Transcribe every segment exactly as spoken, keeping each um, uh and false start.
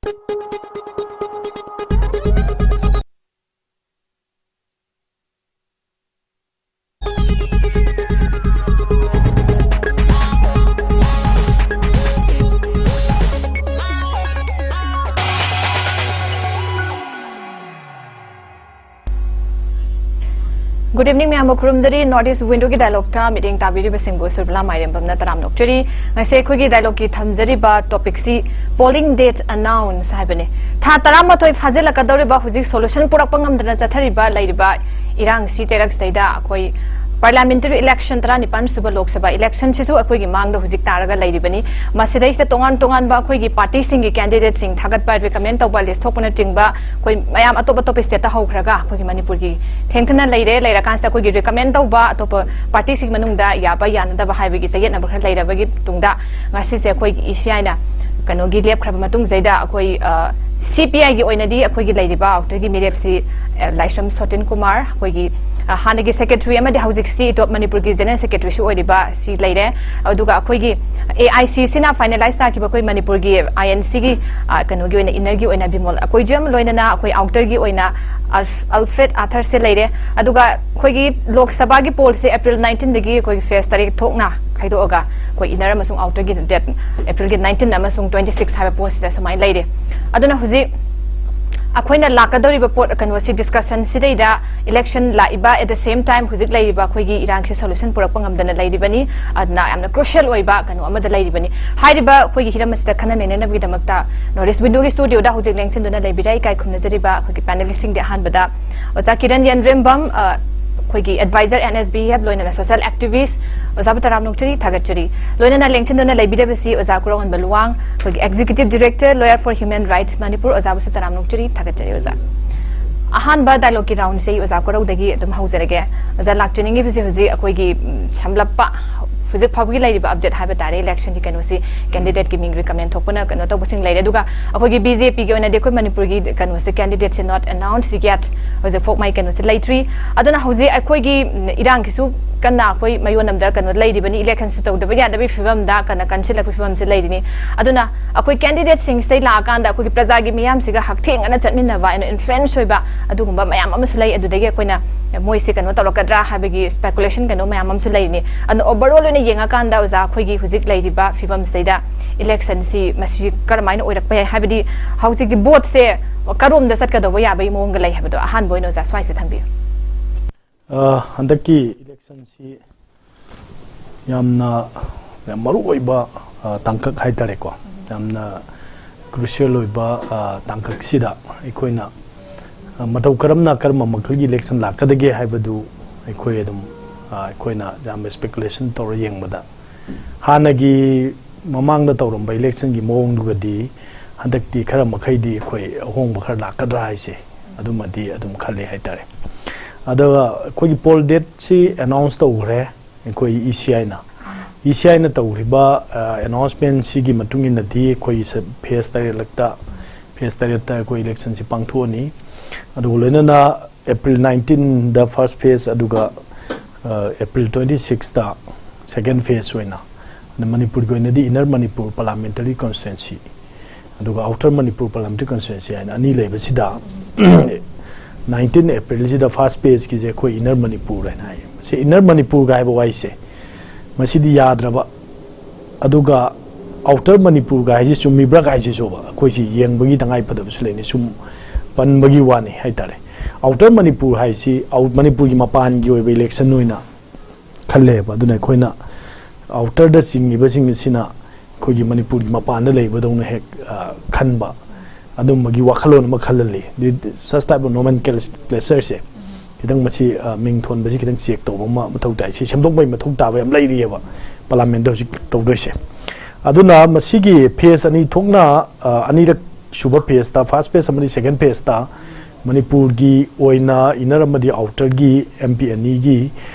Good evening ꯃꯌꯥꯝꯕꯨ ꯈꯨꯔꯨꯝꯖꯔꯤ꯫ North East Window ꯒꯤ dialogue ꯇ ꯃꯤꯠꯌꯦꯡ ꯇꯥꯕꯤꯔꯤꯕꯁꯤꯡꯕꯨ ꯁꯨꯔꯕꯂꯥ ꯃꯥꯏꯔꯦꯝꯕꯝꯅ ꯇꯔꯥꯝꯅ ꯑꯣꯛꯆꯔꯤ꯫ ꯉꯁꯤ ꯑꯩꯈꯣꯏꯒꯤ dialogue ꯀꯤ ꯊꯝꯖꯔꯤꯕ topic ꯁꯤ polling date announce ꯍꯥꯏꯕꯅꯤ꯫ ꯊꯥ ꯇꯔꯥꯃꯥꯊꯣꯏ ꯐꯥꯖꯤꯜꯂꯛꯀꯗꯧꯔꯤꯕ, ꯍꯧꯖꯤꯛ solution ꯄꯨꯔꯛꯄ ꯉꯝꯗꯅ ꯆꯠꯊꯔꯤꯕ ꯂꯩꯔꯤꯕ ꯏꯔꯥꯡꯁꯤ ꯆꯩꯔꯛꯁꯤꯗꯩꯗ ꯑꯩꯈꯣꯏ parliamentary election ꯇꯔꯥꯅꯤꯄꯥꯟ ꯁꯨꯕ Lok Sabha election ꯁꯤꯁꯨ ꯑꯩꯈꯣꯏꯒꯤ ꯃꯥꯡꯗ ꯍꯧꯖꯤꯛ ꯇꯥꯔꯒ ꯂꯩꯔꯤꯕꯅꯤ꯫ ꯃꯁꯤꯗꯩꯁꯤꯗ ꯇꯣꯉꯥꯟ ꯇꯣꯉꯥꯟꯕ ꯑꯩꯈꯣꯏꯒꯤ party ꯁꯤꯡꯒꯤ candidate ꯁꯤꯡ ꯊꯥꯒꯠꯄ, recommend ꯇꯧꯕ, list ꯊꯣꯛꯄꯅꯆꯤꯡꯕ ꯑꯩꯈꯣꯏ ꯃꯌꯥꯝ ꯑꯇꯣꯞ ꯑꯇꯣꯞꯄ state ꯇ ꯍꯧꯈ꯭ꯔꯒ ꯑꯩꯈꯣꯏꯒꯤ ꯃꯅꯤꯄꯨꯔꯒꯤ ꯊꯦꯡꯊꯅ ꯂꯩꯔꯦ꯫ ꯂꯩꯔꯀꯥꯟꯁꯤꯗ ꯑꯩꯈꯣꯏꯒꯤ recommend ꯇꯧꯕ ꯑꯇꯣꯞꯄ party ꯁꯤꯡ ꯃꯅꯨꯡꯗ ꯌꯥꯕ ꯌꯥꯅꯗꯕ ꯍꯥꯏꯕꯒꯤ ꯆꯌꯦꯠꯅꯕ ꯈꯔ ꯂꯩꯔꯕꯒꯤ ꯇꯨꯡꯗ ꯉꯁꯤꯁꯦ ꯑꯩꯈꯣꯏꯒꯤ E C I ꯅ ꯀꯩꯅꯣꯒꯤ ꯂꯦꯞꯈ꯭ꯔꯕ ꯃꯇꯨꯡꯁꯤꯗꯩꯗ ꯑꯩꯈꯣꯏ, ꯑ, C P I ꯒꯤ ꯑꯣꯏꯅꯗꯤ ꯑꯩꯈꯣꯏꯒꯤ ꯂꯩꯔꯤꯕ outer ꯒꯤ ꯃꯤꯔꯦꯞꯁꯤ, ꯑ, ꯂꯥꯏꯁ꯭ꯔꯝ ꯁꯣꯇꯤꯟ ꯀꯨꯃꯥꯔ, ꯑꯩꯈꯣꯏꯒꯤ, ꯑ, ꯍꯥꯟꯅꯒꯤ secretary ꯑꯃꯗꯤ ꯍꯧꯖꯤꯛꯁꯤ ꯏꯇꯣꯞ ꯃꯅꯤꯄꯨꯔꯒꯤ general secretary ꯁꯨ ꯑꯣꯏꯔꯤꯕ ꯁꯤ ꯂꯩꯔꯦ꯫ ꯑꯗꯨꯒ ꯑꯩꯈꯣꯏꯒꯤ A I C ꯁꯤꯅ finalize ꯇꯥꯈꯤꯕ ꯑꯩꯈꯣꯏ ꯃꯅꯤꯄꯨꯔꯒꯤ I N C ꯒꯤ, ꯑ, ꯀꯩꯅꯣꯒꯤ ꯑꯣꯏꯅ inner ꯒꯤ ꯑꯣꯏꯅ ꯕꯤꯃꯣꯜ ꯑꯀꯣꯏꯖꯝ, ꯂꯣꯏꯅꯅ ꯑꯩꯈꯣꯏ outer ꯒꯤ ꯑꯣꯏꯅ ꯑꯜꯐ-, ꯑꯜꯐ꯭ꯔꯦꯗ ꯑꯥꯊꯔ ꯁꯦ ꯂꯩꯔꯦ꯫ ꯑꯗꯨꯒ ꯑꯩꯈꯣꯏꯒꯤ ꯂꯣꯛ ꯁꯚꯥꯒꯤ poll ꯁꯦ April nineteen ꯗꯒꯤ ꯑꯩꯈꯣꯏꯒꯤ phase ꯇꯔꯦꯠ ꯊꯣꯛꯅ ꯈꯥꯏꯗꯣꯛꯑꯒ ꯑꯩꯈꯣꯏ inner ꯑꯃꯁꯨꯡ outer ꯒꯤ date April ꯒꯤ nineteen ꯑꯃꯁꯨꯡ twenty six ꯍꯥꯏꯕ poll ꯁꯤꯗ ꯁꯨꯃꯥꯏꯅ ꯂꯩꯔꯦ꯫ ꯑꯗꯨꯅ ꯍꯧꯖꯤꯛ ꯑꯩꯈꯣꯏꯅ ꯂꯥꯛꯀꯗꯧꯔꯤꯕ ꯄꯣꯠ ꯀꯩꯅꯣꯁꯤ discussion ꯁꯤꯗꯩꯗ election ꯂꯥꯛꯏꯕ, at the same time ꯍꯧꯖꯤꯛ ꯂꯩꯔꯤꯕ ꯑꯩꯈꯣꯏꯒꯤ ꯏꯔꯥꯡꯁꯤ solution ꯄꯨꯔꯛꯄ ꯉꯝꯗꯅ ꯂꯩꯔꯤꯕꯅꯤ꯫ ꯑꯗꯨꯅ ꯌꯥꯝꯅ crucial ꯑꯣꯏꯕ ꯀꯩꯅꯣ ꯑꯃꯗ ꯂꯩꯔꯤꯕꯅꯤ꯫ ꯍꯥꯏꯔꯤꯕ ꯑꯩꯈꯣꯏꯒꯤ ꯍꯤꯔꯝ ꯑꯁꯤꯗ ꯈꯟꯅ ꯅꯩꯅꯅꯕꯒꯤꯗꯃꯛꯇ North East Window ꯒꯤ studio ꯗ ꯍꯧꯖꯤꯛ ꯂꯦꯡꯁꯤꯟꯗꯨꯅ ꯂꯩꯕꯤꯔꯦ ꯏꯀꯥꯏ ꯈꯨꯝꯅꯖꯔꯤꯕ ꯑꯩꯈꯣꯏꯒꯤ panelist ꯁꯤꯡꯗꯤ꯫ ꯑꯍꯥꯟꯕꯗ ꯑꯣꯖꯥ ꯀꯤꯔꯟ ꯌꯦꯟꯔꯦꯝꯕꯝ, ꯑ, ꯑꯩꯈꯣꯏꯒꯤ advisor N S B F, ꯂꯣꯏꯅꯅ social activist, ꯑꯣꯖꯥꯕꯨ ꯇꯔꯥꯝꯅ ꯑꯣꯛꯆꯔꯤ, ꯊꯥꯒꯠꯆꯔꯤ꯫ ꯂꯣꯏꯅꯅ ꯂꯦꯡꯁꯤꯟꯗꯨꯅ ꯂꯩꯕꯤꯔꯤꯕꯁꯤ ꯑꯣꯖꯥ ꯀꯨꯔꯣꯟꯕ ꯂꯨꯋꯥꯡ, ꯑꯩꯈꯣꯏꯒꯤ executive director, Lawyer for Human Rights Manipur, ꯑꯣꯖꯥꯕꯨꯁꯨ ꯇꯔꯥꯝꯅ ꯑꯣꯛꯆꯔꯤ, ꯊꯥꯒꯠꯆꯔꯤ ꯑꯣꯖꯥ꯫ ꯑꯍꯥꯟꯕ dialogue ꯀꯤ round ꯁꯦ ꯑꯩ ꯑꯣꯖꯥ ꯀꯣꯔꯧꯗꯒꯤ ꯑꯗꯨꯝ ꯍꯧꯖꯔꯒꯦ꯫ ꯑꯣꯖꯥ, ꯂꯥꯛꯆꯅꯤꯡꯉꯤꯕꯁꯤ ꯍꯧꯖꯤꯛ ꯑꯩꯈꯣꯏꯒꯤ, ꯎꯝ, ꯁꯝꯂꯞꯄ ꯍꯧꯖꯤꯛ ꯐꯥꯎꯕꯒꯤ ꯂꯩꯔꯤꯕ update ꯍꯥꯏꯕ ꯇꯥꯔꯦ, election ꯒꯤ ꯀꯩꯅꯣꯁꯤ, candidate ꯀꯤ ꯃꯤꯡ recommend ꯊꯣꯛꯄꯅ ꯀꯩꯅꯣ ꯇꯧꯕꯁꯤꯡ ꯂꯩꯔꯦ꯫ ꯑꯗꯨꯒ ꯑꯩꯈꯣꯏꯒꯤ B J P ꯒꯤ ꯑꯣꯏꯅꯗꯤ ꯑꯩꯈꯣꯏ ꯃꯅꯤꯄꯨꯔꯒꯤ ꯀꯩꯅꯣꯁꯦ, candidate say not announced yet, ꯍꯧꯖꯤꯛ ꯐꯥꯎ ꯃꯥꯏ ꯀꯩꯅꯣꯁꯦ ꯂꯩꯇ꯭ꯔꯤ꯫ ꯑꯗꯨꯅ ꯍꯧꯖꯤꯛ ꯑꯩꯈꯣꯏꯒꯤ, ꯎꯝ, ꯏꯔꯥꯡꯒꯤꯁꯨ ꯀꯟꯅ ꯑꯩꯈꯣꯏ ꯃꯌꯣꯟ ꯑꯃꯗ ꯀꯩꯅꯣ ꯂꯩꯔꯤꯕꯅꯤ, ꯏꯂꯦꯛꯁꯟꯁꯨ ꯇꯧꯗꯕ ꯌꯥꯗꯕꯒꯤ ꯐꯤꯕꯝꯗ ꯀꯟꯅ ꯀꯟꯁꯤꯜꯂꯛꯄꯒꯤ ꯐꯤꯕꯝꯁꯤ ꯂꯩꯔꯤꯅꯤ꯫ ꯑꯗꯨꯅ ꯑꯩꯈꯣꯏ ꯀꯦꯟꯗꯤꯗꯦꯠꯁꯤꯡꯁꯤꯗꯩ ꯂꯥꯛꯑꯀꯥꯟꯗ ꯑꯩꯈꯣꯏꯒꯤ ꯄ꯭ꯔꯖꯥꯒꯤ ꯃꯤꯌꯥꯝꯁꯤꯒ ꯍꯛꯊꯦꯡꯅꯅ ꯆꯠꯃꯤꯟꯅꯕ, ꯑꯩꯅ ꯏꯟꯐ꯭ꯂꯨꯌꯦꯟꯁ ꯑꯣꯏꯕ ꯑꯗꯨꯒꯨꯝꯕ ꯃꯌꯥꯝ ꯑꯃꯁꯨ ꯂꯩ꯫ ꯑꯗꯨꯗꯒꯤ ꯑꯩꯈꯣꯏꯅ ꯃꯣꯏꯁꯦ ꯀꯩꯅꯣ ꯇꯧꯔꯛꯀꯗ꯭ꯔꯥ ꯍꯥꯏꯕꯒꯤ ꯁ꯭ꯄꯦꯀꯨꯂꯦꯁꯟ ꯀꯩꯅꯣ ꯃꯌꯥꯝ ꯑꯃꯁꯨ ꯂꯩꯔꯤꯅꯤ꯫ ꯑꯗꯨꯅ ꯑꯣꯚꯔꯑꯣꯜ ꯑꯣꯏꯅ ꯌꯦꯡꯉꯀꯥꯟꯗ ꯑꯣꯖꯥ, ꯑꯩꯈꯣꯏꯒꯤ ꯍꯧꯖꯤꯛ ꯂꯩꯔꯤꯕ ꯐꯤꯕꯝꯁꯤꯗꯩꯗ ꯏꯂꯦꯛꯁꯟꯁꯤ ꯃꯁꯤ ꯀꯔꯝꯍꯥꯏꯅ ꯑꯣꯏꯔꯛꯄ ꯌꯥꯏ, ꯍꯥꯏꯕꯗꯤ ꯍꯧꯖꯤꯛꯇꯤ ꯚꯣꯠꯁꯦ ꯀꯔꯣꯝꯗ ꯆꯠꯀꯗꯧꯕ ꯌꯥꯕꯒꯤ ꯃꯑꯣꯡꯒ ꯂꯩ ꯍꯥꯏꯕꯗꯣ ꯑꯍꯥꯟꯕ ꯑꯣꯏꯅ ꯑꯣꯖꯥ ꯁ꯭ꯋꯥꯏꯁꯦ ꯊꯝꯕꯤꯌꯨ꯫ ꯑ, ꯍꯟꯗꯛꯀꯤ ꯏꯂꯦꯛꯁꯟꯁꯤ ꯌꯥꯝꯅ ꯌꯥꯝ ꯃꯔꯨ ꯑꯣꯏꯕ ꯑ, ꯇꯥꯡꯀꯛ ꯍꯥꯏꯇꯥꯔꯦꯀꯣ, ꯌꯥꯝꯅ ꯀ꯭ꯔꯨꯁꯤꯌꯦꯜ ꯑꯣꯏꯕ ꯑ, ꯇꯥꯡꯀꯛꯁꯤꯗ ꯑꯩꯈꯣꯏꯅ ꯑ, ꯃꯇꯧ ꯀꯔꯝꯅ ꯀꯔꯝꯕ ꯃꯈꯜꯒꯤ ꯏꯂꯦꯛꯁꯟ ꯂꯥꯛꯀꯗꯒꯦ ꯍꯥꯏꯕꯗꯨ ꯑꯩꯈꯣꯏ ꯑꯗꯨꯝ ꯑ, ꯑꯩꯈꯣꯏꯅ ꯌꯥꯝ ꯁ꯭ꯄꯦꯀꯨꯂꯦꯁꯟ ꯇꯧꯔ ꯌꯦꯡꯕꯗ ꯍꯥꯟꯅꯒꯤ ꯃꯃꯥꯡꯗ ꯇꯧꯔꯝꯕ ꯏꯂꯦꯛꯁꯟꯒꯤ ꯃꯑꯣꯡꯗꯨꯒꯗꯤ ꯍꯟꯗꯛꯇꯤ ꯈꯔ ꯃꯈꯩꯗꯤ ꯑꯩꯈꯣꯏ ꯑꯍꯣꯡꯕ ꯈꯔ ꯂꯥꯛꯀꯗ꯭ꯔꯥ ꯍꯥꯏꯁꯦ ꯑꯗꯨꯃꯗꯤ ꯑꯗꯨꯝ ꯈꯜꯂꯤ ꯍꯥꯏꯇꯥꯔꯦ꯫ ꯑꯗꯨꯒ ꯑꯩꯈꯣꯏꯒꯤ ꯄꯣꯜ ꯗꯦꯠꯁꯤ ꯑꯦꯅꯥꯎꯟꯁ ꯇꯧꯈ꯭ꯔꯦ ꯑꯩꯈꯣꯏ ꯏ ꯁꯤ ꯑꯥꯏꯅ꯫ ꯏ ꯁꯤ ꯑꯥꯏꯅ ꯇꯧꯈꯤꯕ ꯑꯦꯅꯥꯎꯟꯁꯃꯦꯟꯁꯤꯒꯤ ꯃꯇꯨꯡ ꯏꯟꯅꯗꯤ ꯑꯩꯈꯣꯏ ꯐꯦꯁ ꯇꯔꯦꯠꯂꯛꯇ ꯐꯦꯁ ꯇꯔꯦꯠꯇ ꯑꯩꯈꯣꯏ ꯏꯂꯦꯛꯁꯟꯁꯤ ꯄꯥꯡꯊꯣꯛꯑꯅꯤ꯫ ꯑꯗꯨꯒ ꯂꯣꯏꯅꯅ ꯑꯦꯄ꯭ꯔꯤꯜ ꯅꯥꯏꯟꯇꯤꯟꯗ ꯐꯥꯔꯁ ꯐꯦꯁ, ꯑꯗꯨꯒ ꯑꯦꯄ꯭ꯔꯤꯜ ꯇ꯭ꯋꯦꯟꯇꯤ ꯁꯤꯛꯁꯇ ꯁꯦꯀꯦꯟ ꯐꯦꯁ ꯑꯣꯏꯅ, ꯑꯗ ꯃꯅꯤꯄꯨꯔꯒꯤ ꯑꯣꯏꯅꯗꯤ ꯏꯟꯅꯔ ꯃꯅꯤꯄꯨꯔ ꯄꯥꯔꯂꯥꯃꯦꯟꯇꯔꯤ ꯀꯣꯟꯁꯇꯤꯇ꯭ꯋꯦꯟꯁꯤ ꯑꯗꯨꯒ ꯑꯥꯎꯇꯔ ꯃꯅꯤꯄꯨꯔ ꯄꯥꯔꯂꯥꯃꯦꯟꯇꯔꯤ ꯀꯣꯟꯁꯇꯤꯇ꯭ꯋꯦꯟꯁꯤ ꯍꯥꯏꯅ ꯑꯅꯤ ꯂꯩꯕꯁꯤꯗ ꯅꯥꯏꯟꯇꯤꯟ ꯑꯦꯄ꯭ꯔꯤꯜꯁꯤꯗ ꯐꯥꯔꯁ ꯐꯦꯁꯀꯤꯁꯦ ꯑꯩꯈꯣꯏ ꯏꯟꯅꯔ ꯃꯅꯤꯄꯨꯔ ꯍꯥꯏꯅ ꯍꯥꯏꯌꯦ꯫ ꯃꯁꯤ ꯏꯟꯅꯔ ꯃꯅꯤꯄꯨꯔꯒ ꯍꯥꯏꯕ ꯋꯥꯍꯩꯁꯦ ꯃꯁꯤꯗꯤ ꯌꯥꯗ꯭ꯔꯕ, ꯑꯗꯨꯒ ꯑꯥꯎꯇꯔ ꯃꯅꯤꯄꯨꯔꯒ ꯍꯥꯏꯁꯤ ꯆꯨꯝꯃꯤꯕ꯭ꯔꯥ ꯀꯥꯏꯁꯤꯁꯨꯕ ꯑꯩꯈꯣꯏꯁꯤ ꯌꯦꯡꯕꯒꯤ ꯇꯉꯥꯏ ꯐꯗꯕꯁꯨ ꯂꯩꯅꯤ꯫ ꯁꯨꯝ ꯄꯟꯕꯒꯤ ꯋꯥꯅꯤ ꯍꯥꯏꯇꯥꯔꯦ꯫ ꯑꯥꯎꯇꯔ ꯃꯅꯤꯄꯨꯔ ꯍꯥꯏꯁꯤ ꯑꯥꯎ- ꯃꯅꯤꯄꯨꯔꯒꯤ ꯃꯄꯥꯟꯒꯤ ꯑꯣꯏꯕ ꯏꯂꯦꯛꯁꯟ ꯑꯣꯏꯅ ꯈꯜꯂꯦꯕ꯫ ꯑꯗꯨꯅ ꯑꯩꯈꯣꯏꯅ ꯑꯥꯎꯇꯔꯗ ꯆꯤꯡꯉꯤꯕꯁꯤꯡ ꯑꯁꯤꯅ ꯑꯩꯈꯣꯏꯒꯤ ꯃꯅꯤꯄꯨꯔꯒꯤ ꯃꯄꯥꯟꯗ ꯂꯩꯕꯗꯧꯅ ꯍꯦꯛ ꯑ, ꯈꯟꯕ ꯑꯗꯨꯝꯕꯒꯤ ꯋꯥꯈꯜꯂꯣꯟ ꯑꯃ ꯈꯜꯍꯜꯂꯤ꯫ Such type of nomenclature ꯁꯦ ꯈꯤꯇꯪ ꯃꯁꯤ ꯑ, ꯃꯤꯡ ꯊꯣꯟꯕꯁꯤ ꯈꯤꯇꯪ ꯆꯦꯛ ꯇꯧꯕ ꯑꯃ ꯃꯊꯧ ꯇꯥꯏ꯫ ꯁꯤ ꯁꯦꯝꯗꯣꯛꯄꯒꯤ ꯃꯊꯧ ꯇꯥꯕ ꯌꯥꯝ ꯂꯩꯔꯤꯑꯕ ꯄꯥꯔꯂꯥꯃꯦꯟꯗ ꯍꯧꯖꯤꯛ ꯇꯧꯗꯣꯏꯁꯦ꯫ ꯑꯗꯨꯅ ꯃꯁꯤꯒꯤ ꯐꯦꯁ ꯑꯅꯤ ꯊꯣꯛꯅ ꯑ, ꯑꯅꯤꯔꯛ ꯁꯨꯕ ꯐꯦꯁꯇ, ꯐꯥꯔꯁ ꯐꯦꯁ ꯑꯃꯗꯤ ꯁꯦꯀꯦꯟ ꯐꯦꯁꯇ ꯃꯅꯤꯄꯨꯔꯒꯤ ꯑꯣꯏꯅ ꯏꯟꯅꯔ ꯑꯃꯗꯤ ꯑꯥꯎꯇꯔꯒꯤ ꯑꯦꯝ ꯄꯤ ꯑꯅꯤꯒꯤ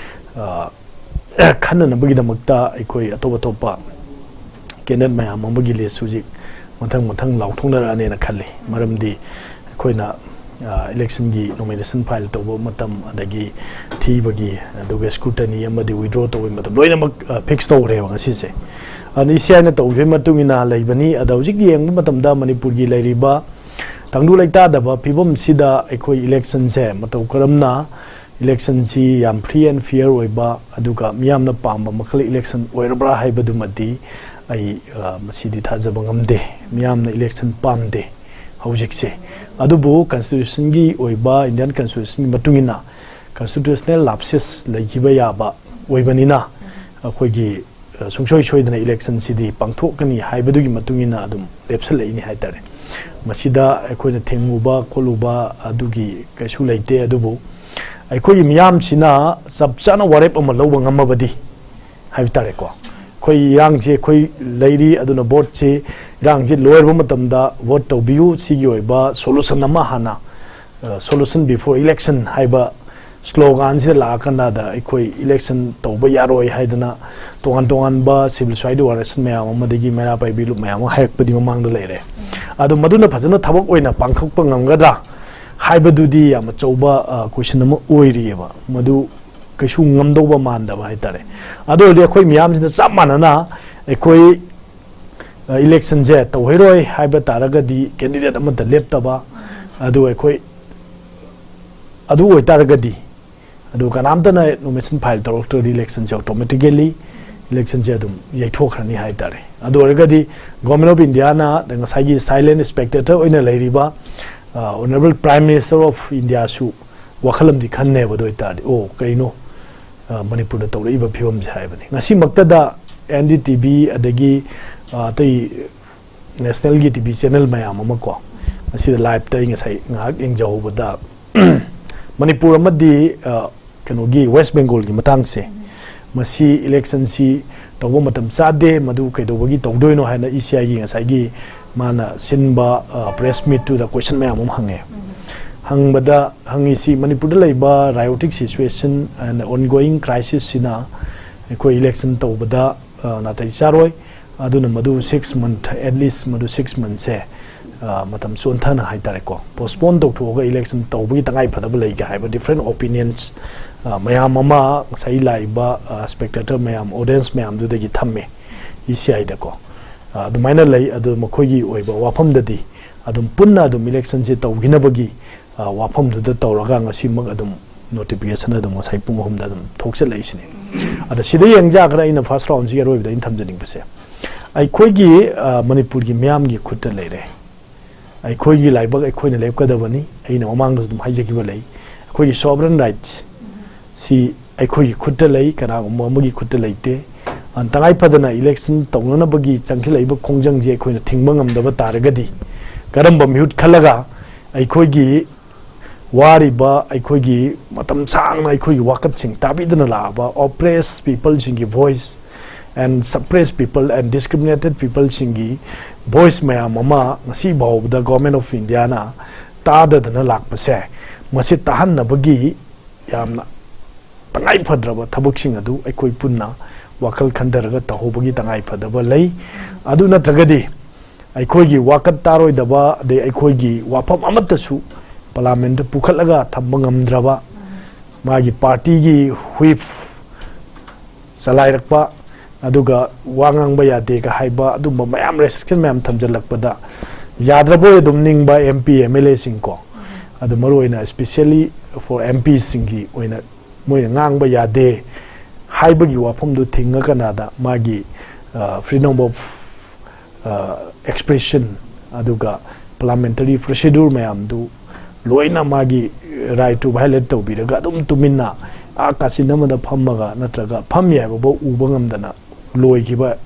ꯑ, ꯈꯟꯅꯅꯕꯒꯤꯗꯃꯛꯇ ꯑꯩꯈꯣꯏ ꯑꯇꯣꯞ ꯑꯇꯣꯞꯄ ꯀꯦꯟꯗꯤꯗꯦꯠ ꯃꯌꯥꯝ ꯑꯃꯒꯤ ꯂꯤꯁ ꯍꯧꯖꯤꯛ ꯃꯊꯪ ꯃꯊꯪ ꯂꯥꯎꯊꯣꯛꯅꯔꯛꯑꯅꯦꯅ ꯈꯜꯂꯤ꯫ ꯃꯔꯝꯗꯤ ꯑꯩꯈꯣꯏꯅ ꯏꯂꯦꯛꯁꯟꯒꯤ ꯅꯣꯃꯤꯅꯦꯁꯟ ꯐꯥꯏꯜ ꯇꯧꯕ ꯃꯇꯝ, ꯑꯗꯒꯤ ꯊꯤꯕꯒꯤ, ꯑꯗꯨꯒ ꯁ꯭ꯀ꯭ꯔꯨꯇꯅꯤ ꯑꯃꯗꯤ ꯋꯤꯗ꯭ꯔꯣ ꯇꯧꯕꯒꯤ ꯃꯇꯝ ꯂꯣꯏꯅꯃꯛ ꯐꯤꯛꯁ ꯇꯧꯈ꯭ꯔꯦꯕ ꯉꯁꯤꯁꯦ꯫ ꯑꯗꯨꯅ ꯏ ꯁꯤ ꯑꯥꯏꯅ ꯇꯧꯈꯤꯕꯒꯤ ꯃꯇꯨꯡ ꯏꯟꯅ ꯂꯩꯕꯅꯤ꯫ ꯑꯗ ꯍꯧꯖꯤꯛ ꯌꯦꯡꯕ ꯃꯇꯝꯗ ꯃꯅꯤꯄꯨꯔꯒꯤ ꯂꯩꯔꯤꯕ ꯇꯪꯗꯨ ꯂꯩꯇꯥꯗꯕ ꯐꯤꯕꯝꯁꯤꯗ ꯑꯩꯈꯣꯏ ꯏꯂꯦꯛꯁꯟꯁꯦ ꯃꯇꯧ ꯀꯔꯝꯅ ꯏꯂꯦꯛꯁꯟꯁꯤ ꯌꯥꯝ ꯐ꯭ꯔꯤ ꯑꯦꯟ ꯐꯤꯌꯔ ꯑꯣꯏꯕ, ꯑꯗꯨꯒ ꯃꯤꯌꯥꯝꯅ ꯄꯥꯝꯕ ꯃꯈꯜ ꯏꯂꯦꯛꯁꯟ ꯑꯣꯏꯔꯕ꯭ꯔꯥ ꯍꯥꯏꯕꯗꯨꯃꯗꯤ ꯑꯩ ꯃꯁꯤꯗꯤ ꯊꯥꯖꯕ ꯉꯝꯗꯦ꯫ ꯃꯤꯌꯥꯝꯅ ꯏꯂꯦꯛꯁꯟ ꯄꯥꯝꯗꯦ ꯍꯧꯖꯤꯛꯁꯦ꯫ ꯑꯗꯨꯕꯨ ꯀꯟꯁꯇꯤꯇ꯭ꯌꯨꯁꯟꯒꯤ ꯑꯣꯏꯕ, ꯏꯟꯗꯤꯌꯥꯟ ꯀꯟꯁꯇꯤꯇ꯭ꯌꯨꯁꯟꯒꯤ ꯃꯇꯨꯡ ꯏꯟꯅ ꯀꯟꯁꯇꯤꯇ꯭ꯌꯨꯁꯅꯦꯜ ꯂꯥꯞꯁꯦꯁ ꯂꯩꯈꯤꯕ ꯌꯥꯕ ꯑꯣꯏꯕꯅꯤꯅ ꯑꯩꯈꯣꯏꯒꯤ ꯁꯨꯡꯁꯣꯏ ꯁꯣꯏꯗꯅ ꯏꯂꯦꯛꯁꯟꯁꯤꯗꯤ ꯄꯥꯡꯊꯣꯛꯀꯅꯤ ꯍꯥꯏꯕꯗꯨꯒꯤ ꯃꯇꯨꯡ ꯏꯟꯅ ꯑꯗꯨꯝ ꯂꯦꯞꯁꯜꯂꯛꯏꯅꯤ ꯍꯥꯏꯇꯥꯔꯦ꯫ ꯃꯁꯤꯗ ꯑꯩꯈꯣꯏꯅ ꯊꯦꯡꯉꯨꯕ ꯈꯣꯠꯂꯨꯕ ꯑꯗꯨꯒꯤ ꯀꯩꯁꯨ ꯂꯩꯇꯦ꯫ ꯑꯗꯨꯕꯨ ꯑꯩꯈꯣꯏꯒꯤ ꯃꯤꯌꯥꯝꯁꯤꯅ ꯆꯞ ꯆꯥꯅ ꯋꯥꯔꯦꯞ ꯑꯃ ꯂꯧꯕ ꯉꯝꯃꯕꯗꯤ ꯍꯥꯏꯕ ꯇꯥꯔꯦꯀꯣ꯫ ꯑꯩꯈꯣꯏ ꯏꯔꯥꯡꯁꯦ ꯑꯩꯈꯣꯏ ꯂꯩꯔꯤ, ꯑꯗꯨꯅ ꯚꯣꯠꯁꯤ, ꯏꯔꯥꯡꯁꯤ ꯂꯣꯏꯔꯕ ꯃꯇꯝꯗ ꯚꯣꯠ ꯇꯧꯕꯤꯌꯨ, ꯁꯤꯒꯤ ꯑꯣꯏꯕ ꯁꯣꯂꯨꯁꯟ ꯑꯃ ꯍꯥꯟꯅ, ꯁꯣꯂꯨꯁꯟ ꯕꯤꯐꯣꯔ ꯏꯂꯦꯛꯁꯟ ꯍꯥꯏꯕ ꯁ꯭ꯂꯣꯒꯥꯟꯁꯤꯗ ꯂꯥꯛꯑꯀꯥꯟꯗ ꯑꯩꯈꯣꯏ ꯏꯂꯦꯛꯁꯟ ꯇꯧꯕ ꯌꯥꯔꯣꯏ ꯍꯥꯏꯗꯅ ꯇꯣꯉꯥꯟ ꯇꯣꯉꯥꯟꯕ ꯁꯤꯚꯤꯜ ꯁꯣꯁꯥꯏꯇꯤ ꯑꯣꯔꯒꯅꯥꯏꯖꯦꯁꯟ ꯃꯌꯥꯝ ꯑꯃꯗꯒꯤ ꯃꯩꯔꯥ ꯄꯥꯏꯕꯤ ꯂꯨꯞ ꯃꯌꯥꯝ ꯑꯃ ꯍꯥꯏꯔꯛꯄꯗꯤ ꯃꯃꯥꯡꯗ ꯂꯩꯔꯦ꯫ ꯑꯗꯣ ꯃꯗꯨꯅ ꯐꯖꯅ ꯊꯕꯛ ꯑꯣꯏꯅ ꯄꯥꯡꯊꯣꯛꯄ ꯉꯝꯒꯗ꯭ꯔꯥ ꯍꯥꯏꯕꯗꯨꯗꯤ ꯌꯥꯝ ꯑꯆꯧꯕ ꯀꯣꯏꯁꯟ ꯑꯃ ꯑꯣꯏꯔꯤꯑꯕ꯫ ꯃꯗꯨ ꯀꯩꯁꯨ ꯉꯝꯗꯧꯕ ꯃꯥꯟꯗꯕ ꯍꯥꯏꯇꯥꯔꯦ꯫ ꯑꯗꯨ ꯑꯣꯏꯔꯗꯤ ꯑꯩꯈꯣꯏ ꯃꯤꯌꯥꯝꯁꯤꯅ ꯆꯞ ꯃꯥꯟꯅꯅ ꯑꯩꯈꯣꯏ ꯏꯂꯦꯛꯁꯟꯁꯦ ꯇꯧꯍꯩꯔꯣꯏ ꯍꯥꯏꯕ ꯇꯥꯔꯒꯗꯤ ꯀꯦꯟꯗꯤꯗꯦꯠ ꯑꯃꯠꯇ ꯂꯦꯞꯇꯕ, ꯑꯗꯨ ꯑꯩꯈꯣꯏ, ꯑꯗꯨ ꯑꯣꯏꯇꯥꯔꯒꯗꯤ, ꯑꯗꯨ ꯀꯅꯥꯝꯇꯅ ꯅꯣꯃꯤꯅꯦꯁꯟ ꯐꯥꯏꯜ ꯇꯧꯔꯛꯇ꯭ꯔꯗꯤ ꯏꯂꯦꯛꯁꯟꯁꯦ ꯑꯣꯇꯣꯃꯦꯇꯤꯀꯦꯂꯤ ꯏꯂꯦꯛꯁꯟꯁꯦ ꯑꯗꯨꯝ ꯌꯩꯊꯣꯛꯈ꯭ꯔꯅꯤ ꯍꯥꯏꯇꯥꯔꯦ꯫ ꯑꯗꯨ ꯑꯣꯏꯔꯒꯗꯤ ꯒꯣꯔꯃꯦꯟ ꯑꯣꯐ ꯏꯟꯗꯤꯌꯥꯅ ꯉꯁꯥꯏꯒꯤ ꯁꯥꯏꯂꯦꯟ ꯁ꯭ꯄꯦꯛꯇꯦꯇꯔ ꯑꯣꯏꯅ ꯂꯩꯔꯤꯕ ꯑꯣꯅꯔꯦꯕꯜ ꯄ꯭ꯔꯥꯏꯝ ꯃꯤꯅꯤꯁꯇꯔ ꯑꯣꯐ ꯏꯟꯗꯤꯌꯥꯁꯨ ꯋꯥꯈꯜ ꯑꯃꯗꯤ ꯈꯟꯅꯦꯕ꯫ ꯑꯗꯨ ꯑꯣꯏꯇꯥꯔꯗꯤ, ꯑꯣ, ꯀꯩꯅꯣ ꯃꯅꯤꯄꯨꯔꯗ ꯇꯧꯔꯛꯏꯕ ꯐꯤꯕꯝꯁꯦ ꯍꯥꯏꯕꯅꯤ꯫ ꯉꯁꯤꯃꯛꯇꯗ ꯑꯦꯟ ꯗꯤ ꯇꯤ ꯚꯤ ꯑꯗꯒꯤ ꯑꯇꯩ ꯅꯦꯁꯅꯦꯜꯒꯤ ꯇꯤ ꯚꯤ ꯆꯦꯅꯦꯜ ꯃꯌꯥꯝ ꯑꯃ ꯀꯣ, ꯃꯁꯤꯗ ꯂꯥꯏꯞꯇ ꯑꯩ ꯉꯁꯥꯏ ꯉꯥꯏꯍꯥꯛ ꯌꯦꯡꯖꯍꯧꯕꯗ, ꯃꯅꯤꯄꯨꯔ ꯑꯃꯗꯤ ꯀꯩꯅꯣꯒꯤ ꯋꯦꯁ ꯕꯦꯡꯒꯣꯜꯒꯤ ꯃꯇꯥꯡꯁꯦ, ꯃꯁꯤ ꯏꯂꯦꯛꯁꯟꯁꯤ ꯇꯧꯕ ꯃꯇꯝ ꯆꯥꯗꯦ, ꯃꯗꯨ ꯀꯩꯗꯧꯕꯒꯤ ꯇꯧꯗꯣꯏꯅꯣ ꯍꯥꯏꯅ ꯏ ꯁꯤ ꯑꯥꯏꯒꯤ ꯉꯁꯥꯏꯒꯤ ꯃꯥꯅ ꯁꯤꯟꯕ ꯄ꯭ꯔꯦꯁ ꯃꯤꯠꯇꯨꯗ ꯀꯣꯏꯁꯟ ꯃꯌꯥꯝ ꯑꯃ ꯍꯪꯉꯦ꯫ ꯍꯪꯕꯗ, ꯍꯪꯉꯤꯁꯤ ꯃꯅꯤꯄꯨꯔꯗ ꯂꯩꯕ ꯔꯥꯏꯑꯣꯇꯤꯛ ꯁꯤꯆꯨꯋꯦꯁꯟ ꯑꯦꯟ ꯑꯣꯟꯒꯣꯌꯤꯡ ꯀ꯭ꯔꯥꯏꯁꯤꯁꯁꯤꯅ ꯑꯩꯈꯣꯏ ꯏꯂꯦꯛꯁꯟ ꯇꯧꯕꯗ ꯅꯥꯇꯩ ꯆꯥꯔꯣꯏ꯫ ꯑꯗꯨꯅ ꯃꯗꯨ ꯁꯤꯛꯁ ꯃꯟꯊ, ꯑꯦꯠ ꯂꯤꯁ ꯃꯗꯨ ꯁꯤꯛꯁ ꯃꯟꯊꯁꯦ ꯑ, ꯃꯇꯝ ꯆꯣꯟꯊꯅ ꯍꯥꯏꯇꯥꯔꯦꯀꯣ, postpone ꯇꯧꯊꯣꯛꯑꯒ election ꯇꯧꯕꯒꯤ ꯇꯉꯥꯏ ꯐꯗꯕ ꯂꯩꯒꯦ ꯍꯥꯏꯕ different opinions, ꯑ, ꯃꯌꯥꯝ ꯑꯃ ꯉꯁꯥꯏ ꯂꯥꯛꯏꯕ, ꯑ, spectator ꯃꯌꯥꯝ, audience ꯃꯌꯥꯝꯗꯨꯗꯒꯤ ꯊꯝꯃꯦ ꯏ ꯁꯤ ꯑꯥꯏꯗꯀꯣ꯫ ꯑ, ꯑꯗꯨꯃꯥꯏꯅ ꯂꯩ꯫ ꯑꯗꯨ ꯃꯈꯣꯏꯒꯤ ꯑꯣꯏꯕ ꯋꯥꯐꯝꯗꯗꯤ ꯑꯗꯨꯝ ꯄꯨꯟꯅ ꯑꯗꯨꯝ electionꯁꯦ ꯇꯧꯈꯤꯅꯕꯒꯤ, ꯑ, ꯋꯥꯐꯝꯗꯨꯗ ꯇꯧꯔꯒ ꯉꯁꯤꯃꯛ ꯑꯗꯨꯝ notification ꯑꯗꯨꯝ ꯉꯁꯥꯏ ꯄꯨꯡ ꯑꯍꯨꯝꯗ ꯑꯗꯨꯝ ꯊꯣꯛꯆꯜꯂꯛꯏꯁꯤꯅꯦ꯫ ꯑꯗ ꯁꯤꯗ ꯌꯦꯡꯖꯥꯒꯗ ꯑꯩꯅ first roundꯁꯤꯒꯤ ꯑꯔꯣꯏꯕꯗ ꯑꯩꯅ ꯊꯝꯖꯅꯤꯡꯕꯁꯦ, ꯑꯩꯈꯣꯏꯒꯤ, ꯑ, ꯃꯅꯤꯄꯨꯔꯒꯤ ꯃꯤꯌꯥꯝꯒꯤ ꯈꯨꯠꯇ ꯂꯩꯔꯦ꯫ ꯑꯩꯈꯣꯏꯒꯤ ꯂꯥꯏꯕꯛ ꯑꯩꯈꯣꯏꯅ ꯂꯦꯞꯀꯗꯕꯅꯤ꯫ ꯑꯩꯅ ꯃꯃꯥꯡꯗꯁꯨ ꯑꯗꯨꯝ ꯍꯥꯏꯖꯈꯤꯕ ꯂꯩ, ꯑꯩꯈꯣꯏꯒꯤ sovereign rights ꯁꯤ ꯑꯩꯈꯣꯏꯒꯤ ꯈꯨꯠꯇ ꯂꯩ, ꯀꯅꯥꯒꯨꯝꯕ ꯑꯃꯒꯤ ꯈꯨꯠꯇ ꯂꯩꯇꯦ꯫ ꯑ, ꯇꯉꯥꯏ ꯐꯗꯅ election ꯇꯧꯅꯅꯕꯒꯤ ꯆꯪꯁꯤꯜꯂꯛꯏꯕ ꯈꯣꯡꯖꯪꯁꯤ ꯑꯩꯈꯣꯏꯅ ꯊꯤꯡꯕ ꯉꯝꯗꯕ ꯇꯥꯔꯒꯗꯤ, ꯀꯔꯝꯕ ꯃꯤꯍꯨꯠ ꯈꯜꯂꯒ ꯑꯩꯈꯣꯏꯒꯤ ꯋꯥꯔꯤꯕ, ꯑꯩꯈꯣꯏꯒꯤ ꯃꯇꯝ ꯁꯥꯡꯅ ꯑꯩꯈꯣꯏꯒꯤ ꯋꯥꯀꯠꯁꯤꯡ ꯇꯥꯕꯤꯗꯨꯅ ꯂꯥꯛꯑꯕ oppressed peopleꯁꯤꯡꯒꯤ voice and suppressed people and discriminated peopleꯁꯤꯡꯒꯤ voice ꯃꯌꯥꯝ ꯑꯃ ꯉꯁꯤ ꯐꯥꯎꯕꯗ Government of Indiaꯅ ꯇꯥꯗꯗꯅ ꯂꯥꯛꯄꯁꯦ, ꯃꯁꯤ ꯇꯥꯍꯟꯅꯕꯒꯤ ꯌꯥꯝꯅ ꯇꯉꯥꯏ ꯐꯗ꯭ꯔꯕ ꯊꯕꯛꯁꯤꯡ ꯑꯗꯨ ꯑꯩꯈꯣꯏ ꯄꯨꯟꯅ ꯋꯥꯈꯜ ꯈꯟꯊꯔꯒ ꯇꯧꯍꯧꯕꯒꯤ ꯇꯉꯥꯏ ꯐꯗꯕ ꯂꯩ꯫ ꯑꯗꯨ ꯅꯠꯇ꯭ꯔꯒꯗꯤ ꯑꯩꯈꯣꯏꯒꯤ ꯋꯥꯀꯠ ꯇꯥꯔꯣꯏꯗꯕ, ꯑꯗꯩ ꯑꯩꯈꯣꯏꯒꯤ ꯋꯥꯐꯝ ꯑꯃꯠꯇꯁꯨ Parliamentꯇ ꯄꯨꯈꯠꯂꯒ ꯊꯝꯕ ꯉꯝꯗ꯭ꯔꯕ, ꯃꯥꯒꯤ partyꯒꯤ whip ꯆꯂꯥꯏꯔꯛꯄ, ꯑꯗꯨꯒ ꯋꯥ ꯉꯥꯡꯕ ꯌꯥꯗꯦꯒ ꯍꯥꯏꯕ, ꯑꯗꯨꯝꯕ ꯃꯌꯥꯝ restriction ꯃꯌꯥꯝ ꯊꯝꯖꯤꯜꯂꯛꯄꯗ ꯌꯥꯗ꯭ꯔꯕꯣꯏ ꯑꯗꯨꯝ ꯅꯤꯡꯕ M P, M L Aꯁꯤꯡ ꯀꯣ, ꯑꯗꯨ ꯃꯔꯨꯑꯣꯏꯅ especially for M Pꯁꯤꯡꯒꯤ ꯑꯣꯏꯅ ꯃꯣꯏꯅ ꯉꯥꯡꯕ ꯌꯥꯗꯦ ꯍꯥꯏꯕꯒꯤ ꯋꯥꯐꯝꯗꯨ ꯊꯤꯡꯉꯀꯥꯟꯗ ꯃꯥꯒꯤ, ꯑ, freedom of, ꯑ, expression ꯑꯗꯨꯒ parliamentary procedure ꯃꯌꯥꯝꯗꯨ ꯂꯣꯏꯅ ꯃꯥꯒꯤ right to violate ꯇꯧꯕꯤꯔꯒ ꯑꯗꯨꯝ ꯇꯨꯃꯤꯟꯅ ꯑꯥ ꯀꯥꯆꯤꯟ ꯑꯃꯗ ꯐꯝꯃꯒ ꯅꯠꯇ꯭ꯔꯒ ꯐꯝꯃꯤ ꯍꯥꯏꯕꯐꯥꯎ ꯎꯕ ꯉꯝꯗꯅ ꯂꯣꯏꯈꯤꯕ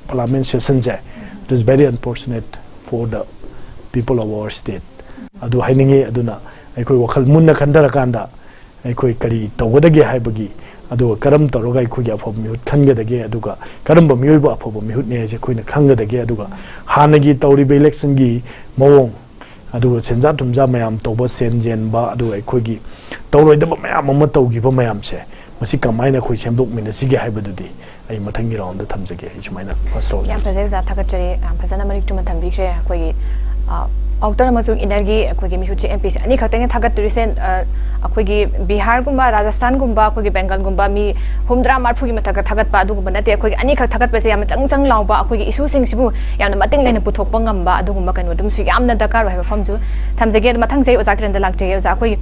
Parliament sessionꯁꯦ, it is very unfortunate for the people of our state ꯑꯗꯨ ꯍꯥꯏꯅꯤꯡꯉꯤ꯫ ꯑꯗꯨꯅ ꯑꯩꯈꯣꯏ ꯋꯥꯈꯜ ꯃꯨꯟꯅ ꯈꯟꯊꯔꯀꯥꯟꯗ ꯑꯩꯈꯣꯏ ꯀꯔꯤ ꯇꯧꯒꯗꯒꯦ ꯍꯥꯏꯕꯒꯤ, ꯑꯗꯨꯒ ꯀꯔꯝ ꯇꯧꯔꯒ ꯑꯩꯈꯣꯏꯒꯤ ꯑꯐꯕ ꯃꯤꯍꯨꯠ ꯈꯟꯒꯗꯒꯦ, ꯑꯗꯨꯒ ꯀꯔꯝꯕ ꯃꯤꯑꯣꯏꯕ ꯑꯐꯕ ꯃꯤꯍꯨꯠꯅꯦ ꯍꯥꯏꯁꯦ ꯑꯩꯈꯣꯏꯅ ꯈꯪꯒꯗꯒꯦ, ꯑꯗꯨꯒ ꯍꯥꯟꯅꯒꯤ ꯇꯧꯔꯤꯕ electionꯒꯤ ꯃꯑꯣꯡ, ꯑꯗꯨꯒ ꯁꯦꯟꯖꯥ ꯊꯨꯝꯖꯥ ꯃꯌꯥꯝ ꯇꯧꯕ, ꯁꯦꯟ ꯆꯦꯟꯕ, ꯑꯗꯨꯒ ꯑꯩꯈꯣꯏꯒꯤ ꯇꯧꯔꯣꯏꯗꯕ ꯃꯌꯥꯝ ꯑꯃ ꯇꯧꯈꯤꯕ ꯃꯌꯥꯝꯁꯦ, ꯃꯁꯤ ꯀꯃꯥꯏꯅ ꯑꯩꯈꯣꯏ ꯁꯦꯝꯗꯣꯛꯃꯤꯟꯅꯁꯤꯒꯦ ꯍꯥꯏꯕꯗꯨꯗꯤ ꯑꯩ ꯃꯊꯪꯒꯤ roundꯗ ꯊꯝꯖꯒꯦ꯫ ꯑꯩ ꯁꯨꯃꯥꯏꯅ first round꯫ ꯌꯥꯝ ꯐꯖꯩ ꯑꯣꯖꯥ, ꯊꯥꯒꯠꯆꯔꯤ꯫ ꯌꯥꯝ ꯐꯖꯅ ꯃꯔꯤꯛ ꯆꯨꯝꯅ ꯊꯝꯕꯤꯈ꯭ꯔꯦ꯫ ꯑꯩꯈꯣꯏꯒꯤ ꯑꯥꯎꯇꯔ ꯑꯃꯁꯨꯡ ꯏꯟꯅꯔꯒꯤ ꯑꯩꯈꯣꯏꯒꯤ ꯃꯤꯍꯨꯠꯁꯦ ꯑꯦꯝ ꯄꯤꯁꯦ ꯑꯅꯤꯈꯛꯇꯪꯅꯦ ꯊꯥꯒꯠꯇꯣꯔꯤꯁꯦ꯫ ꯑ, ꯑꯩꯈꯣꯏꯒꯤ ꯕꯤꯍꯥꯔꯒꯨꯝꯕ, ꯔꯥꯖꯁꯊꯥꯟꯒꯨꯝꯕ, ꯑꯩꯈꯣꯏꯒꯤ ꯕꯦꯡꯒꯜꯒꯨꯝꯕ ꯃꯤ ꯍꯨꯝꯗ꯭ꯔꯥ ꯃꯔꯐꯨꯒꯤ ꯃꯊꯛꯇ ꯊꯥꯒꯠꯄ ꯑꯗꯨꯒꯨꯝꯕ ꯅꯠꯇꯦ꯫ ꯑꯩꯈꯣꯏꯒꯤ ꯑꯅꯤꯈꯛ ꯊꯥꯒꯠꯄꯁꯦ ꯌꯥꯝꯅ ꯆꯪ ꯆꯪ ꯂꯥꯎꯕ, ꯑꯩꯈꯣꯏꯒꯤ ꯏꯁꯨꯁꯤꯡꯁꯤꯕꯨ ꯌꯥꯝꯅ ꯃꯇꯤꯡ ꯂꯩꯅ ꯄꯨꯊꯣꯛꯄ ꯉꯝꯕ ꯑꯗꯨꯒꯨꯝꯕ ꯀꯩꯅꯣ ꯑꯗꯨꯝꯁꯨ ꯌꯥꯝꯅ ꯗꯔꯀꯥꯔ ꯑꯣꯏ ꯍꯥꯏꯕ ꯋꯥꯐꯝꯁꯨ ꯊꯝꯖꯒꯦ꯫ ꯑꯗꯣ ꯃꯊꯪꯁꯦ ꯑꯩ ꯑꯣꯖꯥ ꯀꯤꯔꯟꯗ ꯂꯥꯛꯆꯒꯦ꯫ ꯑꯣꯖꯥ, ꯑꯩꯈꯣꯏꯒꯤ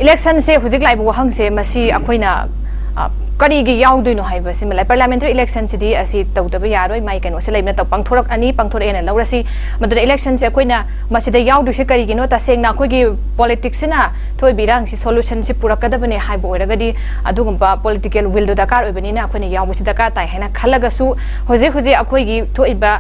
ꯏꯂꯦꯛꯁꯟꯁꯦ ꯍꯧꯖꯤꯛ ꯂꯥꯛꯏꯕ ꯋꯥꯍꯪꯁꯦ ꯃꯁꯤ ꯑꯩꯈꯣꯏꯅ, ꯑ, ꯀꯔꯤꯒꯤ ꯌꯥꯎꯗꯣꯏꯅꯣ ꯍꯥꯏꯕꯁꯤꯃ ꯂꯩ꯫ ꯄꯥꯔꯂꯤꯌꯥꯃꯦꯟꯇꯔꯤ ꯏꯂꯦꯛꯁꯟꯁꯤꯗꯤ ꯑꯁꯤ ꯇꯧꯗꯕ ꯌꯥꯔꯣꯏ, ꯃꯥꯏ ꯀꯩꯅꯣꯁꯦ ꯂꯩꯕꯅ ꯇꯧ-, ꯄꯥꯡꯊꯣꯔꯛꯑꯅꯤ, ꯄꯥꯡꯊꯣꯔꯛꯑꯦꯅ ꯂꯧꯔꯁꯤ꯫ ꯃꯗꯨꯗ ꯏꯂꯦꯛꯁꯟꯁꯦ ꯑꯩꯈꯣꯏꯅ ꯃꯁꯤꯗ ꯌꯥꯎꯗꯣꯏꯁꯦ ꯀꯔꯤꯒꯤꯅꯣ? ꯇꯁꯦꯡꯅ ꯑꯩꯈꯣꯏꯒꯤ ꯄꯣꯂꯤꯇꯤꯛꯁꯁꯤꯅ ꯊꯣꯛꯏꯕ ꯏꯔꯥꯡꯁꯤ ꯁꯣꯂꯨꯁꯟꯁꯤ ꯄꯨꯔꯛꯀꯗꯕꯅꯦ ꯍꯥꯏꯕ ꯑꯣꯏꯔꯒꯗꯤ ꯑꯗꯨꯒꯨꯝꯕ ꯄꯣꯂꯤꯇꯤꯀꯦꯜ ꯋꯤꯜꯗꯣ ꯗꯔꯀꯥꯔ ꯑꯣꯏꯕꯅꯤꯅ ꯑꯩꯈꯣꯏꯅ ꯌꯥꯎꯕꯁꯤ ꯗꯔꯀꯥꯔ ꯇꯥꯏ ꯍꯥꯏꯅ ꯈꯜꯂꯒꯁꯨ ꯍꯧꯖꯤꯛ ꯍꯧꯖꯤꯛ ꯑꯩꯈꯣꯏꯒꯤ ꯊꯣꯛꯏꯕ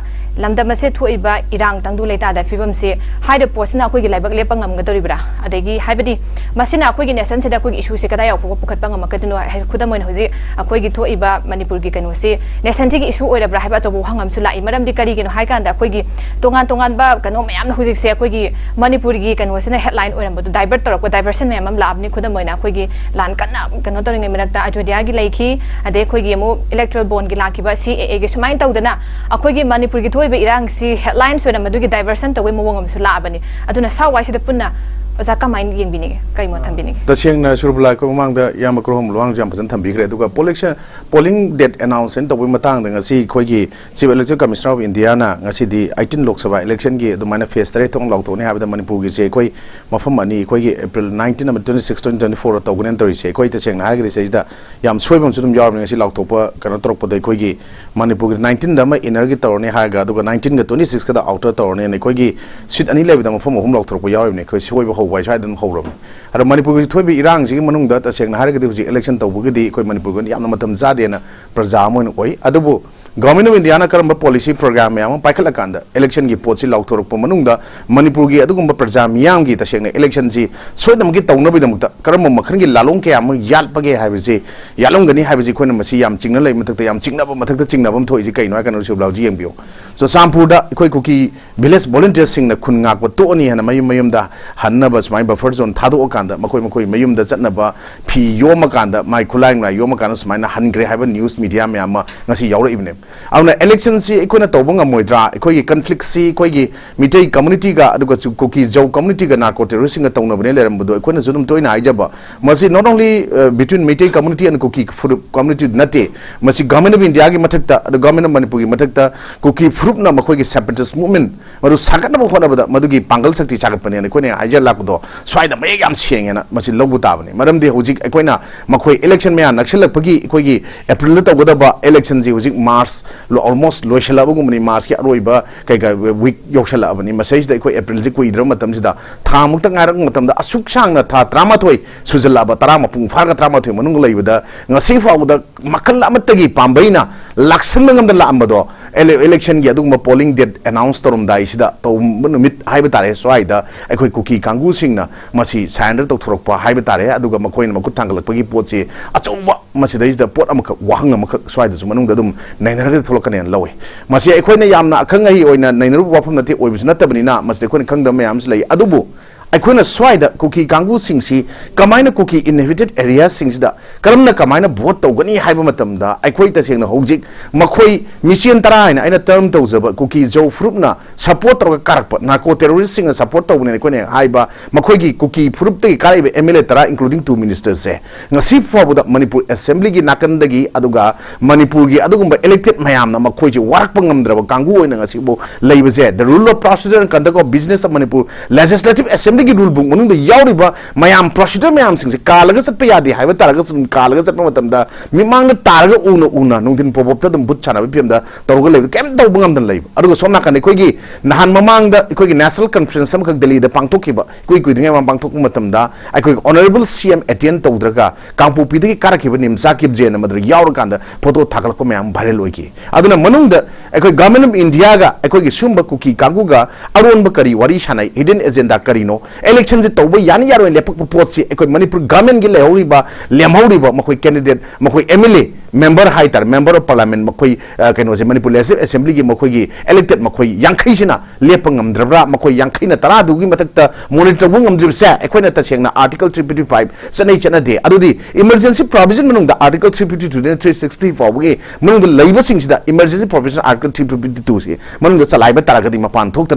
ꯂꯝꯗꯝ ꯑꯁꯤꯗ ꯊꯣꯛꯏꯕ ꯏꯔꯥꯡ ꯇꯪꯗꯨ ꯂꯩꯇꯥꯗ ꯐꯤꯕꯝꯁꯦ ꯍꯥꯏꯔꯤꯕ ꯄꯣꯠꯁꯤꯅ ꯑꯩꯈꯣꯏꯒꯤ ꯂꯥꯏꯕꯛ ꯂꯦꯞꯄ ꯉꯝꯒꯗꯧꯔꯤꯕ꯭ꯔꯥ? ꯑꯗꯒꯤ ꯍꯥꯏꯕꯗꯤ ꯃꯁꯤꯅ ꯑꯩꯈꯣꯏꯒꯤ ꯅꯦꯁꯟꯁꯤꯗ ꯑꯩꯈꯣꯏꯒꯤ ꯏꯁꯨꯁꯦ ꯀꯗꯥꯏ ꯌꯧꯐꯥꯎꯕ ꯄꯨꯈꯠꯄ ꯉꯝꯃꯛꯀꯗꯣꯏꯅꯣ? ꯍꯥꯏ-, ꯈꯨꯗꯝ ꯑꯣꯏꯅ ꯍꯧꯖꯤꯛ ꯑꯩꯈꯣꯏꯒꯤ ꯊꯣꯛꯏꯕ ꯃꯅꯤꯄꯨꯔꯒꯤ ꯀꯩꯅꯣꯁꯤ ꯅꯦꯁꯟꯁꯤꯒꯤ ꯏꯁꯨ ꯑꯣꯏꯔꯕ꯭ꯔꯥ ꯍꯥꯏꯕ ꯑꯆꯧꯕ ꯋꯥꯍꯪ ꯑꯃꯁꯨ ꯂꯥꯛꯏ꯫ ꯃꯔꯝꯗꯤ ꯀꯔꯤꯒꯤꯅꯣ ꯍꯥꯏ ꯀꯥꯟꯗ ꯑꯩꯈꯣꯏꯒꯤ ꯇꯣꯉꯥꯟ ꯇꯣꯉꯥꯟꯕ ꯀꯩꯅꯣ ꯃꯌꯥꯝꯅ ꯍꯧꯖꯤꯛꯁꯦ ꯑꯩꯈꯣꯏꯒꯤ ꯃꯅꯤꯄꯨꯔꯒꯤ ꯀꯩꯅꯣꯁꯤꯅ ꯍꯦꯗꯂꯥꯏꯟ ꯑꯣꯏꯔꯝꯕꯗꯣ ꯗꯥꯏꯚꯔꯠ ꯇꯧꯔꯛꯄ ꯗꯥꯏꯚꯔꯁꯟ ꯃꯌꯥꯝ ꯑꯃ ꯂꯥꯛꯑꯕꯅꯤ꯫ ꯈꯨꯗꯝ ꯑꯣꯏꯅ ꯑꯩꯈꯣꯏꯒꯤ ꯂꯥꯟ ꯀꯟꯅ ꯀꯩꯅꯣ ꯇꯧꯔꯤꯉꯩ ꯃꯔꯛꯇ ꯑꯌꯣꯙ꯭ꯌꯥꯒꯤ ꯂꯩꯈꯤ, ꯑꯗꯩ ꯑꯩꯈꯣꯏꯒꯤ ꯑꯃꯨꯛ ꯏꯂꯦꯛꯇ꯭ꯔꯦꯜ ꯕꯣꯟꯒꯤ ꯂꯥꯛꯈꯤꯕ ꯁꯤ ꯑꯦ ꯑꯦꯒꯤ, ꯁꯨꯃꯥꯏꯅ ꯇꯧꯗꯅ ꯑꯩꯈꯣꯏꯒꯤ ꯃꯅꯤꯄꯨꯔꯒꯤ ꯊꯣꯛꯏꯕ ꯏꯔꯥꯡꯁꯤ ꯍꯦꯗꯂꯥꯏꯟꯁ ꯑꯣꯏꯅ ꯃꯗꯨꯒꯤ ꯗꯥꯏꯚꯔꯁꯟ ꯇꯧꯕꯒꯤ ꯃꯑꯣꯡ ꯑꯃꯁꯨ ꯂꯥꯛꯑꯕꯅꯤ꯫ ꯑꯗꯨꯅ ꯁ꯭ꯋꯥꯏꯁꯤꯗ ꯄꯨꯟꯅ ꯑꯣꯖꯥ ꯀꯃꯥꯏꯅ ꯌꯦꯡꯕꯤꯅꯤꯡꯉꯤ? ꯀꯔꯤ ꯃꯣꯠ ꯊꯝꯕꯤꯅꯤꯡꯉꯤ? ꯇꯁꯦꯡꯅ ꯁꯨꯔꯕꯂꯥ, ꯑꯩꯈꯣꯏ ꯃꯃꯥꯡꯗ ꯏꯌꯥꯝꯕ ꯀ꯭ꯔꯣꯍꯣꯝ ꯂꯨꯋꯥꯡꯁꯨ ꯌꯥꯝ ꯐꯖꯅ ꯊꯝꯕꯤꯈ꯭ꯔꯦ꯫ ꯑꯗꯨꯒ ꯄꯣꯂꯤꯡ ꯁꯦ-, ꯄꯣꯂꯤꯡ ꯗꯦꯠ ꯑꯦꯅꯥꯎꯟꯁꯃꯦꯟ ꯇꯧꯕꯒꯤ ꯃꯇꯥꯡꯗ ꯉꯁꯤ ꯑꯩꯈꯣꯏꯒꯤ Chief Electoral Commissioner of India ꯅ ꯉꯁꯤꯗꯤ eighteen ꯂꯣꯛ ꯁꯚꯥ ꯏꯂꯦꯛꯁꯟꯒꯤ ꯑꯗꯨꯃꯥꯏꯅ ꯐꯦꯁ ꯇꯔꯦꯠ ꯊꯣꯛꯅ ꯂꯥꯎꯊꯣꯛꯅꯤ ꯍꯥꯏꯕꯗ ꯃꯅꯤꯄꯨꯔꯒꯤꯁꯦ ꯑꯩꯈꯣꯏ ꯃꯐꯝ ꯑꯅꯤ, ꯑꯩꯈꯣꯏꯒꯤ April nineteen ꯑꯃꯗꯤ twenty six, twenty twenty four ꯇꯧꯒꯅꯦꯅ ꯇꯧꯔꯤꯁꯦ꯫ ꯑꯩꯈꯣꯏ ꯇꯁꯦꯡꯅ ꯍꯥꯏꯔꯒꯗꯤ ꯁꯤꯗꯩꯁꯤꯗ ꯌꯥꯝ ꯁꯣꯏꯕ ꯑꯃꯁꯨ ꯑꯗꯨꯝ ꯌꯥꯎꯔꯕꯅꯤ꯫ ꯉꯁꯤ ꯂꯥꯎꯊꯣꯛꯄ ꯀꯩꯅꯣ ꯇꯧꯔꯛꯄꯗ ꯑꯩꯈꯣꯏꯒꯤ ꯃꯅꯤꯄꯨꯔꯒꯤ nineteenꯗ ꯑꯃ innerꯒꯤ ꯇꯧꯔꯅꯤ ꯍꯥꯏꯔꯒ, ꯑꯗꯨꯒ nineteenꯒ twenty sixꯀꯗ outer ꯇꯧꯔꯅꯤꯅ ꯑꯩꯈꯣꯏꯒꯤ seat ꯑꯅꯤ ꯂꯩꯕꯗ ꯃꯐꯝ ꯑꯍꯨꯝ ꯂꯥꯎꯊꯣꯔꯛꯄ ꯌꯥꯎꯔꯤꯕꯅꯤ꯫ ꯑꯩꯈꯣꯏ ꯁꯣꯏꯕ ꯍꯧꯕ ꯍꯥꯏ ꯁ꯭ꯋꯥꯏꯗ ꯑꯗꯨꯝ ꯍꯧꯔꯕꯅꯤ꯫ ꯑꯗꯣ ꯃꯅꯤꯄꯨꯔꯒꯤ ꯊꯣꯛꯏꯕ ꯏꯔꯥꯡꯁꯤꯒꯤ ꯃꯅꯨꯡꯗ ꯇꯁꯦꯡꯅ ꯍꯥꯏꯔꯒꯗꯤ ꯍꯧꯖꯤꯛ ꯏꯂꯦꯛꯁꯟ ꯇꯧꯕꯒꯤꯗꯤ ꯑꯩꯈꯣꯏ ꯃꯅꯤꯄꯨꯔꯒꯤ ꯑꯣꯏꯅ ꯌꯥꯝꯅ ꯃꯇꯝ ꯆꯥꯗꯦꯅ ꯄ꯭ꯔꯖꯥ ꯑꯃ ꯑꯣꯏꯅ ꯑꯣꯏ꯫ ꯑꯗꯨꯕꯨ Government of Indiaꯅ ꯀꯔꯝꯕ policy program ꯃꯌꯥꯝ ꯑꯃ ꯄꯥꯏꯈꯠꯂꯀꯥꯟꯗ ꯏꯂꯦꯛꯁꯟꯒꯤ ꯄꯣꯠꯁꯤ ꯂꯥꯎꯊꯣꯔꯛꯄ ꯃꯅꯨꯡꯗ ꯃꯅꯤꯄꯨꯔꯒꯤ ꯑꯗꯨꯒꯨꯝꯕ ꯄ꯭ꯔꯖꯥ ꯃꯤꯌꯥꯝꯒꯤ ꯇꯁꯦꯡꯅ ꯏꯂꯦꯛꯁꯟꯁꯤ ꯁꯣꯏꯗꯅꯃꯛꯀꯤ ꯇꯧꯅꯕꯒꯤꯗꯃꯛꯇ ꯀꯔꯝꯕ ꯃꯈꯜꯒꯤ ꯂꯥꯂꯣꯡ ꯀꯌꯥ ꯑꯃ ꯌꯥꯠꯄꯒꯦ ꯍꯥꯏꯕꯁꯤ, ꯌꯥꯠꯂꯝꯒꯅꯤ ꯍꯥꯏꯕꯁꯤ ꯑꯩꯈꯣꯏꯅ ꯃꯁꯤ ꯌꯥꯝ ꯆꯤꯡꯅ ꯂꯩ ꯃꯊꯛꯇ ꯌꯥꯝ ꯆꯤꯡꯅꯕ ꯃꯊꯛꯇ ꯆꯤꯡꯅꯕ ꯑꯃ ꯊꯣꯛꯏꯁꯤ ꯀꯩꯅꯣ ꯍꯥꯏ ꯀꯥꯟꯗ ꯁꯨꯕ꯭ꯂꯥꯎꯖꯤ ꯌꯦꯡꯕꯤꯌꯨ꯫ ꯆꯨꯔꯆꯥꯟꯄꯨꯔꯗ ꯑꯩꯈꯣꯏ ꯀꯨꯀꯤ village volunteerꯁꯤꯡꯅ ꯈꯨꯟ ꯉꯥꯛꯄ ꯇꯣꯛꯑꯅꯤ ꯍꯥꯏꯅ ꯃꯌꯨꯝ ꯃꯌꯨꯝꯗ ꯍꯟꯅꯕ ꯁꯨꯃꯥꯏꯅ buffer zone ꯊꯥꯗꯣꯛꯑꯀꯥꯟꯗ ꯃꯈꯣꯏ ꯃꯈꯣꯏ ꯃꯌꯨꯝꯗ ꯆꯠꯅꯕ ꯐꯤ ꯌꯣꯝꯃꯀꯥꯟꯗ, ꯃꯥꯏ ꯈꯨꯠꯂꯥꯏ ꯅꯨꯡꯂꯥꯏ ꯌꯣꯝꯃꯀꯥꯟꯗ ꯁꯨꯃꯥꯏꯅ ꯍꯟꯈ꯭ꯔꯦ ꯍꯥꯏꯕ news media ꯃꯌꯥꯝ ꯑꯃ ꯉꯁꯤ ꯌꯥꯎꯔꯛꯏꯕꯅꯦ꯫ ꯑꯗꯨꯅ ꯏꯂꯦꯛꯁꯟꯁꯤ ꯑꯩꯈꯣꯏꯅ ꯇꯧꯕ ꯉꯝꯃꯣꯏꯗ꯭ꯔꯥ? ꯑꯩꯈꯣꯏꯒꯤ ꯀꯟꯐ꯭ꯂꯤꯛꯁꯤ ꯑꯩꯈꯣꯏꯒꯤ ꯃꯤꯇꯩ ꯀꯝꯃ꯭ꯌꯨꯅꯤꯇꯤꯒ ꯑꯗꯨꯒ ꯀꯨꯀꯤ ꯖꯧ ꯀꯝꯃ꯭ꯌꯨꯅꯤꯇꯤꯒ ꯅꯥꯔꯀꯣ ꯇꯦꯔꯣꯔꯤꯁꯁꯤꯡꯒ ꯇꯧꯅꯕꯅꯦ ꯂꯩꯔꯝꯕꯗꯣ ꯑꯩꯈꯣꯏꯅꯁꯨ ꯑꯗꯨꯝ ꯇꯣꯏꯅ ꯍꯥꯏꯖꯕ, ꯃꯁꯤ not only between Meitei community and ꯀꯨꯀꯤ ꯐꯨꯔꯨꯞ ꯀꯝꯃ꯭ꯌꯨꯅꯤꯇꯤ ꯅꯠꯇꯦ, ꯃꯁꯤ Government of Indiaꯒꯤ ꯃꯊꯛꯇ ꯑꯗꯨ Government of ꯃꯅꯤꯄꯨꯔꯒꯤ ꯃꯊꯛꯇ ꯀꯨꯀꯤ ꯐꯨꯔꯨꯞꯅ ꯃꯈꯣꯏꯒꯤ separatist movement ꯃꯗꯨ ꯁꯥꯒꯠꯅꯕ ꯍꯣꯠꯅꯕꯗ ꯃꯗꯨꯒꯤ ꯄꯥꯡꯒꯜ ꯁꯛꯇꯤ ꯁꯥꯒꯠꯄꯅꯦꯅ ꯑꯩꯈꯣꯏꯅ ꯍꯥꯏꯖ ꯂꯥꯛꯄꯗꯣ ꯁ꯭ꯋꯥꯏꯗ ꯃꯌꯦꯛ ꯌꯥꯝ ꯁꯦꯡꯉꯦꯅ ꯃꯁꯤ ꯂꯧꯕ ꯇꯥꯕꯅꯤ꯫ ꯃꯔꯝꯗꯤ ꯍꯧꯖꯤꯛ ꯑꯩꯈꯣꯏꯅ ꯃꯈꯣꯏ ꯏꯂꯦꯛꯁꯟ ꯃꯌꯥ ꯅꯛꯁꯤꯜꯂꯛꯄꯒꯤ ꯑꯩꯈꯣꯏꯒꯤ ꯑꯦꯄ꯭ꯔꯤꯜꯗ ꯇꯧꯒꯗꯕ ꯏꯂꯦꯛꯁꯟꯁꯤ ꯍꯧꯖꯤꯛ ꯃꯥꯔꯆ almost ꯂꯣꯏꯁꯤꯜꯂꯛꯑꯕꯒꯨꯝꯕꯅꯤ, ꯃꯥꯔꯆꯀꯤ ꯑꯔꯣꯏꯕ ꯀꯩꯀꯥ ꯋꯤꯛ ꯌꯧꯁꯤꯜꯂꯛꯑꯕꯅꯤ꯫ ꯃꯁꯤꯗꯩꯁꯤꯗ ꯑꯩꯈꯣꯏ ꯑꯦꯄ꯭ꯔꯤꯜꯁꯤ ꯀꯨꯏꯗ꯭ꯔꯕ ꯃꯇꯝꯁꯤꯗ ꯊꯥ ꯃꯨꯛꯇ ꯉꯥꯏꯔꯛꯄ ꯃꯇꯝꯗ ꯑꯁꯨꯛ ꯁꯥꯡꯅ ꯊꯥ ꯇꯔꯥꯃꯥꯊꯣꯏ ꯁꯨꯖꯜꯂꯛꯑꯕ, ꯇꯔꯥ ꯃꯄꯨꯡ ꯐꯥꯔꯒ ꯇꯔꯥꯃꯥꯊꯣꯏ ꯃꯅꯨꯡꯗ ꯂꯩꯕꯗ ꯉꯁꯤ ꯐꯥꯎꯕꯗ ꯃꯈꯜ ꯑꯃꯠꯇꯒꯤ ꯄꯥꯝꯕꯩꯅ ꯂꯥꯛꯁꯟꯕ ꯉꯝꯗ ꯂꯥꯛꯑꯝꯕꯗꯣ, ꯏꯂꯦꯛꯁꯟꯒꯤ ꯑꯗꯨꯒꯨꯝꯕ ꯄꯣꯂꯤꯡ ꯗꯦꯠ ꯑꯦꯅꯥꯎꯟꯁ ꯇꯧꯔꯝꯗꯥꯏꯁꯤꯗ ꯇꯧꯕ ꯅꯨꯃꯤꯠ ꯍꯥꯏꯕ ꯇꯥꯔꯦ, ꯁ꯭ꯋꯥꯏꯗ ꯑꯩꯈꯣꯏ ꯀꯨꯀꯤ ꯀꯥꯡꯕꯨꯁꯤꯡꯅ ꯃꯁꯤ ꯁꯔꯦꯟꯗꯔ ꯇꯧꯊꯣꯔꯛꯄ ꯍꯥꯏꯕ ꯇꯥꯔꯦ꯫ ꯑꯗꯨꯒ ꯃꯈꯣꯏꯅ ꯃꯈꯨꯠ ꯊꯥꯡꯒꯠꯂꯛꯄꯒꯤ ꯄꯣꯠꯁꯤ ꯑꯆꯧꯕ, ꯃꯁꯤꯗꯩꯁꯤꯗ ꯄꯣꯠ ꯑꯃꯈꯛ, ꯋꯥꯍꯪ ꯑꯃꯈꯛ ꯁ꯭ꯋꯥꯏꯗꯁꯨ ꯃꯅꯨꯡꯗ ꯑꯗꯨꯝ ꯅꯩꯅꯔꯒ ꯊꯣꯛꯂꯛꯀꯅꯦꯅ ꯂꯧꯏ꯫ ꯃꯁꯤ ꯑꯩꯈꯣꯏꯅ ꯌꯥꯝꯅ ꯑꯈꯪ ꯑꯍꯩ ꯑꯣꯏꯅ ꯅꯩꯅꯔꯨꯕ ꯋꯥꯐꯝ ꯅꯠꯇꯦ, ꯑꯣꯏꯕꯁꯨ ꯅꯠꯇꯕꯅꯤꯅ ꯃꯁꯤꯗ ꯑꯩꯈꯣꯏꯅ ꯈꯪꯗꯕ ꯃꯌꯥꯝ ꯑꯃꯁꯨ ꯂꯩ꯫ ꯑꯗꯨꯕꯨ ꯑꯩꯈꯣꯏꯅ ꯁ꯭ꯋꯥꯏꯗ ꯀꯨꯀꯤ ꯀꯥꯡꯕꯨꯁꯤꯡꯁꯤ ꯀꯃꯥꯏꯅ ꯀꯨꯀꯤ inhabited areaꯁꯤꯡꯁꯤꯗ ꯀꯔꯝꯅ ꯀꯃꯥꯏꯅ ꯚꯣꯠ ꯇꯧꯒꯅꯤ ꯍꯥꯏꯕ ꯃꯇꯝꯗ, ꯑꯩꯈꯣꯏ ꯇꯁꯦꯡꯅ ꯍꯧꯖꯤꯛ ꯃꯈꯣꯏ ꯃꯤꯆꯦꯟ ꯇꯔꯥ ꯍꯥꯏꯅ ꯑꯩꯅ ꯇꯔꯝ ꯇꯧꯖꯕ ꯀꯨꯀꯤ ꯖꯧ ꯐꯨꯔꯨꯞꯅ ꯁꯄꯣꯔꯠ ꯇꯧꯔꯒ ꯀꯥꯔꯛꯄ, ꯅꯥꯔꯀꯣ ꯇꯦꯔꯣꯔꯤꯁꯁꯤꯡꯅ ꯁꯄꯣꯔꯠ ꯇꯧꯕꯅꯦꯅ ꯑꯩꯈꯣꯏꯅ ꯍꯥꯏꯕ ꯃꯈꯣꯏꯒꯤ ꯀꯨꯀꯤ ꯐꯨꯔꯨꯞꯇꯒꯤ ꯀꯥꯔꯛꯏꯕ ꯑꯦꯝ ꯑꯦꯜ ꯑꯦ ꯇꯔꯥ, including two ministerꯁꯦ, ꯉꯁꯤ ꯐꯥꯎꯕꯗ ꯃꯅꯤꯄꯨꯔ ꯑꯦꯁꯦꯝꯕ꯭ꯂꯤꯒꯤ ꯅꯥꯀꯟꯗꯒꯤ, ꯑꯗꯨꯒ ꯃꯅꯤꯄꯨꯔꯒꯤ ꯑꯗꯨꯒꯨꯝꯕ ꯏꯂꯦꯛꯇꯦꯗ ꯃꯌꯥꯝꯅ ꯃꯈꯣꯏꯁꯦ ꯋꯥꯔꯛꯄ ꯉꯝꯗ꯭ꯔꯕ ꯀꯥꯡꯕꯨ ꯑꯣꯏꯅ ꯉꯁꯤꯐꯥꯎ ꯂꯩꯕꯁꯦ, the rule of procedure and conduct of business of Manipur Legislative Assembbliꯒꯤ rule book ꯃꯅꯨꯡꯗ ꯌꯥꯎꯔꯤꯕ ꯃꯌꯥꯝ, procedure ꯃꯌꯥꯝꯁꯤꯡꯁꯦ ꯀꯥꯜꯂꯒ ꯆꯠꯄ ꯌꯥꯗꯦ ꯍꯥꯏꯕ ꯇꯥꯔꯒꯁꯨ, ꯑꯗꯨꯝ ꯀꯥꯜꯂꯒ ꯆꯠꯄ ꯃꯇꯝꯗ ꯃꯤꯃꯥꯡꯗ ꯇꯥꯔꯒ ꯎꯅ ꯎꯅ ꯅꯨꯡꯊꯤꯟ ꯄꯣꯞ ꯄꯣꯞꯇ ꯑꯗꯨꯝ ꯕꯨꯠ ꯁꯥꯟꯅꯕꯒꯤ ꯐꯤꯕꯝꯗ ꯇꯧꯔꯒ ꯂꯩꯕ, ꯀꯩꯝ ꯇꯧꯕ ꯉꯝꯗꯅ ꯂꯩꯕ꯫ ꯑꯗꯨꯒ ꯁꯣꯝ ꯅꯥꯀꯟꯗ ꯑꯩꯈꯣꯏꯒꯤ ꯅꯍꯥꯟ ꯃꯃꯥꯡꯗ ꯑꯩꯈꯣꯏꯒꯤ national conference ꯑꯃꯈꯛ ꯗꯦꯜꯂꯤꯗ ꯄꯥꯡꯊꯣꯛꯈꯤꯕ, ꯏꯀꯨꯏ ꯀꯨꯏꯗ꯭ꯔꯤꯉꯩ ꯃꯃꯥꯡ ꯄꯥꯡꯊꯣꯛꯄ ꯃꯇꯝꯗ ꯑꯩꯈꯣꯏꯒꯤ honourable C M attend ꯇꯧꯗ꯭ꯔꯒ ꯀꯥꯡꯄꯣꯛꯄꯤꯗꯒꯤ ꯀꯥꯔꯛꯈꯤꯕ ꯅꯤꯝꯆꯥ ꯀꯤꯞꯖꯦꯅ ꯃꯗꯨꯗ ꯌꯥꯎꯔꯀꯥꯟꯗ ꯐꯣꯇꯣ ꯊꯥꯒꯠꯂꯛꯄ ꯃꯌꯥꯝ viral ꯑꯣꯏꯈꯤ꯫ ꯑꯗꯨꯅ ꯃꯅꯨꯡꯗ ꯑꯩꯈꯣꯏ Government of Indiaꯒ ꯑꯩꯈꯣꯏꯒꯤ ꯁꯨꯝꯕ ꯀꯨꯀꯤ ꯀꯥꯡꯕꯨꯒ ꯑꯔꯣꯟꯕ ꯀꯔꯤ ꯋꯥꯔꯤ ꯁꯥꯟꯅꯩ, hidden agenda ꯀꯔꯤꯅꯣ, electionꯁꯦ ꯇꯧꯕ ꯌꯥꯅꯤ ꯌꯥꯔꯣꯏ ꯂꯦꯞꯄꯛꯄ ꯄꯣꯠꯁꯤ ꯑꯩꯈꯣꯏ ꯃꯅꯤꯄꯨꯔ governmentꯀꯤ ꯂꯩꯍꯧꯔꯤꯕ, ꯂꯦꯝꯍꯧꯔꯤꯕ ꯃꯈꯣꯏ candidate, ꯃꯈꯣꯏ M L A member ꯍꯥꯏꯇꯥꯔꯦ, member of parliament ꯃꯈꯣꯏ, ꯑ, ꯀꯩꯅꯣꯁꯦ, ꯃꯅꯤꯄꯨꯔ Legislative Assemblyꯒꯤ ꯃꯈꯣꯏꯒꯤ elected ꯃꯈꯣꯏ ꯌꯥꯡꯈꯩꯁꯤꯅ ꯂꯦꯞꯄ ꯉꯝꯗ꯭ꯔꯕ꯭ꯔꯥ? ꯃꯈꯣꯏ ꯌꯥꯡꯈꯩꯅ ꯇꯔꯥꯗꯨꯒꯤ ꯃꯊꯛꯇ monitor ꯇꯧꯕ ꯉꯝꯗ꯭ꯔꯤꯕꯁꯦ ꯑꯩꯈꯣꯏꯅ ꯇꯁꯦꯡꯅ Article three fifty five ꯆꯠꯅꯩ ꯆꯠꯅꯗꯦ꯫ ꯑꯗꯨꯗꯤ emergency provision ꯃꯅꯨꯡꯗ Article three fifty two ꯗꯩꯅ three sixty ꯐꯥꯎꯕꯒꯤ ꯃꯅꯨꯡꯗ ꯂꯩꯕꯁꯤꯡꯁꯤꯗ emergency provision Article three fifty two ꯁꯤ ꯃꯅꯨꯡꯗ ꯆꯂꯥꯏꯕ ꯇꯥꯔꯒꯗꯤ, ꯃꯄꯥꯟ ꯊꯣꯛꯇ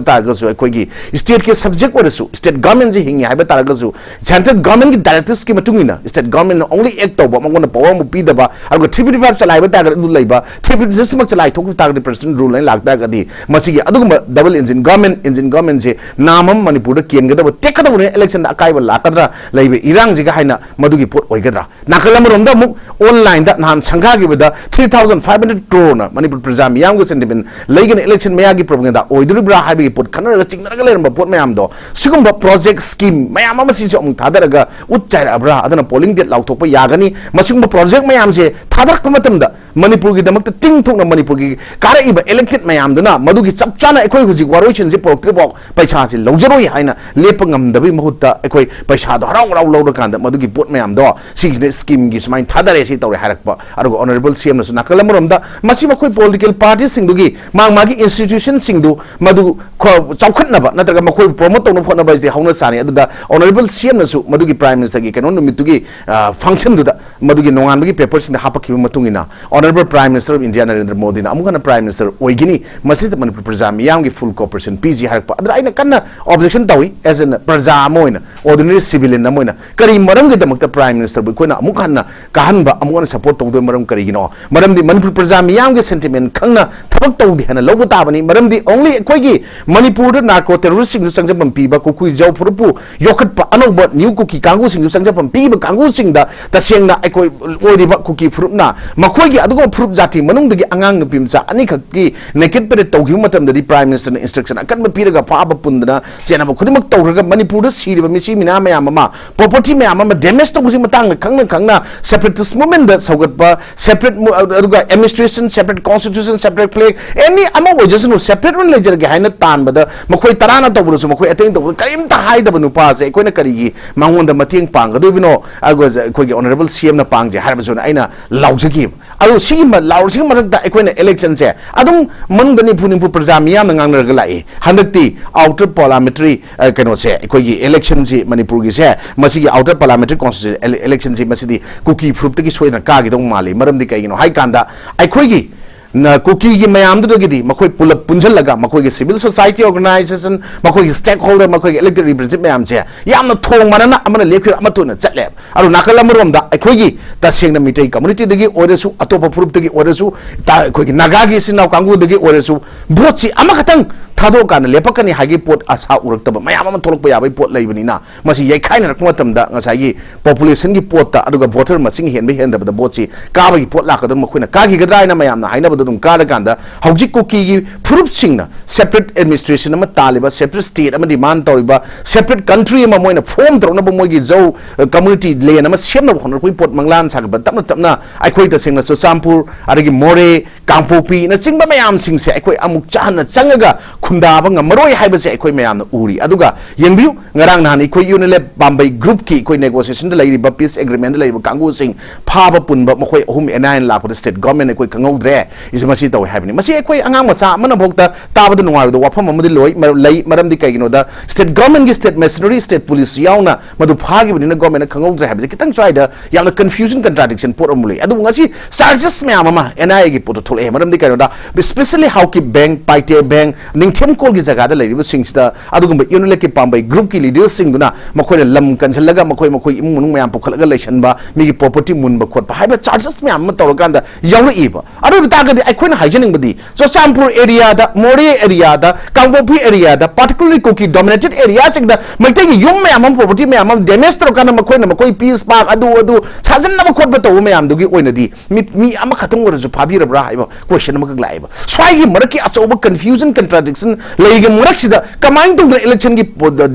ꯇꯥꯔꯒꯁꯨ, ꯑꯩꯈꯣꯏꯒꯤ stateꯀꯤ subject ꯑꯣꯏꯔꯁꯨ, state governmentꯁꯤ ꯍꯤꯡꯉꯤ ꯍꯥꯏꯕ ꯇꯥꯔꯒꯁꯨ, central governmentꯀꯤ directivesꯀꯤ ꯃꯇꯨꯡ ꯏꯟꯅ state governmentꯅ only act ꯇꯧꯕ, ꯃꯉꯣꯟꯗ power ꯑꯃ ꯄꯤꯗꯕ, ꯑꯗꯨꯒ three fifty five ꯆꯂꯥꯏꯕ ꯇꯥꯔꯒꯗꯤ ꯑꯗꯨ ꯂꯩꯕ, three fifty six ꯃꯛ ꯆꯂꯥꯏꯊꯣꯛꯈꯤꯕ ꯇꯥꯔꯒꯗꯤ president rule ꯑꯅ ꯂꯥꯛꯇꯥꯔꯒꯗꯤ, ꯃꯁꯤꯒꯤ ꯑꯗꯨꯒꯨꯝꯕ double engine government, engine governmentꯁꯦ ꯅꯥꯝ ꯑꯃ ꯃꯅꯤꯄꯨꯔꯗ ꯀꯦꯟꯒꯗꯕ, ꯇꯦꯛꯀꯗꯕꯅꯤ꯫ Electionꯗ ꯑꯀꯥꯏꯕ ꯂꯥꯛꯀꯗ꯭ꯔꯥ ꯂꯩꯕ ꯏꯔꯥꯡꯁꯤꯒ ꯍꯥꯏꯅ ꯃꯗꯨꯒꯤ ꯄꯣꯠ ꯑꯣꯏꯒꯗ꯭ꯔꯥ? ꯅꯥꯀꯜ ꯑꯃꯔꯣꯝꯗ ꯑꯃꯨꯛ onlineꯗ ꯅꯍꯥꯟ ꯁꯪꯒꯥꯈꯤꯕꯗ three thousand five hundred crore Manipur ꯄ꯭ꯔꯖꯥ ꯃꯤꯌꯥꯝꯒꯤ sentiment ꯂꯩꯒꯅꯤ, election ꯃꯌꯥꯒꯤ propaganda ꯑꯣꯏꯗꯣꯔꯤꯕ꯭ꯔꯥ ꯍꯥꯏꯕꯒꯤ ꯄꯣꯠ ꯈꯟꯅꯔꯒ ꯆꯤꯡꯅꯔꯒ ꯂꯩꯔꯝꯕ ꯄꯣꯠ ꯃꯌꯥꯝꯗꯣ, ꯁꯤꯒꯨꯝꯕ project scheme ꯃꯌꯥꯝ ꯑꯃꯁꯤꯁꯨ ꯑꯃꯨꯛ ꯊꯥꯗꯔꯒ ꯎꯠ ꯆꯥꯏꯔꯛꯑꯕ꯭ꯔꯥ? ꯑꯗꯨꯅ polling date ꯂꯥꯎꯊꯣꯛꯄ ꯌꯥꯒꯅꯤ꯫ ꯃꯁꯤꯒꯨꯝꯕ project ꯃꯌꯥꯝꯁꯦ ꯊꯥꯗꯔꯛꯄ ꯃꯇꯝꯗ ꯃꯅꯤꯄꯨꯔꯒꯤꯗꯃꯛꯇ ꯇꯤꯡ ꯊꯣꯛꯅ ꯃꯅꯤꯄꯨꯔꯒꯤ ꯀꯥꯔꯛꯏꯕ elected ꯃꯌꯥꯝꯗꯨꯅ ꯃꯗꯨꯒꯤ ꯆꯞ ꯆꯥꯅ ꯑꯩꯈꯣꯏ ꯍꯧꯖꯤꯛ ꯋꯥꯔꯣꯏꯁꯤꯟꯁꯤ ꯄꯨꯔꯛꯇ꯭ꯔꯤꯐꯥꯎ ꯄꯩꯁꯥꯁꯤ ꯂꯧꯖꯔꯣꯏ ꯍꯥꯏꯅ ꯂꯦꯞꯄ ꯉꯝꯗꯕꯒꯤ ꯃꯍꯨꯠꯇ ꯑꯩꯈꯣꯏ ꯄꯩꯁꯥꯗꯣ ꯍꯔꯥꯎ ꯍꯔꯥꯎ ꯂꯧꯔꯀꯥꯟꯗ ꯃꯗꯨꯒꯤ ꯄꯣꯠ ꯃꯌꯥꯝꯗꯣ ꯁꯤꯒꯤꯁꯤꯅ schemeꯒꯤ ꯁꯨꯃꯥꯏꯅ ꯊꯥꯗꯔꯦ, ꯁꯤ ꯇꯧꯔꯦ ꯍꯥꯏꯔꯛꯄ꯫ ꯑꯗꯨꯒ honourable CMꯅꯁꯨ ꯅꯥꯀꯜ ꯑꯃꯔꯣꯝꯗ ꯃꯁꯤ ꯃꯈꯣꯏ political partyꯁꯤꯡꯗꯨꯒꯤ ꯃꯥ ꯃꯥꯒꯤ institutionꯁꯤꯡꯗꯨ ꯃꯗꯨ ꯈ-, ꯆꯥꯎꯈꯠꯅꯕ ꯅꯠꯇ꯭ꯔꯒ ꯃꯈꯣꯏꯕꯨ promote ꯇꯧꯅꯕ ꯍꯣꯠꯅꯕ ꯍꯥꯏꯁꯦ ꯍꯧꯅ ꯁꯥꯅꯤ꯫ ꯑꯗꯨꯗ honourable CMꯅꯁꯨ ꯃꯗꯨꯒꯤ Prime Ministerꯒꯤ ꯀꯩꯅꯣ ꯅꯨꯃꯤꯠꯇꯨꯒꯤ, ꯑ, functionꯗꯨꯗ ꯃꯗꯨꯒꯤ ꯅꯣꯡꯉꯥꯟꯕꯒꯤ paperꯁꯤꯡꯗ ꯍꯥꯞꯄꯛꯈꯤꯕ ꯃꯇꯨꯡ ꯏꯟꯅ Honourable Prime Minister of India Narendra ꯃꯣꯗꯤꯅ ꯑꯃꯨꯛ ꯍꯟꯅ Prime Minister ꯑꯣꯏꯒꯅꯤ, ꯃꯁꯤꯗ ꯃꯅꯤꯄꯨꯔ ꯄ꯭ꯔꯖꯥ ꯃꯤꯌꯥꯝꯒꯤ full cooperation ꯄꯤꯁꯤ ꯍꯥꯏꯔꯛꯄ꯫ ꯑꯗꯨꯗ ꯑꯩꯅ ꯀꯟꯅ objection ꯇꯧꯏ, as a ꯄ꯭ꯔꯖꯥ ꯑꯃ ꯑꯣꯏꯅ, ordinary civilian ꯑꯃ ꯑꯣꯏꯅ, ꯀꯔꯤ ꯃꯔꯝꯒꯤꯗꯃꯛꯇ Prime Ministerꯕꯨ ꯑꯩꯈꯣꯏꯅ ꯑꯃꯨꯛ ꯍꯟꯅ ꯀꯥꯍꯟꯕ, ꯑꯃꯨꯛ ꯍꯟꯅ support ꯇꯧꯗꯣꯏ ꯃꯔꯝ ꯀꯔꯤꯒꯤꯅꯣ? ꯃꯔꯝꯗꯤ ꯃꯅꯤꯄꯨꯔ ꯄ꯭ꯔꯖꯥ ꯃꯤꯌꯥꯝꯒꯤ sentiment ꯈꯪꯅ ꯊꯕꯛ ꯇꯧꯗꯦ ꯍꯥꯏꯅ ꯂꯧꯕ ꯇꯥꯕꯅꯤ꯫ ꯃꯔꯝꯗꯤ only ꯑꯩꯈꯣꯏꯒꯤ ꯃꯅꯤꯄꯨꯔꯗ narco terroristꯁꯤꯡꯗꯨ ꯆꯪꯖꯐꯝ ꯄꯤꯕ, ꯀꯨꯀꯤ ꯖꯥꯎ ꯐꯨꯔꯨꯞꯄꯨ ꯌꯣꯛꯈꯠꯄ ꯑꯅꯧꯕ new ꯀꯨꯀꯤ ꯀꯥꯡꯕꯨꯁꯤꯡꯗꯨ ꯆꯪꯖꯐꯝ ꯄꯤꯕ ꯀꯥꯡꯕꯨꯁꯤꯡꯗ ꯇꯁꯦꯡꯅ ꯑꯩꯈꯣꯏ ꯑꯣꯏꯔꯤꯕ ꯀꯨꯀꯤ ꯐꯨꯔꯨꯞꯅ ꯃꯈꯣꯏꯒꯤ ꯑꯗꯨꯒꯨꯝꯕ ꯐꯨꯔꯨꯞ ꯖꯥꯇꯤ ꯃꯅꯨꯡꯗꯒꯤ ꯑꯉꯥꯡ ꯅꯨꯄꯤ ꯃꯆꯥ ꯑꯅꯤꯈꯛꯀꯤ naked parade ꯇꯧꯈꯤꯕ ꯃꯇꯝꯗꯗꯤ Prime Ministerꯅ instruction ꯑꯀꯟꯕ ꯄꯤꯔꯒ ꯐꯥꯕ ꯄꯨꯟꯗꯅ ꯆꯦꯟꯅꯕ ꯈꯨꯗꯤꯡꯃꯛ ꯇꯧꯔꯒ ꯃꯅꯤꯄꯨꯔꯗ ꯁꯤꯔꯤꯕ ꯃꯤꯁꯤ ꯃꯤꯅꯥ ꯃꯌꯥꯝ ꯑꯃ, property ꯃꯌꯥꯝ ꯑꯃ damage ꯇꯧꯕꯁꯤ ꯃꯇꯥꯡꯗ ꯈꯪꯅ ꯈꯪꯅ separatist movementꯗ ꯁꯧꯒꯠꯄ, separate mo-, ꯑꯗꯨꯒ administration, separate constitution, separate flag, any ꯑꯃ ꯑꯣꯏꯖꯁꯅꯨ, separate ꯑꯣꯏꯅ ꯂꯩꯖꯔꯒꯦ ꯍꯥꯏꯅ ꯇꯥꯟꯕꯗ ꯃꯈꯣꯏ ꯇꯔꯥꯅ ꯇꯧꯕꯗꯁꯨ, ꯃꯈꯣꯏ ꯑꯇꯩꯅ ꯇꯧꯕꯗ ꯀꯔꯤꯝꯇ ꯍꯥꯏꯗꯕ ꯅꯨꯄꯥꯁꯦ ꯑꯩꯈꯣꯏꯅ ꯀꯔꯤꯒꯤ ꯃꯉꯣꯟꯗ ꯃꯇꯦꯡ ꯄꯥꯡꯒꯗꯣꯏꯕꯅꯣ? ꯑꯗꯨꯒ ꯑꯩꯈꯣꯏꯒꯤ honourable CMꯅ ꯄꯥꯡꯖꯦ ꯍꯥꯏꯔꯕꯁꯨ ꯑꯩꯅ ꯂꯥꯎꯖꯩ꯫ ꯑꯗꯨꯒꯤ, ꯑꯗꯨ ꯁꯤꯒꯤ ꯃ-, ꯂꯥꯎꯔꯤꯁꯤꯒꯤ ꯃꯊꯛꯇ ꯑꯩꯈꯣꯏꯅ election ꯁꯦ ꯑꯗꯨꯝ ꯃꯅꯨꯡꯗ ꯅꯤꯐꯨ ꯅꯤꯐꯨ ꯄ꯭ꯔꯖꯥ ꯃꯤꯌꯥꯝꯅ ꯉꯥꯡꯅꯔꯒ ꯂꯥꯛꯏ꯫ ꯍꯟꯗꯛꯇꯤ outer parliamentary, ꯑ, ꯀꯩꯅꯣꯁꯦ, ꯑꯩꯈꯣꯏꯒꯤ election ꯁꯤ ꯃꯅꯤꯄꯨꯔꯒꯤꯁꯦ, ꯃꯁꯤꯒꯤ outer parliamentary constituency ele-, election ꯁꯤ ꯃꯁꯤꯗꯤ ꯀꯨꯀꯤ ꯐꯨꯔꯨꯞꯇꯒꯤ ꯁꯣꯏꯗꯅ ꯀꯥꯈꯤꯗꯧ ꯃꯥꯜꯂꯤ꯫ ꯃꯔꯝꯗꯤ ꯀꯩꯒꯤꯅꯣ ꯍꯥꯏ ꯀꯥꯟꯗ ꯑꯩꯈꯣꯏꯒꯤ ꯅ-, ꯀꯨꯀꯤꯒꯤ ꯃꯌꯥꯝꯗꯨꯗꯒꯤꯗꯤ ꯃꯈꯣꯏ ꯄꯨꯂꯞ ꯄꯨꯟꯁꯤꯜꯂꯒ ꯃꯈꯣꯏꯒꯤ civil society organization, ꯃꯈꯣꯏꯒꯤ stakeholder, ꯃꯈꯣꯏꯒꯤ elected representative ꯃꯌꯥꯝꯁꯦ ꯌꯥꯝꯅ ꯊꯣꯡ ꯃꯥꯟꯅꯅ ꯑꯃꯅ ꯂꯦꯞꯈꯤꯕ ꯑꯃꯠꯇ ꯑꯣꯏꯅ ꯆꯠꯂꯦ꯫ ꯑꯗꯨ ꯅꯥꯀꯜ ꯑꯃꯔꯣꯝꯗ ꯑꯩꯈꯣꯏꯒꯤ ꯇꯁꯦꯡꯅ ꯃꯤꯇꯩ community ꯗꯒꯤ ꯑꯣꯏꯔꯁꯨ, ꯑꯇꯣꯞꯄ ꯐꯨꯔꯨꯞꯇꯒꯤ ꯑꯣꯏꯔꯁꯨ, ꯇ-, ꯑꯩꯈꯣꯏꯒꯤ ꯅꯥꯒꯥꯒꯤ ꯏꯆꯤꯟ ꯏꯅꯥꯎ ꯀꯥꯡꯕꯨꯗꯒꯤ ꯑꯣꯏꯔꯁꯨ, vote ꯁꯤ ꯑꯃꯈꯛꯇꯪ ꯊꯥꯗꯣꯛꯑꯀꯥꯟꯗ ꯂꯦꯞꯄꯛꯀꯅꯤ ꯍꯥꯏꯒꯤ ꯄꯣꯠ ꯑꯁꯥ ꯎꯔꯛꯇꯕ ꯃꯌꯥꯝ ꯑꯃ ꯊꯣꯛꯂꯛꯄ ꯌꯥꯕꯒꯤ ꯄꯣꯠ ꯂꯩꯕꯅꯤꯅ, ꯃꯁꯤ ꯌꯩꯈꯥꯏꯅꯔꯛꯄ ꯃꯇꯝꯗ ꯉꯁꯥꯏꯒꯤ population ꯒꯤ ꯄꯣꯠꯇ, ꯑꯗꯨꯒ voter ꯃꯁꯤꯡ ꯍꯦꯟꯕ ꯍꯦꯟꯗꯕꯗ vote ꯁꯤ ꯀꯥꯕꯒꯤ ꯄꯣꯠ ꯂꯥꯛꯀꯗꯧꯔꯤꯕ, ꯃꯈꯣꯏꯅ ꯀꯥꯈꯤꯒꯗ꯭ꯔꯥ ꯍꯥꯏꯅ ꯃꯌꯥꯝꯅ ꯍꯥꯏꯅꯕꯗ ꯑꯗꯨꯝ ꯀꯥꯔꯀꯥꯟꯗ, ꯍꯧꯖꯤꯛ ꯀꯨꯀꯤꯒꯤ ꯐꯨꯔꯨꯞꯁꯤꯡꯅ separate administration ꯑꯃ ꯇꯥꯜꯂꯤꯕ, separate state ꯑꯃ demand ꯇꯧꯔꯤꯕ, separate country ꯑꯃ ꯃꯣꯏꯅ form ꯇꯧꯔꯛꯅꯕ, ꯃꯣꯏꯒꯤ ꯖꯧ, ꯑ, community land ꯑꯃ ꯁꯦꯝꯅꯕ ꯍꯣꯠꯅꯔꯛꯄꯒꯤ ꯄꯣꯠ ꯃꯪꯂꯥꯟ ꯁꯥꯒꯠꯄ, ꯇꯞꯅ ꯇꯞꯅ ꯑꯩꯈꯣꯏ ꯇꯁꯦꯡꯅ ꯆꯨꯔꯆꯥꯟꯄꯨꯔ, ꯑꯗꯒꯤ ꯃꯣꯔꯦ, ꯀꯥꯡꯄꯣꯛꯄꯤꯅꯆꯤꯡꯕ ꯃꯌꯥꯝꯁꯤꯡꯁꯦ ꯑꯩꯈꯣꯏ ꯑꯃꯨꯛ ꯆꯥ-, ꯍꯟꯅ ꯆꯪꯉꯒ ꯈꯨꯟꯗꯥꯕ ꯉꯝꯃꯔꯣꯏ ꯍꯥꯏꯕꯁꯦ ꯑꯩꯈꯣꯏ ꯃꯌꯥꯝꯅ ꯎꯔꯤ꯫ ꯑꯗꯨꯒ ꯌꯦꯡꯕꯤꯌꯨ, ꯉꯔꯥꯡ ꯅꯍꯥꯟ ꯑꯩꯈꯣꯏ UNLF ꯄꯥꯝꯕꯩ group ꯀꯤ ꯑꯩꯈꯣꯏ negotiation ꯗ ꯂꯩꯔꯤꯕ, peace agreement ꯗ ꯂꯩꯔꯤꯕ ꯀꯥꯡꯕꯨꯁꯤꯡ ꯐꯥꯕ ꯄꯨꯟꯕ ꯃꯈꯣꯏ ꯑꯍꯨꯝ N I A ꯅ ꯂꯥꯛꯄꯗ state government ꯅ ꯑꯩꯈꯣꯏ ꯈꯪꯍꯧꯗ꯭ꯔꯦ, ꯏꯁ ꯃꯁꯤ ꯇꯧꯋꯦ ꯍꯥꯏꯕꯅꯤ꯫ ꯃꯁꯤ ꯑꯩꯈꯣꯏ ꯑꯉꯥꯡ ꯃꯆꯥ ꯑꯃꯅꯐꯥꯎꯗ ꯇꯥꯕꯗ ꯅꯨꯡꯉꯥꯏꯔꯣꯏꯗꯕ ꯋꯥꯐꯝ ꯑꯃꯗꯤ ꯂꯣꯏ-, ꯃꯔ-, ꯂꯩ꯫ ꯃꯔꯝꯗꯤ ꯀꯩꯒꯤꯅꯣꯗ state government ꯀꯤ state machinery, state police ꯌꯥꯎꯅ ꯃꯗꯨ ꯐꯥꯈꯤꯕꯅꯤꯅ government ꯅ ꯈꯪꯍꯧꯗ꯭ꯔꯦ ꯍꯥꯏꯕꯁꯦ ꯈꯤꯇꯪ ꯁ꯭ꯋꯥꯏꯗ ꯌꯥꯝꯅ confusion, contradiction ꯄꯣꯠ ꯑꯃ ꯂꯩ꯫ ꯑꯗꯨꯕꯨ ꯉꯁꯤ charges ꯃꯌꯥꯝ ꯑꯃ N I A ꯒꯤ ꯄꯣꯠꯇ ꯊꯣꯛꯂꯛꯑꯦ꯫ ꯃꯔꯝꯗꯤ ꯀꯩꯅꯣꯗ, especially ꯍꯥꯎꯀꯤꯞ ꯕꯦꯡ, ꯄꯥꯏꯇꯦ ꯕꯦꯡ, ꯅꯤꯡꯊꯦꯝꯀꯣꯜꯒꯤ ꯖꯒꯥꯗ ꯂꯩꯔꯤꯕꯁꯤꯡꯁꯤꯗ, ꯑꯗꯨꯒꯨꯝꯕ UNLF ꯀꯤ ꯄꯥꯝꯕꯩ group ꯀꯤ leader ꯁꯤꯡꯗꯨꯅ ꯃꯈꯣꯏꯅ ꯂꯝ ꯀꯟꯁꯤꯜꯂꯒ ꯃꯈꯣꯏ, ꯃꯈꯣꯏ ꯏꯃꯨꯡ ꯃꯅꯨꯡ ꯃꯌꯥꯝ ꯄꯨꯈꯠꯂꯒ ꯂꯩꯁꯟꯕ, ꯃꯤꯒꯤ property ꯃꯨꯟꯕ ꯈꯣꯠꯄ ꯍꯥꯏꯕ charges ꯃꯌꯥꯝ ꯑꯃ ꯇꯧꯔꯀꯥꯟꯗ ꯌꯥꯎꯔꯛꯏꯕ꯫ ꯑꯗꯨ ꯑꯣꯏꯕ ꯇꯥꯔꯒꯗꯤ ꯑꯩꯈꯣꯏꯅ ꯍꯥꯏꯖꯅꯤꯡꯕꯗꯤ, ꯆꯨꯔꯆꯥꯟꯄꯨꯔ area ꯗ, ꯃꯣꯔꯦ area ꯗ, ꯀꯥꯡꯄꯣꯛꯄꯤ area ꯗ, particularly ꯀꯨꯀꯤ dominated area ꯁꯤꯡꯗ ꯃꯩꯇꯩꯒꯤ ꯌꯨꯝ ꯃꯌꯥꯝ ꯑꯃ, property ꯃꯌꯥꯝ ꯑꯃ damage ꯇꯧꯔꯀꯥꯟꯗ ꯃꯈꯣꯏꯅ ꯃꯈꯣꯏ peace park ꯑꯗꯨ ꯑꯗꯨ ꯁꯥꯖꯤꯟꯅꯕ ꯈꯣꯠꯄ ꯇꯧꯕ ꯃꯌꯥꯝꯗꯨꯒꯤ ꯑꯣꯏꯅꯗꯤ ꯃꯤ, ꯃꯤ ꯑꯃꯈꯛꯇꯪ ꯑꯣꯏꯔꯁꯨ ꯐꯥꯕꯤꯔꯕ꯭ꯔꯥ ꯍꯥꯏꯕ question ꯑꯃꯈꯛ ꯂꯥꯛꯑꯦꯕ꯫ ꯁ꯭ꯋꯥꯏꯒꯤ ꯃꯔꯛꯀꯤ ꯑꯆꯧꯕ confusion, contradiction ꯂꯩꯔꯤꯕ ꯃꯔꯛꯁꯤꯗ ꯀꯃꯥꯏꯅ ꯇꯧꯗꯅ ꯏꯂꯦꯛꯁꯟꯒꯤ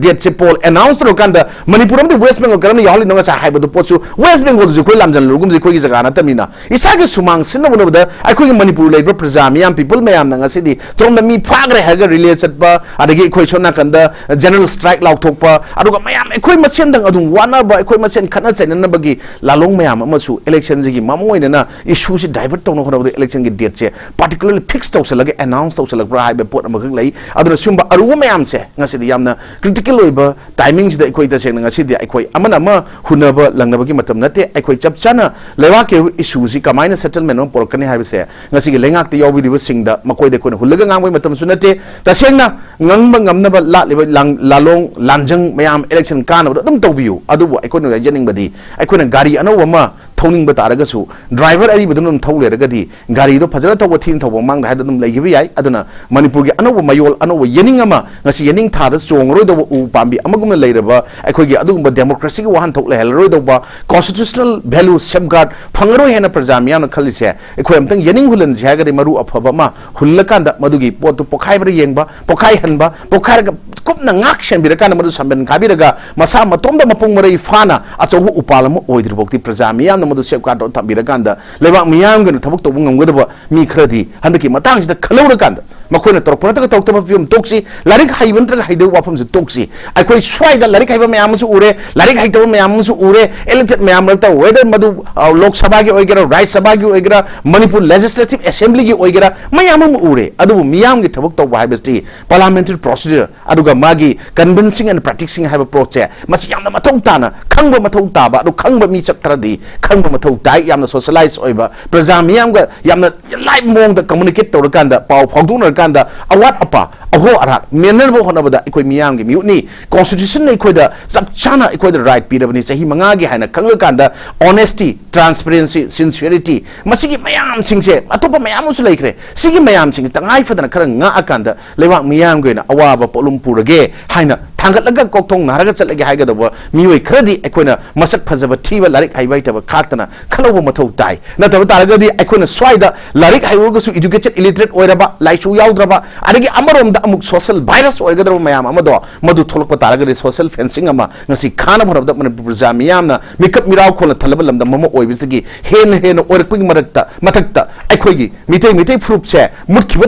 ꯗꯦꯠꯁꯦ ꯄꯣꯜ ꯑꯦꯅꯥꯎꯟꯁ ꯇꯧꯔꯀꯥꯟꯗ ꯃꯅꯤꯄꯨꯔ ꯑꯃꯗꯤ ꯋꯦꯁ ꯕꯦꯡꯒꯣꯜ ꯀꯔꯝꯅ ꯌꯥꯎꯍꯜꯂꯤꯅꯣ ꯉꯁꯥꯏ ꯍꯥꯏꯕꯗꯨ ꯄꯣꯠꯁꯨ, ꯋꯦꯁ ꯕꯦꯡꯒꯣꯜꯗꯨꯁꯨ ꯑꯩꯈꯣꯏ ꯂꯥꯝꯖꯜꯂꯨꯔꯒꯨꯝꯁꯦ, ꯑꯩꯈꯣꯏꯒꯤ ꯖꯒꯥ ꯅꯠꯇꯕꯅꯤꯅ꯫ ꯏꯁꯥꯒꯤ ꯁꯨꯃꯥꯡ ꯁꯤꯟꯅꯕ ꯍꯣꯠꯅꯕꯗ ꯑꯩꯈꯣꯏꯒꯤ ꯃꯅꯤꯄꯨꯔ ꯂꯩꯔꯤꯕ ꯄ꯭ꯔꯖꯥ ꯃꯤꯌꯥꯝ, ꯄꯤꯄꯜ ꯃꯌꯥꯝꯅ ꯉꯁꯤꯗꯤ ꯇꯣꯝꯗ ꯃꯤ ꯐꯥꯈ꯭ꯔꯦ ꯍꯥꯏꯔꯒ ꯔꯤꯂꯦ ꯆꯠꯄ, ꯑꯗꯒꯤ ꯑꯩꯈꯣꯏ ꯁꯣꯝ ꯅꯥꯀꯟꯗ ꯖꯦꯅꯔꯦꯜ ꯁ꯭ꯇ꯭ꯔꯥꯏꯛ ꯂꯥꯎꯊꯣꯛꯄ, ꯑꯗꯨꯒ ꯃꯌꯥꯝ ꯑꯩꯈꯣꯏ ꯃꯁꯦꯟꯗꯪ ꯑꯗꯨꯝ ꯋꯥꯅꯕ, ꯑꯩꯈꯣꯏ ꯃꯁꯦꯟ ꯈꯠꯅ ꯆꯩꯅꯅꯕꯒꯤ ꯂꯥꯂꯣꯡ ꯃꯌꯥꯝ ꯑꯃꯁꯨ ꯏꯂꯦꯛꯁꯟꯁꯤꯒꯤ ꯃꯃꯥꯡ ꯑꯣꯏꯅꯅ ꯏꯁꯨꯁꯤ ꯗꯥꯏꯚꯔꯠ ꯇꯧꯅꯕ ꯍꯣꯠꯅꯕꯗ ꯏꯂꯦꯛꯁꯟꯒꯤ ꯗꯦꯠꯁꯦ ꯄꯥꯔꯇꯤꯀꯨꯂꯔꯂꯤ ꯐꯤꯛꯁ ꯇꯧꯁꯜꯂꯒ ꯑꯦꯅꯥꯎꯟꯁ ꯇꯧꯁꯜꯂꯛꯄ꯭ꯔꯥ ꯍꯥꯏꯕ ꯄꯣꯠ ꯑꯃꯈꯛ ꯂꯩ꯫ ꯑꯗꯨꯅ ꯁꯤꯒꯨꯝꯕ ꯑꯔꯨꯕ ꯃꯌꯥꯝꯁꯦ ꯉꯁꯤꯗꯤ ꯌꯥꯝꯅ ꯀ꯭ꯔꯤꯇꯤꯀꯦꯜ ꯑꯣꯏꯕ ꯇꯥꯏꯃꯤꯡꯁꯤꯗ ꯑꯩꯈꯣꯏ ꯇꯁꯦꯡꯅ ꯉꯁꯤꯗꯤ ꯑꯩꯈꯣꯏ ꯑꯃꯅ ꯑꯃ ꯍꯨꯟꯅꯕ ꯂꯪꯅꯕꯒꯤ ꯃꯇꯝ ꯅꯠꯇꯦ꯫ ꯑꯩꯈꯣꯏ ꯆꯞ ꯆꯥꯅ ꯂꯩꯕꯥꯛꯀꯤ ꯑꯣꯏꯕ ꯏꯁꯨꯁꯤ ꯀꯃꯥꯏꯅ ꯁꯦꯇꯜꯃꯦꯟ ꯑꯃ ꯄꯨꯔꯛꯀꯅꯤ ꯍꯥꯏꯕꯁꯦ ꯉꯁꯤꯒꯤ ꯂꯩꯉꯥꯛꯇ ꯌꯥꯎꯕꯤꯔꯤꯕꯁꯤꯡꯗ, ꯃꯈꯣꯏꯗ ꯑꯩꯈꯣꯏꯅ ꯍꯨꯜꯂꯒ ꯉꯥꯡꯕꯒꯤ ꯃꯇꯝꯁꯨ ꯅꯠꯇꯦ꯫ ꯇꯁꯦꯡꯅ ꯉꯝꯕ ꯉꯝꯅꯕ ꯂꯥꯠꯂꯤꯕ ꯂꯥꯡ-, ꯂꯥꯂꯣꯡ ꯂꯥꯟꯖꯪ ꯃꯌꯥꯝ ꯏꯂꯦꯛꯁꯟ ꯀꯥꯅꯕꯗꯣ ꯑꯗꯨꯝ ꯇꯧꯕꯤꯌꯨ꯫ ꯑꯗꯨꯕꯨ ꯑꯩꯈꯣꯏꯅ ꯍꯥꯏꯖꯅꯤꯡꯕꯗꯤ, ꯑꯩꯈꯣꯏꯅ ꯒꯥꯔꯤ ꯑꯅꯧꯕ ꯑꯃ ꯊꯧꯅꯤꯡꯕ ꯇꯥꯔꯒꯁꯨ, ꯗ꯭ꯔꯥꯏꯚꯔ ꯑꯔꯤꯕꯗꯨꯅ ꯑꯗꯨꯝ ꯊꯧ ꯂꯩꯔꯒꯗꯤ, ꯒꯥꯔꯤꯗꯣ ꯐꯖꯅ ꯊꯧꯕ, ꯊꯤꯅ ꯊꯧꯕ ꯃꯃꯥꯡꯗ ꯍꯥꯏꯗ ꯑꯗꯨꯝ ꯂꯩꯈꯤꯕ ꯌꯥꯏ꯫ ꯑꯗꯨꯅ ꯃꯅꯤꯄꯨꯔꯒꯤ ꯑꯅꯧꯕ ꯃꯌꯣꯜ, ꯑꯅꯧꯕ ꯌꯦꯅꯤꯡ ꯑꯃ, ꯉꯁꯤ ꯌꯦꯅꯤꯡ ꯊꯥꯗ ꯆꯣꯡꯉꯔꯣꯏꯗꯧꯕ ꯎ ꯄꯥꯝꯕꯤ ꯑꯃꯒꯨꯝꯅ ꯂꯩꯔꯕ ꯑꯩꯈꯣꯏꯒꯤ ꯑꯗꯨꯒꯨꯝꯕ ꯗꯦꯃꯣꯀ꯭ꯔꯦꯁꯤꯒꯤ ꯋꯥꯍꯟꯊꯣꯛ ꯂꯩꯍꯜꯂꯔꯣꯏꯗꯧꯕ, ꯀꯣꯟꯁꯇꯤꯇ꯭ꯌꯨꯁꯅꯦꯜ ꯚꯦꯂ꯭ꯌꯨ ꯁꯦꯐꯒꯥꯔꯗ ꯐꯪꯉꯔꯣꯏ ꯍꯥꯏꯅ ꯄ꯭ꯔꯖꯥ ꯃꯤꯌꯥꯝꯅ ꯈꯜꯂꯤꯁꯦ, ꯑꯩꯈꯣꯏ ꯑꯝꯇꯪ ꯌꯦꯅꯤꯡ ꯍꯨꯜꯍꯟꯁꯤ ꯍꯥꯏꯔꯒꯗꯤ ꯃꯔꯨ ꯑꯐꯕ ꯑꯃ ꯍꯨꯜꯂꯀꯥꯟꯗ ꯃꯗꯨꯒꯤ ꯄꯣꯠꯇꯨ ꯄꯣꯈꯥꯏꯕ꯭ꯔꯥ ꯌꯦꯡꯕ, ꯄꯣꯈꯥꯏꯍꯟꯕ, ꯄꯣꯈꯥꯏꯔꯒ ꯀꯨꯞꯅ ꯉꯥꯛ ꯁꯦꯟꯕꯤꯔꯀꯥꯟꯗ ꯃꯗꯨ ꯁꯝꯕꯟ ꯈꯥꯕꯤꯔꯒ ꯃꯁꯥ ꯃꯇꯣꯝꯗ ꯃꯄꯨꯡ ꯃꯔꯩ ꯐꯥꯅ ꯑꯆꯧꯕ ꯎꯄꯥꯜ ꯑꯃ ꯑꯣꯏꯗ꯭ꯔꯤꯐꯥꯎꯗꯤ ꯄ꯭ꯔꯖꯥ ꯃꯤꯌꯥꯝꯅ ꯃꯗꯨ ꯁꯦꯐꯒꯥꯔꯗ ꯇꯧꯔ ꯊꯝꯕꯤꯔꯀꯥꯟꯗ ꯂꯩꯕꯥꯛ ꯃꯤꯌꯥꯝꯒꯤ ꯑꯣꯏꯅ ꯊꯕꯛ ꯇꯧꯕ ꯉꯝꯒꯗꯕ ꯃꯤ ꯈꯔꯗꯤ ꯍꯟꯗꯛꯀꯤ ꯃꯇꯥꯡꯁꯤꯗ ꯈꯜꯍꯧꯔꯀꯥꯟꯗ, ꯃꯈꯣꯏꯅ ꯇꯧꯔꯛꯄ ꯅꯠꯇ꯭ꯔꯒ ꯇꯧꯔꯛꯇꯕ ꯐꯤꯕꯝ ꯇꯣꯛꯁꯤ, ꯂꯥꯏꯔꯤꯛ ꯍꯩꯕ ꯅꯠꯇ꯭ꯔꯒ ꯍꯩꯇꯕ ꯋꯥꯐꯝꯁꯤ ꯇꯣꯛꯁꯤ꯫ ꯑꯩꯈꯣꯏ ꯁ꯭ꯋꯥꯏꯗ ꯂꯥꯏꯔꯤꯛ ꯍꯩꯕ ꯃꯌꯥꯝ ꯑꯃꯁꯨ ꯎꯔꯦ, ꯂꯥꯏꯔꯤꯛ ꯍꯩꯇꯕ ꯃꯌꯥꯝ ꯑꯃꯁꯨ ꯎꯔꯦ, ꯏꯂꯦꯛꯇꯦꯗ ꯃꯌꯥꯝ ꯃꯔꯛꯇ, ꯋꯦꯗꯔ ꯃꯗꯨ, ꯑ, ꯂꯣꯛ ꯁꯚꯥꯒꯤ ꯑꯣꯏꯒꯦꯔꯥ, ꯔꯥꯖ꯭ꯌ ꯁꯚꯥꯒꯤ ꯑꯣꯏꯒꯦꯔꯥ, ꯃꯅꯤꯄꯨꯔ ꯂꯦꯖꯤꯁꯂꯦꯇꯤꯚ ꯑꯦꯁꯦꯝꯕ꯭ꯂꯤꯒꯤ ꯑꯣꯏꯒꯦꯔꯥ, ꯃꯌꯥꯝ ꯑꯃ ꯎꯔꯦ꯫ ꯑꯗꯨꯕꯨ ꯃꯤꯌꯥꯝꯒꯤ ꯊꯕꯛ ꯇꯧꯕ ꯍꯥꯏꯕꯁꯤ ꯄꯥꯔꯂꯤꯌꯥꯃꯦꯟꯇꯔꯤ ꯄ꯭ꯔꯣꯁꯤꯗ꯭ꯌꯔ, ꯑꯗꯨꯒ ꯃꯥꯒꯤ convincing and practicing ꯍꯥꯏꯕ ꯄꯣꯠꯁꯦ, ꯃꯁꯤ ꯌꯥꯝꯅ ꯃꯊꯧ ꯇꯥꯅ ꯈꯪꯕ ꯃꯊꯧ ꯇꯥꯕ, ꯑꯗꯨ ꯈꯪꯕ ꯃꯤꯁꯛ ꯈꯔꯗꯤ ꯈꯪꯕ ꯃꯊꯧ ꯇꯥꯏ꯫ ꯌꯥꯝꯅ ꯁꯣꯁꯤꯌꯦꯂꯥꯏꯁ ꯑꯣꯏꯕ, ꯄ꯭ꯔꯖꯥ ꯃꯤꯌꯥꯝꯒ ꯌꯥꯝꯅ ꯂꯥꯏꯚ ꯃꯑꯣꯡꯗ ꯀꯝꯃꯨꯅꯤꯀꯦꯠ ꯇꯧꯔꯀꯥꯟꯗ, ꯄꯥꯎ ꯐꯥꯎꯗꯣꯛꯅꯔꯀꯥꯟꯗ, ꯑꯋꯥꯠ ꯑꯄꯥ, ꯑꯍꯣ ꯑꯔꯥꯛ ꯃꯦꯟꯅꯅꯕ ꯍꯣꯠꯅꯕꯗ ꯑꯩꯈꯣꯏ ꯃꯤꯌꯥꯝꯒꯤ ꯃꯤꯍꯨꯠꯅꯤ꯫ ꯀꯣꯟꯁꯇꯤꯇ꯭ꯌꯨꯁꯟꯅ ꯑꯩꯈꯣꯏꯗ ꯆꯞ ꯆꯥꯅ ꯑꯩꯈꯣꯏꯗ ꯔꯥꯏꯠ ꯄꯤꯔꯕꯅꯤ ꯆꯍꯤ ꯃꯉꯥꯒꯤ ꯍꯥꯏꯅ ꯈꯪꯂꯀꯥꯟꯗ, ꯑꯣꯅꯦꯁꯇꯤ, ꯇ꯭ꯔꯥꯟꯁꯄꯦꯔꯦꯟꯁꯤ, ꯁꯤꯟꯁꯤꯌꯔꯤꯇꯤ, ꯃꯁꯤꯒꯤ ꯃꯌꯥꯝꯁꯤꯡꯁꯦ, ꯑꯇꯣꯞꯄ ꯃꯌꯥꯝ ꯑꯃꯁꯨ ꯂꯩꯈ꯭ꯔꯦ, ꯁꯤꯒꯤ ꯃꯌꯥꯝꯁꯤꯡꯁꯦ ꯇꯉꯥꯏ ꯐꯗꯅ ꯈꯔ ꯉꯥꯛꯑꯀꯥꯟꯗ ꯂꯩꯕꯥꯛ ꯃꯤꯌꯥꯝꯒꯤ ꯑꯣꯏꯅ ꯑꯋꯥꯕ ꯄꯣꯠꯂꯨꯝ ꯄꯨꯔꯒꯦ ꯍꯥꯏꯅ ꯊꯥꯡꯒꯠꯂꯒ ꯀꯣꯛꯊꯣꯡ ꯅꯥꯔꯒ ꯆꯠꯂꯒꯦ ꯍꯥꯏꯒꯗꯧꯕ ꯃꯤꯑꯣꯏ ꯈꯔꯗꯤ ꯑꯩꯈꯣꯏꯅ ꯃꯁꯛ ꯐꯖꯕ ꯊꯤꯕ, ꯂꯥꯏꯔꯤꯛ ꯍꯩꯕ ꯍꯩꯇꯕ ꯈꯥꯛꯇꯅ ꯈꯜꯍꯧꯕ ꯃꯊꯧ ꯇꯥꯏ꯫ ꯅꯠꯇꯕ ꯇꯥꯔꯒꯗꯤ ꯑꯩꯈꯣꯏꯅ ꯁ꯭ꯋꯥꯏꯗ ꯂꯥꯏꯔꯤꯛ ꯍꯩꯔꯨꯔꯒꯁꯨ educated illiterate ꯑꯣꯏꯔꯕ, ꯂꯥꯏꯁꯨ ꯌꯥꯎꯗ꯭ꯔꯕ, ꯑꯗꯒꯤ ꯑꯃꯔꯣꯝꯗ ꯑꯃꯨꯛ social virus ꯑꯣꯏꯒꯗꯕ ꯃꯌꯥꯝ ꯑꯃꯗꯣ, ꯃꯗꯨ ꯊꯣꯛꯂꯛꯄ ꯇꯥꯔꯒꯗꯤ social fencing ꯑꯃ ꯉꯁꯤ ꯈꯥꯅꯕ ꯍꯣꯠꯅꯕꯗ ꯃꯅꯤꯄꯨꯔ ꯄ꯭ꯔꯖꯥ ꯃꯤꯌꯥꯝꯅ ꯃꯤꯀꯞ ꯃꯤꯔꯥꯎ ꯈꯣꯜꯂ ꯊꯜꯂꯕ ꯂꯝꯗꯝ ꯑꯃ ꯑꯣꯏꯕꯁꯤꯗꯒꯤ ꯍꯦꯟꯅ ꯍꯦꯟꯅ ꯑꯣꯏꯔꯛꯄꯒꯤ ꯃꯔꯛꯇ, ꯃꯊꯛꯇ ꯑꯩꯈꯣꯏꯒꯤ ꯃꯤꯇꯩ, ꯃꯤꯇꯩ ꯐꯨꯔꯨꯞꯁꯦ ꯃꯨꯠꯈꯤꯕ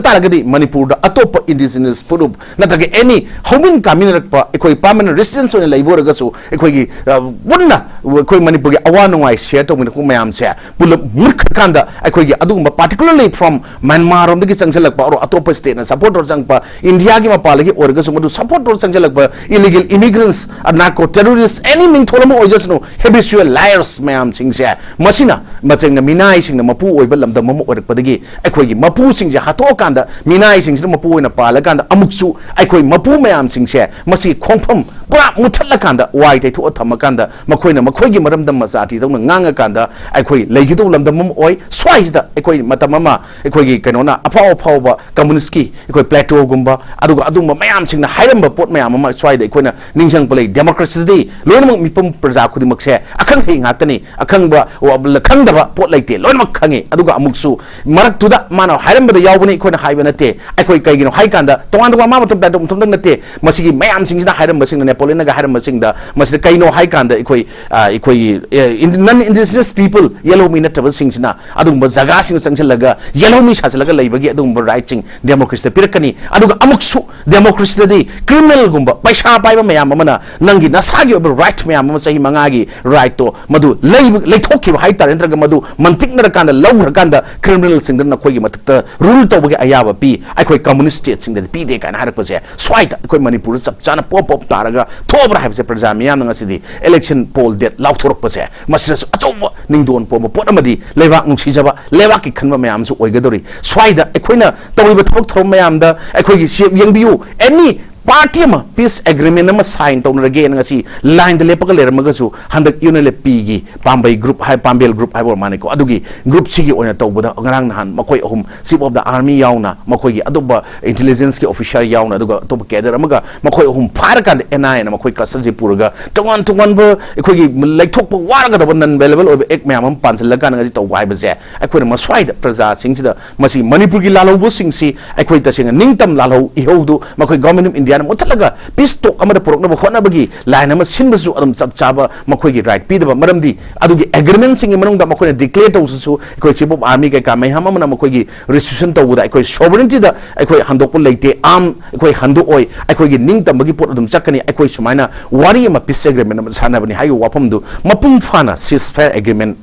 ꯇꯥꯔꯒꯗꯤ ꯃꯅꯤꯄꯨꯔꯗ ꯑꯇꯣꯞꯄ indigenous ꯐꯨꯔꯨꯞ ꯅꯠꯇ꯭ꯔꯒ any ꯍꯧꯃꯤꯟ ꯀꯥꯃꯤꯟꯅꯔꯛꯄ ꯑꯩꯈꯣꯏ permanent residents ꯑꯣꯏꯅ ꯂꯩꯕ ꯑꯣꯏꯔꯒꯁꯨ ꯑꯩꯈꯣꯏꯒꯤ, ꯑ, ꯄꯨꯟꯅ ꯑꯩꯈꯣꯏ ꯃꯅꯤꯄꯨꯔꯒꯤ ꯑꯋꯥ ꯅꯨꯡꯉꯥꯏ share ꯇꯧꯃꯤꯟꯅꯔꯛꯄ ꯃꯌꯥꯝꯁꯦ ꯄꯨꯂꯞ ꯃꯨꯠꯈ꯭ꯔꯀꯥꯟꯗ ꯑꯩꯈꯣꯏꯒꯤ ꯑꯗꯨꯒꯨꯝꯕ particularly from Myanmar ꯔꯣꯝꯗꯒꯤ ꯆꯪꯁꯤꯜꯂꯛꯄ ꯑꯣꯔ ꯑꯇꯣꯞꯄ stateꯅ support ꯇꯧꯔ ꯆꯪꯉꯛꯄ, ꯏꯟꯗꯤꯌꯥꯒꯤ ꯃꯄꯥꯟꯗꯒꯤ ꯑꯣꯏꯔꯒꯁꯨ ꯃꯗꯨ support ꯇꯧꯔ ꯆꯪꯁꯤꯜꯂꯛꯄ illegal immigrants, narco terrorists, any ꯃꯤꯡꯊꯣꯜ ꯑꯃ ꯑꯣꯏꯖꯁꯅꯨ, habitual liars ꯃꯌꯥꯝꯁꯤꯡꯁꯦ, ꯃꯁꯤꯅ ꯃꯇꯦꯡꯅ ꯃꯤꯅꯥꯏꯁꯤꯡꯅ ꯃꯄꯨ ꯑꯣꯏꯕ ꯂꯝꯗꯝ ꯑꯃ ꯑꯣꯏꯔꯛꯄꯗꯒꯤ ꯑꯩꯈꯣꯏꯒꯤ ꯃꯄꯨꯁꯤꯡꯁꯦ ꯍꯥꯠꯇꯣꯛꯑꯀꯥꯟꯗ ꯃꯤꯅꯥꯏꯁꯤꯡꯁꯤꯅ ꯃꯄꯨ ꯑꯣꯏꯅ ꯄꯥꯜꯂꯀꯥꯟꯗ ꯑꯃꯨꯛꯁꯨ ꯑꯩꯈꯣꯏ ꯃꯄꯨ ꯃꯌꯥꯝꯁꯤꯡꯁꯦ ꯃꯁꯤꯒꯤ ꯈꯣꯡꯐꯝ ꯄꯨꯔꯥ ꯃꯨꯠꯊꯠꯂꯀꯥꯟꯗ ꯋꯥꯏ ꯇꯩꯊꯣꯛꯑ ꯊꯝꯃꯀꯥꯟꯗ ꯃꯈꯣꯏꯅ ꯃꯈꯣꯏꯒꯤ ꯃꯔꯝꯗꯝ ꯃꯆꯥ ꯇꯤꯗꯧꯅ ꯉꯥꯡꯉꯀꯥꯟꯗ ꯑꯩꯈꯣꯏ ꯂꯩꯒꯗꯧꯕ ꯂꯝꯗꯝ ꯑꯃ ꯑꯣꯏ꯫ ꯁ꯭ꯋꯥꯏꯁꯤꯗ ꯑꯩꯈꯣꯏ ꯃꯇꯝ ꯑꯃ ꯑꯩꯈꯣꯏꯒꯤ ꯀꯩꯅꯣꯅ ꯑꯐꯥꯎ ꯑꯐꯥꯎꯕ communistꯀꯤ ꯑꯩꯈꯣꯏ Platoꯒꯨꯝꯕ ꯑꯗꯨꯒ ꯑꯗꯨꯒꯨꯝꯕ ꯃꯌꯥꯝꯁꯤꯡꯅ ꯍꯥꯏꯔꯝꯕ ꯄꯣꯠ ꯃꯌꯥꯝ ꯑꯃ ꯁ꯭ꯋꯥꯏꯗ ꯑꯩꯈꯣꯏꯅ ꯅꯤꯡꯁꯤꯡꯕ ꯂꯩ꯫ Democracyꯗꯗꯤ ꯂꯣꯏꯅꯃꯛ ꯃꯤꯄꯨꯝ ꯄ꯭ꯔꯖꯥ ꯈꯨꯗꯤꯡꯃꯛꯁꯦ ꯑꯈꯪ ꯑꯍꯩ ꯉꯥꯛꯇꯅꯤ, ꯑꯈꯪꯕ ꯋꯥ-, ꯈꯪꯗꯕ ꯄꯣꯠ ꯂꯩꯇꯦ, ꯂꯣꯏꯅꯃꯛ ꯈꯪꯉꯤ꯫ ꯑꯗꯨꯒ ꯑꯃꯨꯛꯁꯨ ꯃꯔꯛꯇꯨꯗ ꯃꯥꯅ ꯍꯥꯏꯔꯝꯕꯗ ꯌꯥꯎꯕꯅꯤ, ꯑꯩꯈꯣꯏꯅ ꯍꯥꯏꯕ ꯅꯠꯇꯦ꯫ ꯑꯩꯈꯣꯏ ꯀꯩꯒꯤꯅꯣ ꯍꯥꯏ ꯀꯥꯟꯗ ꯇꯣꯉꯥꯟ ꯇꯣꯉꯥꯟ ꯃꯥ ꯃꯇꯝ Plato ꯃꯇꯝꯗꯪ ꯅꯠꯇꯦ, ꯃꯁꯤꯒꯤ ꯃꯌꯥꯝꯁꯤꯡꯁꯤꯅ ꯍꯥꯏꯔꯝꯕꯁꯤꯡꯅ, Napoleonꯅꯒ ꯍꯥꯏꯔꯝꯕꯁꯤꯡꯗ ꯃꯁꯤꯗ ꯀꯩꯅꯣ ꯍꯥꯏ ꯀꯥꯟꯗ ꯑꯩꯈꯣꯏ, ꯑ, ꯑꯩꯈꯣꯏꯒꯤ, ꯑ, ꯏꯟ-, non indigenous people, ꯌꯦꯜꯍꯧꯃꯤ ꯅꯠꯇꯕꯁꯤꯡꯁꯤꯅ ꯑꯗꯨꯒꯨꯝꯕ ꯖꯒꯥꯁꯤꯡꯗ ꯆꯪꯁꯤꯜꯂꯒ ꯌꯦꯜꯍꯧꯃꯤ ꯁꯥꯖꯤꯜꯂꯒ ꯂꯩꯕꯒꯤ ꯑꯗꯨꯒꯨꯝꯕ rightꯁꯤꯡ democracyꯗ ꯄꯤꯔꯛꯀꯅꯤ꯫ ꯑꯗꯨꯒ ꯑꯃꯨꯛꯁꯨ democracyꯗꯗꯤ criminalꯒꯨꯝꯕ ꯄꯩꯁꯥ ꯄꯥꯏꯕ ꯃꯌꯥꯝ ꯑꯃꯅ ꯅꯪꯒꯤ ꯅꯁꯥꯒꯤ ꯑꯣꯏꯕ right ꯃꯌꯥꯝ ꯑꯃ, ꯆꯍꯤ ꯃꯉꯥꯒꯤ rightꯇꯣ ꯃꯗꯨ ꯂꯩꯕ-, ꯂꯩꯊꯣꯛꯈꯤꯕ ꯍꯥꯏꯇꯥꯔꯦ, ꯅꯠꯇ꯭ꯔꯒ ꯃꯗꯨ ꯃꯟꯇꯤꯛꯅꯔꯀꯥꯟꯗ ꯂꯧꯈ꯭ꯔꯀꯥꯟꯗ criminalꯁꯤꯡꯗꯨꯅ ꯅꯈꯣꯏꯒꯤ ꯃꯊꯛꯇ rule ꯇꯧꯕꯒꯤ ꯑꯌꯥꯕ ꯄꯤ, ꯑꯩꯈꯣꯏ communist stateꯁꯤꯡꯗꯗꯤ ꯄꯤꯗꯦ ꯀꯥꯏꯅ ꯍꯥꯏꯔꯛꯄꯁꯦ ꯁ꯭ꯋꯥꯏꯗ ꯑꯩꯈꯣꯏ ꯃꯅꯤꯄꯨꯔꯗ ꯆꯞ ꯆꯥꯅ ꯄꯣꯞ ꯄꯣꯞ ꯇꯥꯔꯒ ꯊꯣꯛꯑꯕ꯭ꯔꯥ ꯍꯥꯏꯕꯁꯦ ꯄ꯭ꯔꯖꯥ ꯃꯤꯌꯥꯝꯅ ꯉꯁꯤꯗꯤ election poll date ꯂꯥꯎꯊꯣꯔꯛꯄꯁꯦ ꯃꯁꯤꯗꯁꯨ ꯑꯆꯧꯕ ꯅꯤꯡꯗꯣꯟ ꯄꯣꯝꯕ ꯄꯣꯠ ꯑꯃꯗꯤ ꯂꯩꯕꯥꯛ ꯅꯨꯡꯁꯤꯖꯕ, ꯂꯩꯕꯥꯛꯀꯤ ꯈꯟꯕ ꯃꯌꯥꯝꯁꯨ ꯑꯣꯏꯒꯗꯧꯔꯤ꯫ ꯁ꯭ꯋꯥꯏꯗ ꯑꯩꯈꯣꯏꯅ ꯇꯧꯔꯤꯕ ꯊꯕꯛ ꯊꯧꯔꯝ ꯃꯌꯥꯝꯗ ꯑꯩꯈꯣꯏꯒꯤ ꯁꯤ ꯌꯦꯡꯕꯤꯌꯨ, any ꯄꯥꯔꯇꯤ ꯑꯃ ꯄꯤꯁ ꯑꯦꯒ꯭ꯔꯤꯃꯦꯟ ꯑꯃ ꯁꯥꯏꯟ ꯇꯧꯅꯔꯒꯦꯅ ꯉꯁꯤ ꯂꯥꯏꯟꯗ ꯂꯦꯞꯄꯒ ꯂꯩꯔꯝꯃꯒꯁꯨ, ꯍꯟꯗꯛ ꯌꯨ ꯑꯦꯟ ꯑꯦꯜ ꯑꯦꯐ ꯄꯤꯒꯤ ꯄꯥꯝꯕꯩ ꯒ꯭ꯔꯨꯞ ꯍꯥꯏ, ꯄꯥꯝꯕꯦꯜ ꯒ꯭ꯔꯨꯞ ꯍꯥꯏꯕ ꯑꯣꯏꯔ ꯃꯥꯜꯂꯦꯀꯣ, ꯑꯗꯨꯒꯤ ꯒ꯭ꯔꯨꯞꯁꯤꯒꯤ ꯑꯣꯏꯅ ꯇꯧꯕꯗ ꯉꯔꯥꯡ ꯅꯍꯥꯟ ꯃꯈꯣꯏ ꯑꯍꯨꯝ, ꯆꯤꯐ ꯑꯣꯐ ꯗ ꯑꯥꯔꯃꯤ ꯌꯥꯎꯅ, ꯃꯈꯣꯏꯒꯤ ꯑꯇꯣꯞꯄ ꯏꯟꯇꯦꯂꯤꯖꯦꯟꯁꯀꯤ ꯑꯣꯐꯤꯁꯥꯔ ꯌꯥꯎꯅ, ꯑꯗꯨꯒ ꯑꯇꯣꯞꯄ ꯀꯦꯗꯔ ꯑꯃꯒ, ꯃꯈꯣꯏ ꯑꯍꯨꯝ ꯐꯥꯔꯀꯥꯟꯗ ꯑꯦꯟ ꯑꯥꯏ ꯑꯦꯅ ꯃꯈꯣꯏ ꯀꯁꯇꯗꯤ ꯄꯨꯔꯒ ꯇꯣꯉꯥꯟ ꯇꯣꯉꯥꯟꯕ ꯑꯩꯈꯣꯏꯒꯤ ꯂꯩꯊꯣꯛꯄ ꯋꯥꯔꯒꯗꯕ ꯅꯟ ꯕꯦꯂꯦꯕꯜ ꯑꯣꯏꯕ ꯑꯦꯛ ꯃꯌꯥꯝ ꯑꯃ ꯄꯥꯟꯁꯤꯜꯂꯀꯥꯟꯗ ꯉꯁꯤ ꯇꯧꯕ ꯍꯥꯏꯕꯁꯦ, ꯑꯩꯈꯣꯏꯅ ꯃꯁ꯭ꯋꯥꯏꯗ ꯄ꯭ꯔꯖꯥꯁꯤꯡꯁꯤꯗ ꯃꯁꯤ ꯃꯅꯤꯄꯨꯔꯒꯤ ꯂꯥꯜꯍꯧꯕꯁꯤꯡꯁꯤ ꯑꯩꯈꯣꯏ ꯇꯁꯦꯡꯅ ꯅꯤꯡꯇꯝ ꯂꯥꯜꯍꯧ ꯏꯍꯧꯗꯨ ꯃꯈꯣꯏ ꯒꯣꯚꯔꯟꯃꯦꯟꯠ ꯑꯣꯐ ꯏꯟꯗꯤꯌꯥꯅ ꯃꯨꯠꯊꯠꯂꯒ ꯄꯤꯁ ꯇꯣꯛ ꯑꯃꯗ ꯄꯨꯔꯛꯅꯕ ꯍꯣꯠꯅꯕꯒꯤ ꯂꯥꯏꯟ ꯑꯃ ꯁꯤꯟꯕꯁꯨ ꯑꯗꯨꯝ ꯆꯞ ꯆꯥꯕ ꯃꯈꯣꯏꯒꯤ ꯔꯥꯏꯠ ꯄꯤꯗꯕ꯫ ꯃꯔꯝꯗꯤ ꯑꯗꯨꯒꯤ ꯑꯦꯒ꯭ꯔꯤꯃꯦꯟꯁꯤꯡꯒꯤ ꯃꯅꯨꯡꯗ ꯃꯈꯣꯏꯅ ꯗꯤꯀ꯭ꯂꯦꯌꯔ ꯇꯧꯕꯁꯨ ꯑꯩꯈꯣꯏ ꯆꯤꯐ ꯑꯣꯐ ꯑꯥꯔꯃꯤ ꯀꯩꯀꯥ ꯃꯌꯥꯝ ꯑꯃꯅ ꯃꯈꯣꯏꯒꯤ ꯔꯦꯁꯇ꯭ꯔꯤꯛꯁꯟ ꯇꯧꯕꯗ ꯑꯩꯈꯣꯏ ꯁꯣꯚꯔꯦꯟꯇꯤꯗ ꯑꯩꯈꯣꯏ ꯍꯟꯗꯣꯛꯄ ꯂꯩꯇꯦ, ꯑꯥꯔꯝ ꯑꯩꯈꯣꯏ ꯍꯟꯗꯣꯛꯑꯣꯏ, ꯑꯩꯈꯣꯏꯒꯤ ꯅꯤꯡꯇꯝꯕꯒꯤ ꯄꯣꯠ ꯑꯗꯨꯝ ꯆꯠꯀꯅꯤ, ꯑꯩꯈꯣꯏ ꯁꯨꯃꯥꯏꯅ ꯋꯥꯔꯤ ꯑꯃ ꯄꯤꯁ ꯑꯦꯒ꯭ꯔꯤꯃꯦꯟ ꯑꯃ ꯁꯥꯟꯅꯕꯅꯤ ꯍꯥꯏꯕ ꯋꯥꯐꯝꯗꯨ ꯃꯄꯨꯡ ꯐꯥꯅ ꯁꯤꯁ ꯐꯥꯌꯔ ꯑꯦꯒ꯭ꯔꯤꯃꯦꯟ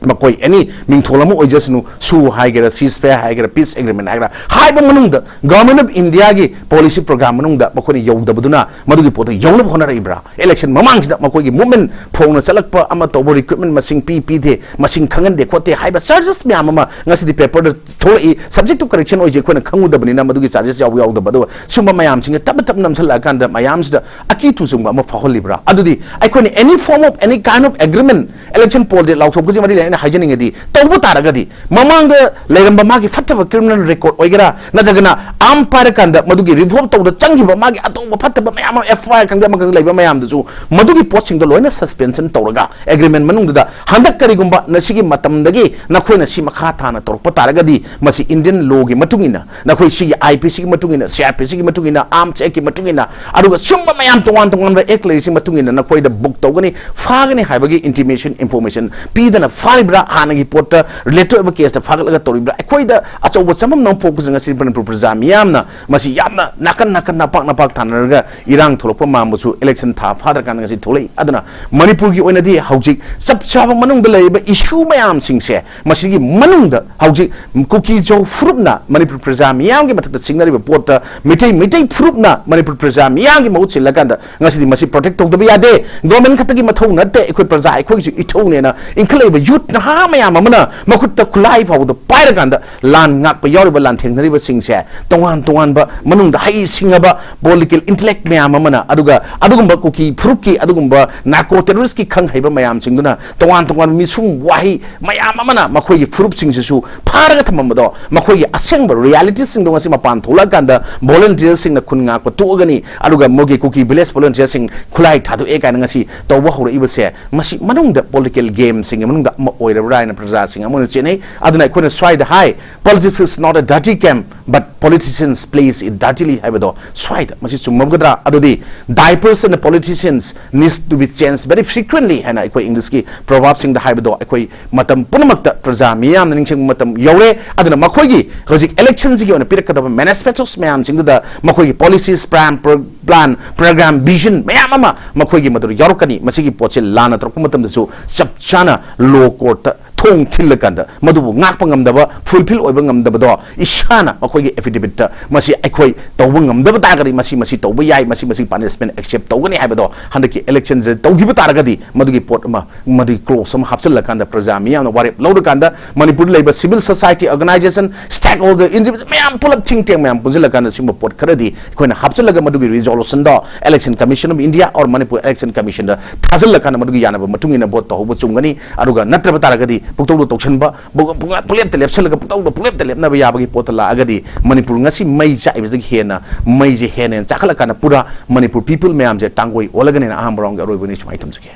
ꯃꯈꯣꯏ ꯑꯦꯅꯤ ꯃꯤꯡꯊꯣꯜ ꯑꯃ ꯑꯣꯏꯖꯁꯅꯨ, ꯁꯨ ꯍꯥꯏꯒꯦꯔꯥ, ꯁꯤꯁ ꯐꯥꯌꯔ ꯍꯥꯏꯒꯦꯔꯥ, ꯄꯤꯁ ꯑꯦꯒ꯭ꯔꯤꯃꯦꯟ ꯍꯥꯏꯒꯦꯔꯥ, ꯍꯥꯏꯕ ꯃꯅꯨꯡꯗ ꯒꯣꯚꯔꯟꯃꯦꯟꯠ ꯑꯣꯐ ꯏꯟꯗꯤꯌꯥꯒꯤ ꯄꯣꯂꯤꯁꯤ ꯄ꯭ꯔꯣꯒ꯭ꯔꯥꯝ ꯃꯅꯨꯡꯗ ꯃꯈꯣꯏꯅ ꯌꯧꯗꯕꯗꯨꯅ ꯃꯗꯨꯒꯤ ꯄꯣꯠꯇꯨ ꯌꯧꯅꯕ ꯍꯣꯠꯅꯔꯛꯏꯕ꯭ꯔꯥ? ꯏꯂꯦꯛꯁꯟ ꯃꯃꯥꯡꯁꯤꯗ ꯃꯈꯣꯏꯒꯤ ꯃꯨꯚꯃꯦꯟꯠ ꯐꯣꯡꯅ ꯆꯠꯂꯛꯄ ꯑꯃ ꯇꯧꯕ, ꯔꯤꯀ꯭ꯔꯨꯠꯃꯦꯟꯠ ꯃꯁꯤꯡ ꯄꯤ ꯄꯤꯗꯦ, ꯃꯁꯤꯡ ꯈꯪꯍꯟꯗꯦ ꯈꯣꯠꯇꯦ ꯍꯥꯏꯕ ꯆꯥꯔꯖꯦꯁ ꯃꯌꯥꯝ ꯑꯃ ꯉꯁꯤꯗꯤ ꯄꯦꯄꯔꯗ ꯊꯣꯛꯂꯛꯏ꯫ ꯁꯕꯖꯦꯛ ꯇꯨ ꯀꯔꯦꯛꯁꯟ ꯑꯣꯏꯁꯦ ꯑꯩꯈꯣꯏꯅ ꯈꯪꯉꯨꯗꯕꯅꯤꯅ ꯃꯗꯨꯒꯤ ꯆꯥꯔꯖꯦꯁ ꯌꯥꯎꯕ ꯌꯥꯎꯗꯕ, ꯑꯗꯨꯒ ꯁꯨꯝꯕ ꯃꯌꯥꯝꯁꯤꯡꯁꯦ ꯇꯞꯅ ꯇꯞꯅ ꯅꯝꯁꯤꯜꯂꯛꯑꯀꯥꯟꯗ ꯃꯌꯥꯝꯁꯤꯗ ꯑꯀꯤ ꯇꯨꯖꯨꯡꯕ ꯑꯃ ꯐꯥꯎꯍꯜꯂꯤꯕ꯭ꯔꯥ? ꯑꯗꯨꯗꯤ ꯑꯩꯈꯣꯏꯅ any form of any kind of agreement, election poll ꯗ ꯂꯥꯎꯊꯣꯛꯄꯁꯤ ꯃꯔꯤ ꯂꯩꯅꯅ ꯍꯥꯏꯖꯅꯤꯡꯉꯗꯤ, ꯇꯧꯕ ꯇꯥꯔꯒꯗꯤ ꯃꯃꯥꯡꯗ ꯂꯩꯔꯝꯕ ꯃꯥꯒꯤ ꯐꯠꯇꯕ ꯀ꯭ꯔꯤꯃꯤꯅꯦꯜ ꯔꯦꯀꯣꯔꯗ ꯑꯣꯏꯒꯦꯔꯥ, ꯅꯠꯇ꯭ꯔꯒꯅ ꯑꯥꯔꯝ ꯄꯥꯏꯔꯀꯥꯟꯗ ꯃꯗꯨꯒꯤ ꯔꯤꯚꯣꯜꯠ ꯇꯧꯕꯗ ꯆꯪꯈꯤꯕ ꯃꯥꯒꯤ ꯑꯇꯣꯞꯄ ꯐꯠꯇꯕ ꯃꯌꯥꯝ ꯑꯃ, ꯑꯦꯐ ꯑꯥꯏ ꯑꯥꯔ ꯈꯪꯗꯦ ꯑꯃ ꯈꯪꯗꯦ ꯂꯩꯕ ꯃꯌꯥꯝꯗꯨꯁꯨ ꯃꯗꯨꯒꯤ ꯄꯣꯠꯁꯤꯡꯗꯣ ꯂꯣꯏꯅ ꯁꯁꯄꯦꯟꯁꯟ ꯇꯧꯔꯒ ꯑꯦꯒ꯭ꯔꯤꯃꯦꯟ ꯃꯅꯨꯡꯗꯨꯗ ꯍꯟꯗꯛ ꯀꯔꯤꯒꯨꯝꯕ ꯅꯁꯤꯒꯤ ꯃꯇꯝꯗꯒꯤ ꯅꯈꯣꯏꯅ ꯁꯤ ꯃꯈꯥ ꯊꯥꯅ ꯇꯧꯔꯛꯄ ꯇꯥꯔꯒꯗꯤ ꯃꯁꯤ ꯏꯟꯗꯤꯌꯟ ꯂꯣꯒꯤ ꯃꯇꯨꯡ ꯏꯟꯅ, ꯅꯈꯣꯏ ꯁꯤꯒꯤ ꯑꯥꯏ ꯄꯤ ꯁꯤꯒꯤ ꯃꯇꯨꯡ ꯏꯟꯅ, ꯁꯤ ꯑꯥꯔ ꯄꯤ ꯁꯤꯒꯤ ꯃꯇꯨꯡ ꯏꯟꯅ, ꯑꯥꯔꯝꯁ ꯑꯦꯛꯀꯤ ꯃꯇꯨꯡ ꯏꯟꯅ, ꯑꯗꯨꯒ ꯁꯨꯝꯕ ꯃꯌꯥꯝ ꯇꯣꯉꯥꯟ ꯇꯣꯉꯥꯟꯕ ꯑꯦꯛ ꯂꯩꯔꯤꯁꯤ ꯃꯇꯨꯡ ꯏꯟꯅ ꯅꯈꯣꯏꯗ ꯕꯨꯛ ꯇꯧꯒꯅꯤ, ꯐꯥꯒꯅꯤ ꯍꯥꯏꯕꯒꯤ ꯏꯟꯇꯤꯃꯦꯁꯟ, ꯏꯟꯐꯣꯔꯃꯦꯁꯟ ꯄꯤꯗꯅ ꯐꯥꯔꯤꯕ꯭ꯔꯥ? ꯍꯥꯟꯅꯒꯤ ꯄꯣꯠꯇ ꯔꯤꯂꯦꯇꯦꯗ ꯑꯣꯏꯕ ꯀꯦꯁꯇ ꯐꯥꯒꯠꯂꯒ ꯇꯧꯔꯤꯕ꯭ꯔꯥ? ꯑꯩꯈꯣꯏꯗ ꯑꯆꯧꯕ ꯆꯃꯝꯅꯕ ꯄꯣꯛꯄꯁꯦ ꯉꯁꯤ ꯃꯅꯤꯄꯨꯔ ꯄ꯭ꯔꯖꯥ ꯃꯤꯌꯥꯝꯅ ꯃꯁꯤ ꯌꯥꯝꯅ ꯅꯥꯀꯟ ꯅꯥꯀꯟ, ꯅꯄꯥꯛ ꯅꯄꯥꯛ ꯊꯥꯅꯔꯒ ꯏꯔꯥꯡ ꯊꯣꯛꯂꯛꯄ ꯃꯥꯟꯕꯁꯨ ꯏꯂꯦꯛꯁꯟ ꯊꯥ ꯐꯥꯗ꯭ꯔꯀꯥꯟꯗ ꯉꯁꯤ ꯊꯣꯛꯂꯛꯏ꯫ ꯑꯗꯨꯅ ꯃꯅꯤꯄꯨꯔꯒꯤ ꯑꯣꯏꯅꯗꯤ ꯍꯧꯖꯤꯛ ꯆꯞ ꯆꯥꯕ ꯃꯅꯨꯡꯗ ꯂꯩꯔꯤꯕ ꯏꯁꯨ ꯃꯌꯥꯝꯁꯤꯡꯁꯦ, ꯃꯁꯤꯒꯤ ꯃꯅꯨꯡꯗ ꯍꯧꯖꯤꯛ ꯀꯨꯀꯤ ꯖꯧ ꯐꯨꯔꯨꯞꯅ ꯃꯅꯤꯄꯨꯔ ꯄ꯭ꯔꯖꯥ ꯃꯤꯌꯥꯝꯒꯤ ꯃꯊꯛꯇ ꯆꯤꯡꯅꯔꯤꯕ ꯄꯣꯠꯇ ꯃꯤꯇꯩ, ꯃꯤꯇꯩ ꯐꯨꯔꯨꯞꯅ ꯃꯅꯤꯄꯨꯔ ꯄ꯭ꯔꯖꯥ ꯃꯤꯌꯥꯝꯒꯤ ꯃꯍꯨꯠ ꯁꯤꯜꯂꯀꯥꯟꯗ ꯉꯁꯤꯗꯤ ꯃꯁꯤ ꯄ꯭ꯔꯣꯇꯦꯛ ꯇꯧꯗꯕ ꯌꯥꯗꯦ꯫ ꯒꯣꯔꯃꯦꯟ ꯈꯛꯇꯒꯤ ꯃꯊꯧ ꯅꯠꯇꯦ, ꯑꯩꯈꯣꯏ ꯄ꯭ꯔꯖꯥ ꯑꯩꯈꯣꯏꯒꯤꯁꯨ ꯏꯊꯧꯅꯦꯅ ꯏꯟꯈꯠꯂꯛꯏꯕ ꯌꯨꯠ ꯅꯍꯥ ꯃꯌꯥꯝ ꯑꯃꯅ ꯃꯈꯨꯠꯇ ꯈꯨꯠꯂꯥꯏ ꯐꯥꯎꯕꯗ ꯄꯥꯏꯔꯀꯥꯟꯗ ꯂꯥꯟ ꯉꯥꯛꯄ ꯌꯥꯎꯔꯤꯕ ꯂꯥꯟꯊꯦꯡꯅꯔꯤꯕꯁꯤꯡꯁꯦ ꯇꯣꯉꯥꯟ ꯇꯣꯉꯥꯟꯕ ꯃꯅꯨꯡꯗ ꯍꯩ ꯁꯤꯡꯉꯕ political intellect ꯃꯌꯥꯝ ꯑꯃꯅ, ꯑꯗꯨꯒ ꯑꯗꯨꯒꯨꯝꯕ ꯀꯨꯀꯤ ꯐꯨꯔꯨꯞꯀꯤ ꯑꯗꯨꯒꯨꯝꯕ narco terrorist ꯀꯤ ꯈꯪ ꯍꯩꯕ ꯃꯌꯥꯝꯁꯤꯡꯗꯨꯅ ꯇꯣꯉꯥꯟ ꯇꯣꯉꯥꯟꯕ ꯃꯤꯁꯨꯝ ꯋꯥꯍꯩ ꯃꯌꯥꯝ ꯑꯃꯅ ꯃꯈꯣꯏꯒꯤ ꯐꯨꯔꯨꯞꯁꯤꯡꯁꯤꯁꯨ ꯐꯥꯔꯒ ꯊꯝꯃꯝꯕꯗꯣ, ꯃꯈꯣꯏꯒꯤ ꯑꯁꯦꯡꯕ reality ꯁꯤꯡꯗꯣ ꯉꯁꯤ ꯃꯄꯥꯟ ꯊꯣꯛꯂꯛꯑꯀꯥꯟꯗ volunteer ꯁꯤꯡꯅ ꯈꯨꯟ ꯉꯥꯛꯄ ꯇꯣꯛꯑꯒꯅꯤ, ꯑꯗꯨꯒ ꯃꯣꯏꯒꯤ ꯀꯨꯀꯤ village volunteer ꯁꯤꯡ ꯈꯨꯠꯂꯥꯏ ꯊꯥꯗꯣꯛꯑꯦ ꯀꯥꯏꯅ ꯉꯁꯤ ꯇꯧꯕ ꯍꯧꯔꯛꯏꯕꯁꯦ, ꯃꯁꯤ ꯃꯅꯨꯡꯗ political game ꯁꯤꯡꯒꯤ ꯃꯅꯨꯡꯗ ꯑꯃ ꯑꯣꯏꯔꯕ꯭ꯔꯥ ꯍꯥꯏꯅ ꯄ꯭ꯔꯖꯥꯁꯤꯡ ꯑꯃꯅ ꯆꯦꯟꯅꯩ꯫ ꯑꯗꯨꯅ ꯑꯩꯈꯣꯏꯅ ꯁ꯭ꯋꯥꯏꯗ ꯍꯥꯏ, "Politics is not a dirty game, but politicians plays it dirtily" ꯍꯥꯏꯕꯗꯣ ꯁ꯭ꯋꯥꯏꯗ ꯃꯁꯤ ꯆꯨꯝꯃꯝꯒꯗ꯭ꯔꯥ? ꯑꯗꯨꯗꯤ "Diapers and politicians needs to be changed very frequently" ꯍꯥꯏꯅ ꯑꯩꯈꯣꯏ English ꯀꯤ proverb ꯁꯤꯡꯗ ꯍꯥꯏꯕꯗꯣ ꯑꯩꯈꯣꯏ ꯃꯇꯝ ꯄꯨꯝꯅꯃꯛꯇ ꯄ꯭ꯔꯖꯥ ꯃꯤꯌꯥꯝꯅ ꯅꯤꯡꯁꯤꯡꯕ ꯃꯇꯝ ꯌꯧꯔꯦ꯫ ꯑꯗꯨꯅ ꯃꯈꯣꯏꯒꯤ ꯍꯧꯖꯤꯛ election ꯁꯤꯒꯤ ꯑꯣꯏꯅ ꯄꯤꯔꯛꯀꯗꯕ manifesto ꯁ ꯃꯌꯥꯝꯁꯤꯡꯗꯨꯗ ꯃꯈꯣꯏꯒꯤ policies, plan, pro-, plan, program, vision ꯃꯌꯥꯝ ꯑꯃ ꯃꯈꯣꯏꯒꯤ ꯃꯗꯨꯗ ꯌꯥꯎꯔꯛꯀꯅꯤ꯫ ꯃꯁꯤꯒꯤ ꯄꯣꯠꯁꯦ ꯂꯥꯟꯅ ꯇꯧꯔꯛꯄ ꯃꯇꯝꯗꯁꯨ ꯆꯞ ꯆꯥꯅ law court ꯇ ꯊꯣꯡ ꯊꯤꯜꯂꯀꯥꯟꯗ ꯃꯗꯨꯕꯨ ꯉꯥꯛꯄ ꯉꯝꯗꯕ, fulfill ꯑꯣꯏꯕ ꯉꯝꯗꯕꯗꯣ ꯏꯁꯥꯅ ꯃꯈꯣꯏꯒꯤ affidavit ꯇ ꯃꯁꯤ ꯑꯩꯈꯣꯏ ꯇꯧꯕ ꯉꯝꯗꯕ ꯇꯥꯔꯒꯗꯤ ꯃꯁꯤ, ꯃꯁꯤ ꯇꯧꯕ ꯌꯥꯏ, ꯃꯁꯤ, ꯃꯁꯤ punishment accept ꯇꯧꯒꯅꯤ ꯍꯥꯏꯕꯗꯣ ꯍꯟꯗꯛꯀꯤ election ꯁꯦ ꯇꯧꯈꯤꯕ ꯇꯥꯔꯒꯗꯤ ꯃꯗꯨꯒꯤ ꯄꯣꯠ ꯑꯃ, ꯃꯗꯨꯒꯤ clause ꯑꯃ ꯍꯥꯞꯆꯤꯜꯂꯀꯥꯟꯗ ꯄ꯭ꯔꯖꯥ ꯃꯤꯌꯥꯝꯅ ꯋꯥꯔꯦꯞ ꯂꯧꯔꯀꯥꯟꯗ ꯃꯅꯤꯄꯨꯔꯗ ꯂꯩꯕ civil society organization, stakeholder, individual ꯃꯌꯥꯝ ꯄꯨꯂꯞ think tank ꯃꯌꯥꯝ ꯄꯨꯟꯁꯤꯜꯂꯀꯥꯟꯗ ꯁꯤꯒꯨꯝꯕ ꯄꯣꯠ ꯈꯔꯗꯤ ꯑꯩꯈꯣꯏꯅ ꯍꯥꯞꯆꯤꯜꯂꯒ ꯃꯗꯨꯒꯤ resolution ꯗꯣ Election Commission of India or Manipur Election Commission ꯗ ꯊꯥꯖꯤꯜꯂꯀꯥꯟꯗ ꯃꯗꯨꯒꯤ ꯌꯥꯅꯕ ꯃꯇꯨꯡ ꯏꯟꯅ vote ꯇꯧꯍꯧꯕ ꯆꯨꯝꯒꯅꯤ꯫ ꯑꯗꯨꯒ ꯅꯠꯇ꯭ꯔꯕ ꯇꯥꯔꯒꯗꯤ ꯄꯨꯡꯇꯧꯗ ꯇꯧꯁꯟꯕ, ꯄꯨꯡ-, ꯄꯨꯡ-, ꯄꯨꯡꯂꯦꯞꯇ ꯂꯦꯞꯁꯜꯂꯒ ꯄꯨꯡꯇꯧꯗ ꯄꯨꯡꯂꯦꯞꯇ ꯂꯦꯞꯅꯕ ꯌꯥꯕꯒꯤ ꯄꯣꯠꯇ ꯂꯥꯛꯑꯒꯗꯤ ꯃꯅꯤꯄꯨꯔ ꯉꯁꯤ ꯃꯩ ꯆꯥꯛꯏꯕꯗꯒꯤ ꯍꯦꯟꯅ, ꯃꯩꯁꯦ ꯍꯦꯟꯅ ꯍꯦꯟꯅ ꯆꯥꯛꯈꯠꯂꯀꯥꯟꯗ ꯄꯨꯔꯥ ꯃꯅꯤꯄꯨꯔ people ꯃꯌꯥꯝꯁꯦ ꯇꯥꯡꯒꯣꯏ ꯑꯣꯜꯂꯒꯅꯦꯅ ꯑꯍꯥꯟꯕ round ꯒꯤ ꯑꯔꯣꯏꯕꯅꯤ ꯁꯨꯃꯥꯏꯅ ꯊꯝꯖꯒꯦ꯫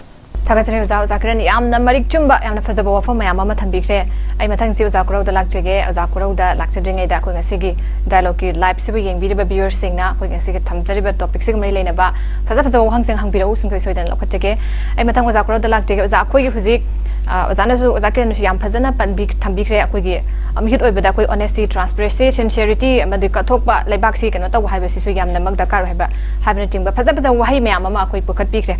ꯊꯥꯒꯠꯆꯔꯤ ꯑꯣꯖꯥ, ꯑꯣꯖꯥ ꯀꯤꯔꯟ, ꯌꯥꯝꯅ ꯃꯔꯤꯛ ꯆꯨꯝꯕ, ꯌꯥꯝꯅ ꯐꯖꯕ ꯋꯥꯐꯝ ꯃꯌꯥꯝ ꯑꯃ ꯊꯝꯕꯤꯈ꯭ꯔꯦ꯫ ꯑꯩ ꯃꯊꯪꯁꯤ ꯑꯣꯖꯥ ꯀꯨꯔꯧꯗ ꯂꯥꯛꯆꯒꯦ꯫ ꯑꯣꯖꯥ ꯀꯨꯔꯧꯗ ꯂꯥꯛꯆꯗ꯭ꯔꯤꯉꯩꯗ ꯑꯩꯈꯣꯏ ꯉꯁꯤꯒꯤ dialogue ꯀꯤ live ꯁꯤꯕꯨ ꯌꯦꯡꯕꯤꯔꯤꯕ viewer ꯁꯤꯡꯅ ꯑꯩꯈꯣꯏ ꯉꯁꯤꯒꯤ ꯊꯝꯖꯔꯤꯕ topic ꯁꯤꯒ ꯃꯔꯤ ꯂꯩꯅꯕ ꯐꯖ ꯐꯖꯕ ꯋꯥꯍꯪꯁꯤꯡ ꯍꯪꯕꯤꯔꯛꯎ, ꯁꯨꯡꯁꯣꯏ ꯁꯣꯏꯗꯅ ꯂꯧꯈꯠꯆꯒꯦ꯫ ꯑꯩ ꯃꯊꯪ ꯑꯣꯖꯥ ꯀꯨꯔꯧꯗ ꯂꯥꯛꯆꯒꯦ꯫ ꯑꯣꯖꯥ, ꯑꯩꯈꯣꯏꯒꯤ ꯍꯧꯖꯤꯛ, ꯑ, ꯑꯣꯖꯥꯅꯁꯨ, ꯑꯣꯖꯥ ꯀꯤꯔꯟꯅꯁꯨ ꯌꯥꯝ ꯐꯖꯅ ꯄꯟꯕꯤ-, ꯊꯝꯕꯤꯈ꯭ꯔꯦ꯫ ꯑꯩꯈꯣꯏꯒꯤ, ꯑꯝ, ꯃꯤꯍꯨꯠ ꯑꯣꯏꯕꯗ ꯑꯩꯈꯣꯏ honesty, transparency, sincerity ꯑꯃꯗꯤ ꯀꯠꯊꯣꯛꯄ, ꯂꯩꯕꯥꯛꯁꯤ ꯀꯩꯅꯣ ꯇꯧꯕ ꯍꯥꯏꯕꯁꯤꯁꯨ ꯌꯥꯝꯅꯃꯛ ꯗꯔꯀꯥꯔ ꯑꯣꯏ ꯍꯥꯏꯕ, ꯍꯥꯏꯕꯅꯆꯤꯡꯕ ꯐꯖ ꯐꯖꯕ ꯋꯥꯍꯩ ꯃꯌꯥꯝ ꯑꯃ ꯑꯩꯈꯣꯏ ꯄꯨꯈꯠꯄꯤꯈ꯭ꯔꯦ꯫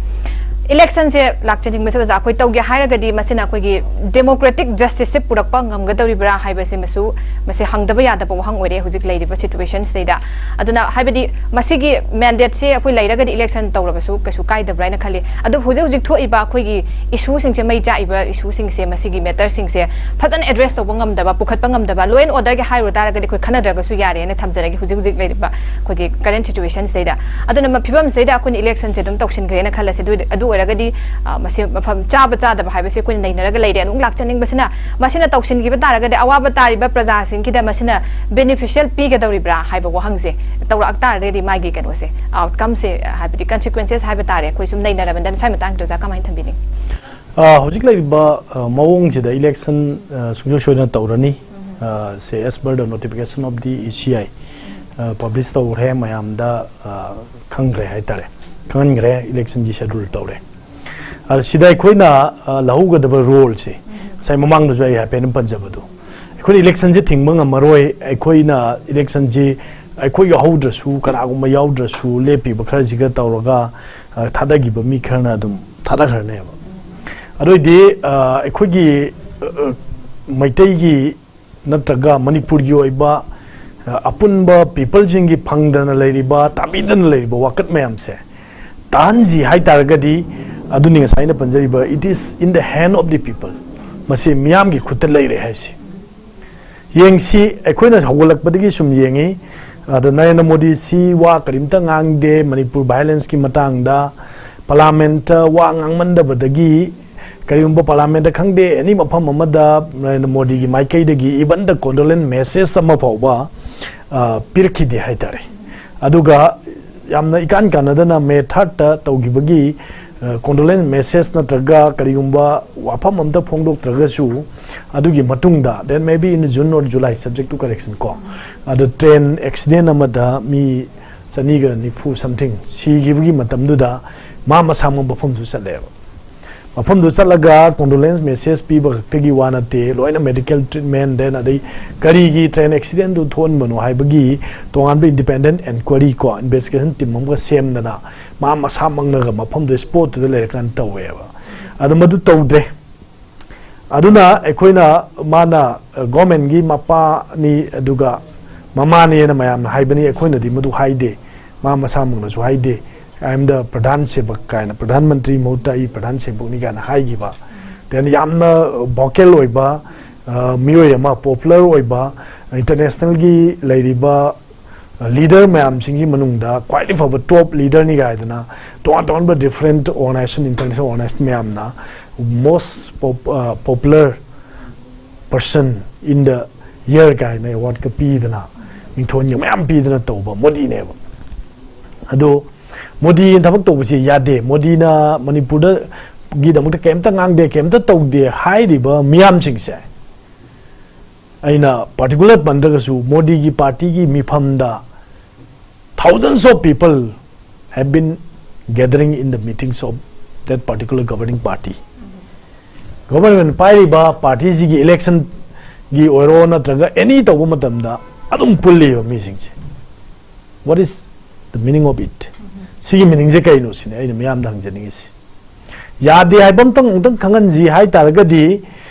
Election ꯁꯦ ꯂꯥꯛꯆꯅꯤꯡꯕꯁꯦ ꯑꯣꯖꯥ, ꯑꯩꯈꯣꯏ ꯇꯧꯒꯦ ꯍꯥꯏꯔꯒꯗꯤ ꯃꯁꯤꯅ ꯑꯩꯈꯣꯏꯒꯤ democratic justice ꯁꯦ ꯄꯨꯔꯛꯄ ꯉꯝꯒꯗꯧꯔꯤꯕ꯭ꯔꯥ ꯍꯥꯏꯕꯁꯤꯃꯁꯨ, ꯃꯁꯤ ꯍꯪꯗꯕ ꯌꯥꯗꯕ ꯋꯥꯍꯪ ꯑꯣꯏꯔꯦ ꯍꯧꯖꯤꯛ ꯂꯩꯔꯤꯕ situation ꯁꯤꯗꯩꯗ꯫ ꯑꯗꯨꯅ ꯍꯥꯏꯕꯗꯤ ꯃꯁꯤꯒꯤ mandate ꯁꯦ ꯑꯩꯈꯣꯏ ꯂꯩꯔꯒꯗꯤ election ꯇꯧꯔꯕꯁꯨ ꯀꯩꯁꯨ ꯀꯥꯏꯗꯕ꯭ꯔꯥ ꯍꯥꯏꯅ ꯈꯜꯂꯤ꯫ ꯑꯗꯨꯕꯨ ꯍꯧꯖꯤꯛ ꯍꯧꯖꯤꯛ ꯊꯣꯛꯏꯕ ꯑꯩꯈꯣꯏꯒꯤ issue ꯁꯤꯡꯁꯦ, ꯃꯩ ꯆꯥꯛꯏꯕ issue ꯁꯤꯡꯁꯦ, ꯃꯁꯤꯒꯤ matter ꯁꯤꯡꯁꯦ ꯐꯖꯅ address ꯇꯧꯕ ꯉꯝꯗꯕ, ꯄꯨꯈꯠꯄ ꯉꯝꯗꯕ, law and order ꯒꯤ ꯍꯥꯏꯔꯨ ꯇꯥꯔꯒꯗꯤ ꯑꯩꯈꯣꯏ ꯈꯟꯅꯗ꯭ꯔꯒꯁꯨ ꯌꯥꯔꯦꯅ ꯊꯝꯖꯔꯒꯦ ꯍꯧꯖꯤꯛ ꯍꯧꯖꯤꯛ ꯂꯩꯔꯤꯕ ꯑꯩꯈꯣꯏꯒꯤ current situation ꯁꯤꯗꯩꯗ꯫ ꯑꯗꯨꯅ ꯃ-, ꯐꯤꯕꯝꯁꯤꯗꯩꯗ ꯑꯩꯈꯣꯏꯅ election ꯁꯦ ꯑꯗꯨꯝ ꯇꯧꯁꯤꯟꯈ꯭ꯔꯦꯅ ꯈꯜꯂꯁꯦ꯫ ꯑꯗꯨ, ꯑꯗꯨ ꯑꯣꯏꯔꯒꯗꯤ, ꯑ, ꯃꯁꯤ ꯃꯐꯝ ꯆꯥꯕ ꯆꯥꯗꯕ ꯍꯥꯏꯕꯁꯤ ꯑꯩꯈꯣꯏꯅ ꯅꯩꯅꯔꯒ ꯂꯩꯔꯦ꯫ ꯑꯗꯨꯝ ꯂꯥꯛꯆꯅꯤꯡꯕꯁꯤꯅ, ꯃꯁꯤꯅ ꯇꯧꯁꯤꯟꯈꯤꯕ ꯇꯥꯔꯒꯗꯤ ꯑꯋꯥꯕ ꯇꯥꯔꯤꯕ ꯄ꯭ꯔꯖꯥꯁꯤꯡꯒꯤꯗ ꯃꯁꯤꯅ beneficial ꯄꯤꯒꯗꯧꯔꯤꯕ꯭ꯔꯥ ꯍꯥꯏꯕ ꯋꯥꯍꯪꯁꯦ ꯇꯧꯔꯛ ꯇꯥꯔꯒꯗꯤ ꯃꯥꯒꯤ ꯀꯩꯅꯣꯁꯦ, outcome ꯁꯦ, ꯍꯥꯏꯕꯗꯤ consequences ꯍꯥꯏꯕ ꯇꯥꯔꯦ, ꯑꯩꯈꯣꯏ ꯁꯨꯝ ꯅꯩꯅꯔꯕꯅꯤꯅ ꯁ꯭ꯋꯥꯏ ꯃꯇꯥꯡꯗ ꯑꯣꯖꯥ ꯀꯃꯥꯏꯅ ꯊꯝꯕꯤꯅꯤꯡꯉꯤ? ꯑ, ꯍꯧꯖꯤꯛ ꯂꯩꯔꯤꯕ, ꯑ, ꯃꯑꯣꯡꯁꯤꯗ election, ꯑ, ꯁꯨꯡꯁꯣꯏ ꯁꯣꯏꯗꯅ ꯇꯧꯔꯅꯤ꯫ ꯑ, ꯁꯦ, as per the notification of the E C I, ꯑ, publish ꯇꯧꯈ꯭ꯔꯦ, ꯃꯌꯥꯝꯗ, ꯑ, ꯈꯪꯈ꯭ꯔꯦ ꯍꯥꯏꯇꯥꯔꯦ, ꯈꯪꯍꯟꯈ꯭ꯔꯦ, election ꯒꯤ schedule ꯇꯧꯔꯦ꯫ ꯑꯗ ꯁꯤꯗ ꯑꯩꯈꯣꯏꯅ, ꯑ, ꯂꯧꯍꯧꯒꯗꯕ role ꯁꯦ, ꯉꯁꯥꯏ ꯃꯃꯥꯡꯗꯁꯨ ꯑꯩ ꯍꯥꯏꯐꯦꯠ ꯑꯗꯨꯝ ꯄꯟꯖꯕꯗꯣ, ꯑꯩꯈꯣꯏꯅ election ꯁꯦ ꯊꯤꯡꯕ ꯉꯝꯃꯔꯣꯏ, ꯑꯩꯈꯣꯏꯅ election ꯁꯦ ꯑꯩꯈꯣꯏ ꯌꯥꯎꯍꯧꯗ꯭ꯔꯁꯨ, ꯀꯅꯥꯒꯨꯝꯕ ꯌꯥꯎꯗ꯭ꯔꯁꯨ, ꯂꯦꯞꯄꯤꯕ ꯈꯔꯁꯤꯒ ꯇꯧꯔꯒ, ꯑ, ꯊꯥꯗꯈꯤꯕ ꯃꯤ ꯈꯔꯅ ꯑꯗꯨꯝ ꯊꯥꯗꯈ꯭ꯔꯅꯦꯕ꯫ ꯑꯗꯨ ꯑꯣꯏꯗꯤ, ꯑ, ꯑꯩꯈꯣꯏꯒꯤ, ꯑ, ꯑ, ꯃꯩꯇꯩꯒꯤ ꯅꯠꯇ꯭ꯔꯒ ꯃꯅꯤꯄꯨꯔꯒꯤ ꯑꯣꯏꯕ, ꯑ, ꯑꯄꯨꯟꯕ people ꯁꯤꯡꯒꯤ ꯐꯪꯗꯅ ꯂꯩꯔꯤꯕ, ꯇꯥꯕꯤꯗꯅ ꯂꯩꯔꯤꯕ ꯋꯥꯀꯠ ꯃꯌꯥꯝꯁꯦ ꯇꯥꯍꯟꯁꯤ ꯍꯥꯏꯇꯥꯔꯒꯗꯤ, ꯑꯗꯨꯅꯤ ꯉꯁꯥꯏ ꯑꯩꯅ ꯄꯟꯖꯔꯤꯕ, it is in the hand of the people, ꯃꯁꯤ ꯃꯤꯌꯥꯝꯒꯤ ꯈꯨꯠꯇ ꯂꯩꯔꯦ ꯍꯥꯏꯁꯤ꯫ ꯌꯦꯡꯁꯤ, ꯑꯩꯈꯣꯏꯅ ꯍꯧꯒꯠꯂꯛꯄꯗꯒꯤ ꯁꯨꯝ ꯌꯦꯡꯉꯤ, ꯑꯗꯣ ꯅꯔꯦꯟꯗ꯭ꯔ ꯃꯣꯗꯤꯁꯤ ꯋꯥ ꯀꯔꯤꯝꯇ ꯉꯥꯡꯗꯦ ꯃꯅꯤꯄꯨꯔ violence ꯀꯤ ꯃꯇꯥꯡꯗ꯫ Parliament ꯇ ꯋꯥ ꯉꯥꯡꯃꯟꯗꯕꯗꯒꯤ, ꯀꯔꯤꯒꯨꯝꯕ Parliament ꯇ ꯈꯪꯗꯦ, any ꯃꯐꯝ ꯑꯃꯗ ꯅꯔꯦꯟꯗ꯭ꯔ ꯃꯣꯗꯤꯒꯤ ꯃꯥꯏꯀꯩꯗꯒꯤ even the condolence message ꯑꯃ ꯐꯥꯎꯕ, ꯑ, ꯄꯤꯔꯛꯈꯤꯗꯦ ꯍꯥꯏꯇꯥꯔꯦ꯫ ꯑꯗꯨꯒ ꯌꯥꯝꯅ ꯏꯀꯥꯟ ꯀꯥꯟꯅꯗꯅ May third ꯇ ꯇꯧꯈꯤꯕꯒꯤ, ꯑ, condolence message ꯅꯠꯇ꯭ꯔꯒ ꯀꯔꯤꯒꯨꯝꯕ ꯋꯥꯐꯝ ꯑꯝꯇ ꯐꯣꯡꯗꯣꯛꯇ꯭ꯔꯒꯁꯨ, ꯑꯗꯨꯒꯤ ꯃꯇꯨꯡꯗ, then maybe in June or July, subject to correction ꯀꯣ, ꯑꯗꯣ train accident ꯑꯃꯗ ꯃꯤ ꯆꯅꯤꯒ ꯅꯤꯐꯨ something ꯁꯤꯈꯤꯕꯒꯤ ꯃꯇꯝꯗꯨꯗ ꯃꯥ ꯃꯁꯥꯃꯛ ꯃꯐꯝꯁꯨ ꯆꯠꯂꯦꯕ꯫ ꯃꯐꯝꯗꯨ ꯆꯠꯂꯒ condolence message ꯄꯤꯕ ꯈꯛꯇꯒꯤ ꯋꯥ ꯅꯠꯇꯦ, ꯂꯣꯏꯅ medical treatment, then ꯑꯗꯩ ꯀꯔꯤꯒꯤ train accident ꯇꯨ ꯊꯣꯛꯍꯟꯕꯅꯣ ꯍꯥꯏꯕꯒꯤ ꯇꯣꯉꯥꯟꯕ independent enquiry ꯀꯣ, investigation team ꯑꯃꯒ ꯁꯦꯝꯗꯅ ꯃꯥ ꯃꯁꯥꯃꯛꯅꯒ ꯃꯐꯝꯗꯨ spot ꯇꯨꯗ ꯂꯩꯔꯀꯥꯟꯗ ꯇꯧꯋꯦꯕ꯫ ꯑꯗꯨ ꯃꯗꯨ ꯇꯧꯗ꯭ꯔꯦ꯫ ꯑꯗꯨꯅ ꯑꯩꯈꯣꯏꯅ ꯃꯥꯅ, ꯑ, government ꯀꯤ ꯃꯄꯥꯅꯤ ꯑꯗꯨꯒ ꯃꯃꯥꯅꯦꯅ ꯃꯌꯥꯝꯅ ꯍꯥꯏꯕꯅꯤ, ꯑꯩꯈꯣꯏꯅꯗꯤ ꯃꯗꯨ ꯍꯥꯏꯗꯦ, ꯃꯥ ꯃꯁꯥꯃꯛꯅꯁꯨ ꯍꯥꯏꯗꯦ꯫ "I am the ꯄ꯭ꯔꯙꯥꯟ ꯁꯦꯕꯛ" ꯀꯥꯏꯅ, ꯄ꯭ꯔꯙꯥꯟ ꯃꯟꯇ꯭ꯔꯤ ꯃꯍꯨꯠꯇ ꯑꯩ ꯄ꯭ꯔꯙꯥꯟ ꯁꯦꯕꯛꯅꯤ ꯀꯥꯏꯅ ꯍꯥꯏꯈꯤꯕ꯫ Then ꯌꯥꯝꯅ vocal ꯑꯣꯏꯕ, ꯑ, ꯃꯤꯑꯣꯏ ꯑꯃ, popular ꯑꯣꯏꯕ, international ꯒꯤ ꯂꯩꯔꯤꯕ leader ꯃꯌꯥꯝꯁꯤꯡꯒꯤ ꯃꯅꯨꯡꯗ ꯈ꯭ꯋꯥꯏꯗꯒꯤ ꯐꯕ top leader ꯅꯤ ꯀꯥꯏꯗꯅ ꯇꯣꯉꯥꯟ ꯇꯣꯉꯥꯟꯕ different organization, international organization ꯃꯌꯥꯝꯅ most pop-, ꯑ, popular person in the year ꯀꯥꯏꯅ award ꯀ ꯄꯤꯗꯅ, ꯃꯤꯡꯊꯣꯟꯒ ꯃꯌꯥꯝ ꯄꯤꯗꯅ ꯇꯧꯕ ꯃꯣꯗꯤꯅꯦꯕ꯫ ꯑꯗꯣ ꯃꯣꯗꯤꯅ ꯊꯕꯛ ꯇꯧꯕꯁꯤ ꯌꯥꯗꯦ꯫ ꯃꯣꯗꯤꯅ ꯃꯅꯤꯄꯨꯔꯗ ꯒꯤꯗꯃꯛꯇ ꯀꯩꯝꯇ ꯉꯥꯡꯗꯦ, ꯀꯩꯝꯇ ꯇꯧꯗꯦ ꯍꯥꯏꯔꯤꯕ ꯃꯤꯌꯥꯝꯁꯤꯡꯁꯦ, ꯑꯩꯅ particular ꯄꯟꯗ꯭ꯔꯒꯁꯨ, ꯃꯣꯗꯤꯒꯤ party ꯒꯤ ꯃꯤꯐꯝꯗ thousands of people have been gathering in the meetings of that particular governing party. Government ꯄꯥꯏꯔꯤꯕ party ꯁꯤꯒꯤ election ꯒꯤ ꯑꯣꯏꯔꯣ ꯅꯠꯇ꯭ꯔꯒ any ꯇꯧꯕ ꯃꯇꯝꯗ ꯑꯗꯨꯝ ꯄꯨꯜꯂꯤꯕ ꯃꯤꯁꯤꯡꯁꯦ꯫ What is the meaning of it? ꯁꯤꯒꯤ meaning ꯁꯦ ꯀꯩꯅꯣ ꯁꯤꯅꯤ ꯑꯩꯅ ꯃꯤꯌꯥꯝꯗ ꯍꯪꯖꯅꯤꯡꯉꯤꯁꯤ꯫ ꯌꯥꯗꯦ ꯍꯥꯏꯕ ꯑꯝꯇꯪ, ꯑꯃꯨꯛꯇꯪ ꯈꯪꯍꯟꯁꯤ ꯍꯥꯏ ꯇꯥꯔꯒꯗꯤ,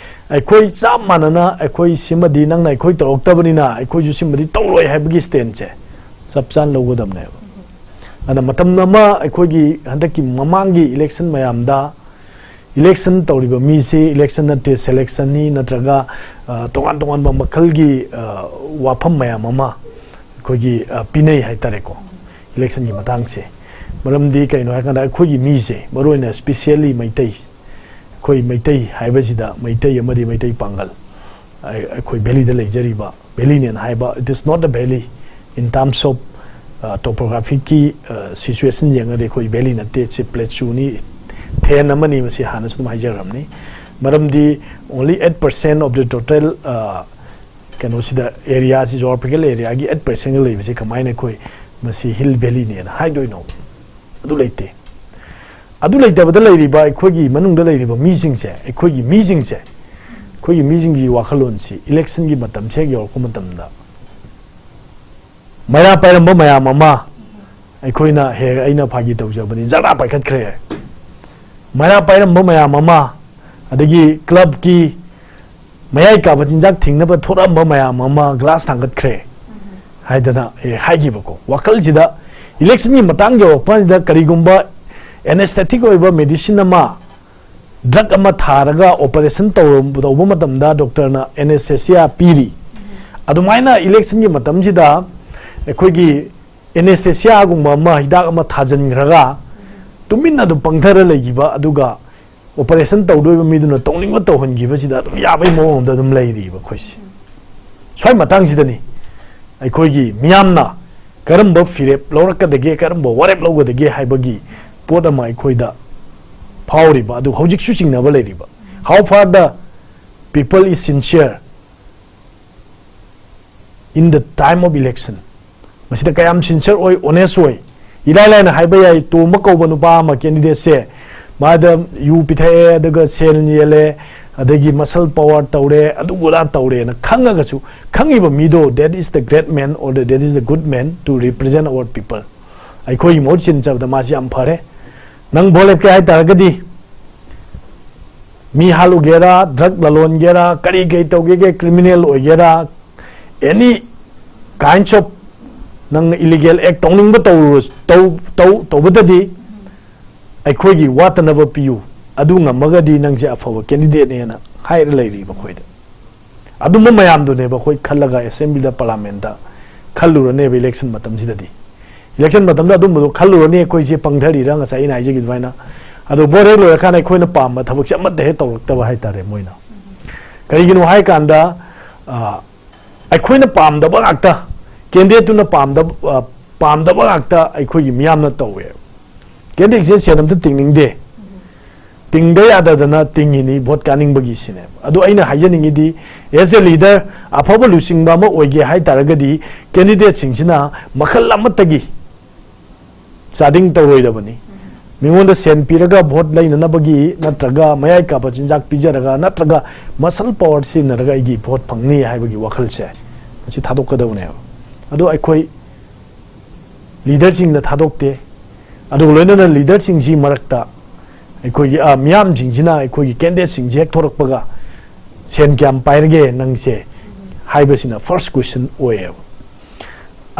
ꯑꯩꯈꯣꯏ ꯆꯞ ꯃꯥꯟꯅꯅ ꯑꯩꯈꯣꯏ ꯁꯤꯃꯗꯤ ꯅꯪꯅ ꯑꯩꯈꯣꯏ ꯇꯧꯔꯛꯇꯕꯅꯤꯅ ꯑꯩꯈꯣꯏꯁꯨ ꯁꯤꯃꯗꯤ ꯇꯧꯔꯣꯏ ꯍꯥꯏꯕꯒꯤ stand ꯁꯦ ꯆꯞ ꯆꯥꯅ ꯂꯧꯒꯗꯕꯅꯦꯕ꯫ ꯑꯗ ꯃꯇꯝ ꯑꯃ ꯑꯩꯈꯣꯏꯒꯤ ꯍꯟꯗꯛꯀꯤ ꯃꯃꯥꯡꯒꯤ election ꯃꯌꯥꯝꯗ election ꯇꯧꯔꯤꯕ ꯃꯤꯁꯤ election ꯅꯠꯇꯦ, selection ꯅꯤ ꯅꯠꯇ꯭ꯔꯒ, ꯑ, ꯇꯣꯉꯥꯟ ꯇꯣꯉꯥꯟꯕ ꯃꯈꯜꯒꯤ, ꯑ, ꯋꯥꯐꯝ ꯃꯌꯥꯝ ꯑꯃ ꯑꯩꯈꯣꯏꯒꯤ, ꯑ, ꯄꯤꯅꯩ ꯍꯥꯏꯇꯥꯔꯦꯀꯣ, election ꯒꯤ ꯃꯇꯥꯡꯁꯦ꯫ ꯃꯔꯝꯗꯤ ꯀꯩꯅꯣ ꯍꯥꯏꯀꯥꯟꯗ ꯑꯩꯈꯣꯏꯒꯤ ꯃꯤꯁꯦ, ꯃꯔꯨꯑꯣꯏꯅ specially ꯃꯩꯇꯩ, ꯑꯩꯈꯣꯏ ꯃꯩꯇꯩ ꯍꯥꯏꯕꯁꯤꯗ ꯃꯩꯇꯩ ꯑꯃꯗꯤ ꯃꯩꯇꯩ ꯄꯥꯡꯒꯜ, ꯑꯩ-, ꯑꯩꯈꯣꯏ valley ꯗ ꯂꯩꯖꯔꯤꯕ valley ꯅꯦꯅ ꯍꯥꯏꯕ, it is not a valley in terms of, ꯑ, topographic ꯀꯤ, ꯑ, situation ꯌꯦꯡꯉꯗꯤ ꯑꯩꯈꯣꯏ valley ꯅꯠꯇꯦ, ꯁꯤ plateau ꯅꯤ, ꯊꯦꯟ ꯑꯃꯅꯤ, ꯃꯁꯤ ꯍꯥꯟꯅꯁꯨ ꯑꯗꯨꯝ ꯍꯥꯏꯖꯈ꯭ꯔꯕꯅꯤ꯫ ꯃꯔꯝꯗꯤ only eight percent of the total, ꯑ, ꯀꯩꯅꯣꯁꯤꯗ area ꯁꯤ, geographical area ꯒꯤ eight percent ꯒ ꯂꯩꯕꯁꯤ ꯀꯃꯥꯏꯅ ꯑꯩꯈꯣꯏ ꯃꯁꯤ hill valley ꯅꯦꯅ ꯍꯥꯏꯗꯣꯏꯅꯣ? ꯑꯗꯨ ꯂꯩꯇꯦ꯫ ꯑꯗꯨ ꯂꯩꯇꯕꯗ ꯂꯩꯔꯤꯕ ꯑꯩꯈꯣꯏꯒꯤ ꯃꯅꯨꯡꯗ ꯂꯩꯔꯤꯕ ꯃꯤꯁꯤꯡꯁꯦ, ꯑꯩꯈꯣꯏꯒꯤ ꯃꯤꯁꯤꯡꯁꯦ, ꯑꯩꯈꯣꯏꯒꯤ ꯃꯤꯁꯤꯡꯒꯤ ꯋꯥꯈꯜꯂꯣꯟꯁꯤ electionꯒꯤ ꯃꯇꯝꯁꯦ ꯍꯦꯛ ꯌꯧꯔꯛꯄ ꯃꯇꯝꯗ, ꯃꯩꯔꯥ ꯄꯥꯏꯔꯝꯕ ꯃꯌꯥꯝ ꯑꯃ, ꯑꯩꯈꯣꯏꯅ ꯍꯦꯛ, ꯑꯩꯅ ꯐꯥꯒꯤ ꯇꯧꯖꯕꯅꯤ, ꯖꯔꯥ ꯄꯥꯏꯈꯠꯈ꯭ꯔꯦ꯫ ꯃꯩꯔꯥ ꯄꯥꯏꯔꯝꯕ ꯃꯌꯥꯝ ꯑꯃ, ꯑꯗꯒꯤ clubꯀꯤ ꯃꯌꯥꯏ ꯀꯥꯕ ꯆꯤꯟꯖꯥꯛ ꯊꯤꯡꯅꯕ ꯊꯣꯔꯛꯑꯝꯕ ꯃꯌꯥꯝ ꯑꯃ glass ꯊꯥꯡꯒꯠꯈ꯭ꯔꯦ ꯍꯥꯏꯗꯅ, ꯑꯦ, ꯍꯥꯏꯈꯤꯕꯀꯣ꯫ ꯋꯥꯈꯜꯁꯤꯗ electionꯒꯤ ꯃꯇꯥꯡ ꯌꯧꯔꯛꯄ ꯀꯥꯟꯁꯤꯗ ꯀꯔꯤꯒꯨꯝꯕ anesthetic ꯑꯣꯏꯕ medicine ꯑꯃ, drug ꯑꯃ ꯊꯥꯔꯒ operation ꯇꯧꯔ-, ꯇꯧꯕ ꯃꯇꯝꯗ doctorꯅ anesthesia ꯄꯤꯔꯤ꯫ ꯑꯗꯨꯃꯥꯏꯅ electionꯒꯤ ꯃꯇꯝꯁꯤꯗ ꯑꯩꯈꯣꯏꯒꯤ anesthésiaꯒꯨꯝꯕ ꯑꯃ, ꯍꯤꯗꯥꯛ ꯑꯃ ꯊꯥꯖꯤꯟꯈ꯭ꯔꯒ ꯇꯨꯃꯤꯟꯅ ꯑꯗꯨꯝ ꯄꯪꯊꯔ ꯂꯩꯈꯤꯕ, ꯑꯗꯨꯒ operation ꯇꯧꯗꯣꯏꯕ ꯃꯤꯗꯨꯅ ꯇꯧꯅꯤꯡꯕ ꯇꯧꯍꯟꯈꯤꯕꯁꯤꯗ ꯑꯗꯨꯝ ꯌꯥꯕꯒꯤ ꯃꯑꯣꯡ ꯑꯃꯗ ꯑꯗꯨꯝ ꯂꯩꯔꯤꯕ ꯑꯩꯈꯣꯏꯁꯦ꯫ ꯁ꯭ꯋꯥꯏ ꯃꯇꯥꯡꯁꯤꯗꯅꯤ ꯑꯩꯈꯣꯏꯒꯤ ꯃꯤꯌꯥꯝꯅ ꯀꯔꯝꯕ ꯐꯤꯔꯦꯞ ꯂꯧꯔꯛꯀꯗꯒꯦ, ꯀꯔꯝꯕ ꯋꯥꯔꯦꯞ ꯂꯧꯒꯗꯒꯦ ꯍꯥꯏꯕꯒꯤ ꯄꯣꯠ ꯑꯃ ꯑꯩꯈꯣꯏꯗ ꯐꯥꯎꯔꯤꯕ, ꯑꯗꯨ ꯍꯧꯖꯤꯛꯁꯨ ꯆꯤꯡꯅꯕ ꯂꯩꯔꯤꯕ꯫ How far the people is sincere in the time of election? ꯃꯁꯤꯗ ꯀꯌꯥꯝ sincere ꯑꯣꯏ, honest ꯑꯣꯏ? ꯏꯂꯥꯏ ꯂꯥꯏꯅ ꯍꯥꯏꯕ ꯌꯥꯏ, ꯇꯣꯝꯕ ꯀꯧꯕ ꯅꯨꯄꯥ ꯑꯃ candidateꯁꯦ, ꯃꯥꯗ ꯌꯨ ꯄꯤꯊꯛꯑꯦ, ꯑꯗꯨꯒ ꯁꯦꯜ ꯌꯦꯜꯂꯦ, ꯑꯗꯒꯤ muscle power ꯇꯧꯔꯦ, ꯑꯗꯨ ꯑꯗꯥ ꯇꯧꯔꯦꯅ ꯈꯪꯉꯒꯁꯨ, ꯈꯪꯉꯤꯕ ꯃꯤꯗꯣ, that is the great man or the, that is the good man to represent our people. ꯑꯩꯈꯣꯏꯒꯤ ꯃꯍꯨꯠ ꯁꯤꯟꯖꯕꯗ ꯃꯥꯁꯤ ꯌꯥꯝ ꯐꯔꯦ꯫ ꯅꯪ vote ꯂꯦꯞꯀꯦ ꯍꯥꯏꯇꯥꯔꯒꯗꯤ, ꯃꯤ ꯍꯥꯠꯂꯨꯒꯦꯔꯥ, drug ꯂꯂꯣꯟꯒꯦꯔꯥ, ꯀꯔꯤ ꯀꯔꯤ ꯇꯧꯒꯦꯒꯦ, criminal ꯑꯣꯏꯒꯦꯔꯥ, any kinds of ꯅꯪꯅ illegal act ꯇꯧꯅꯤꯡꯕ ꯇꯧꯔꯨꯔ-, ꯇꯧ-, ꯇꯧ-, ꯇꯧꯕꯗꯗꯤ ꯑꯩꯈꯣꯏꯒꯤ ꯋꯥꯠꯇꯅꯕ ꯄꯤꯌꯨ, ꯑꯗꯨ ꯉꯝꯃꯒꯗꯤ ꯅꯪꯁꯦ ꯑꯐꯕ candidateꯅꯦꯅ ꯍꯥꯏꯔ ꯂꯩꯔꯤꯕ ꯑꯩꯈꯣꯏꯗ꯫ ꯑꯗꯨꯝꯕ ꯃꯌꯥꯝꯗꯨꯅꯦꯕ ꯑꯩꯈꯣꯏ ꯈꯜꯂꯒ assemblyꯗ, parliamentꯇ ꯈꯜꯂꯨꯔꯅꯦꯕ election ꯃꯇꯝꯁꯤꯗꯗꯤ꯫ Election ꯃꯇꯝꯗ ꯑꯗꯨꯝꯕꯗꯣ ꯈꯜꯂꯨꯔꯅꯤ, ꯑꯩꯈꯣꯏꯁꯦ ꯄꯪꯊꯔꯤꯔꯥ, ꯉꯁꯥꯏ ꯑꯩꯅ ꯍꯥꯏꯖꯈꯤꯕ ꯑꯗꯨꯃꯥꯏꯅ꯫ ꯑꯗꯣ vote ꯍꯦꯛ ꯂꯣꯏꯔꯀꯥꯟꯗ ꯑꯩꯈꯣꯏꯅ ꯄꯥꯝꯕ ꯊꯕꯛꯁꯦ ꯑꯃꯠꯇ ꯍꯦꯛ ꯇꯧꯔꯛꯇꯕ ꯍꯥꯏꯇꯥꯔꯦ ꯃꯣꯏꯅ꯫ ꯀꯔꯤꯒꯤꯅꯣ ꯍꯥꯏ ꯀꯥꯟꯗ, ꯑ, ꯑꯩꯈꯣꯏꯅ ꯄꯥꯝꯗꯕ ꯉꯥꯛꯇ, candidateꯇꯨꯅ ꯄꯥꯝꯗꯕ, ꯑ, ꯄꯥꯝꯗꯕ ꯉꯥꯛꯇ ꯑꯩꯈꯣꯏꯒꯤ ꯃꯤꯌꯥꯝꯅ ꯇꯧꯋꯦ꯫ Candidateꯁꯦ ꯁꯦꯟ ꯑꯝꯇ ꯇꯤꯡꯅꯤꯡꯗꯦ, ꯇꯤꯡꯗ ꯌꯥꯗꯗꯅ ꯇꯤꯡꯉꯤꯅꯤ vote ꯀꯥꯅꯤꯡꯕꯒꯤ ꯁꯤꯅꯦꯕ꯫ ꯑꯗꯣ ꯑꯩꯅ ꯍꯥꯏꯖꯅꯤꯡꯉꯤꯗꯤ, as a leader, ꯑꯐꯕ ꯂꯨꯆꯤꯡꯕ ꯑꯃ ꯑꯣꯏꯒꯦ ꯍꯥꯏ ꯇꯥꯔꯒꯗꯤ candidateꯁꯤꯡꯁꯤꯅ ꯃꯈꯜ ꯑꯃꯠꯇꯒꯤ ꯆꯥꯗꯤꯡ ꯇꯧꯔꯣꯏꯗꯕꯅꯤ꯫ ꯃꯤꯉꯣꯟꯗ ꯁꯦꯟ ꯄꯤꯔꯒ ꯚꯣꯠ ꯂꯩꯅꯅꯕꯒꯤ ꯅꯠꯇ꯭ꯔꯒ ꯃꯌꯥꯏ ꯀꯥꯕ ꯆꯤꯟꯖꯥꯛ ꯄꯤꯖꯔꯒ ꯅꯠꯇ꯭ꯔꯒ ꯃꯁꯜ ꯄꯋꯥꯔ ꯁꯤꯖꯤꯟꯅꯔꯒ ꯑꯩꯒꯤ ꯚꯣꯠ ꯐꯪꯅꯤ ꯍꯥꯏꯕꯒꯤ ꯋꯥꯈꯜꯁꯦ ꯃꯁꯤ ꯊꯥꯗꯣꯛꯀꯗꯕꯅꯦꯕ꯫ ꯑꯗꯣ ꯑꯩꯈꯣꯏ ꯂꯤꯗꯔꯁꯤꯡꯗ ꯊꯥꯗꯣꯛꯇꯦ꯫ ꯑꯗꯨꯒ ꯂꯣꯏꯅꯅ ꯂꯤꯗꯔꯁꯤꯡꯁꯤ ꯃꯔꯛꯇ ꯑꯩꯈꯣꯏꯒꯤ ꯑ, ꯃꯤꯌꯥꯝꯁꯤꯡꯁꯤꯅ ꯑꯩꯈꯣꯏꯒꯤ ꯀꯦꯟꯗꯤꯗꯦꯠꯁꯤꯡꯁꯤ ꯍꯦꯛ ꯊꯣꯔꯛꯄꯒ ꯁꯦꯟ ꯀꯌꯥꯝ ꯄꯥꯏꯔꯒꯦ ꯅꯪꯁꯦ ꯍꯥꯏꯕꯁꯤꯅ ꯐꯥꯔꯁ ꯀ꯭ꯋꯦꯁꯟ ꯑꯣꯏꯌꯦꯕ꯫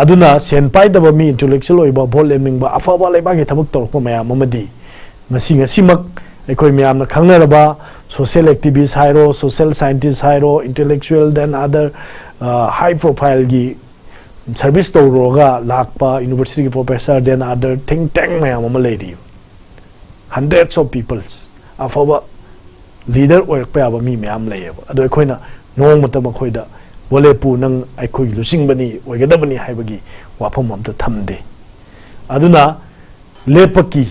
ꯑꯗꯨꯅ ꯁꯦꯟ ꯄꯥꯏꯗꯕ ꯃꯤ, ꯏꯟꯇꯦꯂꯦꯛꯆꯨꯋꯦꯜ ꯑꯣꯏꯕ, ꯚꯣꯠ ꯂꯦꯝꯅꯤꯡꯕ, ꯑꯐꯕ ꯂꯩꯕꯥꯛꯀꯤ ꯊꯕꯛ ꯇꯧꯔꯛꯄ ꯃꯌꯥꯝ ꯑꯃꯗꯤ ꯉꯁꯤ ꯉꯁꯤꯃꯛ ꯑꯩꯈꯣꯏ ꯃꯌꯥꯝꯅ ꯈꯪꯅꯔꯕ ꯁꯣꯁꯤꯌꯦꯜ ꯑꯦꯛꯇꯤꯚꯤꯁ ꯍꯥꯏꯔꯣ, ꯁꯣꯁꯤꯌꯦꯜ ꯁꯥꯏꯟꯇꯤꯁ ꯍꯥꯏꯔꯣ, ꯏꯟꯇꯦꯂꯦꯛꯆꯨꯋꯦꯜ ꯗꯦꯟ ꯑꯗꯔ ꯍꯥꯏ ꯄ꯭ꯔꯣꯐꯥꯏꯜꯒꯤ ꯁꯔꯚꯤꯁ ꯇꯧꯔꯨꯔꯒ ꯂꯥꯛꯄ ꯌꯨꯅꯤꯚꯔꯁꯤꯇꯤꯒꯤ ꯄ꯭ꯔꯣꯐꯦꯁꯔ ꯗꯦꯟ ꯑꯗꯔ ꯊꯤꯡ ꯇꯦꯡ ꯃꯌꯥꯝ ꯑꯃ ꯂꯩꯔꯤ꯫ ꯍꯟꯗ꯭ꯔꯦꯠꯁ ꯑꯣꯐ ꯄꯤꯄꯜꯁ, ꯑꯐꯕ ꯂꯤꯗꯔ ꯑꯣꯏꯔꯛꯄ ꯌꯥꯕ ꯃꯤ ꯃꯌꯥꯝ ꯂꯩꯌꯦꯕ꯫ ꯑꯗꯣ ꯑꯩꯈꯣꯏꯅ ꯅꯣꯡꯃꯇ ꯃꯈꯣꯏꯗ "ꯕꯣꯂꯦꯄꯨ, ꯅꯪ ꯑꯩꯈꯣꯏꯒꯤ ꯂꯨꯆꯤꯡꯕꯅꯤ, ꯑꯣꯏꯒꯗꯕꯅꯤ" ꯍꯥꯏꯕꯒꯤ ꯋꯥꯐꯝ ꯑꯝꯇ ꯊꯝꯗꯦ꯫ ꯑꯗꯨꯅ ꯂꯦꯞꯄ ꯀꯤ꯫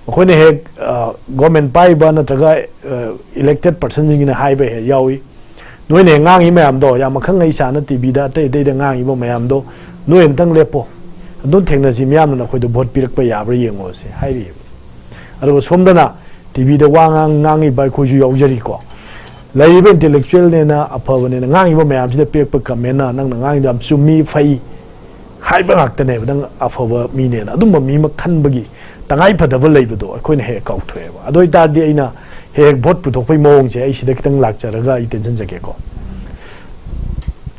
ꯑꯩꯈꯣꯏꯅ ꯍꯦꯛ ꯒꯣꯔꯃꯦꯟ ꯄꯥꯏꯔꯤꯕ ꯅꯠꯇ꯭ꯔꯒ ꯏꯂꯦꯛꯇꯦꯠ ꯄꯥꯔꯁꯟꯁꯤꯡꯒꯤꯅ ꯍꯥꯏꯕ ꯍꯦꯛ ꯌꯥꯎꯏ, "ꯅꯣꯏꯅ ꯍꯦꯛ ꯉꯥꯡꯉꯤ ꯃꯌꯥꯝꯗꯣ, ꯌꯥꯝ ꯑꯈꯪ ꯑꯍꯩ ꯁꯥꯅ ꯇꯤꯚꯤꯗ ꯑꯇꯩ ꯑꯇꯩꯗ ꯉꯥꯡꯉꯤꯕ ꯃꯌꯥꯝꯗꯣ ꯅꯣꯏ ꯑꯝꯇꯪ ꯂꯦꯞꯄꯣ, ꯑꯗꯨꯝ ꯊꯦꯡꯅꯁꯤ, ꯃꯤꯌꯥꯝꯅ ꯅꯈꯣꯏꯗ ꯚꯣꯠ ꯄꯤꯔꯛꯄ ꯌꯥꯕ꯭ꯔꯥ ꯌꯦꯡꯉꯣꯁꯦ" ꯍꯥꯏꯔꯤꯑꯕ꯫ ꯑꯗꯨꯒ ꯁꯣꯝꯗꯅ ꯇꯤꯚꯤꯗ ꯋꯥ ꯉꯥꯡ ꯉꯥꯡꯉꯤꯕ ꯑꯩꯈꯣꯏꯁꯨ ꯌꯥꯎꯖꯔꯤꯀꯣ꯫ ꯂꯩꯔꯤꯕ ꯏꯟꯇꯦꯂꯦꯛꯆꯨꯋꯦꯜꯅꯦꯅ, ꯑꯐꯕꯅꯦꯅ ꯉꯥꯡꯉꯤꯕ ꯃꯌꯥꯝꯁꯤꯗ ꯄꯤꯔꯛꯄ ꯀꯃꯦꯟꯅ "ꯅꯪꯅ ꯉꯥꯡꯉꯤꯗꯣ ꯌꯥꯝ ꯆꯨꯝꯃꯤ, ꯐꯩ" ꯍꯥꯏꯕ ꯉꯥꯛꯇꯅꯦꯕ, ꯅꯪ ꯑꯐꯕ ꯃꯤꯅꯦꯅ꯫ ꯑꯗꯨꯝꯕ ꯃꯤꯃꯛ ꯈꯟꯕꯒꯤ ꯇꯉꯥꯏ ꯐꯗꯕ ꯂꯩꯕꯗꯣ ꯑꯩꯈꯣꯏꯅ ꯍꯦꯛ ꯀꯥꯎꯊꯣꯛꯑꯦꯕ꯫ ꯑꯗꯨ ꯑꯣꯏꯇꯥꯔꯗꯤ ꯑꯩꯅ ꯍꯦꯛ ꯍꯦꯛ ꯚꯣꯠ ꯄꯨꯊꯣꯛꯄꯒꯤ ꯃꯑꯣꯡꯁꯦ ꯑꯩ ꯁꯤꯗ ꯈꯤꯇꯪ ꯂꯥꯛꯆꯔꯒ ꯑꯩ ꯇꯦꯟꯁꯤꯟꯖꯒꯦꯀꯣ꯫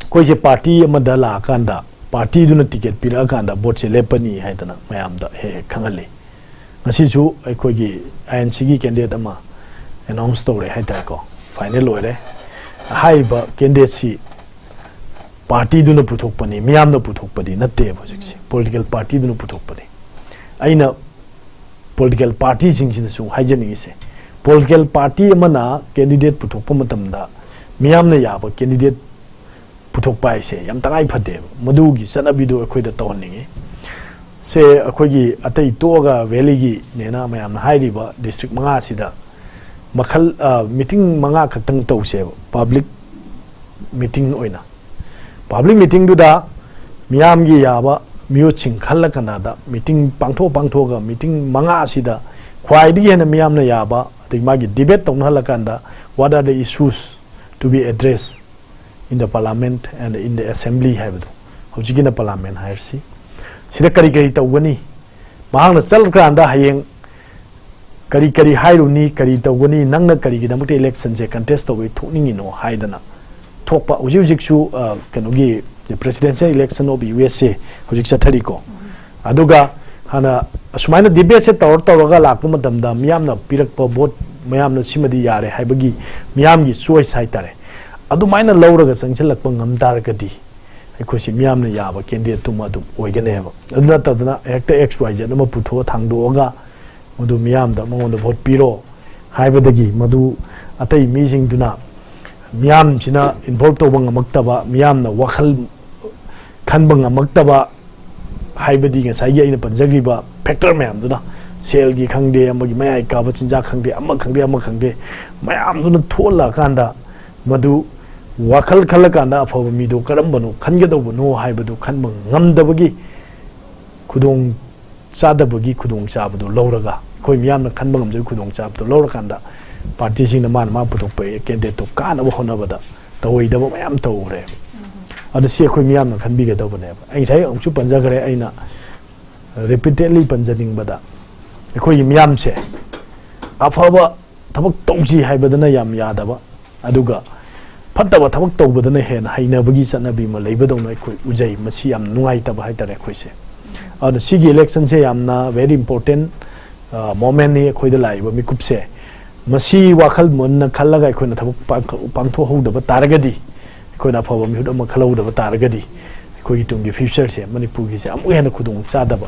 ꯑꯩꯈꯣꯏꯁꯦ ꯄꯥꯔꯇꯤ ꯑꯃꯗ ꯂꯥꯛꯑꯀꯥꯟꯗ, ꯄꯥꯔꯇꯤꯗꯨꯅ ꯇꯤꯀꯦꯠ ꯄꯤꯔꯛꯑꯀꯥꯟꯗ ꯚꯣꯠꯁꯦ ꯂꯦꯞꯄꯅꯤ ꯍꯥꯏꯗꯅ ꯃꯌꯥꯝꯗ ꯍꯦꯛ ꯍꯦꯛ ꯈꯪꯍꯜꯂꯤ꯫ ꯉꯁꯤꯁꯨ ꯑꯩꯈꯣꯏꯒꯤ ꯑꯥꯏ ꯑꯦꯟ ꯁꯤꯒꯤ ꯀꯦꯟꯗꯤꯗꯦꯠ ꯑꯃ ꯑꯦꯅꯥꯎꯟꯁ ꯇꯧꯔꯦ ꯍꯥꯏꯇꯥꯔꯦꯀꯣ, ꯐꯥꯏꯅꯦꯜ ꯑꯣꯏꯔꯦ꯫ ꯍꯥꯏꯔꯤꯕ ꯀꯦꯟꯗꯤꯗꯦꯠꯁꯤ ꯄꯥꯔꯇꯤꯗꯨꯅ ꯄꯨꯊꯣꯛꯄꯅꯤ, ꯃꯤꯌꯥꯝꯅ ꯄꯨꯊꯣꯛꯄꯗꯤ ꯅꯠꯇꯦꯕ꯫ ꯍꯧꯖꯤꯛꯁꯦ ꯄꯣꯂꯤꯇꯤꯀꯦꯜ ꯄꯥꯔꯇꯤꯗꯨꯅ ꯄꯨꯊꯣꯛꯄꯅꯤ꯫ ꯑꯩꯅ ꯄꯣꯂꯤꯇꯤꯀꯦꯜ ꯄꯥꯔꯇꯤꯁꯤꯡꯁꯤꯗꯁꯨ ꯍꯥꯏꯖꯅꯤꯡꯉꯤꯁꯦ, ꯄꯣꯂꯤꯇꯤꯀꯦꯜ ꯄꯥꯔꯇꯤ ꯑꯃꯅ ꯀꯦꯟꯗꯤꯗꯦꯠ ꯄꯨꯊꯣꯛꯄ ꯃꯇꯝꯗ ꯃꯤꯌꯥꯝꯅ ꯌꯥꯕ ꯀꯦꯟꯗꯤꯗꯦꯠ ꯄꯨꯊꯣꯛꯄ ꯍꯥꯏꯁꯦ ꯌꯥꯝ ꯇꯉꯥꯏ ꯐꯗꯦꯕ꯫ ꯃꯗꯨꯒꯤ ꯆꯠꯅꯕꯤꯗꯨ ꯑꯩꯈꯣꯏꯗ ꯇꯧꯍꯟꯅꯤꯡꯉꯤ꯫ ꯁꯦ ꯑꯩꯈꯣꯏꯒꯤ ꯑꯇꯩ ꯇꯣꯛꯑꯒ ꯚꯦꯂꯤꯒꯤ ꯅꯦꯅꯥ ꯃꯌꯥꯝꯅ ꯍꯥꯏꯔꯤꯕ ꯗꯤꯁꯇ꯭ꯔꯤꯛ ꯃꯉꯥꯁꯤꯗ ꯃꯈꯜ, ꯑ, ꯃꯤꯇꯤꯡ ꯃꯉꯥ ꯈꯛꯇꯪ ꯇꯧꯁꯦꯕ, ꯄꯕ꯭ꯂꯤꯛ ꯃꯤꯇꯤꯡ ꯑꯣꯏꯅ꯫ ꯄꯕ꯭ꯂꯤꯛ ꯃꯤꯇꯤꯡꯗꯨꯗ ꯃꯤꯌꯥꯝꯒꯤ ꯌꯥꯕ ꯃꯤꯍꯨꯠꯁꯤꯡ ꯈꯜꯂ ꯀꯥꯟꯗ ꯃꯤꯇꯤꯡ ꯄꯥꯡꯊꯣꯛ ꯄꯥꯡꯊꯣꯛꯑꯒ ꯃꯤꯇꯤꯡ ꯃꯉꯥ ꯑꯁꯤꯗ ꯈ꯭ꯋꯥꯏꯗꯒꯤ ꯍꯦꯟꯅ ꯃꯤꯌꯥꯝꯅ ꯌꯥꯕ, ꯑꯗꯒꯤ ꯃꯥꯒꯤ debate ꯇꯧꯅꯍꯜꯂꯀꯥꯟꯗ what are the issues to be addressed in the parliament and in the assembly ꯍꯥꯏꯕꯗꯣ, ꯍꯧꯖꯤꯛꯀꯤꯅ parliament ꯍꯥꯏꯔꯁꯤ, ꯁꯤꯗ ꯀꯔꯤ ꯀꯔꯤ ꯇꯧꯒꯅꯤ, ꯃꯍꯥꯛꯅ ꯆꯠꯂꯀꯥꯟꯗ ꯍꯌꯦꯡ ꯀꯔꯤ ꯀꯔꯤ ꯍꯥꯏꯔꯨꯅꯤ, ꯀꯔꯤ ꯇꯧꯒꯅꯤ, ꯅꯪꯅ ꯀꯔꯤꯒꯤꯗꯃꯛꯇ electionꯁꯦ contest ꯇꯧꯕꯩ ꯊꯣꯛꯅꯤꯡꯉꯤꯅꯣ ꯍꯥꯏꯗꯅ ꯊꯣꯛꯄ, ꯍꯧꯖꯤꯛ ꯍꯧꯖꯤꯛꯁꯨ ꯑ, ꯀꯩꯅꯣꯒꯤ presidential election of USA ꯍꯧꯖꯤꯛ ꯆꯠꯊꯔꯤꯀꯣ꯫ ꯑꯗꯨꯒ ꯍꯥꯟꯅ ꯑꯁꯨꯃꯥꯏꯅ debateꯁꯦ ꯇꯧꯔ ꯇꯧꯔꯒ ꯂꯥꯛꯄ ꯃꯇꯝꯗ ꯃꯤꯌꯥꯝꯅ ꯄꯤꯔꯛꯄ vote, ꯃꯌꯥꯝꯅ ꯁꯤꯃꯗꯤ ꯌꯥꯔꯦ ꯍꯥꯏꯕꯒꯤ ꯃꯤꯌꯥꯝꯒꯤ choice ꯍꯥꯏꯇꯥꯔꯦ, ꯑꯗꯨꯃꯥꯏꯅ ꯂꯧꯔꯒ ꯆꯪꯁꯤꯜꯂꯛꯄ ꯉꯝ ꯇꯥꯔꯒꯗꯤ ꯑꯩꯈꯣꯏꯁꯤ ꯃꯤꯌꯥꯝꯅ ꯌꯥꯕ candidateꯇꯨꯃ ꯑꯗꯨꯝ ꯑꯣꯏꯒꯅꯦꯕ꯫ ꯑꯗꯨ ꯅꯠꯇꯗꯅ ꯍꯦꯛꯇ X Y Z ꯑꯃ ꯄꯨꯊꯣꯛꯑ ꯊꯥꯡꯗꯣꯛꯑꯒ ꯃꯗꯨ ꯃꯤꯌꯥꯝꯗ ꯃꯉꯣꯟꯗ vote ꯄꯤꯔꯣ ꯍꯥꯏꯕꯗꯒꯤ ꯃꯗꯨ ꯑꯇꯩ ꯃꯤꯁꯤꯡꯗꯨꯅ ꯃꯤꯌꯥꯝꯁꯤꯅ involve ꯇꯧꯕ ꯉꯝꯃꯛꯇꯕ, ꯃꯤꯌꯥꯝꯅ ꯋꯥꯈꯜ ꯈꯟꯕ ꯉꯝꯃꯛꯇꯕ ꯍꯥꯏꯕꯗꯤ ꯉꯁꯥꯏꯒꯤ ꯑꯩꯅ ꯄꯟꯖꯈ꯭ꯔꯤꯕ factor ꯃꯌꯥꯝꯗꯨꯅ, ꯁꯦꯜꯒꯤ ꯈꯪꯗꯦ, ꯑꯃꯒꯤ ꯃꯌꯥꯏ ꯀꯥꯕ ꯆꯤꯟꯖꯥꯛ ꯈꯪꯗꯦ, ꯑꯃ ꯈꯪꯗꯦ, ꯑꯃ ꯈꯪꯗꯦ, ꯃꯌꯥꯝꯗꯨꯅ ꯊꯣꯛꯍꯜꯂꯛꯑꯀꯥꯟꯗ ꯃꯗꯨ ꯋꯥꯈꯜ ꯈꯜꯂꯀꯥꯟꯗ ꯑꯐꯕ ꯃꯤꯗꯣ ꯀꯔꯝꯕꯅꯣ ꯈꯟꯒꯗꯧꯕꯅꯣ ꯍꯥꯏꯕꯗꯨ ꯈꯟꯕ ꯉꯝꯗꯕꯒꯤ ꯈꯨꯗꯣꯡ ꯆꯥꯗꯕꯒꯤ ꯈꯨꯗꯣꯡꯆꯥꯕꯗꯨ ꯂꯧꯔꯒ, ꯑꯩꯈꯣꯏ ꯃꯤꯌꯥꯝꯅ ꯈꯟꯕ ꯉꯝꯖꯕꯒꯤ ꯈꯨꯗꯣꯡꯆꯥꯕꯗꯨ ꯂꯧꯔꯀꯥꯟꯗ partyꯁꯤꯡꯅ ꯃꯥꯅ ꯃꯥ ꯄꯨꯊꯣꯛꯄ candidateꯇꯨ ꯀꯥꯅꯕ ꯍꯣꯠꯅꯕꯗ ꯇꯧꯔꯣꯏꯗꯕ ꯃꯌꯥꯝ ꯇꯧꯈ꯭ꯔꯦ꯫ ꯑꯗꯨ ꯁꯤ ꯑꯩꯈꯣꯏ ꯃꯤꯌꯥꯝꯅ ꯈꯟꯕꯤꯒꯗꯧꯕꯅꯦꯕ꯫ ꯑꯩ ꯉꯁꯥꯏ ꯑꯃꯨꯛꯁꯨ ꯄꯟꯖꯈ꯭ꯔꯦ, ꯑꯩꯅ repeatedly ꯄꯟꯖꯅꯤꯡꯕꯗ, ꯑꯩꯈꯣꯏꯒꯤ ꯃꯤꯌꯥꯝꯁꯦ ꯑꯐꯕ ꯊꯕꯛ ꯇꯧꯁꯤ ꯍꯥꯏꯕꯗꯅ ꯌꯥꯝ ꯌꯥꯗꯕ, ꯑꯗꯨꯒ ꯐꯠꯇꯕ ꯊꯕꯛ ꯇꯧꯕꯗꯅ ꯍꯦꯟꯅ ꯍꯩꯅꯕꯒꯤ ꯆꯠꯅꯕꯤ ꯑꯃ ꯂꯩꯕꯗꯧꯅ ꯑꯩꯈꯣꯏ ꯎꯖꯩ꯫ ꯃꯁꯤ ꯌꯥꯝ ꯅꯨꯡꯉꯥꯏꯇꯕ ꯍꯥꯏꯇꯥꯔꯦ ꯑꯩꯈꯣꯏꯁꯦ꯫ ꯑꯗꯨꯅ ꯁꯤꯒꯤ electionꯁꯦ ꯌꯥꯝꯅ very important, ꯑ, momentꯅꯤ ꯑꯩꯈꯣꯏꯗ ꯂꯥꯛꯏꯕ ꯃꯤꯀꯨꯞꯁꯦ꯫ ꯃꯁꯤ ꯋꯥꯈꯜ ꯃꯨꯟꯅ ꯈꯜꯂꯒ ꯑꯩꯈꯣꯏꯅ ꯊꯕꯛ ꯄꯥꯡ-, ꯄꯥꯡꯊꯣꯛꯍꯧꯗꯕ ꯇꯥꯔꯒꯗꯤ, ꯑꯩꯈꯣꯏꯅ ꯑꯐꯕ ꯃꯤꯍꯨꯠ ꯑꯃ ꯈꯜꯍꯧꯗꯕ ꯇꯥꯔꯒꯗꯤ, ꯑꯩꯈꯣꯏꯒꯤ ꯇꯨꯡꯒꯤ futureꯁꯦ ꯃꯅꯤꯄꯨꯔꯒꯤꯁꯦ ꯑꯃꯨꯛ ꯍꯦꯟꯅ ꯈꯨꯗꯣꯡ ꯆꯥꯗꯕ,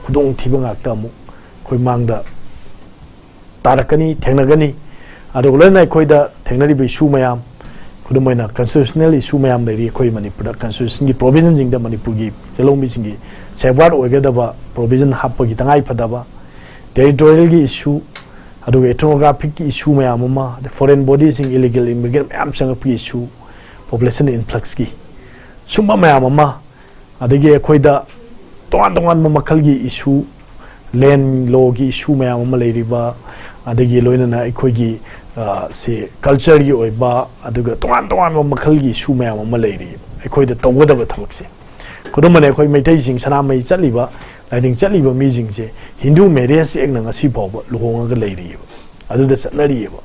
ꯈꯨꯗꯣꯡꯊꯤꯕ ꯉꯥꯛꯇ ꯑꯃꯨꯛ ꯑꯩꯈꯣꯏ ꯃꯥꯡꯗ ꯇꯥꯔꯛꯀꯅꯤ, ꯊꯦꯡꯅꯒꯅꯤ꯫ ꯑꯗꯨꯒ ꯂꯣꯏꯅꯅ ꯑꯩꯈꯣꯏꯗ ꯊꯦꯡꯅꯔꯤꯕ issue ꯃꯌꯥꯝ, ꯈꯨꯗꯝ ꯑꯣꯏꯅ constitutional issue ꯃꯌꯥꯝ ꯂꯩꯔꯤ꯫ ꯑꯩꯈꯣꯏ ꯃꯅꯤꯄꯨꯔꯗ constitutionꯒꯤ provisionꯁꯤꯡꯗ ꯃꯅꯤꯄꯨꯔꯒꯤ ꯂꯧꯃꯤꯁꯤꯡꯒꯤ safeguard ꯑꯣꯏꯒꯗꯕ provision ꯍꯥꯞꯄꯒꯤ ꯇꯉꯥꯏ ꯐꯗꯕ, territorialꯒꯤ issue, ꯑꯗꯨꯒ ethnographicꯀꯤ issue ꯃꯌꯥꯝ ꯑꯃ, ꯑꯗꯩ foreign bodyꯁꯤꯡ, illegal immigrant ꯃꯌꯥꯝ ꯆꯪꯉꯛꯄꯒꯤ issue, population influxꯀꯤ ꯁꯨꯝꯕ ꯃꯌꯥꯝ ꯑꯃ, ꯑꯗꯒꯤ ꯑꯩꯈꯣꯏꯗ ꯇꯣꯉꯥꯟ ꯇꯣꯉꯥꯟꯕ ꯃꯈꯜꯒꯤ ꯏꯁꯨ, ꯂꯦꯟ ꯂꯣꯒꯤ ꯏꯁꯨ ꯃꯌꯥꯝ ꯑꯃ ꯂꯩꯔꯤꯕ, ꯑꯗꯒꯤ ꯂꯣꯏꯅꯅ ꯑꯩꯈꯣꯏꯒꯤ, ꯑ, ꯁꯤ ꯀꯜꯆꯔꯒꯤ ꯑꯣꯏꯕ, ꯑꯗꯨꯒ ꯇꯣꯉꯥꯟ ꯇꯣꯉꯥꯟꯕ ꯃꯈꯜꯒꯤ ꯏꯁꯨ ꯃꯌꯥꯝ ꯑꯃ ꯂꯩꯔꯤ ꯑꯩꯈꯣꯏꯗ ꯇꯧꯒꯗꯕ ꯊꯕꯛꯁꯦ꯫ ꯈꯨꯗꯝ ꯑꯣꯏꯅ, ꯑꯩꯈꯣꯏ ꯃꯩꯇꯩꯁꯤꯡ, ꯁꯅꯥꯃꯍꯤ ꯆꯠꯂꯤꯕ, ꯂꯥꯏꯅꯤꯡ ꯆꯠꯂꯤꯕ ꯃꯤꯁꯤꯡꯁꯦ ꯍꯤꯟꯗꯨ ꯃꯦꯔꯦꯖ ꯑꯦꯛꯅ ꯉꯁꯤ ꯐꯥꯎꯕ ꯂꯨꯍꯣꯡꯉꯒ ꯂꯩꯔꯤꯑꯕ, ꯑꯗꯨꯗ ꯆꯠꯅꯔꯤꯑꯕ꯫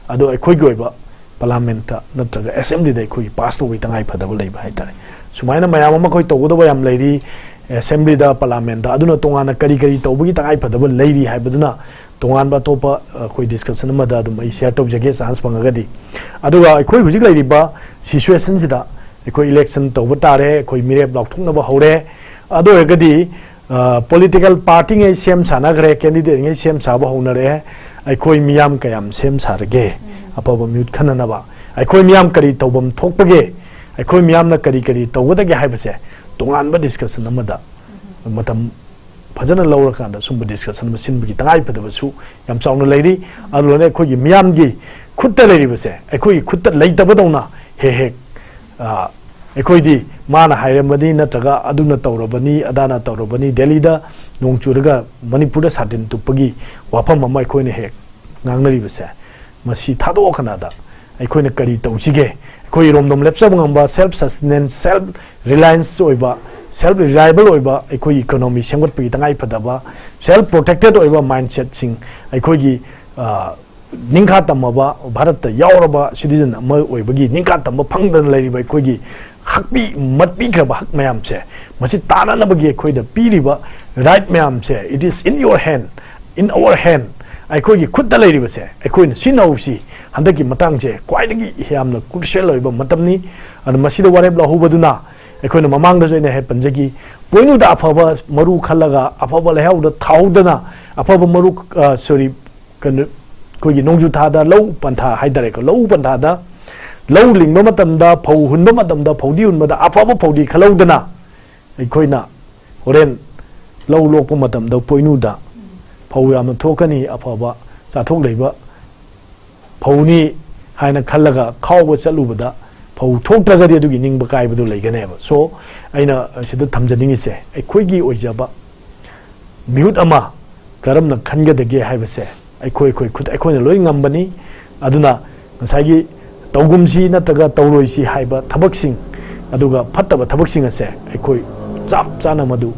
ꯑꯗꯣ ꯑꯩꯈꯣꯏꯒꯤ ꯑꯣꯏꯕ ꯄꯥꯔꯂꯥꯃꯦꯟꯠꯇ ꯅꯠꯇ꯭ꯔꯒ ꯑꯦꯁꯦꯝꯕ꯭ꯂꯤꯗ ꯑꯩꯈꯣꯏꯒꯤ ꯄꯥꯁ ꯇꯧꯕꯒꯤ ꯇꯉꯥꯏ ꯐꯗꯕ ꯂꯩꯕ ꯍꯥꯏꯇꯥꯔꯦ꯫ ꯁꯨꯃꯥꯏꯅ ꯃꯌꯥꯝ ꯑꯃ ꯑꯩꯈꯣꯏ ꯇꯧꯒꯗꯕ ꯌꯥꯝ ꯂꯩꯔꯤ꯫ ꯑꯦꯁꯦꯝꯕ꯭ꯂꯤꯗ, ꯄꯥꯔꯂꯥꯃꯦꯟꯠꯇ, ꯑꯗꯨꯅ ꯇꯣꯉꯥꯟꯅ ꯀꯔꯤ ꯀꯔꯤ ꯇꯧꯕꯒꯤ ꯇꯉꯥꯏ ꯐꯗꯕ ꯂꯩꯔꯤ ꯍꯥꯏꯕꯗꯨꯅ ꯇꯣꯉꯥꯟꯕ ꯑꯇꯣꯞꯄ, ꯑ, ꯑꯩꯈꯣꯏ ꯗꯤꯁꯀꯁꯟ ꯑꯃꯗ ꯑꯗꯨꯝ ꯑꯩ ꯁꯤꯌꯔ ꯇꯧꯖꯒꯦ, ꯆꯥꯟꯁ ꯐꯪꯉꯒꯗꯤ꯫ ꯑꯗꯨꯒ ꯑꯩꯈꯣꯏ ꯍꯧꯖꯤꯛ ꯂꯩꯔꯤꯕ ꯁꯤꯆꯨꯋꯦꯁꯟꯁꯤꯗ ꯑꯩꯈꯣꯏ ꯏꯂꯦꯛꯁꯟ ꯇꯧꯕ ꯇꯥꯔꯦ, ꯑꯩꯈꯣꯏ ꯃꯤꯔꯦꯞ ꯂꯥꯎꯊꯣꯛꯅꯕ ꯍꯧꯔꯦ꯫ ꯑꯗꯨ ꯑꯣꯏꯔꯒꯗꯤ, ꯑ, ꯄꯣꯂꯤꯇꯤꯀꯦꯜ ꯄꯥꯔꯇꯤꯉꯩ ꯁꯦꯝ ꯁꯥꯅꯈ꯭ꯔꯦ, ꯀꯦꯟꯗꯤꯗꯦꯠꯉꯩ ꯁꯦꯝ ꯁꯥꯕ ꯍꯧꯅꯔꯛꯑꯦ꯫ ꯑꯩꯈꯣꯏ ꯃꯤꯌꯥꯝ ꯀꯌꯥꯝ ꯁꯦꯝ ꯁꯥꯔꯒꯦ ꯑꯐꯕ ꯃꯤꯍꯨꯠ ꯈꯟꯅꯅꯕ? ꯑꯩꯈꯣꯏ ꯃꯤꯌꯥꯝ ꯀꯔꯤ ꯇꯧꯐꯝ ꯊꯣꯛꯄꯒꯦ? ꯑꯩꯈꯣꯏ ꯃꯤꯌꯥꯝꯅ ꯀꯔꯤ ꯀꯔꯤ ꯇꯧꯒꯗꯒꯦ ꯍꯥꯏꯕꯁꯦ ꯇꯣꯉꯥꯟꯕ ꯗꯤꯁꯀꯁꯟ ꯑꯃꯗ ꯃꯇꯝ ꯐꯖꯅ ꯂꯧꯔꯀꯥꯟꯗ ꯁꯨꯝꯕ ꯗꯤꯁꯀꯁꯟ ꯑꯃ ꯁꯤꯟꯕꯒꯤ ꯇꯉꯥꯏ ꯐꯗꯕꯁꯨ ꯌꯥꯝ ꯆꯥꯎꯅ ꯂꯩꯔꯤ꯫ ꯑꯗꯨꯅ ꯑꯩꯈꯣꯏꯒꯤ ꯃꯤꯌꯥꯝꯒꯤ ꯈꯨꯠꯇ ꯂꯩꯔꯤꯕꯁꯦ ꯑꯩꯈꯣꯏꯒꯤ ꯈꯨꯠꯇ ꯂꯩꯇꯕꯗꯧꯅ ꯍꯦꯛ ꯍꯦꯛ, ꯑ, ꯑꯩꯈꯣꯏꯗꯤ ꯃꯥꯅ ꯍꯥꯏꯔꯝꯕꯅꯤ ꯅꯠꯇ꯭ꯔꯒ ꯑꯗꯨꯅ ꯇꯧꯔꯕꯅꯤ, ꯑꯗꯥꯅ ꯇꯧꯔꯕꯅꯤ, ꯗꯦꯜꯂꯤꯗ ꯅꯣꯡ ꯆꯨꯔꯒ ꯃꯅꯤꯄꯨꯔꯗ ꯁꯥꯇꯤꯟ ꯇꯨꯞꯄꯒꯤ ꯋꯥꯐꯝ ꯑꯃ ꯑꯩꯈꯣꯏꯅ ꯍꯦꯛ ꯉꯥꯡꯅꯔꯤꯕꯁꯦ, ꯃꯁꯤ ꯊꯥꯗꯣꯛꯑꯀꯥꯟꯗ ꯑꯩꯈꯣꯏꯅ ꯀꯔꯤ ꯇꯧꯁꯤꯒꯦ? ꯑꯩꯈꯣꯏ ꯏꯔꯣꯝꯗꯣꯝ ꯂꯦꯞꯆꯕ ꯉꯝꯕ, ꯁꯦꯜꯐ ꯁꯁꯇꯦꯅꯦꯟꯁ, ꯁꯦꯜꯐ ꯔꯤꯂꯥꯌꯟꯁ ꯑꯣꯏꯕ, ꯁꯦꯜꯐ ꯔꯤꯂꯥꯏꯕꯜ ꯑꯣꯏꯕ ꯑꯩꯈꯣꯏꯒꯤ ꯏꯀꯣꯅꯣꯃꯤ ꯁꯦꯝꯒꯠꯄꯒꯤ ꯇꯉꯥꯏ ꯐꯗꯕ, ꯁꯦꯜꯐ ꯄ꯭ꯔꯣꯇꯦꯛꯇꯦꯠ ꯑꯣꯏꯕ ꯃꯥꯏꯟꯁꯦꯠꯁꯤꯡ, ꯑꯩꯈꯣꯏꯒꯤ, ꯑ, ꯅꯤꯡꯈꯥ ꯇꯝꯃꯕ, ꯚꯥꯔꯠꯇ ꯌꯥꯎꯔꯕ ꯁꯤꯇꯤꯖꯟ ꯑꯃ ꯑꯣꯏꯕꯒꯤ ꯅꯤꯡꯈꯥ ꯇꯝꯕ ꯐꯪꯗꯅ ꯂꯩꯔꯤꯕ ꯑꯩꯈꯣꯏꯒꯤ ꯍꯛꯄꯤ ꯃꯠꯄꯤꯈ꯭ꯔꯕ ꯍꯛ ꯃꯌꯥꯝꯁꯦ, ꯃꯁꯤ ꯇꯥꯅꯅꯕꯒꯤ ꯑꯩꯈꯣꯏꯗ ꯄꯤꯔꯤꯕ ꯔꯥꯏꯠ ꯃꯌꯥꯝꯁꯦ, it is in your hand, in our hand, ꯑꯩꯈꯣꯏꯒꯤ ꯈꯨꯠꯇ ꯂꯩꯔꯤꯕꯁꯦ ꯑꯩꯈꯣꯏꯅ ꯁꯤꯖꯤꯟꯅꯍꯧꯁꯤ꯫ ꯍꯟꯗꯛꯀꯤ ꯃꯇꯥꯡꯁꯦ ꯈ꯭ꯋꯥꯏꯗꯒꯤ ꯌꯥꯝꯅ ꯀ꯭ꯔꯨꯁꯤꯌꯦꯜ ꯑꯣꯏꯕ ꯃꯇꯝꯅꯤ꯫ ꯑꯗꯨꯅ ꯃꯁꯤꯗ ꯋꯥꯔꯦꯞ ꯂꯧꯍꯧꯕꯗꯨꯅ, ꯑꯩꯈꯣꯏꯅ ꯃꯃꯥꯡꯗꯁꯨ ꯑꯩꯅ ꯍꯦꯛ ꯄꯟꯖꯈꯤ, ꯄꯣꯏꯅꯨꯗ ꯑꯐꯕ ꯃꯔꯨ ꯈꯜꯂꯒ ꯑꯐꯕ ꯂꯩꯍꯥꯎꯗ ꯊꯥꯍꯧꯗꯅ, ꯑꯐꯕ ꯃꯔꯨ, ꯑ, ꯁꯣꯔꯤ, ꯀꯩꯅꯣ, ꯑꯩꯈꯣꯏꯒꯤ ꯅꯣꯡꯖꯨ ꯊꯥꯗ ꯂꯧ ꯄꯟꯊꯥ ꯍꯥꯏꯇꯥꯔꯦꯀꯣ, ꯂꯧ ꯄꯟꯊꯥꯗ ꯂꯧ ꯂꯤꯡꯕ ꯃꯇꯝꯗ, ꯐꯧ ꯍꯨꯟꯕ ꯃꯇꯝꯗ, ꯐꯧꯗꯤ ꯍꯨꯟꯕꯗ ꯑꯐꯕ ꯐꯧꯗꯤ ꯈꯜꯍꯧꯗꯅ, ꯑꯩꯈꯣꯏꯅ ꯍꯣꯔꯦꯟ ꯂꯧ ꯂꯣꯛꯄ ꯃꯇꯝꯗ ꯄꯣꯏꯅꯨꯗ ꯐꯧ ꯌꯥꯝꯅ ꯊꯣꯛꯀꯅꯤ, ꯑꯐꯕ ꯆꯥꯊꯣꯛ ꯂꯩꯕ ꯐꯧꯅꯤ ꯍꯥꯏꯅ ꯈꯜꯂꯒ ꯈꯥꯎꯕ ꯆꯠꯂꯨꯕꯗ ꯐꯧ ꯊꯣꯛꯇ꯭ꯔꯒꯗꯤ ꯑꯗꯨꯒꯤ ꯅꯤꯡꯕ ꯀꯥꯏꯕꯗꯨ ꯂꯩꯒꯅꯦꯕ꯫ So, ꯑꯩꯅ ꯁꯤꯗ ꯊꯝꯖꯅꯤꯡꯉꯤꯁꯦ, ꯑꯩꯈꯣꯏꯒꯤ ꯑꯣꯏꯖꯕ ꯃꯤꯍꯨꯠ ꯑꯃ ꯀꯔꯝꯅ ꯈꯟꯒꯗꯒꯦ ꯍꯥꯏꯕꯁꯦ ꯑꯩꯈꯣꯏ, ꯑꯩꯈꯣꯏ ꯈꯨꯠ, ꯑꯩꯈꯣꯏꯅ ꯂꯣꯏ ꯉꯝꯕꯅꯤ꯫ ꯑꯗꯨꯅ ꯉꯁꯥꯏꯒꯤ ꯇꯧꯒꯨꯝꯁꯤ ꯅꯠꯇ꯭ꯔꯒ ꯇꯧꯔꯣꯏꯁꯤ ꯍꯥꯏꯕ ꯊꯕꯛꯁꯤꯡ, ꯑꯗꯨꯒ ꯐꯠꯇꯕ ꯊꯕꯛꯁꯤꯡ ꯑꯁꯦ ꯑꯩꯈꯣꯏ ꯆꯞ ꯆꯥꯅ ꯃꯗꯨ,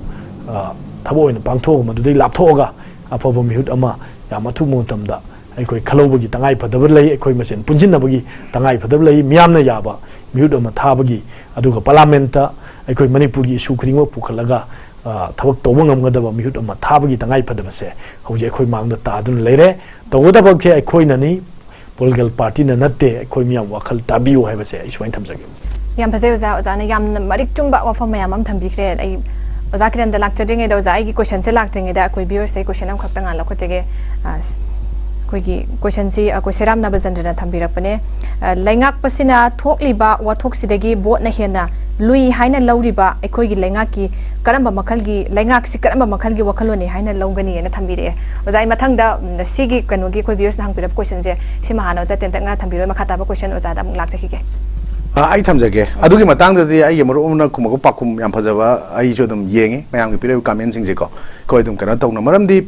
ꯑ, ꯊꯕꯛ ꯑꯣꯏꯅ ꯄꯥꯡꯊꯣꯛꯑꯒ, ꯃꯗꯨꯗꯒꯤ ꯂꯥꯞꯊꯣꯛꯑꯒ ꯑꯐꯕ ꯃꯤꯍꯨꯠ ꯑꯃ ꯌꯥꯝ ꯑꯊꯨꯕ ꯃꯇꯝꯗ ꯑꯩꯈꯣꯏ ꯈꯜꯍꯧꯕꯒꯤ ꯇꯉꯥꯏ ꯐꯗꯕ ꯂꯩ, ꯑꯩꯈꯣꯏ ꯃꯁꯦꯟ ꯄꯨꯟꯁꯤꯟꯅꯕꯒꯤ ꯇꯉꯥꯏ ꯐꯗꯕ ꯂꯩ, ꯃꯤꯌꯥꯝꯅ ꯌꯥꯕ ꯃꯤꯍꯨꯠ ꯑꯃ ꯊꯥꯕꯒꯤ, ꯑꯗꯨꯒ ꯄꯥꯔꯂꯥꯃꯦꯟꯠꯇ ꯑꯩꯈꯣꯏ ꯃꯅꯤꯄꯨꯔꯒꯤ ꯏꯁꯨ ꯈꯨꯗꯤꯡꯃꯛ ꯄꯨꯈꯠꯂꯒ, ꯑ, ꯊꯕꯛ ꯇꯧꯕ ꯉꯝꯒꯗꯕ ꯃꯤꯍꯨꯠ ꯑꯃ ꯊꯥꯕꯒꯤ ꯇꯉꯥꯏ ꯐꯗꯕꯁꯦ ꯍꯧꯖꯤꯛ ꯑꯩꯈꯣꯏ ꯃꯥꯡꯗ ꯇꯥꯗꯨꯅ ꯂꯩꯔꯦ꯫ ꯇꯧꯒꯗꯕꯁꯦ ꯑꯩꯈꯣꯏꯅꯅꯤ, ꯄꯣꯂꯤꯇꯤꯀꯦꯜ ꯄꯥꯔꯇꯤꯅ ꯅꯠꯇꯦ꯫ ꯑꯩꯈꯣꯏ ꯃꯤꯌꯥꯝ ꯋꯥꯈꯜ ꯇꯥꯕꯤꯌꯨ ꯍꯥꯏꯕꯁꯦ ꯑꯩ ꯁꯨꯃꯥꯏꯅ ꯊꯝꯖꯒꯦ꯫ ꯌꯥꯝ ꯐꯖꯩ ꯑꯣꯖꯥ꯫ ꯑꯣꯖꯥꯅ ꯌꯥꯝꯅ ꯃꯔꯤꯛ ꯆꯨꯝꯕ ꯋꯥꯐꯝ ꯃꯌꯥꯝ ꯑꯃ ꯊꯝꯕꯤꯈ꯭ꯔꯦ꯫ ꯑꯩ ꯑꯣꯖꯥ ꯀꯤꯔꯟꯗ ꯂꯥꯛꯆꯗ꯭ꯔꯤꯉꯩꯗ, ꯑꯣꯖꯥ, ꯑꯩꯒꯤ ꯀꯣꯏꯁꯟꯁꯦ ꯂꯥꯛꯇ꯭ꯔꯤꯉꯩꯗ ꯑꯩꯈꯣꯏ ꯚ꯭ꯌꯨꯋꯔꯁꯦ ꯀꯣꯏꯁꯟ ꯑꯃꯈꯛꯇ ꯉꯥꯟ ꯂꯧꯈꯠꯆꯒꯦ꯫ ꯑ, ꯑꯩꯈꯣꯏꯒꯤ ꯀꯣꯏꯁꯟꯁꯤ ꯑꯩꯈꯣꯏ ꯁꯦꯔꯥꯝ ꯅꯕꯆꯟꯗ꯭ꯔꯅ ꯊꯝꯕꯤꯔꯛꯄꯅꯦ꯫ ꯑ, ꯂꯩꯉꯥꯛꯄꯁꯤꯅ ꯊꯣꯛꯂꯤꯕ ꯋꯥꯊꯣꯛꯁꯤꯗꯒꯤ ꯚꯣꯠꯅ ꯍꯦꯟꯅ ꯂꯨꯏ ꯍꯥꯏꯅ ꯂꯧꯔꯤꯕ ꯑꯩꯈꯣꯏꯒꯤ ꯂꯩꯉꯥꯛꯀꯤ ꯀꯔꯝꯕ ꯃꯈꯜꯒꯤ, ꯂꯩꯉꯥꯛꯁꯤ ꯀꯔꯝꯕ ꯃꯈꯜꯒꯤ ꯋꯥꯈꯜꯂꯣꯟꯅꯤ ꯍꯥꯏꯅ ꯂꯧꯒꯅꯤ ꯍꯥꯏꯅ ꯊꯝꯕꯤꯔꯛꯑꯦ꯫ ꯑꯣꯖꯥ, ꯑꯩ ꯃꯊꯪꯗ, ꯎꯝ, ꯁꯤꯒꯤ ꯀꯩꯅꯣꯒꯤ ꯑꯩꯈꯣꯏ ꯚ꯭ꯌꯨꯋꯔꯁꯅ ꯍꯪꯕꯤꯔꯛꯄ ꯀꯣꯏꯁꯟꯁꯦ ꯁꯤꯃ ꯍꯥꯟꯅ ꯑꯣꯖꯥ ꯇꯦꯟꯇꯛꯅ ꯊꯝꯕꯤꯔꯣ, ꯃꯈꯥ ꯇꯥꯕ ꯀꯣꯏꯁꯟ ꯑꯣꯖꯥꯗ ꯑꯃꯨꯛ ꯂꯥꯛꯆꯈꯤꯒꯦ꯫ ꯑ, ꯑꯩ ꯊꯝꯖꯒꯦ꯫ ꯑꯗꯨꯒꯤ ꯃꯇꯥꯡꯗꯗꯤ ꯑꯩꯒꯤ ꯃꯔꯨꯞ ꯑꯃꯅ ꯈꯨꯝꯃꯛꯄ ꯄꯥꯎꯈꯨꯝ ꯌꯥꯝ ꯐꯖꯕ ꯑꯩꯁꯨ ꯑꯗꯨꯝ ꯌꯦꯡꯉꯤ, ꯃꯌꯥꯝꯒꯤ ꯄꯤꯔꯛꯏꯕ ꯀꯃꯦꯟꯁꯤꯡꯁꯦꯀꯣ꯫ ꯑꯩꯈꯣꯏ ꯑꯗꯨꯝ ꯀꯩꯅꯣ ꯇꯧꯅ, ꯃꯔꯝꯗꯤ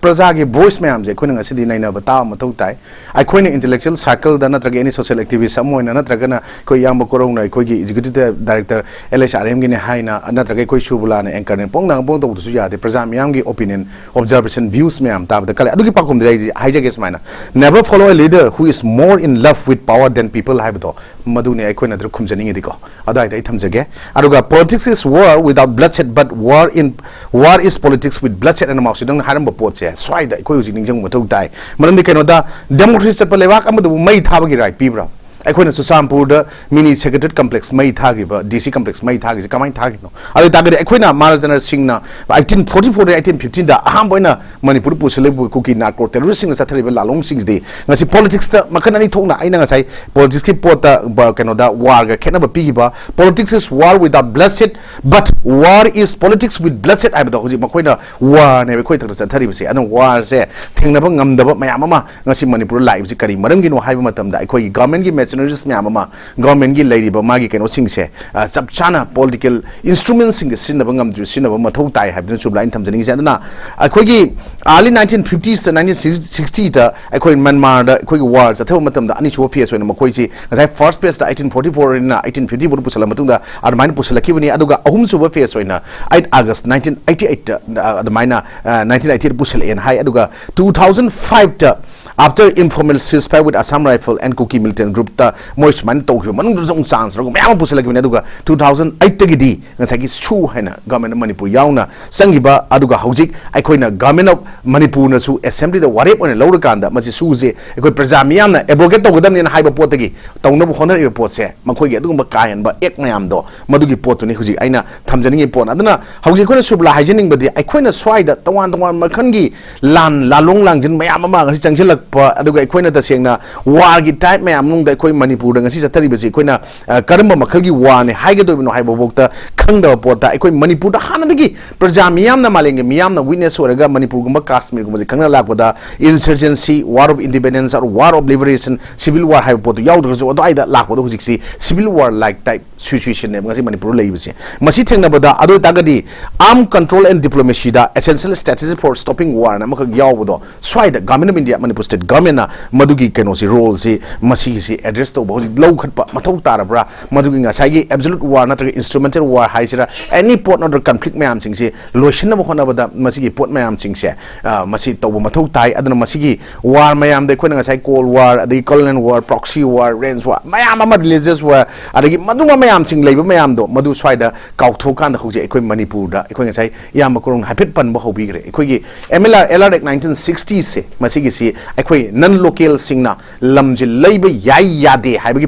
ꯄ꯭ꯔꯖꯥꯒꯤ ꯚꯣꯏꯁ ꯃꯌꯥꯝꯁꯦ ꯑꯩꯈꯣꯏꯅ ꯉꯁꯤꯗꯤ ꯅꯩꯅꯕ ꯇꯥꯕ ꯃꯊꯧ ꯇꯥꯏ꯫ ꯑꯩꯈꯣꯏꯅ ꯏꯟꯇꯦꯂꯦꯛꯆꯨꯋꯦꯜ ꯁꯥꯔꯀꯜꯗ ꯅꯠꯇ꯭ꯔꯒ ꯑꯦꯅꯤ ꯁꯣꯁꯤꯌꯦꯜ ꯑꯦꯛꯇꯤꯚꯤꯁ ꯑꯃ ꯑꯣꯏꯅ, ꯅꯠꯇ꯭ꯔꯒꯅ ꯑꯩꯈꯣꯏ ꯏꯌꯥꯝꯕ ꯀꯣꯔꯧꯅ ꯑꯩꯈꯣꯏꯒꯤ executive director L H R ꯑꯦꯝꯒꯤꯅꯦ ꯍꯥꯏꯅ, ꯅꯠꯇ꯭ꯔꯒ ꯑꯩꯈꯣꯏ ꯁꯨꯕꯂꯥꯅ ꯑꯦꯡꯀꯔꯅꯦ, ꯄꯣꯡꯗꯥꯡ ꯄꯣꯡ ꯇꯧꯕꯗꯨꯁꯨ ꯌꯥꯗꯦ꯫ ꯄ꯭ꯔꯖꯥ ꯃꯤꯌꯥꯝꯒꯤ ꯑꯣꯄꯤꯅꯤꯌꯟ, ꯑꯣꯕꯖꯥꯔꯕꯦꯁꯟ, ꯚ꯭ꯌꯨꯁ ꯃꯌꯥꯝ ꯇꯥꯕꯗ ꯀꯜꯂꯦ꯫ ꯑꯗꯨꯒꯤ ꯄꯥꯎꯈꯨꯝꯗꯤ ꯑꯩ ꯍꯥꯏꯖꯒꯦ ꯁꯨꯃꯥꯏꯅ, "Never follow a leader who is more in love with power than people" ꯍꯥꯏꯕꯗꯣ, ꯃꯗꯨꯅꯤ ꯑꯩꯈꯣꯏꯅ ꯑꯗꯨ ꯈꯨꯝꯖꯅꯤꯡꯉꯤꯗꯤꯀꯣ꯫ ꯑꯗꯨꯋꯥꯏꯗ ꯑꯩ ꯊꯝꯖꯒꯦ꯫ ꯑꯗꯨꯒ, "Politics is war without bloodshed, but war in, war is politics with bloodshed" ꯑꯅ ꯃꯥꯎ ꯁꯦ ꯇꯨꯡꯅ ꯍꯥꯏꯔꯝꯕ ꯄꯣꯠꯁꯦ ꯁ꯭ꯋꯥꯏꯗ ꯑꯩꯈꯣꯏ ꯍꯧꯖꯤꯛ ꯅꯤꯡꯁꯤꯡꯕ ꯃꯊꯧ ꯇꯥꯏ꯫ ꯃꯔꯝꯗꯤ ꯀꯩꯅꯣꯗ, ꯗꯦꯃꯣꯀ꯭ꯔꯦꯁꯤ ꯆꯠꯄ ꯂꯩꯕꯥꯛ ꯑꯃꯗꯕꯨ ꯃꯩ ꯊꯥꯕꯒꯤ ꯔꯥꯏꯠ ꯄꯤꯕ꯭ꯔꯥ? ꯑꯩꯈꯣꯏꯅ ꯆꯨꯔꯆꯥꯟꯄꯨꯔꯗ ꯃꯤꯅꯤ ꯁꯦꯀ꯭ꯔꯦꯇꯔꯤꯌꯦꯠ ꯀꯝꯄ꯭ꯂꯦꯛꯁ ꯃꯩ ꯊꯥꯈꯤꯕ, ꯗꯤ ꯁꯤ ꯀꯝꯄ꯭ꯂꯦꯛꯁ ꯃꯩ ꯊꯥꯈꯤꯕꯁꯦ ꯀꯃꯥꯏꯅ ꯊꯥꯈꯤꯕꯅꯣ? ꯑꯗꯨ ꯑꯣꯏ ꯇꯥꯔꯒꯗꯤ ꯑꯩꯈꯣꯏꯅ ꯃꯍꯥꯔꯥꯖꯥ ꯔꯟ ꯁꯤꯡꯅ ꯑꯩꯠꯇꯤꯟ ꯐꯣꯔꯇꯤ ꯐꯣꯔꯗ ꯑꯩꯠꯇꯤꯟ ꯐꯤꯐꯇꯤꯟꯗ ꯑꯍꯥꯟꯕ ꯑꯣꯏꯅ ꯃꯅꯤꯄꯨꯔꯗ ꯄꯨꯁꯤꯜꯂꯛꯄ ꯀꯨꯀꯤ ꯅꯥꯔꯀꯣ ꯇꯦꯔꯣꯔꯤꯁꯁꯤꯡꯅ ꯆꯠꯊꯔꯤꯕ ꯂꯥꯂꯣꯡꯁꯤꯡꯁꯤꯗꯤ ꯉꯁꯤ ꯄꯣꯂꯤꯇꯤꯛꯁꯇ ꯃꯈꯜ ꯑꯅꯤ ꯊꯣꯛꯅ, ꯑꯩꯅ ꯉꯁꯥꯏ ꯄꯣꯂꯤꯇꯤꯛꯁꯀꯤ ꯄꯣꯠꯇ, ꯕ-, ꯀꯩꯅꯣꯗ, ꯋꯥꯔꯒ ꯈꯦꯠꯅꯕ ꯄꯤꯈꯤꯕ, "Politics is war without bloodshed, but war is politics with bloodshed" ꯍꯥꯏꯕꯗꯣ ꯍꯧꯖꯤꯛ ꯃꯈꯣꯏꯅ ꯋꯥꯔꯅꯦꯕ ꯑꯩꯈꯣꯏ ꯊꯛꯇ ꯆꯠꯊꯔꯤꯕꯁꯦ꯫ ꯑꯗꯨꯅ ꯋꯥꯔꯁꯦ ꯊꯦꯡꯅꯕ ꯉꯝꯗꯕ ꯃꯌꯥꯝ ꯑꯃ ꯉꯁꯤ ꯃꯅꯤꯄꯨꯔꯗ ꯂꯥꯛꯏꯕꯁꯤ ꯀꯔꯤ ꯃꯔꯝꯒꯤꯅꯣ ꯍꯥꯏꯕ ꯃꯇꯝꯗ ꯑꯩꯈꯣꯏꯒꯤ ꯒꯚꯔꯟꯃꯦꯟꯠꯀꯤ ꯃꯦꯆꯨꯔ ꯃꯦꯁꯤꯅꯔꯤꯁ ꯃꯌꯥꯝ ꯑꯃ, ꯒꯣꯔꯃꯦꯟꯒꯤ ꯂꯩꯔꯤꯕ ꯃꯥꯒꯤ ꯀꯩꯅꯣꯁꯤꯡꯁꯦ, ꯑ, ꯆꯞ ꯆꯥꯅ ꯄꯣꯂꯤꯇꯤꯀꯦꯜ ꯏꯟꯁꯇ꯭ꯔꯨꯃꯦꯟꯁꯤꯡꯁꯦ ꯁꯤꯖꯤꯟꯅꯕ ꯉꯝꯗ꯭ꯔꯤꯕ, ꯁꯤꯖꯤꯟꯅꯕ ꯃꯊꯧ ꯇꯥꯏ ꯍꯥꯏꯕꯗꯨꯅ ꯁꯨꯕ꯭ꯂꯥ ꯑꯩꯅ ꯊꯝꯖꯅꯤꯡꯉꯤꯁꯦ꯫ ꯑꯗꯨꯅ ꯑꯩꯈꯣꯏꯒꯤ early nineteen fifties ꯇ, nineteen sixty ꯇ ꯑꯩꯈꯣꯏ ꯃ꯭ꯌꯥꯟꯃꯥꯔꯗ ꯑꯩꯈꯣꯏꯒꯤ ꯋꯥꯔ ꯆꯠꯊꯕ ꯃꯇꯝꯗ ꯑꯅꯤꯁꯨꯕ ꯐꯦꯁ ꯑꯣꯏꯅ ꯃꯈꯣꯏꯁꯤ ꯉꯁꯥꯏ ꯐꯥꯔꯁ ꯐꯦꯁꯇ eighteen forty four ꯅ eighteen fifty ꯐꯥꯎꯗ ꯄꯨꯁꯜꯂ ꯃꯇꯨꯡꯗ ꯑꯗꯨꯃꯥꯏꯅ ꯄꯨꯁꯜꯂꯛꯈꯤꯕꯅꯤ꯫ ꯑꯗꯨꯒ ꯑꯍꯨꯝꯁꯨꯕ ꯐꯦꯁ ꯑꯣꯏꯅ eight August nineteen eighty eight ꯇ, ꯑ, ꯑꯗꯨꯃꯥꯏꯅ, ꯑ, nineteen eighty eight ꯄꯨꯁꯜꯂꯛꯑꯦꯅ ꯍꯥꯏ꯫ ꯑꯗꯨꯒ two thousand five ꯇ after informal ceasefire with Assam Rifle and Kuki militant group ꯇ ꯃꯣꯏ ꯁꯨꯃꯥꯏꯅ ꯇꯧꯈꯤꯕ ꯃꯅꯨꯡꯗꯨꯗꯁꯨ ꯑꯃꯨꯛ ꯆꯥꯟꯁ ꯂꯧꯔꯒ ꯃꯌꯥꯝ ꯑꯃ ꯄꯨꯁꯜꯂꯛꯈꯤꯕꯅꯤ꯫ ꯑꯗꯨꯒ two thousand eight ꯇꯒꯤꯗꯤ ꯉꯁꯥꯏꯒꯤ ꯁꯨ ꯍꯥꯏꯅ ꯒꯚꯔꯟꯃꯦꯟ ꯑꯣꯐ ꯃꯅꯤꯄꯨꯔ ꯌꯥꯎꯅ ꯆꯪꯈꯤꯕ, ꯑꯗꯨꯒ ꯍꯧꯖꯤꯛ ꯑꯩꯈꯣꯏꯅ ꯒꯚꯔꯟꯃꯦꯟ ꯑꯣꯐ ꯃꯅꯤꯄꯨꯔꯅꯁꯨ ꯑꯦꯁꯦꯝꯕ꯭ꯂꯤꯗ ꯋꯥꯔꯦꯞ ꯑꯣꯏꯅ ꯂꯧꯔꯀꯥꯟꯗ ꯃꯁꯤ ꯁꯨꯁꯦ ꯑꯩꯈꯣꯏ ꯄ꯭ꯔꯖꯥ ꯃꯤꯌꯥꯝꯅ ꯑꯦꯕ꯭ꯔꯣꯒꯦꯠ ꯇꯧꯒꯗꯕꯅꯦꯅ ꯍꯥꯏꯕ ꯄꯣꯠꯇꯒꯤ ꯇꯧꯅꯕ ꯍꯣꯠꯅꯔꯤꯕ ꯄꯣꯠꯁꯦ, ꯃꯈꯣꯏꯒꯤ ꯑꯗꯨꯒꯨꯝꯕ ꯀꯥ ꯍꯦꯟꯕ ꯑꯦꯛ ꯃꯌꯥꯝꯗꯣ, ꯃꯗꯨꯒꯤ ꯄꯣꯠꯇꯨꯅꯤ ꯍꯧꯖꯤꯛ ꯑꯩꯅ ꯊꯝꯖꯅꯤꯡꯉꯤ ꯄꯣꯠ꯫ ꯑꯗꯨꯅ ꯍꯧꯖꯤꯛ ꯑꯩꯈꯣꯏꯅ ꯁꯨꯕ꯭ꯂꯥ ꯍꯥꯏꯖꯅꯤꯡꯕꯗꯤ, ꯑꯩꯈꯣꯏꯅ ꯁ꯭ꯋꯥꯏꯗ ꯇꯣꯉꯥꯟ ꯇꯣꯉꯥꯟꯕ ꯃꯈꯜꯒꯤ ꯂꯥꯟ, ꯂꯥꯂꯣꯡ ꯂꯥꯡꯖꯤꯟ ꯃꯌꯥꯝ ꯑꯃ ꯉꯁꯤ ꯆꯪꯁꯤꯜꯂꯛꯄ, ꯑꯗꯨꯒ ꯑꯩꯈꯣꯏꯅ ꯇꯁꯦꯡꯅ ꯋꯥꯔꯒꯤ ꯇꯥꯏꯞ ꯃꯌꯥꯝ ꯃꯅꯨꯡꯗ ꯑꯩꯈꯣꯏ ꯃꯅꯤꯄꯨꯔꯗ ꯉꯁꯤ ꯆꯠꯊꯔꯤꯕꯁꯤ, ꯑꯩꯈꯣꯏꯅ, ꯑ, ꯀꯔꯝꯕ ꯃꯈꯜꯒꯤ ꯋꯥꯔꯅꯤ ꯍꯥꯏꯒꯗꯣꯏꯕꯅꯣ ꯍꯥꯏꯕꯐꯥꯎꯗ ꯈꯪꯗꯕ ꯄꯣꯠꯇ, ꯑꯩꯈꯣꯏ ꯃꯅꯤꯄꯨꯔꯗ ꯍꯥꯟꯅꯗꯒꯤ ꯄ꯭ꯔꯖꯥ ꯃꯤꯌꯥꯝꯅ, ꯃꯥꯂꯦꯝꯒꯤ ꯃꯤꯌꯥꯝꯅ ꯋꯤꯠꯅꯦꯁ ꯑꯣꯏꯔꯒ ꯃꯅꯤꯄꯨꯔꯒꯨꯝꯕ ꯀꯥꯁꯃꯤꯔꯒꯨꯝꯕꯁꯦ ꯈꯪꯅ ꯂꯥꯛꯄꯗ insurgency, war of independence, or war of liberation, civil war ꯍꯥꯏꯕ ꯄꯣꯠꯇꯨ ꯌꯥꯎꯗ꯭ꯔꯒꯁꯨ, ꯑꯗꯨꯋꯥꯏꯗ ꯂꯥꯛꯄꯗ ꯍꯧꯖꯤꯛꯁꯤ civil war like type situation ꯅꯦꯕ ꯉꯁꯤ ꯃꯅꯤꯄꯨꯔꯗ ꯂꯩꯔꯤꯕꯁꯦ꯫ ꯃꯁꯤ ꯊꯦꯡꯅꯕꯗ, ꯑꯗꯨ ꯑꯣꯏꯇꯥꯔꯒꯗꯤ arm control and diplomacy the essential strategy for stopping war ꯅ ꯑꯃꯈꯛ ꯌꯥꯎꯕꯗꯣ, ꯁ꯭ꯋꯥꯏꯗ Government of India, Manipur State Government ꯅ ꯃꯗꯨꯒꯤ ꯀꯩꯅꯣꯁꯤ, ꯔꯣꯜꯁꯤ, ꯃꯁꯤꯒꯤꯁꯤ ꯑꯦꯗ꯭ꯔꯦꯁ ꯇꯧꯕ ꯍꯧꯖꯤꯛ ꯂꯧꯈꯠꯄ ꯃꯊꯧ ꯇꯥꯔꯕ꯭ꯔꯥ? ꯃꯗꯨꯒꯤ ꯉꯁꯥꯏꯒꯤ absolute war ꯅꯠꯇ꯭ꯔꯒ instrumental war ꯍꯥꯏꯁꯤꯔꯥ, any ꯄꯣꯠ ꯅꯠꯇ꯭ꯔꯒ ꯀꯟꯐ꯭ꯂꯤꯛ ꯃꯌꯥꯝꯁꯤꯡꯁꯤ ꯂꯣꯏꯁꯤꯟꯅꯕ ꯍꯣꯠꯅꯕꯗ ꯃꯁꯤꯒꯤ ꯄꯣꯠ ꯃꯌꯥꯝꯁꯤꯡꯁꯦ, ꯑ, ꯃꯁꯤ ꯇꯧꯕ ꯃꯊꯧ ꯇꯥꯏ꯫ ꯑꯗꯨꯅ ꯃꯁꯤꯒꯤ ꯋꯥꯔ ꯃꯌꯥꯝꯗ ꯑꯩꯈꯣꯏꯅ ꯉꯁꯥꯏ Cold War, ꯑꯗꯒꯤ Colonial War, Proxy War, Range War, ꯃꯌꯥꯝ ꯑꯃ, Religious War, ꯑꯗꯒꯤ ꯃꯗꯨꯝꯕ ꯃꯌꯥꯝꯁꯤꯡ ꯂꯩꯕ ꯃꯌꯥꯝꯗꯣ, ꯃꯗꯨ ꯁ꯭ꯋꯥꯏꯗ ꯀꯥꯎꯊꯣꯛꯑꯀꯥꯟꯗ ꯍꯧꯖꯤꯛ ꯑꯩꯈꯣꯏ ꯃꯅꯤꯄꯨꯔꯗ, ꯑꯩꯈꯣꯏ ꯉꯁꯥꯏ ꯏꯌꯥꯝꯕ ꯀꯣꯔꯣꯡꯅ ꯍꯥꯏꯐꯦꯠ ꯄꯟꯕ ꯍꯧꯕꯤꯈ꯭ꯔꯦ, ꯑꯩꯈꯣꯏꯒꯤ M L R, L R Act nineteen sixty ꯁꯦ, ꯃꯁꯤꯒꯤꯁꯤ ꯑꯩꯈꯣꯏ non local ꯁꯤꯡꯅ ꯂꯝꯁꯤ ꯂꯩꯕ ꯌꯥꯏ ꯌꯥꯗꯦ ꯍꯥꯏꯕꯒꯤ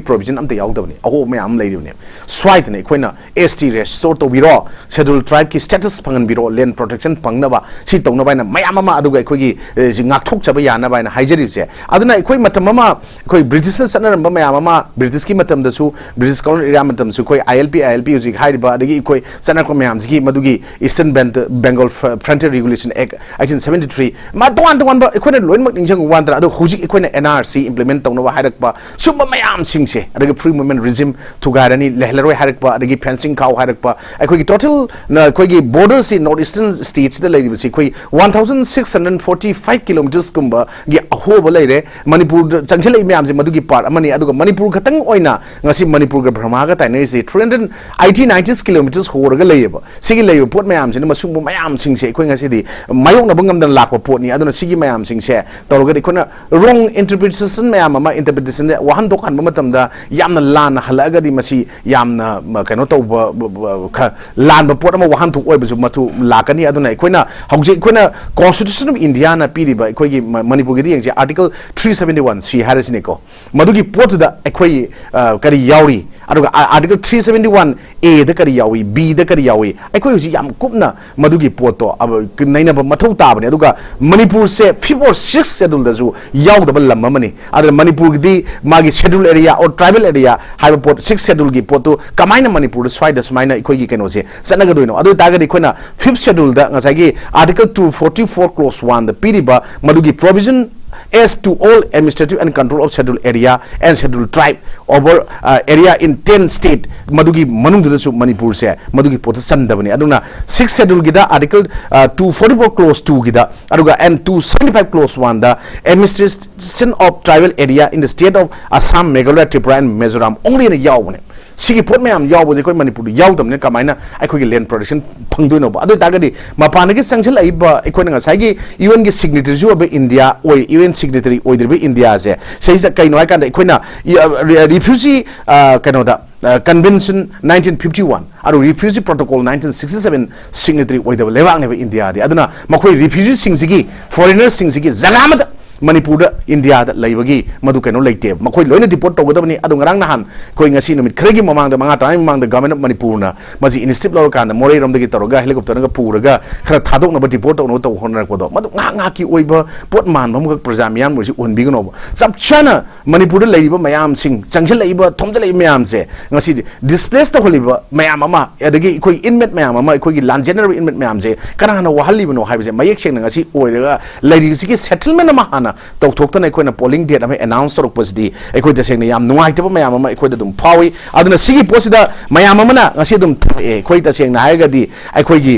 ꯄ꯭ꯔꯣꯕꯤꯖꯟ ꯑꯝꯇ ꯌꯥꯎꯗꯕꯅꯤ, ꯑꯍꯣꯕ ꯃꯌꯥꯝ ꯑꯃ ꯂꯩꯔꯤꯕꯅꯦ꯫ ꯁ꯭ꯋꯥꯏꯗꯅ ꯑꯩꯈꯣꯏꯅ S T restore ꯇꯧꯕꯤꯔꯣ, Scheduled Tribe ꯀꯤ status ꯐꯪꯍꯟꯕꯤꯔꯣ, land protection ꯐꯪꯅꯕ, ꯁꯤ ꯇꯧꯅꯕ ꯍꯥꯏꯅ ꯃꯌꯥꯝ ꯑꯃ, ꯑꯗꯨꯒ ꯑꯩꯈꯣꯏꯒꯤ, ꯑꯦ, ꯁꯤ ꯉꯥꯛꯊꯣꯛꯆꯕ ꯌꯥꯅꯕ ꯍꯥꯏꯅ ꯍꯥꯏꯖꯔꯤꯕꯁꯦ꯫ ꯑꯗꯨꯅ ꯑꯩꯈꯣꯏ ꯃꯇꯝ ꯑꯃ, ꯑꯩꯈꯣꯏ ꯕ꯭ꯔꯤꯇꯤꯁꯅ ꯆꯠꯅꯔꯝꯕ ꯃꯌꯥꯝ ꯑꯃ, ꯕ꯭ꯔꯤꯇꯤꯁꯀꯤ ꯃꯇꯝꯗꯁꯨ, ꯕ꯭ꯔꯤꯇꯤꯁ colonial area ꯃꯇꯝꯗꯁꯨ ꯑꯩꯈꯣꯏ I L P, I L P ꯍꯧꯖꯤꯛ ꯍꯥꯏꯔꯤꯕ, ꯑꯗꯒꯤ ꯑꯩꯈꯣꯏ ꯆꯠꯅꯔꯛꯄ ꯃꯌꯥꯝꯁꯤꯒꯤ, ꯃꯗꯨꯒꯤ Eastern Ben-, Bengal Fr-, Frontier Regulation Act eighteen seventy three, ꯃꯥ ꯇꯣꯉꯥꯟ ꯇꯣꯉꯥꯟꯕ ꯑꯩꯈꯣꯏꯅ ꯂꯣꯏꯅꯃꯛ ꯅꯤꯡꯁꯤꯡꯕ ꯋꯥꯅ ꯑꯗꯣ ꯍꯧꯖꯤꯛ ꯑꯩꯈꯣꯏꯅ N R C implement ꯇꯧꯅꯕ ꯍꯥꯏꯔꯛꯄ, ꯁꯨꯝꯕ ꯃꯌꯥꯝꯁꯤꯡꯁꯦ, ꯑꯗꯒꯤ free movement regime ꯊꯨꯒꯥꯏꯔꯅꯤ, ꯂꯩꯍꯜꯂꯔꯣꯏ ꯍꯥꯏꯔꯛꯄ, ꯑꯗꯒꯤ fencing ꯈꯥꯎ ꯍꯥꯏꯔꯛꯄ, ꯑꯩꯈꯣꯏꯒꯤ total ꯅ ꯑꯩꯈꯣꯏꯒꯤ border ꯁꯤ North Eastern states ꯇ ꯂꯩꯔꯤꯕꯁꯤ ꯑꯩꯈꯣꯏ one thousand six hundred forty five kilometers ꯀꯨꯝꯕꯒꯤ ꯑꯍꯣꯕ ꯂꯩꯔꯦ꯫ ꯃꯅꯤꯄꯨꯔꯗ ꯆꯪꯁꯤꯜꯂꯛꯏ ꯃꯌꯥꯝꯁꯦ ꯃꯗꯨꯒꯤ part ꯑꯃꯅꯤ꯫ ꯑꯗꯨꯒ ꯃꯅꯤꯄꯨꯔ ꯈꯛꯇꯪ ꯑꯣꯏꯅ ꯉꯁꯤ ꯃꯅꯤꯄꯨꯔꯒ ꯕ꯭ꯔꯍꯃꯒ ꯇꯥꯏꯅꯔꯤꯁꯦ three hundred eighty, ninety kilometers ꯍꯣꯔꯒ ꯂꯩꯌꯦꯕ꯫ ꯁꯤꯒꯤ ꯂꯩꯔꯤꯕ ꯄꯣꯠ ꯃꯌꯥꯝꯁꯤꯅ, ꯃꯁꯤꯒꯨꯝꯕ ꯃꯌꯥꯝꯁꯤꯡꯁꯦ ꯑꯩꯈꯣꯏ ꯉꯁꯤꯗꯤ ꯃꯥꯌꯣꯛꯅꯕ ꯉꯝꯗꯅ ꯂꯥꯛꯄ ꯄꯣꯠꯅꯤ꯫ ꯑꯗꯨꯅ ꯁꯤꯒꯤ ꯃꯌꯥꯝꯁꯤꯡꯁꯦ ꯇꯧꯔꯒꯗꯤ ꯑꯩꯈꯣꯏꯅ wrong interpretation ꯃꯌꯥꯝ ꯑꯃ, interpretation ꯁꯦ ꯋꯥꯍꯟꯊꯣꯛ ꯍꯟꯕ ꯃꯇꯝꯗ ꯌꯥꯝꯅ ꯂꯥꯟꯅ ꯍꯜꯂꯛꯑꯒꯗꯤ ꯃꯁꯤ ꯌꯥꯝꯅ, ꯃ, ꯀꯩꯅꯣ ꯇꯧꯕ, ꯕ-, ꯕ-, ꯈ-, ꯂꯥꯟꯕ ꯄꯣꯠ ꯑꯃ, ꯋꯥꯍꯟꯊꯣꯛ ꯑꯣꯏꯕꯁꯨ ꯃꯊꯨ ꯂꯥꯛꯀꯅꯤ꯫ ꯑꯗꯨꯅ ꯑꯩꯈꯣꯏꯅ ꯍꯧꯖꯤꯛ ꯑꯩꯈꯣꯏꯅ Constitution of India ꯅ ꯄꯤꯔꯤꯕ ꯑꯩꯈꯣꯏꯒꯤ ꯃ-, ꯃꯅꯤꯄꯨꯔꯒꯤꯗꯤ ꯌꯦꯡꯁꯤ, Article three seventy one C ꯍꯥꯏꯔꯁꯤꯅꯦꯀꯣ, ꯃꯗꯨꯒꯤ ꯄꯣꯠꯇꯨꯗ ꯑꯩꯈꯣꯏ, ꯑ, ꯀꯔꯤ ꯌꯥꯎꯔꯤ, ꯑꯗꯨꯒ ꯑ-, Article three seventy one A ꯗ ꯀꯔꯤ ꯌꯥꯎꯏ, B ꯗ ꯀꯔꯤ ꯌꯥꯎꯏ, ꯑꯩꯈꯣꯏ ꯍꯧꯖꯤꯛ ꯌꯥꯝ ꯀꯨꯞꯅ ꯃꯗꯨꯒꯤ ꯄꯣꯠꯇꯣ, ꯑ, ꯅꯩꯅꯕ ꯃꯊꯧ ꯇꯥꯕꯅꯤ꯫ ꯑꯗꯨꯒ ꯃꯅꯤꯄꯨꯔꯁꯦ fifth or sixth schedule ꯗꯁꯨ ꯌꯥꯎꯗꯕ ꯂꯝ ꯑꯃꯅꯤ꯫ ꯑꯗꯨꯅ ꯃꯅꯤꯄꯨꯔꯒꯤꯗꯤ ꯃꯥꯒꯤ schedule area or tribal area ꯍꯥꯏꯕ ꯄꯣꯠ, sixth schedule ꯒꯤ ꯄꯣꯠꯇꯨ ꯀꯃꯥꯏꯅ ꯃꯅꯤꯄꯨꯔꯗ ꯁ꯭ꯋꯥꯏꯗ ꯁꯨꯃꯥꯏꯅ ꯑꯩꯈꯣꯏꯒꯤ ꯀꯩꯅꯣꯁꯦ ꯆꯠꯅꯒꯗꯣꯏꯅꯣ? ꯑꯗꯨ ꯑꯣꯏꯇꯥꯔꯒꯗꯤ ꯑꯩꯈꯣꯏꯅ fifth schedule ꯗ ꯉꯁꯥꯏꯒꯤ Article two forty four clause one ꯗ ꯄꯤꯔꯤꯕ ꯃꯗꯨꯒꯤ provision as to all administrative and control of schedule area and schedule tribe over, uh, area in ten state, ꯃꯗꯨꯒꯤ ꯃꯅꯨꯡꯗꯨꯗꯁꯨ ꯃꯅꯤꯄꯨꯔꯁꯦ ꯃꯗꯨꯒꯤ ꯄꯣꯠꯇ ꯆꯟꯗꯕꯅꯤ꯫ ꯑꯗꯨꯅ sixth schedule ꯒꯤꯗ Article, uh, two forty four clause two ꯒꯤꯗ, ꯑꯗꯨꯒ and two seventy five clause one the administration of tribal area in the state of Assam, Meghalaya, Tripura and Mizoram only ꯅ ꯌꯥꯎꯕꯅꯦ꯫ ꯁꯤꯒꯤ ꯄꯣꯠ ꯃꯌꯥꯝ ꯌꯥꯎꯕꯁꯦ ꯑꯩꯈꯣꯏ ꯃꯅꯤꯄꯨꯔꯗ ꯌꯥꯎꯗꯕꯅꯤꯅ ꯀꯃꯥꯏꯅ ꯑꯩꯈꯣꯏꯒꯤ land protection ꯐꯪꯗꯣꯏꯅꯣꯕ? ꯑꯗꯨ ꯑꯣꯏꯇꯥꯔꯒꯗꯤ ꯃꯄꯥꯟꯗꯒꯤ ꯆꯪꯁꯤꯜꯂꯛꯏꯕ ꯑꯩꯈꯣꯏꯅ ꯉꯁꯥꯏꯒꯤ UN ꯒꯤ signatory ꯁꯨ ꯑꯣꯏꯕ ꯏꯟꯗꯤꯌꯥ ꯑꯣꯏ, UN signatory ꯑꯣꯏꯗ꯭ꯔꯤꯕ ꯏꯟꯗꯤꯌꯥꯁꯦ, ꯁꯤꯁꯤꯗ ꯀꯩꯅꯣ ꯍꯥꯏꯀꯥꯟꯗ ꯑꯩꯈꯣꯏꯅ, ꯏ-, ꯑ, ꯔꯤ-, refugee, ꯑ, ꯀꯩꯅꯣꯗ, ꯑ, Convention nineteen fifty one, ꯑꯗꯨ Refugee Protocol nineteen sixty seven signatory ꯑꯣꯏꯗꯕ ꯂꯩꯕꯥꯛꯅꯦꯕ ꯏꯟꯗꯤꯌꯥꯗꯤ꯫ ꯑꯗꯨꯅ ꯃꯈꯣꯏ refugee ꯁꯤꯡꯁꯤꯒꯤ, foreigner ꯁꯤꯡꯁꯤꯒꯤ ꯖꯒꯥ ꯑꯃꯗ ꯃꯅꯤꯄꯨꯔꯗ, ꯏꯟꯗꯤꯌꯥꯗ ꯂꯩꯕꯒꯤ ꯃꯗꯨ ꯀꯩꯅꯣ ꯂꯩꯇꯦꯕ꯫ ꯃꯈꯣꯏ ꯂꯣꯏꯅ deport ꯇꯧꯒꯗꯕꯅꯤ꯫ ꯑꯗꯣ ꯉꯔꯥꯡ ꯅꯍꯥꯟ ꯑꯩꯈꯣꯏ ꯉꯁꯤ ꯅꯨꯃꯤꯠ ꯈꯔꯒꯤ ꯃꯃꯥꯡꯗ, ꯃꯉꯥ ꯇꯔꯥꯒꯤ ꯃꯃꯥꯡꯗ Government of ꯃꯅꯤꯄꯨꯔꯅ ꯃꯁꯤ initiative ꯂꯧꯔꯀꯥꯟꯗ ꯃꯣꯔꯦꯔꯣꯝꯗꯒꯤ ꯇꯧꯔꯒ helicopter ꯒ ꯄꯨꯔꯒ ꯈꯔ ꯊꯥꯗꯣꯛꯅꯕ, deport ꯇꯧꯅꯕ ꯇꯧ ꯍꯣꯠꯅꯔꯛꯄꯗꯣ, ꯃꯗꯨ ꯉꯥꯏꯍꯥꯛ ꯉꯥꯏꯍꯥꯛꯀꯤ ꯑꯣꯏꯕ ꯄꯣꯠ ꯃꯥꯟꯕ ꯑꯃꯈꯛ ꯄ꯭ꯔꯖꯥ ꯃꯤꯌꯥꯝ ꯑꯣꯏꯔꯁꯤ ꯎꯍꯟꯕꯤꯒꯅꯣꯕ꯫ ꯆꯞ ꯆꯥꯅ ꯃꯅꯤꯄꯨꯔꯗ ꯂꯩꯔꯤꯕ ꯃꯌꯥꯝꯁꯤꯡ, ꯆꯪꯁꯤꯜꯂꯛꯏꯕ, ꯊꯣꯝꯖꯤꯜꯂꯛꯏꯕ ꯃꯌꯥꯝꯁꯦ, ꯉꯁꯤꯗꯤ displace ꯇꯧꯍꯜꯂꯤꯕ ꯃꯌꯥꯝ ꯑꯃ, ꯑꯗꯒꯤ ꯑꯩꯈꯣꯏ inmate ꯃꯌꯥꯝ ꯑꯃ, ꯑꯩꯈꯣꯏꯒꯤ ꯂꯥꯟꯖꯦꯟꯅꯔꯤꯕ inmate ꯃꯌꯥꯝꯁꯦ ꯀꯅꯥꯅ ꯋꯥꯍꯜꯂꯤꯕꯅꯣ ꯍꯥꯏꯕꯁꯦ ꯃꯌꯦꯛ ꯁꯦꯡꯅ ꯉꯁꯤ ꯑꯣꯏꯔꯒ ꯂꯩꯔꯤꯁꯤꯒꯤ settlement ꯑꯃ ꯍꯥꯟꯅ ꯇꯧꯊꯣꯛꯇꯅ ꯑꯩꯈꯣꯏꯅ polling date ꯑꯃ announce ꯇꯧꯔꯛꯄꯁꯤꯗꯤ ꯑꯩꯈꯣꯏ ꯇꯁꯦꯡꯅ ꯌꯥꯝ ꯅꯨꯡꯉꯥꯏꯇꯕ ꯃꯌꯥꯝ ꯑꯃ ꯑꯩꯈꯣꯏꯗ ꯑꯗꯨꯝ ꯐꯥꯎꯏ꯫ ꯑꯗꯨꯅ ꯁꯤꯒꯤ ꯄꯣꯠꯁꯤꯗ ꯃꯌꯥꯝ ꯑꯃꯅ ꯉꯁꯤ ꯑꯗꯨꯝ ꯊꯝꯃꯛꯑꯦ꯫ ꯑꯩꯈꯣꯏ ꯇꯁꯦꯡꯅ ꯍꯥꯏꯔꯒꯗꯤ ꯑꯩꯈꯣꯏꯒꯤ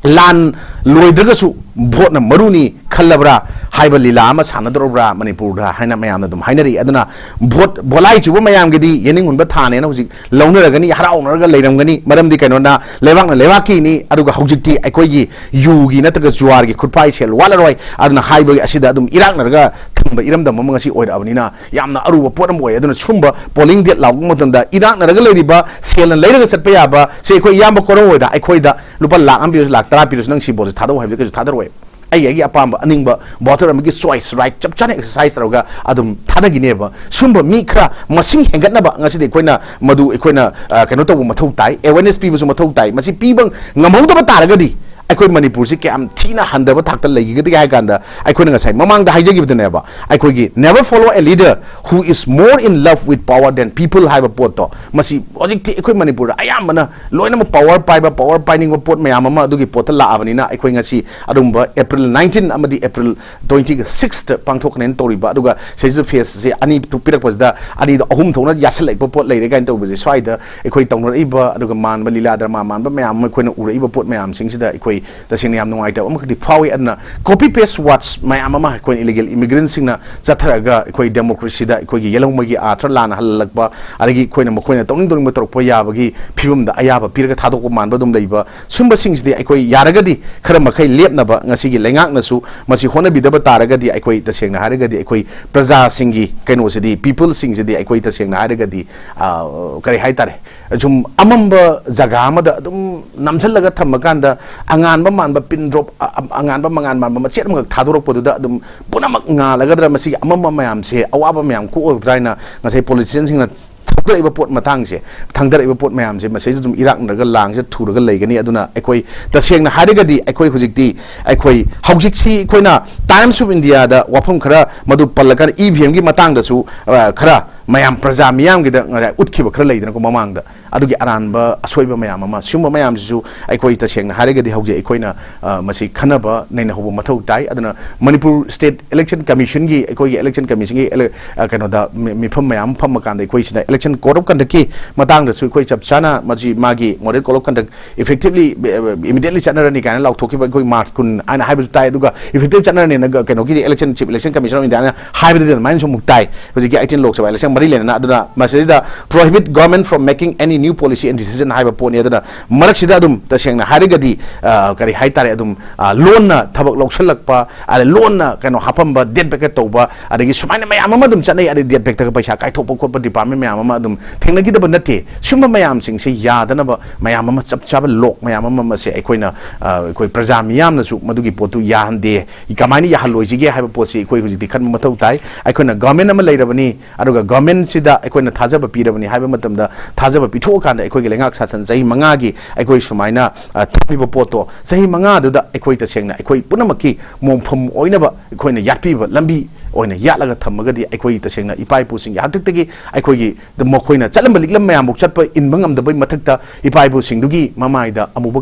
ꯂꯥꯟ ꯂꯣꯏꯗ꯭ꯔꯒꯁꯨ ꯚꯣꯠꯅ ꯃꯔꯨꯅꯤ ꯈꯜꯂꯕ꯭ꯔꯥ ꯍꯥꯏꯕ ꯂꯤꯂꯥ ꯑꯃ ꯁꯥꯟꯅꯗꯧꯔꯕ꯭ꯔꯥ ꯃꯅꯤꯄꯨꯔꯗ ꯍꯥꯏꯅ ꯃꯌꯥꯝꯅ ꯑꯗꯨꯝ ꯍꯥꯏꯅꯔꯤ꯫ ꯑꯗꯨꯅ ꯚꯣꯠ ꯕꯣꯂꯥꯏ ꯆꯨꯕ ꯃꯌꯥꯝꯒꯤꯗꯤ ꯌꯦꯅꯤꯡ ꯍꯨꯟꯕ ꯊꯥꯅꯦꯅ ꯍꯧꯖꯤꯛ ꯂꯧꯅꯔꯒꯅꯤ, ꯍꯔꯥꯎꯅꯔꯒ ꯂꯩꯔꯝꯒꯅꯤ꯫ ꯃꯔꯝꯗꯤ ꯀꯩꯅꯣꯅ ꯂꯩꯕꯥꯛꯅ ꯂꯩꯕꯥꯛꯀꯤꯅꯤ, ꯑꯗꯨꯒ ꯍꯧꯖꯤꯛꯇꯤ ꯑꯩꯈꯣꯏꯒꯤ ꯌꯨꯒꯤ ꯅꯠꯇ꯭ꯔꯒ ꯖꯨꯋꯥꯔꯒꯤ ꯈꯨꯠꯄꯥꯏ ꯁꯦꯜ ꯋꯥꯠꯂꯔꯣꯏ꯫ ꯑꯗꯨꯅ ꯍꯥꯏꯕꯒꯤ ꯑꯁꯤꯗ ꯑꯗꯨꯝ ꯏꯔꯥꯛꯅꯔꯒ ꯊꯝꯕ ꯏꯔꯝꯗꯝ ꯑꯃ ꯉꯁꯤ ꯑꯣꯏꯔꯛꯑꯕꯅꯤꯅ ꯌꯥꯝꯅ ꯑꯔꯨꯕ ꯄꯣꯠ ꯑꯃ ꯑꯣꯏ꯫ ꯑꯗꯨꯅ ꯁꯨꯝꯕ polling date ꯂꯥꯎꯕ ꯃꯇꯝꯗ ꯏꯔꯥꯛꯅꯔꯒ ꯂꯩꯔꯤꯕ ꯁꯦꯜꯅ ꯂꯩꯔꯒ ꯆꯠꯄ ꯌꯥꯕ ꯁꯦ ꯑꯩꯈꯣꯏ ꯏꯌꯥꯝꯕ ꯀꯣꯔꯧ ꯍꯣꯏꯗ ꯑꯩꯈꯣꯏꯗ ꯂꯨꯄꯥ ꯂꯥꯛ ꯑꯃ ꯄꯤꯔꯁꯨ, ꯂꯥꯛ ꯇꯔꯥ ꯄꯤꯔꯁꯨ, "ꯅꯪ ꯁꯤ ꯚꯣꯠꯁꯦ ꯊꯥꯗꯧ" ꯍꯥꯏꯕꯗꯤ ꯀꯩꯁꯨ ꯊꯥꯗꯔꯣꯏ꯫ ꯑꯩꯒꯤ, ꯑꯩꯒꯤ ꯑꯄꯥꯝꯕ ꯑꯅꯤꯡꯕ voter ꯑꯃꯒꯤ choice right ꯆꯞ ꯆꯥꯅ exercise ꯇꯧꯔꯒ ꯑꯗꯨꯝ ꯊꯥꯗꯈꯤꯅꯦꯕ꯫ ꯁꯨꯝꯕ ꯃꯤ ꯈꯔ ꯃꯁꯤꯡ ꯍꯦꯟꯒꯠꯅꯕ ꯉꯁꯤꯗꯤ ꯑꯩꯈꯣꯏꯅ ꯃꯗꯨ ꯑꯩꯈꯣꯏꯅ, ꯑ, ꯀꯩꯅꯣ ꯇꯧꯕ ꯃꯊꯧ ꯇꯥꯏ, awareness ꯄꯤꯕꯁꯨ ꯃꯊꯧ ꯇꯥꯏ꯫ ꯃꯁꯤ ꯄꯤꯕ ꯉꯝꯍꯧꯗꯕ ꯇꯥꯔꯒꯗꯤ ꯑꯩꯈꯣꯏ ꯃꯅꯤꯄꯨꯔꯁꯤ ꯀꯌꯥꯝ ꯊꯤꯅ ꯍꯟꯊꯕ ꯊꯥꯛꯇ ꯂꯩꯈꯤꯒꯗꯒꯦ ꯍꯥꯏ ꯀꯥꯟꯗ, ꯑꯩꯈꯣꯏꯅ ꯉꯁꯥꯏ ꯃꯃꯥꯡꯗ ꯍꯥꯏꯖꯈꯤꯕꯗꯨꯅꯦꯕ, ꯑꯩꯈꯣꯏꯒꯤ "Never follow a leader who is more in love with power than people" ꯍꯥꯏꯕ ꯄꯣꯠꯇꯣ, ꯃꯁꯤ ꯍꯧꯖꯤꯛꯇꯤ ꯑꯩꯈꯣꯏ ꯃꯅꯤꯄꯨꯔꯗ ꯑꯌꯥꯝꯕꯅ ꯂꯣꯏꯅꯃꯛ power ꯄꯥꯏꯕ, power ꯄꯥꯏꯅꯤꯡꯕ ꯄꯣꯠ ꯃꯌꯥꯝ ꯑꯃ ꯑꯗꯨꯒꯤ ꯄꯣꯠꯇ ꯂꯥꯛꯑꯕꯅꯤꯅ, ꯑꯩꯈꯣꯏ ꯉꯁꯤ ꯑꯗꯨꯒꯨꯝꯕ April nineteen ꯑꯃꯗꯤ April twenty sixꯇ ꯄꯥꯡꯊꯣꯛꯀꯅꯦꯅ ꯇꯧꯔꯤꯕ, ꯑꯗꯨꯒ ꯁꯤꯗꯩꯁꯤꯗ phaseꯁꯦ ꯑꯅꯤ ꯄꯤꯔꯛꯄꯁꯤꯗ ꯑꯅꯤꯗꯣ ꯑꯍꯨꯝ ꯊꯣꯛꯅ ꯌꯥꯁꯜꯂꯛꯄ ꯄꯣꯠ ꯂꯩꯔꯦ ꯀꯥꯏꯅ ꯇꯧꯕꯁꯦ, ꯁ꯭ꯋꯥꯏꯗ ꯑꯩꯈꯣꯏ ꯇꯧꯅꯔꯛꯏꯕ, ꯑꯗꯨꯒ ꯃꯥꯟꯕ ꯂꯤꯂꯥ ꯗ꯭ꯔꯃꯥ ꯃꯥꯟꯕ ꯃꯌꯥꯝ ꯑꯃ ꯑꯩꯈꯣꯏꯅ ꯎꯔꯛꯏꯕ ꯄꯣꯠ ꯃꯌꯥꯝꯁꯤꯡꯁꯤꯗ ꯑꯩꯈꯣꯏ ꯇꯁꯦꯡꯅ ꯌꯥꯝ ꯅꯨꯡꯉꯥꯏꯇꯕ ꯑꯃꯈꯛꯇꯤ ꯐꯥꯎꯏ꯫ ꯑꯗꯨꯅ copy paste words ꯃꯌꯥꯝ ꯑꯃ ꯑꯩꯈꯣꯏ illegal immigrantꯁꯤꯡꯅ ꯆꯠꯊꯔꯒ ꯑꯩꯈꯣꯏ democracyꯗ ꯑꯩꯈꯣꯏꯒꯤ ꯌꯦꯜꯍꯧꯉꯩꯒꯤ ꯑꯥꯔꯊ ꯂꯥꯟꯅ ꯍꯜꯍꯜꯂꯛꯄ, ꯑꯗꯒꯤ ꯑꯩꯈꯣꯏꯅ ꯃꯈꯣꯏꯅ ꯇꯧꯅꯤꯡ ꯇꯧꯅꯤꯡꯕ ꯇꯧꯔꯛꯄ ꯌꯥꯕꯒꯤ ꯐꯤꯕꯝꯗ ꯑꯌꯥꯕ ꯄꯤꯔꯒ ꯊꯥꯗꯣꯛꯄ ꯃꯥꯟꯕ ꯑꯗꯨꯝ ꯂꯩꯕ, ꯁꯨꯝꯕꯁꯤꯡꯁꯤꯗꯤ ꯑꯩꯈꯣꯏ ꯌꯥꯔꯒꯗꯤ ꯈꯔ ꯃꯈꯩ ꯂꯦꯞꯅꯕ ꯉꯁꯤꯒꯤ ꯂꯩꯉꯥꯛꯅꯁꯨ ꯃꯁꯤ ꯍꯣꯠꯅꯕꯤꯗꯕ ꯇꯥꯔꯒꯗꯤ, ꯑꯩꯈꯣꯏ ꯇꯁꯦꯡꯅ ꯍꯥꯏꯔꯒꯗꯤ ꯑꯩꯈꯣꯏ ꯄ꯭ꯔꯖꯥꯁꯤꯡꯒꯤ ꯀꯩꯅꯣꯁꯤꯗꯤ, peopleꯁꯤꯡꯁꯤꯗꯤ ꯑꯩꯈꯣꯏ ꯇꯁꯦꯡꯅ ꯍꯥꯏꯔꯒꯗꯤ, ꯑ, ꯀꯔꯤ ꯍꯥꯏꯇꯥꯔꯦ, ꯁꯨꯝ ꯑꯃꯝꯕ ꯖꯒꯥ ꯑꯃꯗ ꯑꯗꯨꯝ ꯅꯝꯁꯤꯜꯂꯒ ꯊꯝꯃꯀꯥꯟꯗ ꯑꯉꯥꯟꯕ ꯃꯥꯟꯕ pin drop, ꯑ, ꯑ, ꯑꯉꯥꯟꯕ ꯃꯉꯥꯟ ꯃꯥꯟꯕ ꯃꯆꯦꯠ ꯑꯃꯈꯛ ꯊꯥꯗꯣꯔꯛꯄꯗꯨꯗ ꯑꯗꯨꯝ ꯄꯨꯝꯅꯃꯛ ꯉꯥꯜꯂꯒꯗ꯭ꯔꯥ, ꯃꯁꯤꯒꯤ ꯑꯃꯝꯕ ꯃꯌꯥꯝꯁꯦ ꯑꯋꯥꯕ ꯃꯌꯥꯝ ꯀꯣꯛꯑꯣꯏꯗ꯭ꯔꯥ ꯍꯥꯏꯅ ꯉꯁꯥꯏ politicianꯁꯤꯡꯅ ꯊꯥꯡꯗꯔꯛꯏꯕ ꯄꯣꯠ ꯃꯇꯥꯡꯁꯦ, ꯊꯥꯡꯗꯔꯛꯏꯕ ꯄꯣꯠ ꯃꯌꯥꯝꯁꯦ, ꯃꯁꯤꯁꯨ ꯑꯗꯨꯝ ꯏꯔꯥꯛꯅꯔꯒ ꯂꯥꯡꯁꯦ ꯊꯨꯔꯒ ꯂꯩꯒꯅꯤ꯫ ꯑꯗꯨꯅ ꯑꯩꯈꯣꯏ ꯇꯁꯦꯡꯅ ꯍꯥꯏꯔꯒꯗꯤ ꯑꯩꯈꯣꯏ ꯍꯧꯖꯤꯛꯇꯤ, ꯑꯩꯈꯣꯏ ꯍꯧꯖꯤꯛꯁꯤ ꯑꯩꯈꯣꯏꯅ Times of Indiaꯗ ꯋꯥꯐꯝ ꯈꯔ ꯃꯗꯨ ꯄꯜꯂꯀꯥꯟꯗ EVMꯒꯤ ꯃꯇꯥꯡꯗꯁꯨ, ꯑ, ꯈꯔ ꯃꯌꯥꯝ ꯄ꯭ꯔꯖꯥ ꯃꯤꯌꯥꯝꯒꯤꯗ ꯉꯁꯥꯏ ꯎꯠꯈꯤꯕ ꯈꯔ ꯂꯩꯗꯅꯀꯣ ꯃꯃꯥꯡꯗ, ꯑꯗꯨꯒꯤ ꯑꯔꯥꯟꯕ ꯑꯁꯣꯏꯕ ꯃꯌꯥꯝ ꯑꯃ, ꯁꯤꯒꯨꯝꯕ ꯃꯌꯥꯝꯁꯤꯁꯨ ꯑꯩꯈꯣꯏ ꯇꯁꯦꯡꯅ ꯍꯥꯏꯔꯒꯗꯤ ꯍꯧꯖꯤꯛ ꯑꯩꯈꯣꯏꯅ, ꯑ, ꯃꯁꯤ ꯈꯟꯅꯕ ꯅꯩꯅꯍꯧꯕ ꯃꯊꯧ ꯇꯥꯏ꯫ ꯑꯗꯨꯅ ꯃꯅꯤꯄꯨꯔ State Election Commissionꯒꯤ, ꯑꯩꯈꯣꯏꯒꯤ Election Commissionꯒꯤ ele-, ꯑ, ꯀꯩꯅꯣꯗ ꯃꯤ-, ꯃꯤꯐꯝ ꯃꯌꯥꯝ ꯐꯝꯃ ꯀꯥꯟꯗ ꯑꯩꯈꯣꯏꯁꯤꯅ Election Code of Conductꯀꯤ ꯃꯇꯥꯡꯗꯁꯨ ꯑꯩꯈꯣꯏ ꯆꯞ ꯆꯥꯅ ꯃꯁꯤ ꯃꯥꯒꯤ Model Code of Conduct effectively, uh, immediately ꯆꯠꯅꯔꯅꯤ ꯀꯥꯏꯅ ꯂꯥꯎꯊꯣꯛꯈꯤꯕ, ꯑꯩꯈꯣꯏ March ꯀꯨꯟ ꯍꯥꯏꯅ ꯍꯥꯏꯕꯁꯨ ꯇꯥꯏ꯫ ꯑꯗꯨꯒ effective ꯆꯠꯅꯔꯅꯤꯅ ꯀꯩꯅꯣꯒꯤꯗꯤ Election, Chief Election Commission of Indiaꯅ ꯍꯥꯏꯕꯗꯤ ꯑꯗꯨꯃꯥꯏꯅꯁꯨ ꯑꯃꯨꯛ ꯇꯥꯏ꯫ ꯍꯧꯖꯤꯛꯀꯤ eighteen Lok Sabha election ꯃꯔꯤ ꯂꯩꯅꯅ꯫ ꯑꯗꯨꯅ ꯃꯁꯤꯗ "Prohibit government from making any new policy and decision" ꯍꯥꯏꯕ ꯄꯣꯠꯅꯤ꯫ ꯑꯗꯨꯅ ꯃꯔꯛꯁꯤꯗ ꯑꯗꯨꯝ ꯇꯁꯦꯡꯅ ꯍꯥꯏꯔꯒꯗꯤ, ꯑ, ꯀꯔꯤ ꯍꯥꯏꯇꯥꯔꯦ, ꯑꯗꯨꯝ, ꯑ, ꯂꯣꯟꯅ ꯊꯕꯛ ꯂꯧꯁꯤꯜꯂꯛꯄ, ꯑꯗ ꯂꯣꯟꯅ ꯀꯩꯅꯣ ꯍꯥꯞꯄꯝꯕ, date vacate ꯇꯧꯕ, ꯑꯗꯒꯤ ꯁꯨꯃꯥꯏꯅ ꯃꯌꯥꯝ ꯑꯃ ꯑꯗꯨꯝ ꯆꯠꯅꯩ꯫ ꯑꯗꯩ date vacate ꯇꯒ ꯄꯩꯁꯥ ꯀꯥꯏꯊꯣꯛꯄ ꯈꯣꯠꯄ department ꯃꯌꯥꯝ ꯑꯃ ꯑꯗꯨꯝ ꯊꯦꯡꯅꯈꯤꯗꯕ ꯅꯠꯇꯦ꯫ ꯁꯨꯝꯕ ꯃꯌꯥꯝꯁꯤꯡꯁꯦ ꯌꯥꯗꯅꯕ ꯃꯌꯥꯝ ꯑꯃ, ꯆꯞ ꯆꯥꯕ law ꯃꯌꯥꯝ ꯑꯃ ꯃꯁꯦ ꯑꯩꯈꯣꯏꯅ, ꯑ, ꯑꯩꯈꯣꯏ ꯄ꯭ꯔꯖꯥ ꯃꯤꯌꯥꯝꯅꯁꯨ ꯃꯗꯨꯒꯤ ꯄꯣꯠꯇꯨ ꯌꯥꯍꯟꯗꯦ꯫ ꯀꯃꯥꯏꯅ ꯌꯥꯍꯜꯂꯣꯏꯁꯤꯒꯦ ꯍꯥꯏꯕ ꯄꯣꯠꯁꯤ ꯑꯩꯈꯣꯏ ꯍꯧꯖꯤꯛꯇꯤ ꯈꯟꯕ ꯃꯊꯧ ꯇꯥꯏ꯫ ꯑꯩꯈꯣꯏꯅ government ꯑꯃ ꯂꯩꯔꯕꯅꯤ, ꯑꯗꯨꯒ governmentꯁꯤꯗ ꯑꯩꯈꯣꯏꯅ ꯊꯥꯖꯕ ꯄꯤꯔꯕꯅꯤ ꯍꯥꯏꯕ ꯃꯇꯝꯗ, ꯊꯥꯖꯕ ꯄꯤꯊꯣꯛꯑꯀꯥꯟꯗ ꯑꯩꯈꯣꯏꯒꯤ ꯂꯩꯉꯥꯛ ꯁꯥꯁꯟ ꯆꯍꯤ ꯃꯉꯥꯒꯤ ꯑꯩꯈꯣꯏ ꯁꯨꯃꯥꯏꯅ, ꯑ, ꯊꯝꯃꯤꯕ ꯄꯣꯠꯇꯣ, ꯆꯍꯤ ꯃꯉꯥꯗꯨꯗ ꯑꯩꯈꯣꯏ ꯇꯁꯦꯡꯅ ꯑꯩꯈꯣꯏ ꯄꯨꯝꯅꯃꯛꯀꯤ ꯃꯣꯡꯐꯝ ꯑꯣꯏꯅꯕ ꯑꯩꯈꯣꯏꯅ ꯌꯥꯠꯄꯤꯕ ꯂꯝꯕꯤ ꯑꯣꯏꯅ ꯌꯥꯠꯂꯒ ꯊꯝꯃꯒꯗꯤ, ꯑꯩꯈꯣꯏ ꯇꯁꯦꯡꯅ ꯏꯄꯥ ꯏꯄꯨꯁꯤꯡꯒꯤ ꯍꯥꯛꯇꯛꯇꯒꯤ ꯑꯩꯈꯣꯏꯒꯤ ꯃꯈꯣꯏꯅ ꯆꯠꯂꯝꯕ ꯂꯤꯛꯂꯝ ꯃꯌꯥꯝꯐꯥꯎ ꯆꯠꯄ ꯏꯟꯕ ꯉꯝꯗꯕꯩ ꯃꯊꯛꯇ, ꯏꯄꯥ ꯏꯄꯨꯁꯤꯡꯗꯨꯒꯤ ꯃꯃꯥꯏꯗ ꯑꯃꯨꯕ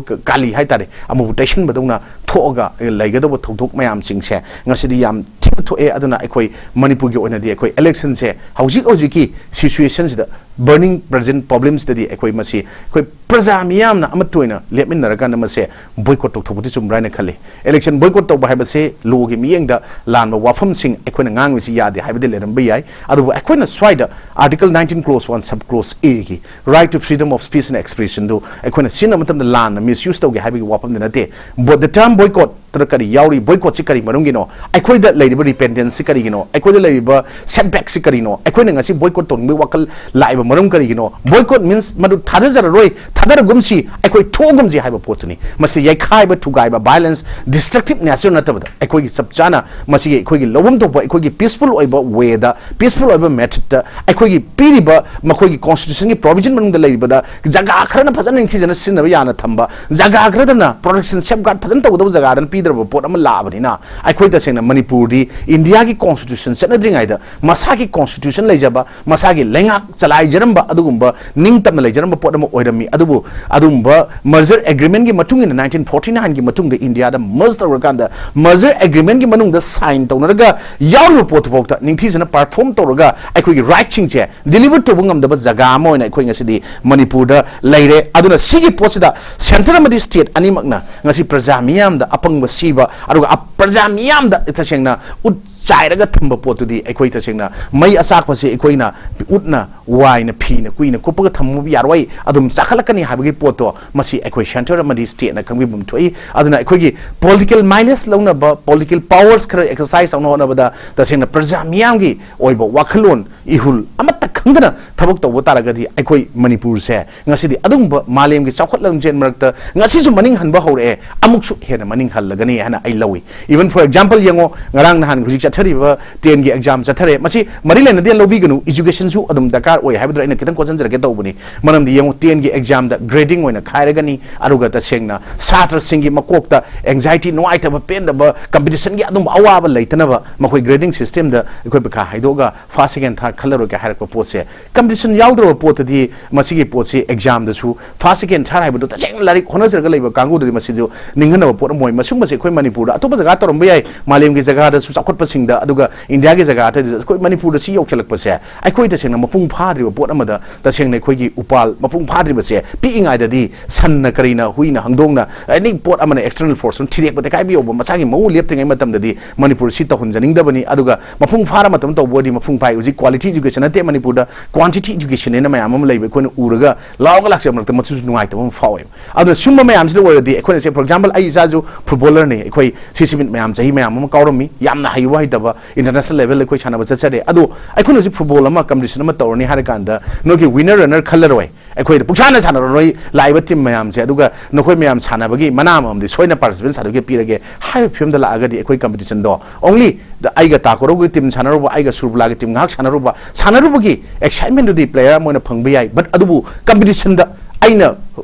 ꯀ-, ꯀꯥꯂꯤ ꯍꯥꯏꯇꯥꯔꯦ, ꯑꯃꯨꯕ ꯇꯩꯁꯟꯕꯗꯧꯅ ꯊꯣꯛꯑꯒ ꯂꯩꯒꯗꯧꯕ ꯊꯧꯗꯣꯛ ꯃꯌꯥꯝꯁꯤꯡꯁꯦ ꯉꯁꯤꯗꯤ ꯌꯥꯝ ꯊꯤꯅ ꯊꯣꯛꯑꯦ꯫ ꯑꯗꯨꯅ ꯑꯩꯈꯣꯏ ꯃꯅꯤꯄꯨꯔꯒꯤ ꯑꯣꯏꯅꯗꯤ ꯑꯩꯈꯣꯏ electionꯁꯦ ꯍꯧꯖꯤꯛ ꯍꯧꯖꯤꯛꯀꯤ situationꯁꯤꯗ, burning present problemsꯇꯗꯤ ꯑꯩꯈꯣꯏ ꯃꯁꯤ ꯑꯩꯈꯣꯏ ꯄ꯭ꯔꯖꯥ ꯃꯤꯌꯥꯝꯅ ꯑꯃꯠꯇ ꯑꯣꯏꯅ ꯂꯦꯞꯃꯤꯟꯅꯔꯀꯥꯟꯗ ꯃꯁꯦ boycott ꯇꯧꯊꯣꯛꯄꯗꯤ ꯆꯨꯝꯕ꯭ꯔꯥ ꯍꯥꯏꯅ ꯈꯜꯂꯤ꯫ Election boycott ꯇꯧꯕ ꯍꯥꯏꯕꯁꯦ lawꯒꯤ ꯃꯤꯠꯌꯦꯡꯗ ꯂꯥꯟꯕ ꯋꯥꯐꯝꯁꯤꯡ ꯑꯩꯈꯣꯏꯅ ꯉꯥꯡꯉꯤꯁꯤ ꯌꯥꯗꯦ ꯍꯥꯏꯕꯗꯤ ꯂꯩꯔꯝꯕ ꯌꯥꯏ, ꯑꯗꯨꯕꯨ ꯑꯩꯈꯣꯏꯅ ꯁ꯭ꯋꯥꯏꯗ Article nineteen clause one sub clause Aꯒꯤ right to freedom of speech and expressionꯗꯨ ꯑꯩꯈꯣꯏꯅ ꯁꯤꯖꯤꯟꯅꯕ ꯃꯇꯝꯗ ꯂꯥꯟꯅ misuse ꯇꯧꯒꯦ ꯍꯥꯏꯕꯒꯤ ꯋꯥꯐꯝꯗꯤ ꯅꯠꯇꯦ꯫ But the term boycott ꯇꯅ ꯀꯔꯤ ꯌꯥꯎꯔꯤ? Boycottꯁꯤ ꯀꯔꯤ ꯃꯔꯝꯒꯤꯅꯣ? ꯑꯩꯈꯣꯏꯗ ꯂꯩꯔꯤꯕ repentanceꯁꯤ ꯀꯔꯤꯒꯤꯅꯣ? ꯑꯩꯈꯣꯏꯗ ꯂꯩꯔꯤꯕ setbackꯁꯤ ꯀꯔꯤꯅꯣ? ꯑꯩꯈꯣꯏꯅ ꯉꯁꯤ boycott ꯇꯧꯅꯤꯡꯕꯒꯤ ꯋꯥꯈꯜ ꯂꯥꯛꯏꯕ ꯃꯔꯝ ꯀꯔꯤꯒꯤꯅꯣ? Boycott means ꯃꯗꯨ ꯊꯥꯗꯖꯔꯔꯣꯏ, ꯊꯥꯗꯔꯒꯨꯝꯁꯤ, ꯑꯩꯈꯣꯏ ꯊꯣꯛꯑꯒꯨꯝꯁꯤ ꯍꯥꯏꯕ ꯄꯣꯠꯇꯨꯅꯤ꯫ ꯃꯁꯤ ꯌꯩꯈꯥꯏꯕ, ꯊꯨꯒꯥꯏꯕ, violence, destructive nature ꯅꯠꯇꯕꯗ, ꯑꯩꯈꯣꯏꯒꯤ ꯆꯞ ꯆꯥꯅ ꯃꯁꯤꯒꯤ ꯑꯩꯈꯣꯏꯒꯤ ꯂꯧꯐꯝ ꯊꯣꯛꯄ ꯑꯩꯈꯣꯏꯒꯤ peaceful ꯑꯣꯏꯕ wayꯗ, peaceful ꯑꯣꯏꯕ methodꯇ ꯑꯩꯈꯣꯏꯒꯤ ꯄꯤꯔꯤꯕ ꯃꯈꯣꯏꯒꯤ constitutionꯒꯤ provision ꯃꯅꯨꯡꯗ ꯂꯩꯔꯤꯕꯗ ꯖꯒꯥ ꯈꯔꯅ ꯐꯖꯅ ꯅꯤꯡꯊꯤꯖꯅ ꯁꯤꯖꯤꯟꯅꯕ ꯌꯥꯅ ꯊꯝꯕ, ꯖꯒꯥ ꯈꯔꯗꯅ protection, safeguard ꯐꯖꯅ ꯇꯧꯒꯗꯕ ꯖꯒꯥꯗꯅ ꯄꯤꯗ꯭ꯔꯕ ꯄꯣꯠ ꯑꯃ ꯂꯥꯛꯑꯕꯅꯤꯅ, ꯑꯩꯈꯣꯏ ꯇꯁꯦꯡꯅ ꯃꯅꯤꯄꯨꯔꯗꯤ ꯏꯟꯗꯤꯌꯥꯒꯤ constitution ꯆꯠꯅꯗ꯭ꯔꯤꯉꯩꯗ ꯃꯁꯥꯒꯤ constitution ꯂꯩꯖꯕ, ꯃꯁꯥꯒꯤ ꯂꯩꯉꯥꯛ ꯆꯂꯥꯏꯖ-, ꯂꯩꯖꯔꯝꯕ, ꯑꯗꯨꯒꯨꯝꯕ ꯅꯤꯡꯇꯝꯅ ꯂꯩꯖꯔꯝꯕ ꯄꯣꯠ ꯑꯃ ꯑꯣꯏꯔꯝꯃꯤ꯫ ꯑꯗꯨꯕꯨ ꯑꯗꯨꯒꯨꯝꯕ merger agreement ꯀꯤ ꯃꯇꯨꯡ ꯏꯟꯅ nineteen forty nine ꯒꯤ ꯃꯇꯨꯡꯗ ꯏꯟꯗꯤꯌꯥꯗ merge ꯇꯧꯔꯀꯥꯟꯗ merger agreement ꯀꯤ ꯃꯅꯨꯡꯗ sign ꯇꯧꯅꯔꯒ ꯌꯥꯎꯔꯤꯕ ꯄꯣꯠꯇꯨꯐꯥꯎꯗ ꯅꯤꯡꯊꯤꯖꯅ perform ꯇꯧꯔꯒ ꯑꯩꯈꯣꯏꯒꯤ right ꯁꯤꯡꯁꯦ deliver ꯇꯧꯕ ꯉꯝꯗꯕ ꯖꯒꯥ ꯑꯃ ꯑꯣꯏꯅ ꯑꯩꯈꯣꯏ ꯉꯁꯤꯗꯤ ꯃꯅꯤꯄꯨꯔꯗ ꯂꯩꯔꯦ꯫ ꯑꯗꯨꯅ ꯁꯤꯒꯤ ꯄꯣꯠꯁꯤꯗ centre ꯑꯃꯗꯤ state ꯑꯅꯤꯃꯛꯅ ꯉꯁꯤ ꯄ꯭ꯔꯖꯥ ꯃꯤꯌꯥꯝꯗ ꯑꯄꯪꯕ ꯁꯤꯕ, ꯑꯗꯨꯒ ꯑꯞ-, ꯄ꯭ꯔꯖꯥ ꯃꯤꯌꯥꯝꯗ ꯇꯁꯦꯡꯅ ꯎꯠ ꯆꯥꯏꯔꯒ ꯊꯝꯕ ꯄꯣꯠꯇꯨꯗꯤ ꯑꯩꯈꯣꯏ ꯇꯁꯦꯡꯅ ꯃꯩ ꯑꯆꯥꯛꯄꯁꯦ ꯑꯩꯈꯣꯏꯅ ꯎꯠꯅ ꯋꯥꯏꯅ ꯐꯤꯅ ꯀꯨꯏꯅ ꯀꯨꯞꯄꯒ ꯊꯝꯃꯨꯕ ꯌꯥꯔꯣꯏ, ꯑꯗꯨꯝ ꯆꯥꯈꯠꯂꯛꯀꯅꯤ ꯍꯥꯏꯕꯒꯤ ꯄꯣꯠꯇꯣ ꯃꯁꯤ ꯑꯩꯈꯣꯏ centre ꯑꯃꯗꯤ state ꯅ ꯈꯪꯕꯤꯐꯝ ꯊꯣꯛꯏ꯫ ꯑꯗꯨꯅ ꯑꯩꯈꯣꯏꯒꯤ political mileage ꯂꯧꯅꯕ, political powers ꯈꯔ exercise ꯇꯧꯅ ꯍꯣꯠꯅꯕꯗ ꯇꯁꯦꯡꯅ ꯄ꯭ꯔꯖꯥ ꯃꯤꯌꯥꯝꯒꯤ ꯑꯣꯏꯕ ꯋꯥꯈꯜꯂꯣꯟ ꯏꯍꯨꯜ ꯑꯃꯠꯇ ꯈꯪꯗꯅ ꯊꯕꯛ ꯇꯧꯕ ꯇꯥꯔꯒꯗꯤ ꯑꯩꯈꯣꯏ ꯃꯅꯤꯄꯨꯔꯁꯦ ꯉꯁꯤꯗꯤ ꯑꯗꯨꯒꯨꯝꯕ ꯃꯥꯂꯦꯝꯒꯤ ꯆꯥꯎꯈꯠ ꯂꯝꯖꯦꯜ ꯃꯔꯛꯇ ꯉꯁꯤꯁꯨ ꯃꯅꯤꯡ ꯍꯟꯕ ꯍꯧꯔꯛꯑꯦ, ꯑꯃꯨꯛꯁꯨ ꯍꯦꯟꯅ ꯃꯅꯤꯡ ꯍꯜꯂꯒꯅꯤ ꯍꯥꯏꯅ ꯑꯩ ꯂꯧꯏ꯫ Even for example ꯌꯦꯡꯉꯣ, ꯉꯔꯥꯡ ꯅꯍꯥꯟ ꯍꯧꯖꯤꯛ ꯆꯠꯊꯔꯤꯕ ten ꯒꯤ exam ꯆꯠꯊꯔꯦ, ꯃꯁꯤ ꯃꯔꯤ ꯂꯩꯅꯗꯦ ꯂꯧꯕꯤꯒꯅꯨ, education ꯁꯨ ꯑꯗꯨꯝ ꯗꯔꯀꯥꯔ ꯑꯣꯏ ꯍꯥꯏꯕꯗꯨꯗ ꯑꯩꯅ ꯈꯤꯇꯪ ꯀꯣꯠꯁꯤꯟꯖꯔꯛꯀꯦ ꯇꯧꯕꯅꯤ꯫ ꯃꯔꯝꯗꯤ ꯌꯦꯡꯉꯣ, ten ꯒꯤ exam ꯗ grading ꯑꯣꯏꯅ ꯈꯥꯏꯔꯒꯅꯤ, ꯑꯗꯨꯒ ꯇꯁꯦꯡꯅ ꯁꯥꯇ꯭ꯔꯁꯤꯡꯒꯤ ꯃꯀꯣꯛꯇ anxiety, ꯅꯨꯡꯉꯥꯏꯇꯕ, ꯄꯦꯟꯗꯕ, competition ꯒꯤ ꯑꯗꯨꯝꯕ ꯑꯋꯥꯕ ꯂꯩꯇꯅꯕ ꯃꯈꯣꯏ grading system ꯗ ꯑꯩꯈꯣꯏ ꯄꯩꯈꯥ ꯍꯥꯏꯗꯣꯛꯑꯒ first, second, third ꯈꯜꯂꯔꯣꯏꯒꯦ ꯍꯥꯏꯔꯛꯄ ꯄꯣꯠꯁꯦ, competition ꯌꯥꯎꯗ꯭ꯔꯕ ꯄꯣꯠꯇꯗꯤ ꯃꯁꯤꯒꯤ ꯄꯣꯠꯁꯤ exam ꯗꯁꯨ first, second, third ꯍꯥꯏꯕꯗꯨ ꯇꯁꯦꯡꯅ ꯂꯥꯏꯔꯤꯛ ꯍꯣꯠꯅꯖꯔꯒ ꯂꯩꯕ ꯀꯥꯡꯕꯨꯗꯗꯤ ꯃꯁꯤꯁꯨ ꯅꯤꯡꯍꯟꯅꯕ ꯄꯣꯠ ꯑꯃ ꯑꯣꯏ꯫ ꯃꯁꯤꯒꯨꯝꯕꯁꯦ ꯑꯩꯈꯣꯏ ꯃꯅꯤꯄꯨꯔꯗ, ꯑꯇꯣꯞꯄ ꯖꯒꯥ ꯇꯧꯔꯝꯕ ꯌꯥꯏ, ꯃꯥꯂꯦꯝꯒꯤ ꯖꯒꯥꯗꯁꯨ, ꯆꯥꯎꯈꯠꯄꯁꯤꯡꯗ, ꯑꯗꯨꯒ ꯏꯟꯗꯤꯌꯥꯒꯤ ꯖꯒꯥ ꯑꯇꯩꯗꯁꯨ ꯑꯩꯈꯣꯏ ꯃꯅꯤꯄꯨꯔꯗ ꯁꯤ ꯌꯧꯁꯤꯜꯂꯛꯄꯁꯦ ꯑꯩꯈꯣꯏ ꯇꯁꯦꯡꯅ ꯃꯄꯨꯡ ꯐꯥꯗ꯭ꯔꯤꯕ ꯄꯣꯠ ꯑꯃꯗ, ꯇꯁꯦꯡꯅ ꯑꯩꯈꯣꯏꯒꯤ ꯎꯄꯥꯜ ꯃꯄꯨꯡ ꯐꯥꯗ꯭ꯔꯤꯕꯁꯦ, ꯄꯤꯛꯏꯉꯩꯗꯗꯤ ꯁꯟꯅ ꯀꯔꯤꯅ ꯍꯨꯏꯅ ꯍꯪꯗꯣꯡꯅ any ꯄꯣꯠ ꯑꯃꯅ external force ꯑꯃ ꯊꯤꯗꯦꯛꯄ ꯇꯦꯛꯈꯥꯏꯕ ꯌꯧꯕ ꯃꯁꯥꯒꯤ ꯃꯎ ꯂꯦꯞꯇ꯭ꯔꯤꯉꯩ ꯃꯇꯝꯗꯗꯤ ꯃꯅꯤꯄꯨꯔ ꯁꯤ ꯇꯧꯍꯟꯖꯅꯤꯡꯗꯕꯅꯤ꯫ ꯑꯗꯨꯒ ꯃꯄꯨꯡ ꯐꯥꯔ ꯃꯇꯝ ꯇꯧꯕ ꯑꯣꯏꯔꯗꯤ ꯃꯄꯨꯡ ꯐꯥꯏ꯫ ꯍꯧꯖꯤꯛ quality education ꯅꯠꯇꯦ ꯃꯅꯤꯄꯨꯔꯗ, quantity education ꯅ ꯃꯌꯥꯝ ꯑꯃ ꯂꯩꯕ ꯑꯩꯈꯣꯏꯅ ꯎꯔꯒ ꯂꯥꯎꯔꯒ ꯂꯥꯛꯆꯕ ꯃꯔꯛꯇ ꯃꯆꯨꯁꯨ ꯅꯨꯡꯉꯥꯏꯇꯕ ꯑꯃ ꯐꯥꯎꯋꯦꯕ꯫ ꯑꯗꯨꯅ ꯁꯨꯝꯕ ꯃꯌꯥꯝꯁꯤꯗ ꯑꯣꯏꯔꯗꯤ ꯑꯩꯈꯣꯏꯅ ꯁꯦ, for example, ꯑꯩ ꯏꯆꯥꯁꯨ footballer ꯅꯤ꯫ ꯑꯩꯈꯣꯏ ꯁꯤ ꯁꯤꯃꯤꯠ ꯃꯌꯥꯝ ꯆꯍꯤ ꯃꯌꯥꯝ ꯑꯃ ꯀꯥꯎꯔꯝꯃꯤ, ꯌꯥꯝꯅ ꯍꯩꯕ ꯍꯩꯇꯕ international level ꯑꯩꯈꯣꯏ ꯁꯥꯟꯅꯕ ꯆꯠꯆꯔꯦ꯫ ꯑꯗꯣ ꯑꯩꯈꯣꯏꯅ ꯍꯧꯖꯤꯛ football ꯑꯃ competition ꯑꯃ ꯇꯧꯔꯅꯤ ꯍꯥꯏꯔꯀꯥꯟꯗ ꯅꯣꯏꯒꯤ winner runner ꯈꯜꯂꯔꯣꯏ꯫ ꯑꯩꯈꯣꯏꯗ ꯄꯨꯛꯁꯥꯟꯅ ꯁꯥꯟꯅꯔꯣ ꯅꯣꯏ ꯂꯥꯛꯏꯕ team ꯃꯌꯥꯝꯁꯦ, ꯑꯗꯨꯒ ꯅꯈꯣꯏ ꯃꯌꯥꯝ ꯁꯥꯟꯅꯕꯒꯤ ꯃꯅꯥ ꯑꯃꯃꯝꯗꯤ ꯁꯣꯏꯅ participant certificate ꯄꯤꯔꯒꯦ ꯍꯥꯏꯕ ꯐꯤꯕꯝꯗ ꯂꯥꯛꯑꯒꯗꯤ ꯑꯩꯈꯣꯏ competition ꯗꯣ only ꯑꯩꯒ ꯇꯥꯀꯣꯔꯧꯒꯤ team ꯁꯥꯟꯅꯔꯨꯕ, ꯑꯩꯒ ꯁꯨꯔꯕꯂꯥꯒꯤ team ꯉꯥꯏꯍꯥꯛ ꯁꯥꯟꯅꯔꯨꯕ, ꯁꯥꯟꯅꯔꯨꯕꯒꯤ excitement ꯗꯨꯗꯤ player ꯑꯃ ꯑꯣꯏꯅ ꯐꯪꯕ ꯌꯥꯏ, but ꯑꯗꯨꯕꯨ competition ꯗ ꯑꯩꯅ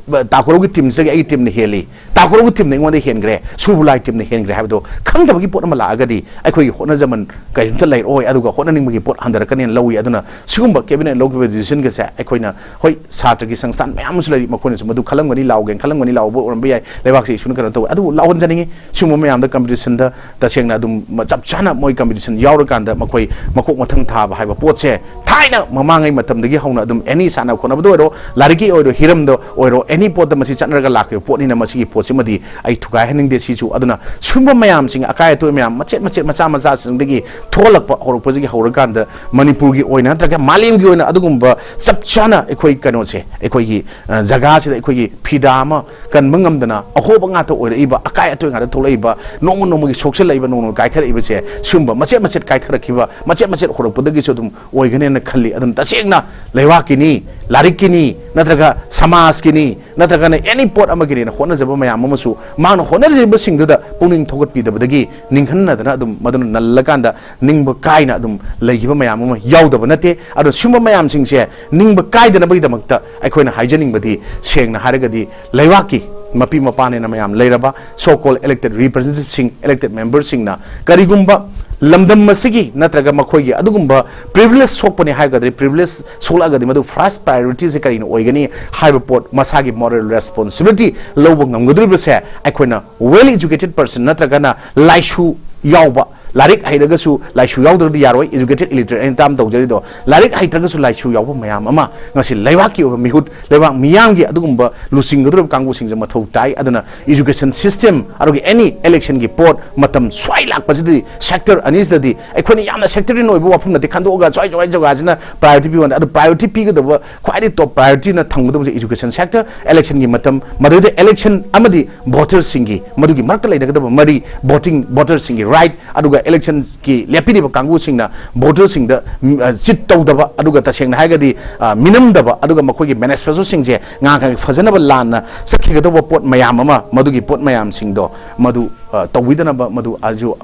ꯇꯥꯈꯨꯔꯧꯒꯤ ꯇꯤꯝꯁꯤꯗꯒꯤ ꯑꯩꯒꯤ ꯇꯤꯝꯅ ꯍꯦꯜꯂꯤ, ꯇꯥꯈꯨꯔꯧꯒꯤ ꯇꯤꯝꯅ ꯑꯩꯉꯣꯟꯗ ꯍꯦꯟꯈ꯭ꯔꯦ, ꯁꯨꯕꯨꯂꯥꯏ ꯇꯤꯝꯅ ꯍꯦꯟꯈ꯭ꯔꯦ ꯍꯥꯏꯕꯗꯣ ꯈꯪꯗꯕꯒꯤ ꯄꯣꯠ ꯑꯃ ꯂꯥꯛꯑꯒꯗꯤ ꯑꯩꯈꯣꯏꯒꯤ ꯍꯣꯠꯅꯖꯃꯟ ꯀꯔꯤꯝꯇ ꯂꯩꯔꯛꯑꯣꯏ, ꯑꯗꯨꯒ ꯍꯣꯠꯅꯅꯤꯡꯕꯒꯤ ꯄꯣꯠ ꯍꯟꯊꯔꯛꯀꯅꯦꯅ ꯂꯧꯏ꯫ ꯑꯗꯨꯅ ꯁꯤꯒꯨꯝꯕ ꯀꯦꯕꯤꯅꯦꯠ ꯂꯧꯈꯤꯕ ꯗꯤꯁꯤꯖꯟꯒꯁꯦ ꯑꯩꯈꯣꯏꯅ, ꯍꯣꯏ, ꯁꯥꯇ꯭ꯔꯒꯤ ꯁꯪꯁꯊꯥꯟ ꯃꯌꯥꯝ ꯑꯃꯁꯨ ꯂꯩꯔꯤ, ꯃꯈꯣꯏꯅꯁꯨ ꯃꯗꯨ ꯈꯜꯂꯝꯒꯅꯤ, ꯂꯥꯎꯒꯦꯅ ꯈꯜꯂꯝꯒꯅꯤ, ꯂꯥꯎꯕ ꯑꯣꯏꯔꯝꯕ ꯌꯥꯏ, ꯂꯩꯕꯥꯛꯁꯦ ꯏꯁꯨꯅ ꯀꯩꯅꯣ ꯇꯧꯋꯦ, ꯑꯗꯨꯕꯨ ꯂꯥꯎꯍꯟꯖꯅꯤꯡꯉꯤ꯫ ꯁꯤꯒꯨꯝꯕ ꯃꯌꯥꯝꯗ ꯀꯝꯄꯤꯇꯤꯁꯟꯗ ꯇꯁꯦꯡꯅ ꯑꯗꯨꯝ ꯆꯞ ꯆꯥꯅ ꯃꯣꯏ ꯀꯝꯄꯤꯇꯤꯁꯟ ꯌꯥꯎꯔꯀꯥꯟꯗ ꯃꯈꯣꯏ ꯃꯀꯣꯛ ꯃꯊꯪ ꯊꯥꯕ ꯍꯥꯏꯕ ꯄꯣꯠꯁꯦ ꯊꯥꯏꯅ ꯃꯃꯥꯡꯉꯩ ꯃꯇꯝꯗꯒꯤ ꯍꯧꯅ ꯑꯗꯨꯝ ꯑꯦꯅꯤ ꯁꯥꯟꯅ ꯈꯣꯠꯅꯕꯗ ꯑꯣꯏꯔꯣ, ꯂꯥꯏꯔꯤꯛꯀꯤ ꯑꯣꯏꯔꯣ, ꯍꯤꯔꯝꯗ ꯑꯣꯏꯔꯣ, ꯑꯦꯅꯤ ꯄꯣꯠꯇ ꯃꯁꯤ ꯆꯠꯅꯔꯒ ꯂꯥꯛꯈꯤꯕ ꯄꯣꯠꯅꯤꯅ ꯃꯁꯤꯒꯤ ꯄꯣꯠꯁꯤꯃꯗꯤ ꯑꯩ ꯊꯨꯒꯥꯏꯍꯟꯅꯤꯡꯗꯦ꯫ ꯁꯤꯁꯨ ꯑꯗꯨꯅ ꯁꯤꯒꯨꯝꯕ ꯃꯌꯥꯝꯁꯤꯡ, ꯑꯀꯥꯏ ꯑꯇꯣꯏ ꯃꯌꯥꯝ ꯃꯆꯦꯠ ꯃꯆꯦꯠ ꯃꯆꯥ ꯃꯆꯥꯁꯤꯡꯗꯒꯤ ꯊꯣꯛꯍꯜꯂꯛꯄ ꯍꯧꯔꯛꯄꯁꯤꯒꯤ ꯍꯧꯔꯀꯥꯟꯗ ꯃꯅꯤꯄꯨꯔꯒꯤ ꯑꯣꯏꯅ ꯅꯠꯇ꯭ꯔꯒ ꯃꯥꯂꯦꯝꯒꯤ ꯑꯣꯏꯅ ꯑꯗꯨꯒꯨꯝꯕ ꯆꯞ ꯆꯥꯅ ꯑꯩꯈꯣꯏ ꯀꯩꯅꯣꯁꯦ, ꯑꯩꯈꯣꯏꯒꯤ, ꯑ, ꯖꯒꯥꯁꯤꯗ ꯑꯩꯈꯣꯏꯒꯤ ꯐꯤꯗꯥ ꯑꯃ ꯀꯟꯕ ꯉꯝꯗꯅ ꯑꯍꯣꯕ ꯉꯥꯛꯇ ꯑꯣꯏꯔꯛꯏꯕ, ꯑꯀꯥꯏ ꯑꯇꯣꯏ ꯉꯥꯛꯇ ꯊꯣꯛꯂꯛꯏꯕ, ꯅꯣꯡꯃ ꯅꯣꯡꯃꯒꯤ ꯁꯣꯛꯆꯜꯂꯛꯏꯕ, ꯅꯣꯡꯃ ꯅꯣꯡꯃ ꯀꯥꯏꯊꯔꯛꯏꯕꯁꯦ ꯁꯤꯒꯨꯝꯕ ꯃꯆꯦꯠ ꯃꯆꯦꯠ ꯀꯥꯏꯊꯔꯛꯈꯤꯕ, ꯃꯆꯦꯠ ꯃꯆꯦꯠ ꯍꯧꯔꯛꯄꯗꯒꯤꯁꯨ ꯑꯗꯨꯝ ꯑꯣꯏꯒꯅꯦꯅ ꯈꯜꯂꯤ꯫ ꯑꯗꯨꯝ ꯇꯁꯦꯡꯅ ꯂꯩꯕꯥꯛꯀꯤꯅꯤ, ꯂꯥꯏꯔꯤꯛꯀꯤꯅꯤ, ꯅꯠꯇ꯭ꯔꯒ ꯁꯃꯥꯖꯀꯤꯅꯤ, ꯅꯠꯇ꯭ꯔꯒꯅ ꯑꯦꯅꯤ ꯄꯣꯠ ꯑꯃꯒꯤꯅꯦꯅ ꯍꯣꯠꯅꯖꯕ ꯃꯌꯥꯝ ꯑꯃꯁꯨ ꯃꯥꯅ ꯍꯣꯠꯅꯖꯔꯤꯕꯁꯤꯡꯗꯨꯗ ꯄꯨꯛꯅꯤꯡ ꯊꯧꯒꯠꯄꯤꯗꯕꯗꯒꯤ ꯅꯤꯡꯍꯟꯅꯗꯅ ꯑꯗꯨꯝ ꯃꯗꯨꯅ ꯅꯜꯂꯀꯥꯟꯗ ꯅꯤꯡꯕ ꯀꯥꯏꯅ ꯑꯗꯨꯝ ꯂꯩꯈꯤꯕ ꯃꯌꯥꯝ ꯑꯃ ꯌꯥꯎꯗꯕ ꯅꯠꯇꯦ꯫ ꯑꯗꯣ ꯁꯤꯒꯨꯝꯕ ꯃꯌꯥꯝꯁꯤꯡꯁꯦ ꯅꯤꯡꯕ ꯀꯥꯏꯗꯅꯕꯒꯤꯗꯃꯛꯇ ꯑꯩꯈꯣꯏꯅ ꯍꯥꯏꯖꯅꯤꯡꯕꯗꯤ, ꯁꯦꯡꯅ ꯍꯥꯏꯔꯒꯗꯤ, ꯂꯩꯕꯥꯛꯀꯤ ꯃꯄꯤ ꯃꯄꯥꯅꯦꯅ ꯃꯌꯥꯝ ꯂꯩꯔꯕ so called elected representativeꯁꯤꯡ, elected memberꯁꯤꯡꯅ ꯀꯔꯤꯒꯨꯝꯕ ꯂꯝꯗꯝ ꯑꯁꯤꯒꯤ ꯅꯠꯇ꯭ꯔꯒ ꯃꯈꯣꯏꯒꯤ ꯑꯗꯨꯒꯨꯝꯕ ꯄ꯭ꯔꯤꯚꯤꯂꯦꯖ ꯁꯣꯛꯄꯅꯤ ꯍꯥꯏꯔꯒꯗꯤ, ꯄ꯭ꯔꯤꯚꯤꯂꯦꯖ ꯁꯣꯛꯂꯛꯑꯒꯗꯤ ꯃꯗꯨ ꯐꯥꯔꯁ ꯄ꯭ꯔꯥꯏꯌꯣꯔꯤꯇꯤꯁꯦ ꯀꯔꯤꯅ ꯑꯣꯏꯒꯅꯤ ꯍꯥꯏꯕ ꯄꯣꯠ ꯃꯁꯥꯒꯤ ꯃꯣꯔꯦꯜ ꯔꯦꯁꯄꯣꯟꯁꯤꯕꯤꯂꯤꯇꯤ ꯂꯧꯕ ꯉꯝꯒꯗꯧꯔꯤꯕꯁꯦ ꯑꯩꯈꯣꯏꯅ well educated person ꯅꯠꯇ꯭ꯔꯒꯅ ꯂꯥꯏꯁꯨ ꯌꯥꯎꯕ, ꯂꯥꯏꯔꯤꯛ ꯍꯩꯔꯒꯁꯨ ꯂꯥꯏꯁꯨ ꯌꯥꯎꯗ꯭ꯔꯒꯗꯤ ꯌꯥꯔꯣꯏ, educated illiterate ꯑꯩꯅ ꯇꯥꯝ ꯇꯧꯖꯔꯤꯗꯣ, ꯂꯥꯏꯔꯤꯛ ꯍꯩꯇ꯭ꯔꯒꯁꯨ ꯂꯥꯏꯁꯨ ꯌꯥꯎꯕ ꯃꯌꯥꯝ ꯑꯃ ꯉꯁꯤ ꯂꯩꯕꯥꯛꯀꯤ ꯑꯣꯏꯕ ꯃꯤꯍꯨꯠ, ꯂꯩꯕꯥꯛ ꯃꯤꯌꯥꯝꯒꯤ ꯑꯗꯨꯒꯨꯝꯕ ꯂꯨꯆꯤꯡꯒꯗꯧꯔꯤꯕ ꯀꯥꯡꯕꯨꯁꯤꯡꯁꯦ ꯃꯊꯧ ꯇꯥꯏ꯫ ꯑꯗꯨꯅ education system ꯑꯗꯨꯒ any electionꯒꯤ ꯄꯣꯠ ꯃꯇꯝ ꯁ꯭ꯋꯥꯏ ꯂꯥꯛꯄꯁꯤꯗꯗꯤ sector ꯑꯅꯤꯁꯤꯗꯗꯤ ꯑꯩꯈꯣꯏꯅ ꯌꯥꯝꯅ sectorial ꯑꯣꯏꯕ ꯋꯥꯐꯝ ꯅꯠꯇꯦ ꯈꯟꯗꯣꯛꯑꯒ ꯁ꯭ꯋꯥꯏ ꯖꯒꯥ ꯖꯒꯥꯁꯤꯅ priority ꯄꯤꯌꯣ ꯍꯥꯏꯗ, ꯑꯗꯨ priority ꯄꯤꯒꯗꯕ ꯈ꯭ꯋꯥꯏꯗꯒꯤ top priorityꯅ ꯊꯝꯒꯗꯕꯁꯦ education sector, electionꯒꯤ ꯃꯇꯝ, ꯃꯗꯨꯗ election ꯑꯃꯗꯤ voterꯁꯤꯡꯒꯤ ꯃꯗꯨꯒꯤ ꯃꯔꯛꯇ ꯂꯩꯅꯒꯗꯕ ꯃꯔꯤ, voting voterꯁꯤꯡꯒꯤ right, ꯑꯗꯨꯒ ꯏꯂꯦꯛꯁꯟꯒꯤ ꯂꯦꯞꯄꯤꯔꯤꯕ ꯀꯥꯡꯕꯨꯁꯤꯡꯅ ꯚꯣꯇꯔꯁꯤꯡꯗ ꯆꯤꯠ ꯇꯧꯗꯕ, ꯑꯗꯨꯒ ꯇꯁꯦꯡꯅ ꯍꯥꯏꯔꯒꯗꯤ ꯃꯤꯅꯝꯗꯕ, ꯑꯗꯨꯒ ꯃꯈꯣꯏꯒꯤ ꯃꯦꯅꯤꯐꯦꯁꯇꯣꯁꯤꯡꯁꯦ ꯉꯥꯡ ꯐꯖꯅꯕ ꯂꯥꯟꯅ ꯆꯠꯈꯤꯒꯗꯧꯕ ꯄꯣꯠ ꯃꯌꯥꯝ ꯑꯃ, ꯃꯗꯨꯒꯤ ꯄꯣꯠ ꯃꯌꯥꯝꯁꯤꯡꯗꯣ ꯃꯗꯨ ꯇꯧꯕꯤꯗꯅꯕ ꯃꯗꯨ ꯑꯩꯁꯨ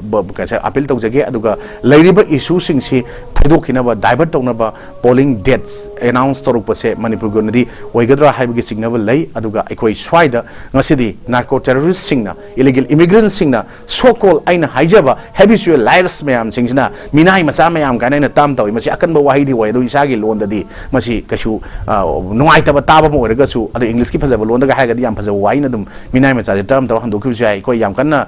ꯑꯄꯤꯜ ꯇꯧꯖꯒꯦ꯫ ꯑꯗꯨꯒ ꯂꯩꯔꯤꯕ ꯏꯁꯨꯁꯤꯡꯁꯤ ꯊꯩꯗꯣꯛꯈꯤꯅꯕ, ꯗꯥꯏꯚꯔꯠ ꯇꯧꯅꯕ, ꯄꯣꯂꯤꯡ ꯗꯦꯠꯁ ꯑꯦꯅꯥꯎꯟꯁ ꯇꯧꯔꯛꯄꯁꯦ ꯃꯅꯤꯄꯨꯔꯒꯤ ꯑꯣꯏꯅꯗꯤ ꯑꯣꯏꯒꯗ꯭ꯔꯥ ꯍꯥꯏꯕꯒꯤ ꯆꯤꯡꯅꯕ ꯂꯩ꯫ ꯑꯗꯨꯒ ꯑꯩꯈꯣꯏ ꯁ꯭ꯋꯥꯏꯗ ꯉꯁꯤꯗꯤ ꯅꯥꯔꯀꯣ ꯇꯦꯔꯣꯔꯤꯁꯁꯤꯡꯅ, ꯏꯂꯤꯒꯦꯜ ꯏꯃꯤꯒ꯭ꯔꯦꯟꯁꯤꯡꯅ, ꯁꯣ ꯀꯣꯜ ꯑꯩꯅ ꯍꯥꯏꯖꯕ ꯍꯦꯕꯤꯆꯨꯋꯦꯜ ꯂꯥꯏꯔꯁ ꯃꯌꯥꯝꯁꯤꯡꯁꯤꯅ, ꯃꯤꯅꯥꯏ ꯃꯆꯥ ꯃꯌꯥꯝ ꯀꯥꯏꯅ ꯑꯩꯅ ꯇꯥꯝ ꯇꯧꯏ꯫ ꯃꯁꯤ ꯑꯀꯟꯕ ꯋꯥꯍꯩꯗꯤ ꯑꯣꯏ, ꯑꯗꯨ ꯏꯁꯥꯒꯤ ꯂꯣꯟꯗꯗꯤ ꯃꯁꯤ ꯀꯩꯁꯨ ꯅꯨꯡꯉꯥꯏꯇꯕ ꯇꯥꯕ ꯑꯃ ꯑꯣꯏꯔꯒꯁꯨ, ꯑꯗꯣ ꯏꯪꯂꯤꯁꯀꯤ ꯐꯖꯕ ꯂꯣꯟꯗꯒ ꯍꯥꯏꯔꯒꯗꯤ ꯌꯥꯝ ꯐꯖꯕ ꯋꯥꯍꯩꯅ ꯑꯗꯨꯝ ꯃꯤꯅꯥꯏ ꯃꯆꯥꯁꯦ ꯇꯥꯝ ꯇꯧꯔ ꯍꯟꯗꯣꯛꯈꯤꯕꯁꯨ ꯌꯥꯏ꯫ ꯑꯩꯈꯣꯏ ꯌꯥꯝ ꯀꯟꯅ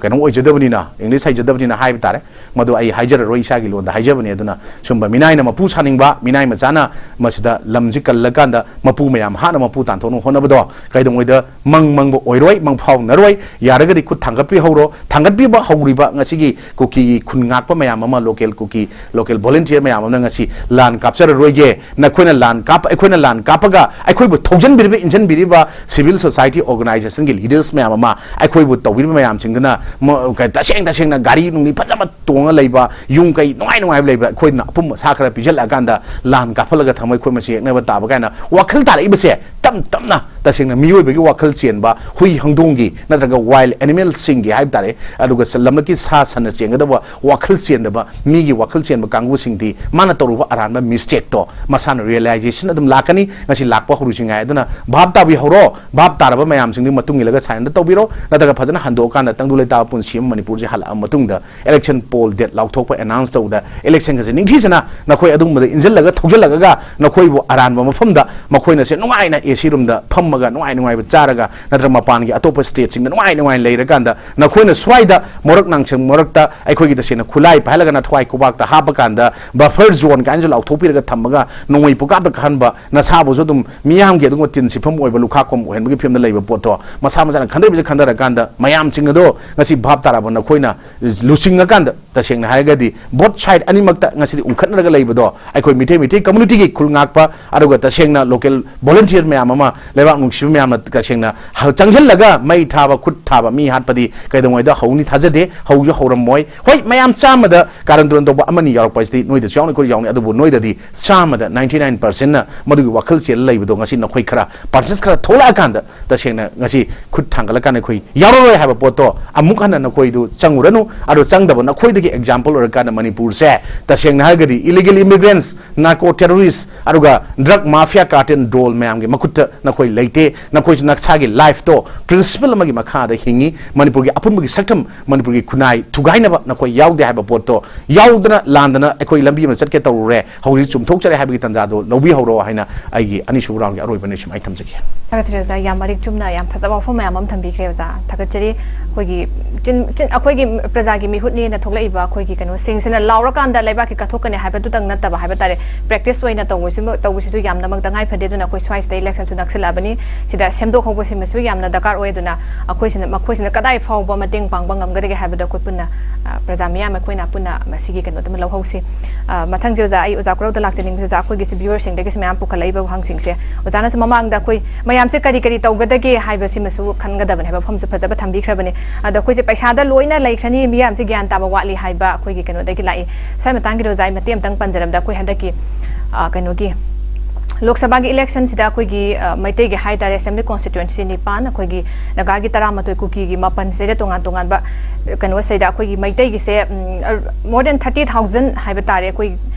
ꯀꯩꯅꯣ ꯑꯣꯏꯖꯗꯕꯅꯤꯅ, ꯏꯪꯂꯤꯁ ꯍꯩꯖꯗꯕꯅꯤꯅ ꯍꯥꯏꯕ ꯇꯥꯔꯦ꯫ ꯃꯗꯨ ꯑꯩ ꯍꯥꯏꯖꯔꯔꯣꯏ, ꯏꯁꯥꯒꯤ ꯂꯣꯟꯗ ꯍꯥꯏꯖꯕꯅꯤ꯫ ꯑꯗꯨꯅ ꯁꯨꯝꯕ ꯃꯤꯅꯥꯏꯅ ꯃꯄꯨ ꯁꯥꯅꯤꯡꯕ, ꯃꯤꯅꯥꯏ ꯃꯆꯥꯅ ꯃꯁꯤꯗ ꯂꯝꯁꯤ ꯀꯜꯂꯀꯥꯟꯗ ꯃꯄꯨ ꯃꯌꯥꯝ ꯍꯥꯠꯅ ꯃꯄꯨ ꯇꯥꯟꯊꯣꯛꯅꯕ ꯍꯣꯠꯅꯕꯗꯣ ꯀꯩꯗꯧꯉꯩꯗ ꯃꯪ ꯃꯪꯕ ꯑꯣꯏꯔꯣꯏ, ꯃꯪꯐꯥꯎꯅꯔꯣꯏ꯫ ꯌꯥꯔꯒꯗꯤ ꯈꯨꯠ ꯊꯥꯡꯒꯠꯄꯤꯍꯧꯔꯣ꯫ ꯊꯥꯡꯒꯠꯄꯤꯕ ꯍꯧꯔꯤꯕ ꯉꯁꯤꯒꯤ ꯀꯨꯀꯤꯒꯤ ꯈꯨꯟ ꯉꯥꯛꯄ ꯃꯌꯥꯝ ꯑꯃ, ꯂꯣꯀꯦꯜ ꯀꯨꯀꯤ, ꯂꯣꯀꯦꯜ ꯚꯣꯂꯨꯟꯇꯤꯌꯔ ꯃꯌꯥꯝ ꯑꯃꯅ ꯉꯁꯤ ꯂꯥꯟ ꯀꯥꯞꯆꯔꯔꯣꯏꯒꯦ꯫ ꯅꯈꯣꯏꯅ ꯂꯥꯟ ꯀꯥꯞ-, ꯑꯩꯈꯣꯏꯅ ꯂꯥꯟ ꯀꯥꯞꯄꯒ ꯑꯩꯈꯣꯏꯕꯨ ꯊꯧꯖꯟꯕꯤꯔꯤꯕ, ꯏꯟꯖꯟꯕꯤꯔꯤꯕ ꯁꯤꯚꯤꯜ ꯁꯣꯁꯥꯏꯇꯤ ꯑꯣꯔꯒꯅꯥꯏꯖꯦꯁꯟꯒꯤ ꯂꯤꯗꯔꯁ ꯃꯌꯥꯝ ꯑꯃ, ꯑꯩꯈꯣꯏꯕꯨ ꯇꯧꯕꯤꯔꯤꯕ ꯃꯌꯥꯝꯁꯤꯡꯗꯨꯅ ꯃ-, ꯀ-, ꯇꯁꯦꯡ ꯇꯁꯦꯡꯅ ꯒꯥꯔꯤ ꯅꯨꯡꯂꯤ ꯐꯖꯕ ꯇꯣꯡꯉ ꯂꯩꯕ, ꯌꯨꯝ ꯀꯩ ꯅꯨꯡꯉꯥꯏ ꯅꯨꯡꯉꯥꯏꯕ ꯂꯩꯕ, ꯑꯩꯈꯣꯏꯅ ꯑꯄꯨꯝꯕ ꯁꯥ ꯈꯔ ꯄꯤꯖꯜꯂꯛꯑꯀꯥꯟꯗ ꯂꯥꯟ ꯀꯥꯞꯍꯜꯂꯒ ꯊꯝꯃ ꯑꯩꯈꯣꯏ ꯃꯁꯤ ꯌꯦꯛꯅꯕ ꯇꯥꯕ ꯀꯥꯏꯅ ꯋꯥꯈꯜ ꯇꯥꯔꯛꯏꯕꯁꯦ ꯇꯞ ꯇꯞꯅ ꯇꯁꯦꯡꯅ ꯃꯤꯑꯣꯏꯕꯒꯤ ꯋꯥꯈꯜ ꯆꯦꯟꯕ, ꯍꯨꯏ ꯍꯧꯗꯣꯡꯒꯤ ꯅꯠꯇ꯭ꯔꯒ ꯋꯥꯏꯜ ꯑꯦꯅꯤꯃꯦꯜꯁꯤꯡꯒꯤ ꯍꯥꯏꯕ ꯇꯥꯔꯦ, ꯑꯗꯨꯒ ꯁ-, ꯂꯝꯂꯛꯀꯤ ꯁꯥ ꯁꯟꯅ ꯆꯦꯟꯒꯗꯕ ꯋꯥꯈꯜ ꯆꯦꯟꯗꯕ, ꯃꯤꯒꯤ ꯋꯥꯈꯜ ꯆꯦꯟꯕ ꯀꯥꯡꯕꯨꯁꯤꯡꯗꯤ ꯃꯥꯅ ꯇꯧꯔꯨꯕ ꯑꯔꯥꯟꯕ ꯃꯤꯁꯇꯦꯛꯇꯣ ꯃꯁꯥꯅ ꯔꯤꯌꯦꯂꯥꯏꯖꯦꯁꯟ ꯑꯗꯨꯝ ꯂꯥꯛꯀꯅꯤ꯫ ꯉꯁꯤ ꯂꯥꯛꯄ ꯍꯧꯔꯨꯁꯤ ꯉꯥꯏ꯫ ꯑꯗꯨꯅ ꯚꯥꯞ ꯇꯥꯕꯤꯍꯧꯔꯣ꯫ ꯚꯥꯞ ꯇꯥꯔꯕ ꯃꯌꯥꯝꯁꯤꯡꯗꯨꯒꯤ ꯃꯇꯨꯡ ꯏꯜꯂꯒ ꯁꯥꯏꯟ ꯑꯗꯨ ꯇꯧꯕꯤꯔꯣ, ꯅꯠꯇ꯭ꯔꯒ ꯐꯖꯅ ꯍꯟꯗꯣꯛꯑꯀꯥꯟꯗ ꯇꯪꯗꯨ ꯂꯩꯇꯥꯕ ꯄꯨꯟꯁꯤ ꯑꯃ ꯃꯅꯤꯄꯨꯔꯁꯦ ꯍꯜꯂꯛꯑ ꯃꯇꯨꯡꯗ ꯏꯂꯦꯛꯁꯟ ꯄꯣꯜ ꯗꯦꯠ ꯂꯥꯎꯊꯣꯛꯄ ꯑꯦꯅꯥꯎꯟꯁ ꯇꯧꯕꯗ ꯏꯂꯦꯛꯁꯟꯒꯁꯦ ꯅꯤꯡꯊꯤꯖꯅ ꯅꯈꯣꯏ ꯑꯗꯨꯒꯨꯝꯕꯗ ꯏꯟꯁꯤꯜꯂꯒ ꯊꯧꯖꯤꯜꯂꯒ ꯅꯈꯣꯏꯕꯨ ꯑꯔꯥꯟꯕ ꯃꯐꯝꯗ ꯃꯈꯣꯏꯅ ꯁꯦ ꯅꯨꯡꯉꯥꯏꯅ ꯑꯦ ꯁꯤ ꯔꯨꯝꯗ ꯐꯝꯃꯒ ꯅꯨꯡꯉꯥꯏ ꯅꯨꯡꯉꯥꯏꯕ ꯆꯥꯔꯒ ꯅꯠꯇ꯭ꯔꯒ ꯃꯄꯥꯟꯒꯤ ꯑꯇꯣꯞꯄ ꯁ꯭ꯇꯦꯠꯁꯤꯡꯗ ꯅꯨꯡꯉꯥꯏ ꯅꯨꯡꯉꯥꯏꯅ ꯂꯩꯔꯀꯥꯟꯗ ꯅꯈꯣꯏꯅ ꯁ꯭ꯋꯥꯏꯗ ꯃꯔꯛ ꯅꯥꯡꯁꯪ ꯃꯔꯛꯇ ꯑꯩꯈꯣꯏꯒꯤ ꯇꯁꯦꯡꯅ ꯈꯨꯠꯂꯥꯏ ꯄꯥꯏꯍꯜꯂꯒ ꯅꯊ꯭ꯋꯥꯏ ꯈꯨꯕꯥꯛꯇ ꯍꯥꯞꯄꯀꯥꯟꯗ ꯕꯐꯔ ꯖꯣꯟ ꯀꯥꯏꯅꯁꯨ ꯂꯥꯎꯊꯣꯛꯄꯤꯔꯒ ꯊꯝꯃꯒ ꯅꯣꯡꯃꯩ ꯄꯨꯀꯥꯞꯇ ꯀꯥꯞꯍꯟꯕ, ꯅꯁꯥꯕꯨꯁꯨ ꯑꯗꯨꯝ ꯃꯤꯌꯥꯝꯒꯤ ꯑꯗꯨꯒꯨꯝꯕ ꯇꯤꯟ ꯁꯤꯐꯝ ꯑꯣꯏꯕ ꯂꯨꯈꯥꯛꯀꯨꯝ ꯑꯣꯏꯍꯟꯕꯒꯤ ꯐꯤꯕꯝꯗ ꯂꯩꯕ ꯄꯣꯠꯇꯣ ꯃꯁꯥ ꯃꯁꯥꯅ ꯈꯟꯊꯔꯤꯕꯁꯦ ꯈꯟꯊꯔꯀꯥꯟꯗ ꯃꯌꯥꯝꯁꯤꯡ ꯑꯗꯣ ꯉꯁꯤ ꯚꯥꯞ ꯇꯥꯔꯕ ꯅꯈꯣꯏꯅ ꯂꯨꯆꯤꯡꯉꯀꯥꯟꯗ ꯇꯁꯦꯡꯅ ꯍꯥꯏꯔꯒꯗꯤ ꯕꯣꯠ ꯁꯥꯏꯠ ꯑꯅꯤꯃꯛꯇ ꯉꯁꯤꯗꯤ ꯎꯪꯈꯠꯅꯔꯒ ꯂꯩꯕꯗꯣ ꯑꯩꯈꯣꯏ ꯃꯤꯇꯩ, ꯃꯤꯇꯩ ꯀꯝꯃꯨꯅꯤꯇꯤꯒꯤ ꯈꯨꯜ ꯉꯥꯛꯄ ꯑꯗꯨꯒ ꯇꯁꯦꯡꯅ ꯂꯣꯀꯦꯜ ꯚꯣꯂꯨꯟꯇꯤꯌꯔ ꯃꯌꯥꯝ ꯃꯌꯥꯝ ꯑꯃ, ꯂꯩꯕꯥꯛ ꯅꯨꯡꯁꯤꯕ ꯃꯌꯥꯝꯅ ꯇꯁꯦꯡꯅ ꯍ- ꯆꯪꯁꯤꯜꯂꯒ ꯃꯩ ꯊꯥꯕ, ꯈꯨꯠ ꯊꯥꯕ, ꯃꯤ ꯍꯥꯠꯄꯗꯤ ꯀꯩꯗꯧꯉꯩꯗ ꯍꯧꯅꯤ ꯊꯥꯖꯗꯦ, ꯍꯧꯁꯨ ꯍꯧꯔꯝꯃꯣꯏ꯫ ꯍꯣꯏ, ꯃꯌꯥꯝ ꯆꯥꯝꯃꯗ ꯀꯥꯔꯟ ꯇꯨꯔꯟ ꯇꯧꯕ ꯑꯃꯅꯤ ꯌꯥꯎꯔꯛꯄ ꯍꯥꯏꯁꯤꯗꯤ ꯅꯣꯏꯗꯁꯨ ꯌꯥꯎꯅꯤ, ꯑꯩꯈꯣꯏꯁꯨ ꯌꯥꯎꯅꯤ, ꯑꯗꯨꯕꯨ ꯅꯣꯏꯗꯗꯤ ꯆꯥꯝꯃꯗ ninety nine percent ꯅ ꯃꯗꯨꯒꯤ ꯋꯥꯈꯜ ꯆꯦꯜꯂ ꯂꯩꯕꯗꯣ ꯉꯁꯤ ꯅꯈꯣꯏ ꯈꯔ percent ꯈꯔ ꯊꯣꯛꯂꯛꯑꯀꯥꯟꯗ ꯇꯁꯦꯡꯅ ꯉꯁꯤ ꯈꯨꯠ ꯊꯥꯡꯒꯠꯂꯀꯥꯟꯗ ꯑꯩꯈꯣꯏ ꯌꯥꯎꯔꯔꯣꯏ ꯍꯥꯏꯕ ꯄꯣꯠꯇꯣ ꯑꯃꯨꯛ ꯍꯟꯅ ꯅꯈꯣꯏꯗꯨ ꯆꯪꯉꯨꯔꯅꯨ꯫ ꯑꯗꯣ ꯆꯪꯗꯕ ꯅꯈꯣꯏꯗꯒꯤ example ꯑꯣꯏꯔꯀꯥꯟꯗ ꯃꯅꯤꯄꯨꯔꯁꯦ ꯇꯁꯦꯡꯅ ꯍꯥꯏꯔꯒꯗꯤ illegal immigrants, narco terrorist, ꯑꯗꯨꯒ drug mafia cartel don ꯃꯌꯥꯝꯒꯤ ꯃꯈꯨꯠꯇ ꯅꯈꯣꯏ ꯂꯩꯇꯦ꯫ ꯅꯈꯣꯏꯁꯨ ꯅꯁꯥꯒꯤ life ꯇꯣ principle ꯑꯃꯒꯤ ꯃꯈꯥꯗ ꯍꯤꯡꯉꯤ꯫ ꯃꯅꯤꯄꯨꯔꯒꯤ ꯑꯄꯨꯟꯕꯒꯤ ꯁꯛꯇꯝ, ꯃꯅꯤꯄꯨꯔꯒꯤ ꯈꯨꯟꯅꯥꯏ ꯊꯨꯒꯥꯏꯅꯕ ꯅꯈꯣꯏ ꯌꯥꯎꯗꯦ ꯍꯥꯏꯕ ꯄꯣꯠꯇꯣ ꯌꯥꯎꯗꯅ ꯂꯥꯟꯗꯅ ꯑꯩꯈꯣꯏ ꯂꯝꯕꯤ ꯑꯃ ꯆꯠꯀꯦ ꯇꯧꯔꯨꯔꯦ, ꯍꯧꯖꯤꯛ ꯆꯨꯝꯊꯣꯛꯆꯔꯦ ꯍꯥꯏꯕꯒꯤ ꯇꯥꯟꯖꯥꯗꯣ ꯂꯧꯕꯤꯍꯧꯔꯣ ꯍꯥꯏꯅ ꯑꯩꯒꯤ ꯑꯅꯤꯁꯨꯕ round ꯒꯤ ꯑꯔꯣꯏꯕꯅꯤ ꯁꯨꯃꯥꯏꯅ ꯊꯝꯖꯒꯦ꯫ ꯊꯥꯒꯠꯆꯔꯤ ꯑꯣꯖꯥ, ꯌꯥꯝ ꯃꯔꯤꯛ ꯆꯨꯝꯅ ꯌꯥꯝ ꯐꯖꯕ ꯋꯥꯐꯝ ꯃꯌꯥꯝ ꯑꯃ ꯊꯝꯕꯤꯈ꯭ꯔꯦ ꯑꯣꯖꯥ, ꯊꯥꯒꯠꯆꯔꯤ꯫ ꯑꯩꯈꯣꯏꯒꯤ ꯆꯤꯟ ꯆꯤꯟ ꯑꯩꯈꯣꯏꯒꯤ ꯄ꯭ꯔꯖꯥꯒꯤ ꯃꯤꯍꯨꯠꯅꯦꯅ ꯊꯣꯛꯂꯛꯏꯕ ꯑꯩꯈꯣꯏꯒꯤ ꯀꯩꯅꯣꯁꯤꯡꯁꯤꯅ ꯂꯥꯎꯔꯀꯥꯟꯗ ꯂꯩꯕꯥꯛꯀꯤ ꯀꯠꯊꯣꯛꯀꯅꯤ ꯍꯥꯏꯕꯗꯨꯇꯪ ꯅꯠꯇꯕ ꯍꯥꯏꯕ ꯇꯥꯔꯦ, practice ꯑꯣꯏꯅ ꯇꯧꯕꯁꯤꯃ ꯇꯧꯕꯁꯤꯁꯨ ꯌꯥꯝꯅꯃꯛ ꯇꯉꯥꯏ ꯐꯗꯦ꯫ ꯑꯗꯨꯅ ꯑꯩꯈꯣꯏ ꯁ꯭ꯋꯥꯏꯁꯤꯗ election ꯁꯨ ꯅꯛꯁꯤꯜꯂꯛꯑꯕꯅꯤ, ꯁꯤꯗ ꯁꯦꯝꯗꯣꯛꯍꯧꯕꯁꯤꯃꯁꯨ ꯌꯥꯝꯅ ꯗꯔꯀꯥꯔ ꯑꯣꯏ꯫ ꯑꯗꯨꯅ ꯑꯩꯈꯣꯏꯁꯤꯅ ꯃꯈꯣꯏꯁꯤꯅ ꯀꯗꯥꯏ ꯐꯥꯎꯕ ꯃꯇꯦꯡ ꯄꯥꯡꯕ ꯉꯝꯒꯗꯒꯦ ꯍꯥꯏꯕꯗꯣ ꯑꯩꯈꯣꯏ ꯄꯨꯟꯅ, ꯑ, ꯄ꯭ꯔꯖꯥ ꯃꯤꯌꯥꯝ ꯑꯩꯈꯣꯏꯅ ꯄꯨꯟꯅ ꯃꯁꯤꯒꯤ ꯀꯩꯅꯣꯗꯨꯃ ꯂꯧꯍꯧꯁꯤ꯫ ꯑ, ꯃꯊꯪꯁꯦ ꯑꯣꯖꯥ, ꯑꯩ ꯑꯣꯖꯥ ꯈꯨꯔꯧꯗ ꯂꯥꯛꯆꯅꯤꯡꯕꯁꯦ ꯑꯣꯖꯥ, ꯑꯩꯈꯣꯏꯒꯤꯁꯨ viewer ꯁꯤꯡꯗꯒꯤꯁꯨ ꯃꯌꯥꯝ ꯄꯨꯈꯠꯂꯛꯏꯕ ꯋꯥꯍꯪꯁꯤꯡꯁꯦ ꯑꯣꯖꯥꯅꯁꯨ ꯃꯃꯥꯡꯗ ꯑꯩꯈꯣꯏ ꯃꯌꯥꯝꯁꯦ ꯀꯔꯤ ꯀꯔꯤ ꯇꯧꯒꯗꯒꯦ ꯍꯥꯏꯕꯁꯤꯃꯁꯨ ꯈꯟꯒꯗꯕꯅꯦ ꯍꯥꯏꯕ ꯋꯥꯐꯝꯁꯨ ꯐꯖꯕ ꯊꯝꯕꯤꯈ꯭ꯔꯕꯅꯦ꯫ ꯑꯗꯣ ꯑꯩꯈꯣꯏꯁꯦ ꯄꯩꯁꯥꯗ ꯂꯣꯏꯅ ꯂꯩꯈ꯭ꯔꯅꯤ, ꯃꯤꯌꯥꯝꯁꯦ ꯒ꯭ꯌꯥꯟ ꯇꯥꯕ ꯋꯥꯠꯂꯤ ꯍꯥꯏꯕ ꯑꯩꯈꯣꯏꯒꯤ ꯀꯩꯅꯣꯗꯒꯤ ꯂꯥꯛꯏ꯫ ꯁ꯭ꯋꯥꯏ ꯃꯇꯥꯡꯒꯤꯗ ꯑꯣꯖꯥ ꯑꯩ ꯃꯇꯦꯛ ꯑꯃꯇꯪ ꯄꯟꯖꯔꯕꯗ ꯑꯩꯈꯣꯏ ꯍꯟꯗꯛꯀꯤ, ꯑ, ꯀꯩꯅꯣꯒꯤ ꯂꯣꯛ ꯁꯚꯥꯒꯤ election ꯁꯤꯗ ꯑꯩꯈꯣꯏꯒꯤ, ꯑ, ꯃꯩꯇꯩꯒꯤ ꯍꯥꯏ ꯇꯥꯔꯦ, assembly constituency ꯅꯤꯄꯥꯟ, ꯑꯩꯈꯣꯏꯒꯤ ꯅꯥꯒꯥꯒꯤ ꯇꯔꯥꯃꯥꯊꯣꯏ, ꯀꯨꯀꯤꯒꯤ ꯃꯥꯄꯟ, ꯁꯤꯗ ꯇꯣꯉꯥꯟ ꯇꯣꯉꯥꯟꯕ ꯀꯩꯅꯣꯁꯤꯗ ꯑꯩꯈꯣꯏꯒꯤ ꯃꯩꯇꯩꯒꯤꯁꯦ, ꯎꯝ, more than thirty thousand ꯍꯥꯏꯕ ꯇꯥꯔꯦ, ꯑꯩꯈꯣꯏ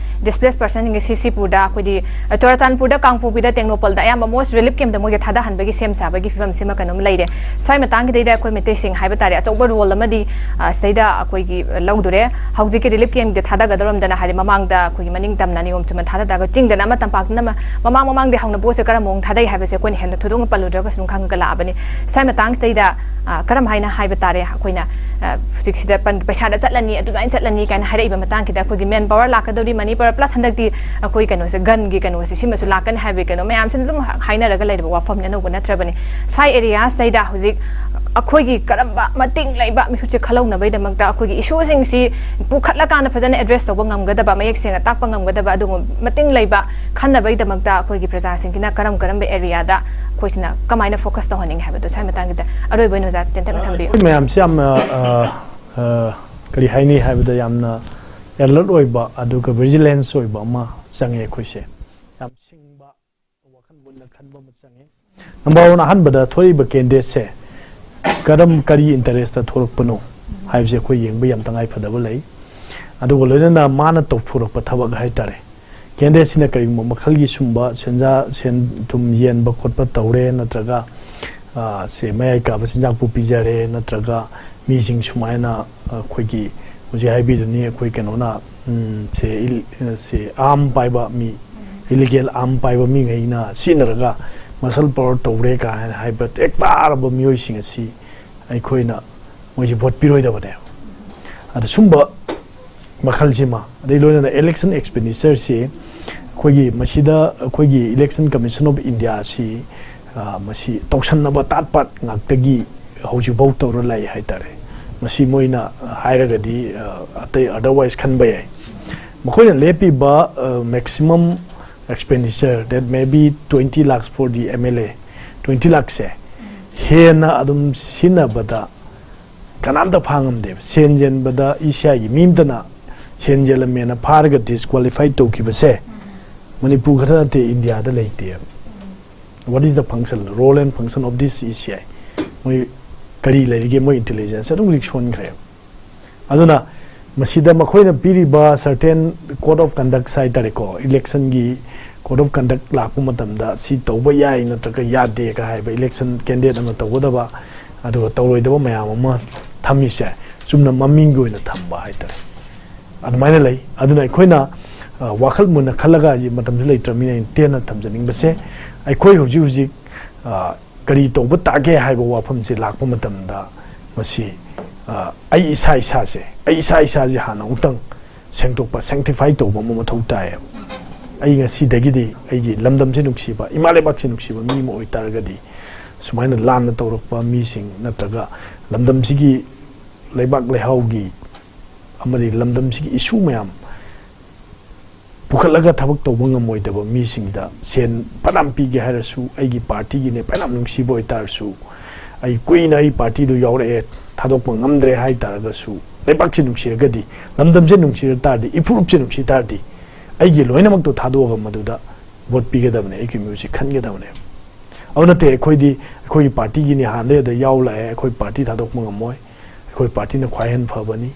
displaced person ꯁꯤꯡꯁꯦ ꯁꯤꯁꯤꯄꯨꯔꯗ, ꯑꯩꯈꯣꯏꯗꯤ ꯆꯨꯔꯆꯥꯟꯄꯨꯔꯗ, ꯀꯥꯡꯄꯣꯛꯄꯤꯗ, ꯇꯦꯡꯅꯧꯄꯜꯗ ꯑꯌꯥꯝꯕ most relief camp ꯇ ꯃꯣꯏꯒꯤ ꯊꯥꯗꯍꯟꯕꯒꯤ ꯁꯦꯝ ꯁꯥꯕꯒꯤ ꯐꯤꯕꯝꯁꯤꯃ ꯀꯩꯅꯣꯝ ꯂꯩꯔꯦ꯫ ꯁ꯭ꯋꯥꯏ ꯃꯇꯥꯡꯒꯤꯗꯩꯗ ꯑꯩꯈꯣꯏ ꯃꯩꯇꯩꯁꯤꯡ ꯍꯥꯏꯕ ꯇꯥꯔꯦ, ꯑꯆꯧꯕ role ꯑꯃꯗꯤ, ꯑ, ꯁꯤꯗꯩꯗ ꯑꯩꯈꯣꯏꯒꯤ ꯂꯧꯗꯣꯔꯦ꯫ ꯍꯧꯖꯤꯛꯀꯤ relief camp ꯇ ꯊꯥꯗꯒꯗꯧꯔꯝꯗꯅ ꯍꯥꯏꯗꯤ ꯃꯃꯥꯡꯗ ꯑꯩꯈꯣꯏꯒꯤ ꯃꯅꯤꯡ ꯇꯝꯅ ꯅꯤꯌꯣꯝ ꯆꯨꯝꯅ ꯊꯥꯗ ꯇꯥꯔꯒ ꯆꯤꯡꯗꯅ ꯑꯃ, ꯇꯝꯄꯥꯛꯇꯅ ꯑꯃ, ꯃꯃꯥꯡ ꯃꯃꯥꯡꯗꯤ ꯍꯧꯅ ꯄꯣꯠꯁꯦ ꯀꯔꯝꯕ ꯃꯑꯣꯡ ꯊꯥꯗꯩ ꯍꯥꯏꯕꯁꯦ ꯑꯩꯈꯣꯏꯅ ꯍꯦꯟꯅ ꯊꯣꯏꯗꯣꯛꯅ ꯄꯜꯂꯨꯗ꯭ꯔꯒꯁꯨ ꯑꯗꯨꯝ ꯈꯪꯉꯒ ꯂꯥꯛꯑꯕꯅꯤ꯫ ꯁ꯭ꯋꯥꯏ ꯃꯇꯥꯡꯁꯤꯗꯩꯗ, ꯑ, ꯀꯔꯝ ꯍꯥꯏꯅ ꯍꯥꯏꯕ ꯇꯥꯔꯦ, ꯑꯩꯈꯣꯏꯅ, ꯑ, ꯍꯧꯖꯤꯛꯁꯤꯗ ꯄꯟ-, ꯄꯩꯁꯥꯗ ꯆꯠꯂꯅꯤ, ꯑꯗꯨꯃꯥꯏꯅ ꯆꯠꯂꯅꯤ ꯀꯥꯏꯅ ꯍꯥꯏꯔꯛꯏꯕ ꯃꯇꯥꯡꯁꯤꯗ ꯑꯩꯈꯣꯏꯒꯤ man power ꯂꯥꯛꯀꯗꯧꯔꯤ, money power plus ꯍꯟꯗꯛꯇꯤ ꯑꯩꯈꯣꯏ ꯀꯩꯅꯣꯁꯦ, gun ꯒꯤ ꯀꯩꯅꯣꯁꯦ, ꯁꯤꯃꯁꯨ ꯂꯥꯛꯀꯅꯤ ꯍꯥꯏꯕꯒꯤ ꯀꯩꯅꯣ ꯃꯌꯥꯝꯁꯤꯅ ꯑꯗꯨꯝ ꯍꯥꯏꯅꯔꯒ ꯂꯩꯔꯕ ꯋꯥꯐꯝꯅꯤ, ꯑꯅꯧꯕ ꯅꯠꯇ꯭ꯔꯕꯅꯤ꯫ ꯁ꯭ꯋꯥꯏ area ꯁꯤꯗꯩꯗ ꯍꯧꯖꯤꯛ ꯑꯩꯈꯣꯏꯒꯤ ꯀꯔꯝꯕ ꯃꯇꯤꯡ ꯂꯩꯕ ꯃꯤꯍꯨꯠꯁꯦ ꯈꯜꯍꯧꯅꯕꯒꯤꯗꯃꯛꯇ ꯑꯩꯈꯣꯏꯒꯤ ꯏꯁꯨꯁꯤꯡꯁꯤ ꯄꯨꯈꯠꯂꯀꯥꯟꯗ ꯐꯖꯅ ꯑꯦꯗ꯭ꯔꯦꯁ ꯇꯧꯕ ꯉꯝꯒꯗꯕ, ꯃꯌꯦꯛ ꯁꯦꯡꯅ ꯇꯥꯛꯄ ꯉꯝꯒꯗꯕ ꯑꯗꯨꯒꯨꯝꯕ ꯃꯇꯤꯡ ꯂꯩꯕ ꯈꯟꯅꯕꯒꯤꯗꯃꯛꯇ ꯑꯩꯈꯣꯏꯒꯤ ꯄ꯭ꯔꯖꯥꯁꯤꯡꯁꯤꯅ ꯀꯔꯝ ꯀꯔꯝꯕ ꯑꯦꯔꯤꯌꯥꯗ ꯑꯩꯈꯣꯏꯁꯤꯅ ꯀꯃꯥꯏꯅ ꯐꯣꯀꯁ ꯇꯧꯍꯟꯅꯤꯡꯉꯦ ꯍꯥꯏꯕꯗꯣ ꯁ꯭ꯋꯥꯏ ꯃꯇꯥꯡꯁꯤꯗ ꯑꯔꯣꯏꯕ ꯑꯣꯏꯅ ꯑꯣꯖꯥ ꯇꯦꯟꯇꯛꯅ ꯊꯝꯕꯤꯌꯨ꯫ ꯑꯩꯈꯣꯏ ꯃꯌꯥꯝꯁꯦ ꯌꯥꯝꯅ, ꯑ, ꯑ, ꯀꯔꯤ ꯍꯥꯏꯅꯤ ꯍꯥꯏꯕꯗ ꯌꯥꯝꯅ ꯑꯦꯂꯔꯠ ꯑꯣꯏꯕ ꯑꯗꯨꯒ ꯚꯤꯖꯤꯂꯦꯟꯁ ꯑꯣꯏꯕ ꯑꯃ ꯆꯪꯉꯦ ꯑꯩꯈꯣꯏꯁꯦ꯫ ꯌꯥꯝ ꯁꯤꯡꯕ, ꯋꯥꯈꯜ ꯃꯨꯟꯅ ꯈꯟꯕ ꯑꯃ ꯆꯪꯉꯦ꯫ ꯅꯝꯕꯔ ꯋꯥꯟ, ꯑꯍꯥꯟꯕꯗ ꯊꯣꯛꯏꯕ ꯀꯦꯟꯗꯤꯗꯦꯠꯁꯦ ꯀꯔꯝ, ꯀꯔꯤ ꯏꯟꯇꯔꯦꯁꯇ ꯊꯣꯛꯂꯛꯄꯅꯣ ꯍꯥꯏꯕꯁꯦ ꯑꯩꯈꯣꯏ ꯌꯦꯡꯕ ꯌꯥꯝ ꯇꯉꯥꯏ ꯐꯗꯕ ꯂꯩ꯫ ꯑꯗꯨꯒ ꯂꯣꯏꯅꯅ ꯃꯥꯅ ꯇꯧꯊꯣꯔꯛꯄ ꯊꯕꯛ ꯍꯥꯏꯇꯥꯔꯦ, ꯀꯦꯟꯗꯤꯗꯦꯠꯁꯤꯅ ꯀꯔꯤꯒꯨꯝꯕ ꯃꯈꯜꯒꯤ ꯁꯨꯝꯕ ꯁꯦꯟꯖꯥ-, ꯁꯦꯟ ꯊꯨꯝ ꯌꯦꯟꯕ ꯈꯣꯠꯄ ꯇꯧꯔꯦ, ꯅꯠꯇ꯭ꯔꯒ, ꯑ, ꯁꯦ ꯃꯌꯥꯏ ꯀꯥꯕ ꯆꯤꯟꯖꯥꯛꯄꯨ ꯄꯤꯖꯔꯦ, ꯅꯠꯇ꯭ꯔꯒ ꯃꯤꯁꯤꯡ ꯁꯨꯃꯥꯏꯅ, ꯑ, ꯑꯩꯈꯣꯏꯒꯤ ꯍꯧꯖꯤꯛ ꯍꯥꯏꯕꯤꯗꯨꯅꯤ, ꯑꯩꯈꯣꯏ ꯀꯩꯅꯣꯅ, ꯎꯝ, ꯁꯦ ꯏꯜ-, ꯁꯦ ꯑꯥꯔꯝ ꯄꯥꯏꯕ ꯃꯤ, ꯏꯂꯤꯒꯦꯜ ꯑꯥꯔꯝ ꯄꯥꯏꯕ ꯃꯤꯉꯩꯅ ꯁꯤꯖꯤꯟꯅꯔꯒ ꯃꯁꯜ ꯄꯋꯥꯔ ꯇꯧꯔꯦ ꯀꯥꯏꯅ ꯍꯥꯏꯕ ꯇꯦꯛ ꯇꯥꯔꯕ ꯃꯤꯑꯣꯏꯁꯤꯡ ꯑꯁꯤ ꯑꯩꯈꯣꯏꯅ ꯃꯣꯏꯁꯤ ꯚꯣꯠ ꯄꯤꯔꯣꯏꯗꯕꯅꯦꯕ꯫ ꯑꯗ ꯁꯨꯝꯕ ꯃꯈꯜꯁꯤꯃ, ꯑꯗꯩ ꯂꯣꯏꯅꯅ ꯏꯂꯦꯛꯁꯟ ꯑꯦꯛꯁꯄꯦꯟꯗꯤꯆꯔꯁꯤ ꯑꯩꯈꯣꯏꯒꯤ ꯃꯁꯤꯗ ꯑꯩꯈꯣꯏꯒꯤ Election Commission of India ꯑꯁꯤ, ꯑ, ꯃꯁꯤ ꯇꯧꯁꯟꯅꯕ ꯇꯥꯠ ꯄꯥꯠ ꯉꯥꯛꯇꯒꯤ ꯍꯧꯖꯤꯛꯐꯥꯎ ꯇꯧꯔ ꯂꯥꯛꯏ ꯍꯥꯏꯇꯥꯔꯦ꯫ ꯃꯁꯤ ꯃꯣꯏꯅ ꯍꯥꯏꯔꯒꯗꯤ, ꯑ, ꯑꯇꯩ otherwise ꯈꯟꯕ ꯌꯥꯏ꯫ ꯃꯈꯣꯏꯅ ꯂꯦꯞꯄꯤꯕ, ꯑ, maximum expenditure that may be twenty lakhs for the M L A, twenty ꯂꯥꯛꯁꯦ ꯍꯦꯟꯅ ꯑꯗꯨꯝ ꯁꯤꯖꯤꯟꯅꯕꯗ ꯀꯅꯥꯝꯇ ꯐꯥ ꯉꯝꯗꯦꯕ꯫ ꯁꯦꯟ ꯌꯦꯟꯕꯗ E C I ꯒꯤ ꯃꯤ ꯑꯃꯇꯅ ꯁꯦꯟ ꯌꯦꯜꯂꯝꯃꯦꯅ ꯐꯥꯔꯒ ꯗꯤꯁꯀ꯭ꯋꯥꯂꯤꯐꯥꯏ ꯇꯧꯈꯤꯕꯁꯦ ꯃꯅꯤꯄꯨꯔ ꯈꯛꯇ ꯅꯠꯇꯦ, ꯏꯟꯗꯤꯌꯥꯗ ꯂꯩꯇꯦꯕ꯫ What is the function, role and function of this E C I? ꯃꯣꯏ ꯀꯔꯤ ꯂꯩꯔꯤꯒꯦ? ꯃꯣꯏ ꯏꯟꯇꯦꯂꯤꯖꯦꯟꯁ ꯑꯗꯨꯝ ꯂꯤꯛ ꯁꯣꯟꯈ꯭ꯔꯦꯕ꯫ ꯑꯗꯨꯅ ꯃꯁꯤꯗ ꯃꯈꯣꯏꯅ ꯄꯤꯔꯤꯕ certain code of conduct ꯍꯥꯏꯇꯥꯔꯦꯀꯣ, ꯏꯂꯦꯛꯁꯟꯒꯤ code of conduct ꯂꯥꯛꯄ ꯃꯇꯝꯗ ꯁꯤ ꯇꯧꯕ ꯌꯥꯏ ꯅꯠꯇ꯭ꯔꯒ ꯌꯥꯗꯦꯒ ꯍꯥꯏꯕ, ꯏꯂꯦꯛꯁꯟ ꯀꯦꯟꯗꯤꯗꯦꯠ ꯑꯃ ꯇꯧꯒꯗꯕ ꯑꯗꯨꯒ ꯇꯧꯔꯣꯏꯗꯕ ꯃꯌꯥꯝ ꯑꯃ ꯊꯝꯃꯤꯁꯦ ꯆꯨꯝꯅ ꯃꯃꯤꯡꯒꯤ ꯑꯣꯏꯅ ꯊꯝꯕ ꯍꯥꯏꯇꯥꯔꯦ, ꯑꯗꯨꯃꯥꯏꯅ ꯂꯩ꯫ ꯑꯗꯨꯅ ꯑꯩꯈꯣꯏꯅ, ꯑ, ꯋꯥꯈꯜ ꯃꯨꯟꯅ ꯈꯜꯂꯒ, ꯍꯧꯖꯤꯛ ꯃꯇꯝꯁꯨ ꯂꯩꯇ꯭ꯔꯕꯅꯤꯅ ꯑꯩꯅ ꯇꯦꯟꯅ ꯊꯝꯖꯅꯤꯡꯕꯁꯦ, ꯑꯩꯈꯣꯏ ꯍꯧꯖꯤꯛ ꯍꯧꯖꯤꯛ, ꯑ, ꯀꯔꯤ ꯇꯧꯕ ꯇꯥꯒꯦ ꯍꯥꯏꯕ ꯋꯥꯐꯝꯁꯦ ꯂꯥꯛꯄ ꯃꯇꯝꯗ ꯃꯁꯤ, ꯑ, ꯑꯩ ꯏꯁꯥ ꯏꯁꯥꯁꯦ, ꯑꯩ ꯏꯁꯥ ꯏꯁꯥꯁꯦ ꯍꯥꯟꯅ ꯑꯃꯨꯛꯇꯪ ꯁꯦꯡꯗꯣꯛꯄ, sanctify ꯇꯧꯕ ꯑꯃ ꯃꯊꯧ ꯇꯥꯏꯌꯦꯕ꯫ ꯑꯩ ꯉꯁꯤꯗꯒꯤꯗꯤ ꯑꯩꯒꯤ ꯂꯝꯗꯝꯁꯦ ꯅꯨꯡꯁꯤꯕ, ꯏꯃꯥ ꯂꯩꯕꯥꯛꯁꯦ ꯅꯨꯡꯁꯤꯕ ꯃꯤ ꯑꯃ ꯑꯣꯏꯇꯥꯔꯒꯗꯤ ꯁꯨꯃꯥꯏꯅ ꯂꯥꯟꯅ ꯇꯧꯔꯛꯄ ꯃꯤꯁꯤꯡ ꯅꯠꯇ꯭ꯔꯒ ꯂꯝꯗꯝꯁꯤꯒꯤ ꯂꯩꯕꯥꯛ ꯂꯩꯍꯥꯎꯒꯤ ꯑꯃꯗꯤ ꯂꯝꯗꯝꯁꯤꯒꯤ ꯏꯁꯨ ꯃꯌꯥꯝ ꯄꯨꯈꯠꯂꯒ ꯊꯕꯛ ꯇꯧꯕ ꯉꯝꯃꯣꯏꯗꯕ ꯃꯤꯁꯤꯡꯗ ꯁꯦꯟ ꯐꯅꯌꯥꯝ ꯄꯤꯒꯦ ꯍꯥꯏꯔꯁꯨ, ꯑꯩꯒꯤ ꯄꯥꯔꯇꯤꯒꯤꯅꯦ ꯐꯅꯌꯥꯝ ꯅꯨꯡꯁꯤꯕ ꯑꯣꯏꯇꯥꯔꯁꯨ, ꯑꯩ ꯀꯨꯏꯅ ꯑꯩ ꯄꯥꯔꯇꯤꯗꯨ ꯌꯥꯎꯔꯛꯑꯦ, ꯊꯥꯗꯣꯛꯄ ꯉꯝꯗ꯭ꯔꯦ ꯍꯥꯏꯇꯥꯔꯒꯁꯨ, ꯂꯩꯕꯥꯛꯁꯦ ꯅꯨꯡꯁꯤꯔꯒꯗꯤ, ꯂꯝꯗꯝꯁꯦ ꯅꯨꯡꯁꯤꯔ ꯇꯥꯔꯗꯤ, ꯏꯐꯨꯔꯨꯞꯁꯦ ꯅꯨꯡꯁꯤ ꯇꯥꯔꯗꯤ, ꯑꯩꯒꯤ ꯂꯣꯏꯅꯃꯛꯇꯣ ꯊꯥꯗꯣꯛꯑꯒ ꯃꯗꯨꯗ ꯚꯣꯠ ꯄꯤꯒꯗꯕꯅꯦ, ꯑꯩꯒꯤ ꯃꯤꯍꯨꯠꯁꯦ ꯈꯟꯒꯗꯕꯅꯦ꯫ ꯑꯗꯨ ꯅꯠꯇꯦ, ꯑꯩꯈꯣꯏꯗꯤ ꯑꯩꯈꯣꯏꯒꯤ ꯄꯥꯔꯇꯤꯒꯤꯅꯤ, ꯍꯥꯟꯅꯗꯩ ꯑꯗ ꯌꯥꯎ ꯂꯥꯛꯑꯦ, ꯑꯩꯈꯣꯏ ꯄꯥꯔꯇꯤ ꯊꯥꯗꯣꯛꯄ ꯉꯝꯃꯣꯏ, ꯑꯩꯈꯣꯏ ꯄꯥꯔꯇꯤꯅ ꯈ꯭ꯋꯥꯏ ꯍꯦꯟꯅ ꯐꯕꯅꯤ,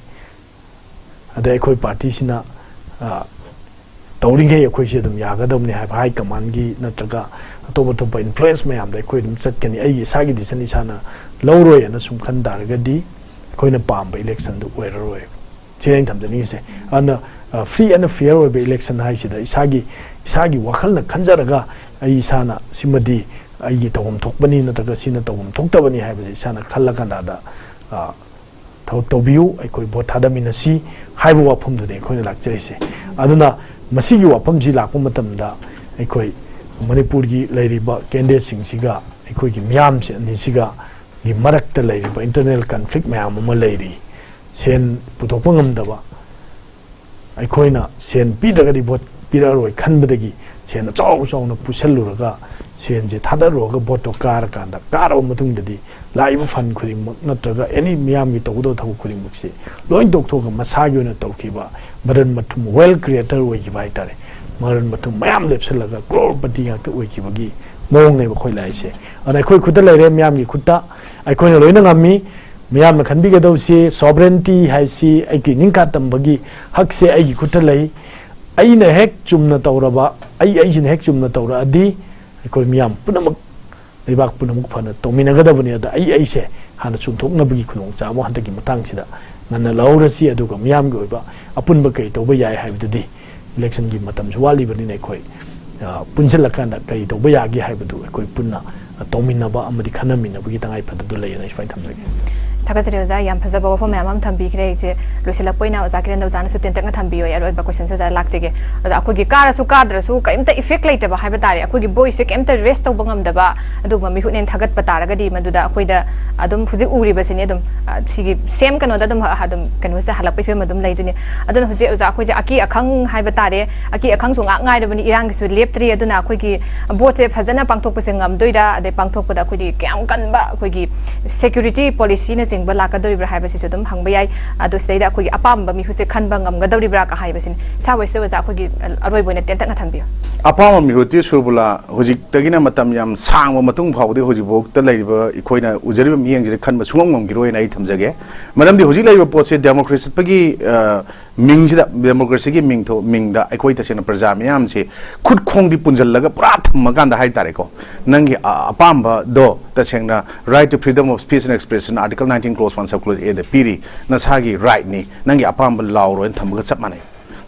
ꯑꯗꯩ ꯑꯩꯈꯣꯏ ꯄꯥꯔꯇꯤꯁꯤꯅ, ꯑ, ꯇꯧꯔꯤꯈꯩ ꯑꯩꯈꯣꯏꯁꯦ ꯑꯗꯨꯝ ꯌꯥꯒꯗꯕꯅꯤ ꯍꯥꯏꯕ ꯍꯥꯏ ꯀꯃꯥꯟꯒꯤ ꯅꯠꯇ꯭ꯔꯒ ꯑꯇꯣꯞ ꯑꯇꯣꯞꯄ ꯏꯟꯐ꯭ꯂꯨꯌꯦꯟꯁ ꯃꯌꯥꯝꯗ ꯑꯩꯈꯣꯏ ꯑꯗꯨꯝ ꯆꯠꯀꯅꯤ, ꯑꯩꯒꯤ ꯏꯁꯥꯒꯤ ꯗꯤꯁꯤꯖꯟ ꯏꯁꯥꯅ ꯂꯧꯔꯣꯏꯅ ꯁꯨꯝ ꯈꯟ ꯇꯥꯔꯒꯗꯤ, ꯑꯩꯈꯣꯏꯅ ꯄꯥꯝꯕ ꯏꯂꯦꯛꯁꯟꯗꯨ ꯑꯣꯏꯔꯔꯣꯏ꯫ ꯁꯤꯅꯤ ꯑꯩꯅ ꯊꯝꯖꯅꯤꯡꯉꯤꯁꯦ꯫ ꯑꯗꯨꯅ, ꯑ, free and fair ꯑꯣꯏꯕ ꯏꯂꯦꯛꯁꯟ ꯍꯥꯏꯁꯤꯗ ꯏꯁꯥꯒꯤ, ꯏꯁꯥꯒꯤ ꯋꯥꯈꯜꯅ ꯈꯟꯖꯔꯒ ꯑꯩ ꯏꯁꯥꯅ ꯁꯤꯃꯗꯤ ꯑꯩꯒꯤ ꯇꯧꯐꯝ ꯊꯣꯛꯄꯅꯤ ꯅꯠꯇ꯭ꯔꯒ ꯁꯤꯅ ꯇꯧꯐꯝ ꯊꯣꯛꯇꯕꯅꯤ ꯍꯥꯏꯕꯁꯦ ꯏꯁꯥꯅ ꯈꯜꯂꯀꯥꯟꯗ, ꯑ, ꯊꯕꯛ ꯇꯧꯕꯤꯌꯨ, ꯑꯩꯈꯣꯏ ꯚꯣꯠ ꯊꯥꯗꯃꯤꯟꯅꯁꯤ ꯍꯥꯏꯕ ꯋꯥꯐꯝꯗꯨꯅꯤ ꯑꯩꯈꯣꯏꯅ ꯂꯥꯛꯆꯔꯤꯁꯦ꯫ ꯑꯗꯨꯅ ꯃꯁꯤꯒꯤ ꯋꯥꯐꯝꯁꯤ ꯂꯥꯛꯄ ꯃꯇꯝꯗ ꯑꯩꯈꯣꯏ ꯃꯅꯤꯄꯨꯔꯒꯤ ꯂꯩꯔꯤꯕ ꯀꯦꯟꯗꯤꯗꯦꯠꯁꯤꯡꯁꯤꯒ ꯑꯩꯈꯣꯏꯒꯤ ꯃꯤꯌꯥꯝꯁꯦ ꯑꯅꯤꯁꯤꯒ ꯒꯤ ꯃꯔꯛꯇ ꯂꯩꯔꯤꯕ ꯏꯟꯇꯔꯅꯦꯜ ꯀꯟꯐ꯭ꯂꯤꯛ ꯃꯌꯥꯝ ꯑꯃ ꯂꯩꯔꯤ꯫ ꯁꯦꯟ ꯄꯨꯊꯣꯛꯄ ꯉꯝꯗꯕ, ꯑꯩꯈꯣꯏꯅ ꯁꯦꯟ ꯄꯤꯗ꯭ꯔꯒꯗꯤ ꯚꯣꯠ ꯄꯤꯔꯛꯑꯔꯣꯏ ꯈꯟꯕꯗꯒꯤ ꯁꯦꯟ ꯑꯆꯥꯎ ꯑꯆꯥꯎꯅ ꯄꯨꯁꯜꯂꯨꯔꯒ, ꯁꯦꯟꯁꯦ ꯊꯥꯗꯔꯨꯔꯒ ꯚꯣꯠꯇꯣ ꯀꯥꯔꯀꯥꯟꯗ, ꯀꯥꯔꯕ ꯃꯇꯨꯡꯗꯗꯤ ꯂꯥꯛꯏꯕ ꯐꯟ ꯈꯨꯗꯤꯡꯃꯛ ꯅꯠꯇ꯭ꯔꯒ ꯑꯦꯅꯤ ꯃꯤꯌꯥꯝꯒꯤ ꯇꯧꯒꯗꯕ ꯊꯕꯛ ꯈꯨꯗꯤꯡꯃꯛꯁꯦ ꯂꯣꯏ ꯇꯣꯛꯊꯣꯛꯑꯒ ꯃꯁꯥꯒꯤ ꯑꯣꯏꯅ ꯇꯧꯈꯤꯕ, ꯃꯔꯟ ꯃꯊꯨꯝ, wealth creator ꯑꯣꯏꯈꯤꯕ ꯍꯥꯏꯇꯥꯔꯦ, ꯃꯔꯟ ꯃꯊꯨꯝ ꯃꯌꯥꯝ ꯂꯦꯞꯁꯤꯜꯂꯒ ꯀ꯭ꯔꯣꯔꯄꯇꯤ ꯉꯥꯛꯇ ꯑꯣꯏꯈꯤꯕꯒꯤ ꯃꯑꯣꯡꯅꯦꯕ ꯑꯩꯈꯣꯏ ꯂꯥꯛꯏꯁꯦ꯫ ꯑꯗꯨꯅ ꯑꯩꯈꯣꯏ ꯈꯨꯠꯇ ꯂꯩꯔꯦ, ꯃꯤꯌꯥꯝꯒꯤ ꯈꯨꯠꯇ꯫ ꯑꯩꯈꯣꯏꯅ ꯂꯣꯏꯅ ꯉꯝꯃꯤ꯫ ꯃꯤꯌꯥꯝꯅ ꯈꯟꯕꯤꯒꯗꯧꯁꯤ, sovereignty ꯍꯥꯏꯁꯤ ꯑꯩꯒꯤ ꯅꯤꯡꯈꯥ ꯇꯝꯕꯒꯤ ꯍꯛꯁꯦ ꯑꯩꯒꯤ ꯈꯨꯠꯇ ꯂꯩ꯫ ꯑꯩꯅ ꯍꯦꯛ ꯆꯨꯝꯅ ꯇꯧꯔꯕ, ꯑꯩ ꯑꯩꯁꯤꯅ ꯍꯦꯛ ꯆꯨꯝꯅ ꯇꯧꯔꯛꯑꯗꯤ, ꯑꯩꯈꯣꯏ ꯃꯤꯌꯥꯝ ꯄꯨꯝꯅꯃꯛ, ꯂꯩꯕꯥꯛ ꯄꯨꯝꯅꯃꯛ ꯐꯅ ꯇꯧꯃꯤꯟꯅꯒꯗꯕꯅꯤ꯫ ꯑꯗ ꯑꯩ ꯑꯩꯁꯦ ꯍꯥꯟꯅ ꯆꯨꯝꯊꯣꯛꯅꯕꯒꯤ ꯈꯨꯗꯣꯡꯆꯥꯕ ꯍꯟꯗꯛꯀꯤ ꯃꯇꯥꯡꯁꯤꯗ ꯉꯟꯅ ꯂꯧꯍꯧꯔꯁꯤ, ꯑꯗꯨꯒ ꯃꯤꯌꯥꯝꯒꯤ ꯑꯣꯏꯕ ꯑꯄꯨꯟꯕ ꯀꯔꯤ ꯇꯧꯕ ꯌꯥꯏ ꯍꯥꯏꯕꯗꯨꯗꯤ ꯏꯂꯦꯛꯁꯟꯒꯤ ꯃꯇꯝꯁꯨ ꯋꯥꯠꯂꯤꯕꯅꯤꯅ ꯑꯩꯈꯣꯏ, ꯑ, ꯄꯨꯟꯁꯤꯜꯂꯀꯥꯟꯗ ꯀꯔꯤ ꯇꯧꯕ ꯌꯥꯒꯦ ꯍꯥꯏꯕꯗꯨ ꯑꯩꯈꯣꯏ ꯄꯨꯟꯅ, ꯑ, ꯇꯧꯃꯤꯟꯅꯕ ꯑꯃꯗꯤ ꯈꯟꯅꯃꯤꯟꯅꯕꯒꯤ ꯇꯉꯥꯏ ꯐꯗꯕꯗꯨ ꯂꯩꯌꯦꯅ ꯑꯩ ꯁꯨꯃꯥꯏꯅ ꯊꯝꯖꯒꯦ꯫ ꯊꯥꯒꯠꯆꯔꯤ ꯑꯣꯖꯥ, ꯌꯥꯝ ꯐꯖꯕ ꯋꯥꯐꯝ ꯃꯌꯥꯝ ꯑꯃ ꯊꯝꯕꯤꯈ꯭ꯔꯦ꯫ ꯑꯩꯁꯦ ꯂꯣꯏꯁꯤꯜꯂꯛꯄ ꯑꯣꯏꯅ ꯑꯣꯖꯥ ꯀꯤꯔꯟꯗ, ꯑꯣꯖꯥꯅꯁꯨ ꯇꯦꯟꯇꯛꯅ ꯊꯝꯕꯤꯌꯨ꯫ ꯑꯩ ꯑꯔꯣꯏꯕ ꯀꯣꯏꯁꯟꯁꯦ ꯑꯣꯖꯥ ꯂꯥꯛꯆꯒꯦ꯫ ꯑꯣꯖꯥ, ꯑꯩꯈꯣꯏꯒꯤ ꯀꯥꯔꯁꯨ ꯀꯥꯗ꯭ꯔꯁꯨ ꯀꯔꯤꯝꯇ ꯏꯐꯦꯛ ꯂꯩꯇꯕ ꯍꯥꯏꯕ ꯇꯥꯔꯦ, ꯑꯩꯈꯣꯏꯒꯤ ꯚꯣꯏꯁꯁꯦ ꯀꯩꯝꯇ ꯔꯦꯁ ꯇꯧꯕ ꯉꯝꯗꯕ ꯑꯗꯨꯒꯨꯝꯕ ꯃꯤꯍꯨꯠꯅꯦꯅ ꯊꯥꯒꯠꯄ ꯇꯥꯔꯒꯗꯤ, ꯃꯗꯨꯗ ꯑꯩꯈꯣꯏꯗ ꯑꯗꯨꯝ ꯍꯧꯖꯤꯛ ꯎꯔꯤꯕꯁꯤꯅꯤ, ꯑꯗꯨꯝ, ꯑ, ꯁꯤꯒꯤ ꯁꯦꯝ ꯀꯩꯅꯣꯗ ꯑꯗꯨꯝ, ꯑ, ꯑꯗꯨꯝ ꯀꯩꯅꯣꯁꯤꯗ ꯍꯜꯂꯛꯄꯒꯤ ꯐꯤꯕꯝ ꯑꯗꯨꯝ ꯂꯩꯗꯣꯏꯅꯤ꯫ ꯑꯗꯨꯅ ꯍꯧꯖꯤꯛ ꯑꯣꯖꯥ, ꯑꯩꯈꯣꯏꯁꯦ ꯑꯀꯤ ꯑꯈꯪ ꯍꯥꯏꯕ ꯇꯥꯔꯦ, ꯑꯀꯤ ꯑꯈꯪꯁꯨ ꯉꯥꯛ ꯉꯥꯏꯔꯕꯅꯤ, ꯏꯔꯥꯡꯒꯤꯁꯨ ꯂꯦꯞꯇ꯭ꯔꯤ꯫ ꯑꯗꯨꯅ ꯑꯩꯈꯣꯏꯒꯤ ꯚꯣꯠꯁꯦ ꯐꯖꯅ ꯄꯥꯡꯊꯣꯛꯄꯁꯦ ꯉꯝꯗꯣꯏꯔꯥ, ꯑꯗꯩ ꯄꯥꯡꯊꯣꯛꯄꯗ ꯑꯩꯈꯣꯏꯒꯤ ꯀꯌꯥꯝ ꯀꯟꯕ ꯑꯩꯈꯣꯏꯒꯤ ꯁꯦꯀ꯭ꯌꯨꯔꯤꯇꯤ ꯄꯣꯂꯤꯁꯤꯅꯆꯤꯡꯕ ꯂꯥꯛꯀꯗꯧꯔꯤꯕ꯭ꯔꯥ ꯍꯥꯏꯕꯁꯤꯁꯨ ꯑꯗꯨꯝ ꯍꯪꯕ ꯌꯥꯏ꯫ ꯑꯗꯣ ꯁꯤꯗꯩꯗ ꯑꯩꯈꯣꯏꯒꯤ ꯑꯄꯥꯝꯕ ꯃꯤꯍꯨꯠꯁꯦ ꯈꯟꯕ ꯉꯝꯒꯗꯧꯔꯤꯕ꯭ꯔꯥ ꯀ ꯍꯥꯏꯕꯁꯤꯅꯤ꯫ ꯏꯁꯥ ꯋꯦꯁꯇ ꯑꯣꯖꯥ, ꯑꯩꯈꯣꯏꯒꯤ ꯑꯔꯣꯏꯕ ꯑꯣꯏꯅ ꯇꯦꯟꯇꯛꯅ ꯊꯝꯕꯤꯌꯨ꯫ ꯑꯄꯥꯝꯕ ꯃꯤꯍꯨꯠꯇꯤ ꯁꯨꯔꯕꯨꯂꯥ, ꯍꯧꯖꯤꯛꯇꯒꯤꯅ ꯃꯇꯝ ꯌꯥꯝ ꯁꯥꯡꯕ ꯃꯇꯨꯡ ꯐꯥꯎꯕꯗꯤ ꯍꯧꯖꯤꯛꯐꯥꯎꯗ ꯂꯩꯔꯤꯕ ꯑꯩꯈꯣꯏꯅ ꯎꯖꯔꯤꯕ ꯃꯤꯠꯌꯦꯡꯁꯤꯗ ꯈꯟꯕ ꯁꯨꯡꯉꯝ ꯉꯝꯈꯤꯔꯣꯏꯅ ꯑꯩ ꯊꯝꯖꯒꯦ꯫ ꯃꯔꯝꯗꯤ ꯍꯧꯖꯤꯛ ꯂꯩꯔꯤꯕ ꯄꯣꯠꯁꯦ ꯗꯦꯃꯣꯀ꯭ꯔꯦꯁꯤ ꯆꯠꯄꯒꯤ, ꯑ, ꯃꯤꯡꯁꯤꯗ, ꯗꯦꯃꯣꯀ꯭ꯔꯦꯁꯤꯒꯤ ꯃꯤꯡꯊꯣ-, ꯃꯤꯡꯗ ꯑꯩꯈꯣꯏ ꯇꯁꯦꯡꯅ ꯄ꯭ꯔꯖꯥ ꯃꯤꯌꯥꯝꯁꯤ ꯈꯨꯠ ꯈꯣꯡꯗꯤ ꯄꯨꯟꯁꯤꯜꯂꯒ ꯄꯨꯔꯥ ꯊꯝꯃꯀꯥꯟꯗ ꯍꯥꯏ ꯇꯥꯔꯦꯀꯣ, ꯅꯪꯒꯤ ꯑ-, ꯑꯄꯥꯝꯕꯗꯣ ꯇꯁꯦꯡꯅ right to freedom of speech and expression, Article nineteen, Clause one, Sub-Clause A ꯗ ꯄꯤꯔꯤ, ꯅꯁꯥꯒꯤ ꯔꯥꯏꯠꯅꯤ, ꯅꯪꯒꯤ ꯑꯄꯥꯝꯕ ꯂꯥꯎꯔꯣꯅ ꯊꯝꯕꯒ ꯆꯞ ꯃꯥꯟꯅꯩ꯫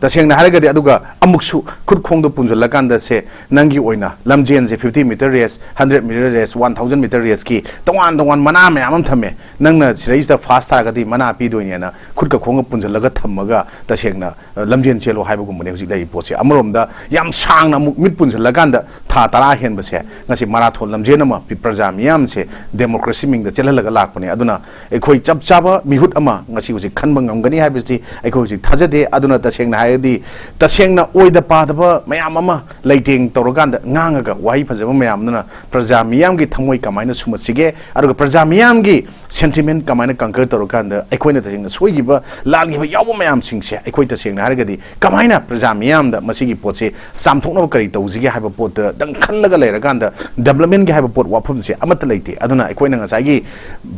ꯇꯁꯦꯡꯅ ꯍꯥꯏꯔꯒꯗꯤ, ꯑꯗꯨꯒ ꯑꯃꯨꯛꯁꯨ ꯈꯨꯠ ꯈꯣꯡꯗꯣ ꯄꯨꯟꯁꯤꯜꯂꯀꯥꯟꯗ ꯁꯦ, ꯅꯪꯒꯤ ꯑꯣꯏꯅ ꯂꯝꯖꯦꯟꯁꯦ fifty meter race, hundred meter race, one thousand meter race ꯀꯤ ꯇꯣꯉꯥꯟ ꯇꯣꯉꯥꯟ ꯃꯅꯥ ꯃꯌꯥꯝ ꯑꯃ ꯊꯝꯃꯦ꯫ ꯅꯪꯅ ꯁꯤꯗꯩꯁꯤꯗ ꯐꯥꯁ ꯇꯥꯔꯒꯗꯤ ꯃꯅꯥ ꯄꯤꯗꯣꯏꯅꯦꯅ ꯈꯨꯠꯀ ꯈꯣꯡꯒ ꯄꯨꯟꯁꯤꯜꯂꯒ ꯊꯝꯃꯒ ꯇꯁꯦꯡꯅ, ꯑ, ꯂꯝꯖꯦꯟ ꯆꯦꯜꯂꯣ ꯍꯥꯏꯕꯒꯨꯝꯕꯅꯦ ꯍꯧꯖꯤꯛ ꯂꯩꯔꯤꯕ ꯄꯣꯠꯁꯦ꯫ ꯑꯃꯔꯣꯝꯗ ꯌꯥꯝ ꯁꯥꯡꯅ ꯑꯃꯨꯛ ꯃꯤꯠ ꯄꯨꯟꯁꯤꯜꯂꯀꯥꯟꯗ ꯊꯥ ꯇꯔꯥ ꯍꯦꯟꯕꯁꯦ ꯉꯁꯤ ꯃꯔꯥꯊꯣꯟ ꯂꯝꯖꯦꯟ ꯑꯃ ꯄꯤ-, ꯄ꯭ꯔꯖꯥ ꯃꯤꯌꯥꯝꯁꯦ ꯗꯦꯃꯣꯀ꯭ꯔꯦꯁꯤ ꯃꯤꯡꯗ ꯆꯦꯜꯍꯜꯂꯒ ꯂꯥꯛꯄꯅꯦ꯫ ꯑꯗꯨꯅ ꯑꯩꯈꯣꯏ ꯆꯞ ꯆꯥꯕ ꯃꯤꯍꯨꯠ ꯑꯃ ꯉꯁꯤ ꯍꯧꯖꯤꯛ ꯈꯟꯕ ꯉꯝꯒꯅꯤ ꯍꯥꯏꯕꯁꯤ ꯑꯩꯈꯣꯏ ꯍꯧꯖꯤꯛ ꯊꯥꯖꯗꯦ꯫ ꯑꯗꯨꯅ ꯇꯁꯦꯡꯅ ꯍꯥꯏꯔꯗꯤ, ꯇꯁꯦꯡꯅ ꯑꯣꯏꯗ ꯄꯥꯗꯕ ꯃꯌꯥꯝ ꯑꯃ ꯂꯩꯇꯦꯡ ꯇꯧꯔꯀꯥꯟꯗ, ꯉꯥꯡꯉꯒ ꯋꯥꯍꯩ ꯐꯖꯕ ꯃꯌꯥꯝꯗꯨꯅ ꯄ꯭ꯔꯖꯥ ꯃꯤꯌꯥꯝꯒꯤ ꯊꯃꯣꯏ ꯀꯃꯥꯏꯅ ꯁꯨꯝꯍꯠꯁꯤꯒꯦ, ꯑꯗꯨꯒ ꯄ꯭ꯔꯖꯥ ꯃꯤꯌꯥꯝꯒꯤ ꯁꯦꯟꯇꯤꯃꯦꯟ ꯀꯃꯥꯏꯅ ꯀꯪꯀꯔ ꯇꯧꯔꯀꯥꯟꯗ ꯑꯩꯈꯣꯏꯅ ꯇꯁꯦꯡꯅ ꯁꯣꯏꯈꯤꯕ, ꯂꯥꯟꯈꯤꯕ ꯌꯥꯎꯕ ꯃꯌꯥꯝꯁꯤꯡꯁꯦ ꯑꯩꯈꯣꯏ ꯇꯁꯦꯡꯅ ꯍꯥꯏꯔꯒꯗꯤ ꯀꯃꯥꯏꯅ ꯄ꯭ꯔꯖꯥ ꯃꯤꯌꯥꯝꯗ ꯃꯁꯤꯒꯤ ꯄꯣꯠꯁꯦ ꯆꯥꯝꯊꯣꯛꯅꯕ ꯀꯔꯤ ꯇꯧꯁꯤꯒꯦ ꯍꯥꯏꯕ ꯄꯣꯠꯇ ꯗꯪ ꯈꯜꯂꯒ ꯂꯩꯔꯀꯥꯟꯗ ꯗꯦꯕꯂꯞꯃꯦꯟꯒꯤ ꯍꯥꯏꯕ ꯄꯣꯠ ꯋꯥꯐꯝꯁꯦ ꯑꯃꯠꯇ ꯂꯩꯇꯦ꯫ ꯑꯗꯨꯅ ꯑꯩꯈꯣꯏꯅ ꯉꯁꯥꯏꯒꯤ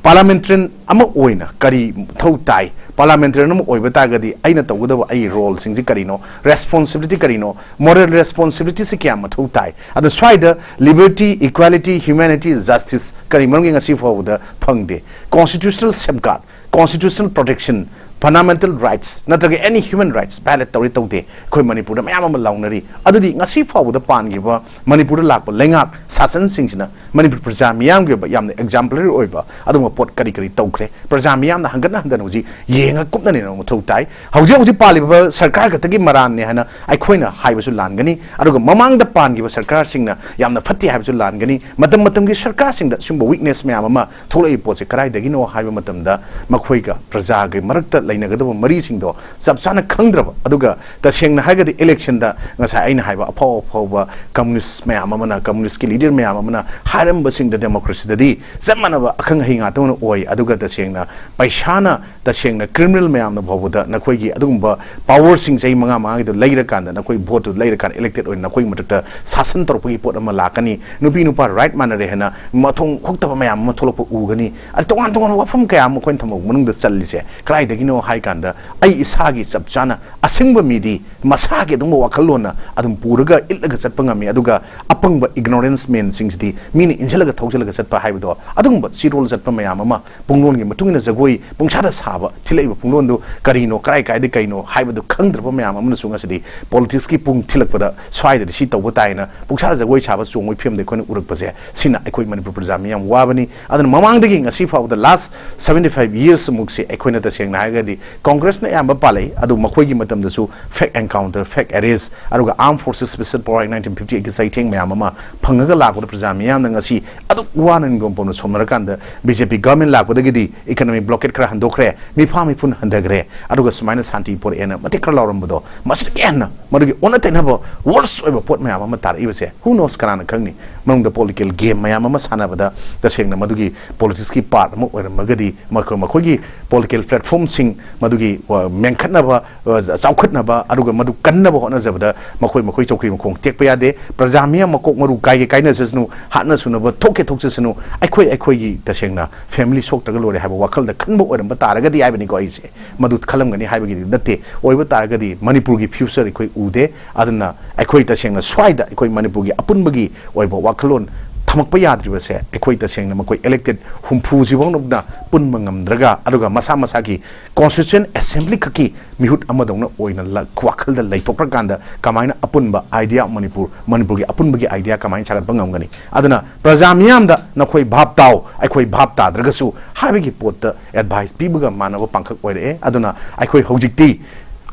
ꯄꯥꯔꯂꯥꯃꯦꯟꯇꯔꯤꯌꯟ ꯑꯃ ꯑꯣꯏꯅ ꯀꯔꯤ ꯃꯊꯧ ꯇꯥꯏ, ꯄꯥꯔꯂꯥꯃꯦꯟꯇꯔꯤꯌꯟ ꯑꯃ ꯑꯣꯏꯕ ꯇꯥꯔꯒꯗꯤ ꯑꯩꯅ ꯇꯧꯒꯗꯕ ꯑꯩꯒꯤ ꯔꯣꯜꯁꯤꯡꯁꯤ ꯀꯔꯤꯅꯣ, ꯔꯦꯁꯄꯣꯟꯁꯤꯕꯤꯂꯤꯇꯤ ꯀꯔꯤꯅꯣ, ꯃꯣꯔꯦꯜ ꯔꯦꯁꯄꯣꯟꯁꯤꯕꯤꯂꯤꯇꯤꯁꯤ ꯀꯌꯥ ꯃꯊꯧ ꯇꯥꯏ꯫ ꯑꯗꯣ ꯁ꯭ꯋꯥꯏꯗ ꯂꯤꯕꯔꯇꯤ, ꯏꯀ꯭ꯋꯦꯂꯤꯇꯤ, ꯍ꯭ꯌꯨꯃꯦꯅꯤꯇꯤ, ꯖꯁꯇꯤꯁ ꯀꯔꯤ ꯃꯔꯝꯒꯤ ꯉꯁꯤ ꯐꯥꯎꯕꯗ ꯐꯪꯗꯦ? Constitutional safeguard, constitutional protection, fundamental rights ꯅꯠꯇ꯭ꯔꯒ any human rights violate ꯇꯧꯔꯤ ꯇꯧꯗꯦ ꯑꯩꯈꯣꯏ ꯃꯅꯤꯄꯨꯔꯗ ꯃꯌꯥꯝ ꯑꯃ ꯂꯥꯎꯅꯔꯤ꯫ ꯑꯗꯨꯗꯤ ꯉꯁꯤ ꯐꯥꯎꯕꯗ ꯄꯥꯟꯈꯤꯕ ꯃꯅꯤꯄꯨꯔꯗ ꯂꯥꯛꯄ ꯂꯩꯉꯥꯛ ꯁꯥꯁꯟꯁꯤꯡꯁꯤꯅ ꯃꯅꯤꯄꯨꯔ ꯄ꯭ꯔꯖꯥ ꯃꯤꯌꯥꯝꯒꯤ ꯑꯣꯏꯕ ꯌꯥꯝꯅ exemplary ꯑꯣꯏꯕ ꯑꯗꯨꯒꯨꯝꯕ ꯄꯣꯠ ꯀꯔꯤ ꯀꯔꯤ ꯇꯧꯈ꯭ꯔꯦ? ꯄ꯭ꯔꯖꯥ ꯃꯤꯌꯥꯝꯅ ꯍꯟꯒꯠ ꯍꯟꯗꯅ ꯍꯧꯖꯤꯛ ꯌꯦꯡꯉ ꯀꯨꯞꯅ ꯅꯩꯅꯕ ꯃꯊꯧ ꯇꯥꯏ꯫ ꯍꯧꯖꯤꯛ ꯍꯧꯖꯤꯛ ꯄꯥꯜꯂꯤꯕ ꯁꯔꯀꯥꯔ ꯈꯛꯇꯒꯤ ꯃꯔꯥꯟꯅꯦ ꯍꯥꯏꯅ ꯑꯩꯈꯣꯏꯅ ꯍꯥꯏꯕꯁꯨ ꯂꯥꯟꯒꯅꯤ, ꯑꯗꯨꯒ ꯃꯃꯥꯡꯗ ꯄꯥꯟꯈꯤꯕ ꯁꯔꯀꯥꯔꯁꯤꯡꯅ ꯌꯥꯝꯅ ꯐꯠꯇꯦ ꯍꯥꯏꯕꯁꯨ ꯂꯥꯟꯒꯅꯤ꯫ ꯃꯇꯝ ꯃꯇꯝꯒꯤ ꯁꯔꯀꯥꯔꯁꯤꯡꯗ ꯁꯤꯒꯨꯝꯕ weakness ꯃꯌꯥꯝ ꯑꯃ ꯊꯣꯛꯂꯛꯏ ꯄꯣꯠꯁꯦ ꯀꯗꯥꯏꯗꯒꯤꯅꯣ ꯍꯥꯏꯕ ꯃꯇꯝꯗ ꯃꯈꯣꯏꯒ ꯄ꯭ꯔꯖꯥꯒꯤ ꯃꯔꯛꯇ ꯂꯩꯅꯒꯗꯕ ꯃꯔꯤꯁꯤꯡꯗꯣ ꯆꯞ ꯆꯥꯅ ꯈꯪꯗ꯭ꯔꯕ, ꯑꯗꯨꯒ ꯇꯁꯦꯡꯅ ꯍꯥꯏꯔꯒꯗꯤ election ꯗ ꯉꯁꯥꯏ ꯑꯩꯅ ꯍꯥꯏꯕ ꯑꯐꯥꯎ ꯑꯐꯥꯎꯕ communist ꯃꯌꯥꯝ ꯑꯃꯅ, communist ꯀꯤ leader ꯃꯌꯥꯝ ꯑꯃꯅ ꯍꯥꯏꯔꯝꯕꯁꯤꯡꯗ democracy ꯗꯗꯤ ꯆꯞ ꯃꯥꯟꯅꯕ ꯑꯈꯪ ꯑꯍꯩ ꯉꯥꯛꯇ ꯑꯣꯏꯅ ꯑꯣꯏ꯫ ꯑꯗꯨꯒ ꯇꯁꯦꯡꯅ ꯄꯩꯁꯥꯅ, ꯇꯁꯦꯡꯅ criminal ꯃꯌꯥꯝꯅ ꯐꯥꯎꯕꯗ ꯅꯈꯣꯏꯒꯤ ꯑꯗꯨꯒꯨꯝꯕ power ꯁꯤꯡ ꯆꯍꯤ ꯃꯉꯥ ꯃꯉꯥꯒꯤꯗꯣ ꯂꯩꯔꯀꯥꯟꯗ, ꯅꯈꯣꯏ vote ꯇꯨ ꯂꯩꯔꯀꯥꯟꯗ elected ꯑꯣꯏꯅ ꯅꯈꯣꯏꯒꯤ ꯃꯊꯛꯇ ꯁꯥꯁꯟ ꯇꯧꯔꯛꯄꯒꯤ ꯄꯣꯠ ꯑꯃ ꯂꯥꯛꯀꯅꯤ꯫ ꯅꯨꯄꯤ ꯅꯨꯄꯥ right ꯃꯥꯟꯅꯔꯦ ꯍꯥꯏꯅ ꯃꯊꯣꯡ ꯍꯨꯛꯇꯕ ꯃꯌꯥꯝ ꯑꯃ ꯊꯣꯛꯂꯛꯄ ꯎꯒꯅꯤ꯫ ꯑꯗ ꯇꯣꯉꯥꯟ ꯇꯣꯉꯥꯟꯕ ꯋꯥꯐꯝ ꯀꯌꯥ ꯑꯃ ꯑꯩꯈꯣꯏꯅ ꯊꯝꯃꯛꯄ ꯃꯅꯨꯡꯗ ꯆꯜꯂꯤꯁꯦ ꯀꯗꯥꯏꯗꯒꯤꯅꯣ ꯍꯥꯏ ꯀꯥꯟꯗ, ꯑꯩ ꯏꯁꯥꯒꯤ ꯆꯞ ꯆꯥꯅ ꯑꯁꯦꯡꯕ ꯃꯤꯗꯤ ꯃꯁꯥꯒꯤ ꯑꯗꯨꯒꯨꯝꯕ ꯋꯥꯈꯜꯂꯣꯟꯅ ꯑꯗꯨꯝ ꯄꯨꯔꯒ ꯏꯠꯂꯒ ꯆꯠꯄ ꯉꯝꯃꯤ, ꯑꯗꯨꯒ ꯑꯄꯪꯕ ignorance man ꯁꯤꯡꯁꯤꯗꯤ ꯃꯤꯅ ꯏꯟꯁꯤꯜꯂꯒ ꯊꯧꯖꯤꯜꯂꯒ ꯆꯠꯄ ꯍꯥꯏꯕꯗꯣ, ꯑꯗꯨꯒꯨꯝꯕ ꯆꯤꯔꯣꯜ ꯆꯠꯄ ꯃꯌꯥꯝ ꯑꯃ, ꯄꯨꯡꯂꯣꯟꯒꯤ ꯃꯇꯨꯡ ꯏꯟꯅ ꯖꯒꯣꯏ ꯄꯨꯡꯁꯥꯗ ꯁꯥꯕ, ꯊꯤꯜꯂꯛꯏꯕ ꯄꯨꯡꯂꯣꯟꯗꯨ ꯀꯔꯤꯅꯣ, ꯀꯔꯥꯏ ꯀꯥꯏꯗ ꯀꯩꯅꯣ ꯍꯥꯏꯕꯗꯨ ꯈꯪꯗ꯭ꯔꯕ ꯃꯌꯥꯝ ꯑꯃꯅꯁꯨ ꯉꯁꯤꯗꯤ politics ꯀꯤ ꯄꯨꯡ ꯊꯤꯜꯂꯛꯄꯗ ꯁ꯭ꯋꯥꯏꯗꯗꯤ ꯁꯤ ꯇꯧꯕ ꯇꯥꯏꯅ ꯄꯨꯡꯁꯥꯗ ꯖꯒꯣꯏ ꯁꯥꯕ ꯆꯣꯡꯕꯒꯤ ꯐꯤꯕꯝꯗ ꯑꯩꯈꯣꯏꯅ ꯎꯔꯛꯄꯁꯦ, ꯁꯤꯅ ꯑꯩꯈꯣꯏ ꯃꯅꯤꯄꯨꯔ ꯄ꯭ꯔꯖꯥ ꯃꯤꯌꯥꯝ ꯋꯥꯕꯅꯤ꯫ ꯑꯗꯨꯅ ꯃꯃꯥꯡꯗꯒꯤ ꯉꯁꯤ ꯐꯥꯎꯕꯗ last seventy five years ꯃꯨꯛꯁꯦ ꯑꯩꯈꯣꯏꯅ ꯇꯁꯦꯡꯅ ꯍꯥꯏꯔꯒꯗꯤ Congress ꯅ ꯑꯌꯥꯝꯕ ꯄꯥꯜꯂꯛꯏ, ꯑꯗꯨ ꯃꯈꯣꯏꯒꯤ ꯃꯇꯝꯗꯁꯨ fake encounter, fake arrest, ꯑꯗꯨꯒ Armed Forces Special Power Act nineteen fifty eight ꯀꯤ ꯆꯩꯊꯦꯡ ꯃꯌꯥꯝ ꯑꯃ ꯐꯪꯉꯒ ꯂꯥꯛꯄꯗ ꯄ꯭ꯔꯖꯥ ꯃꯤꯌꯥꯝꯅ ꯉꯁꯤ ꯑꯗꯨꯛ ꯋꯥꯅ ꯅꯤꯡꯒꯣꯝ ꯄꯣꯝꯅ ꯁꯣꯝꯅꯔꯀꯥꯟꯗ B J P government ꯂꯥꯛꯄꯗꯒꯤꯗꯤ economic blockade ꯈꯔ ꯍꯟꯗꯣꯛꯈ꯭ꯔꯦ, ꯃꯤꯐꯥ ꯃꯤꯄꯨꯟ ꯍꯟꯊꯈ꯭ꯔꯦ, ꯑꯗꯨꯒ ꯁꯨꯃꯥꯏꯅ ꯁꯥꯟꯇꯤ ꯄꯨꯔꯛꯑꯦꯅ ꯃꯇꯤꯛ ꯈꯔ ꯂꯥꯎꯔꯝꯕꯗꯣ, ꯃꯁꯤꯗꯒꯤ ꯍꯦꯟꯅ ꯃꯗꯨꯒꯤ ꯑꯣꯟꯅ ꯇꯩꯅꯕ worse ꯑꯣꯏꯕ ꯄꯣꯠ ꯃꯌꯥꯝ ꯑꯃ ꯇꯥꯔꯛꯏꯕꯁꯦ, who knows, ꯀꯅꯥꯅ ꯈꯪꯅꯤ? ꯃꯅꯨꯡꯗ political game ꯃꯌꯥꯝ ꯑꯃ ꯁꯥꯟꯅꯕꯗ ꯇꯁꯦꯡꯅ ꯃꯗꯨꯒꯤ politics ꯀꯤ part ꯑꯃ ꯑꯣꯏꯔꯝꯃꯒꯗꯤ, ꯃꯈꯣꯏ, ꯃꯈꯣꯏꯒꯤ political platform ꯁꯤꯡ ꯃꯗꯨꯒꯤ, ꯑ, ꯃꯦꯟꯈꯠꯅꯕ, ꯑ, ꯆꯥꯎꯈꯠꯅꯕ, ꯑꯗꯨꯒ ꯃꯗꯨ ꯀꯟꯅꯕ ꯍꯣꯠꯅꯖꯕꯗ ꯃꯈꯣꯏ, ꯃꯈꯣꯏ ꯆꯧꯀ꯭ꯔꯤ ꯃꯈꯣꯡ ꯇꯦꯛꯄ ꯌꯥꯗꯦ꯫ ꯄ꯭ꯔꯖꯥ ꯃꯤꯌꯥꯝ ꯃꯀꯣꯛ ꯃꯔꯨ ꯀꯥꯏꯒꯦ ꯀꯥꯏꯅꯁꯁꯅꯨ, ꯍꯥꯠꯅ ꯁꯨꯅꯕ ꯊꯣꯛꯀꯦ ꯊꯣꯛꯆꯁꯅꯨ, ꯑꯩꯈꯣꯏ, ꯑꯩꯈꯣꯏꯒꯤ ꯇꯁꯦꯡꯅ family ꯁꯣꯛꯇ꯭ꯔꯒ ꯂꯣꯏꯔꯦ ꯍꯥꯏꯕ ꯋꯥꯈꯜꯗ ꯈꯟꯕ ꯑꯣꯏꯔꯝꯕ ꯇꯥꯔꯒꯗꯤ ꯍꯥꯏꯕꯅꯤꯀꯣ ꯑꯩꯁꯦ꯫ ꯃꯗꯨ ꯈꯜꯂꯝꯒꯅꯤ ꯍꯥꯏꯕꯒꯤꯗꯤ ꯅꯠꯇꯦ꯫ ꯑꯣꯏꯕ ꯇꯥꯔꯒꯗꯤ ꯃꯅꯤꯄꯨꯔꯒꯤ future ꯑꯩꯈꯣꯏ ꯎꯗꯦ꯫ ꯑꯗꯨꯅ ꯑꯩꯈꯣꯏ ꯇꯁꯦꯡꯅ ꯁ꯭ꯋꯥꯏꯗ ꯑꯩꯈꯣꯏ ꯃꯅꯤꯄꯨꯔꯒꯤ ꯑꯄꯨꯟꯕꯒꯤ ꯑꯣꯏꯕ ꯋꯥꯈꯜꯂꯣꯟ ꯊꯝꯃꯛꯄ ꯌꯥꯗ꯭ꯔꯤꯕꯁꯦ, ꯑꯩꯈꯣꯏ ꯇꯁꯦꯡꯅ ꯃꯈꯣꯏ elected ꯍꯨꯝꯐꯨꯁꯤꯐꯥꯎꯅ ꯄꯨꯟꯕ ꯉꯝꯗ꯭ꯔꯒ, ꯑꯗꯨꯒ ꯃꯁꯥ ꯃꯁꯥꯒꯤ constituent assembly ꯈꯛꯀꯤ ꯃꯤꯍꯨꯠ ꯑꯃꯗꯧꯅ ꯑꯣꯏꯅ ꯂ-, ꯋꯥꯈꯜꯗ ꯂꯩꯊꯣꯛꯈ꯭ꯔꯀꯥꯟꯗ ꯀꯃꯥꯏꯅ ꯑꯄꯨꯟꯕ idea ꯃꯅꯤꯄꯨꯔ, ꯃꯅꯤꯄꯨꯔꯒꯤ ꯑꯄꯨꯟꯕꯒꯤ idea ꯀꯃꯥꯏꯅ ꯁꯥꯒꯠꯄ ꯉꯝꯒꯅꯤ? ꯑꯗꯨꯅ ꯄ꯭ꯔꯖꯥ ꯃꯤꯌꯥꯝꯗ ꯅꯈꯣꯏ ꯚꯥꯞ ꯇꯥꯎ, ꯑꯩꯈꯣꯏ ꯚꯥꯞ ꯇꯥꯗ꯭ꯔꯒꯁꯨ ꯍꯥꯏꯕꯒꯤ ꯄꯣꯠꯇ advice ꯄꯤꯕꯒ ꯃꯥꯟꯅꯕ ꯄꯥꯡꯈꯛ ꯑꯣꯏꯔꯛꯑꯦ꯫ ꯑꯗꯨꯅ ꯑꯩꯈꯣꯏ ꯍꯧꯖꯤꯛꯇꯤ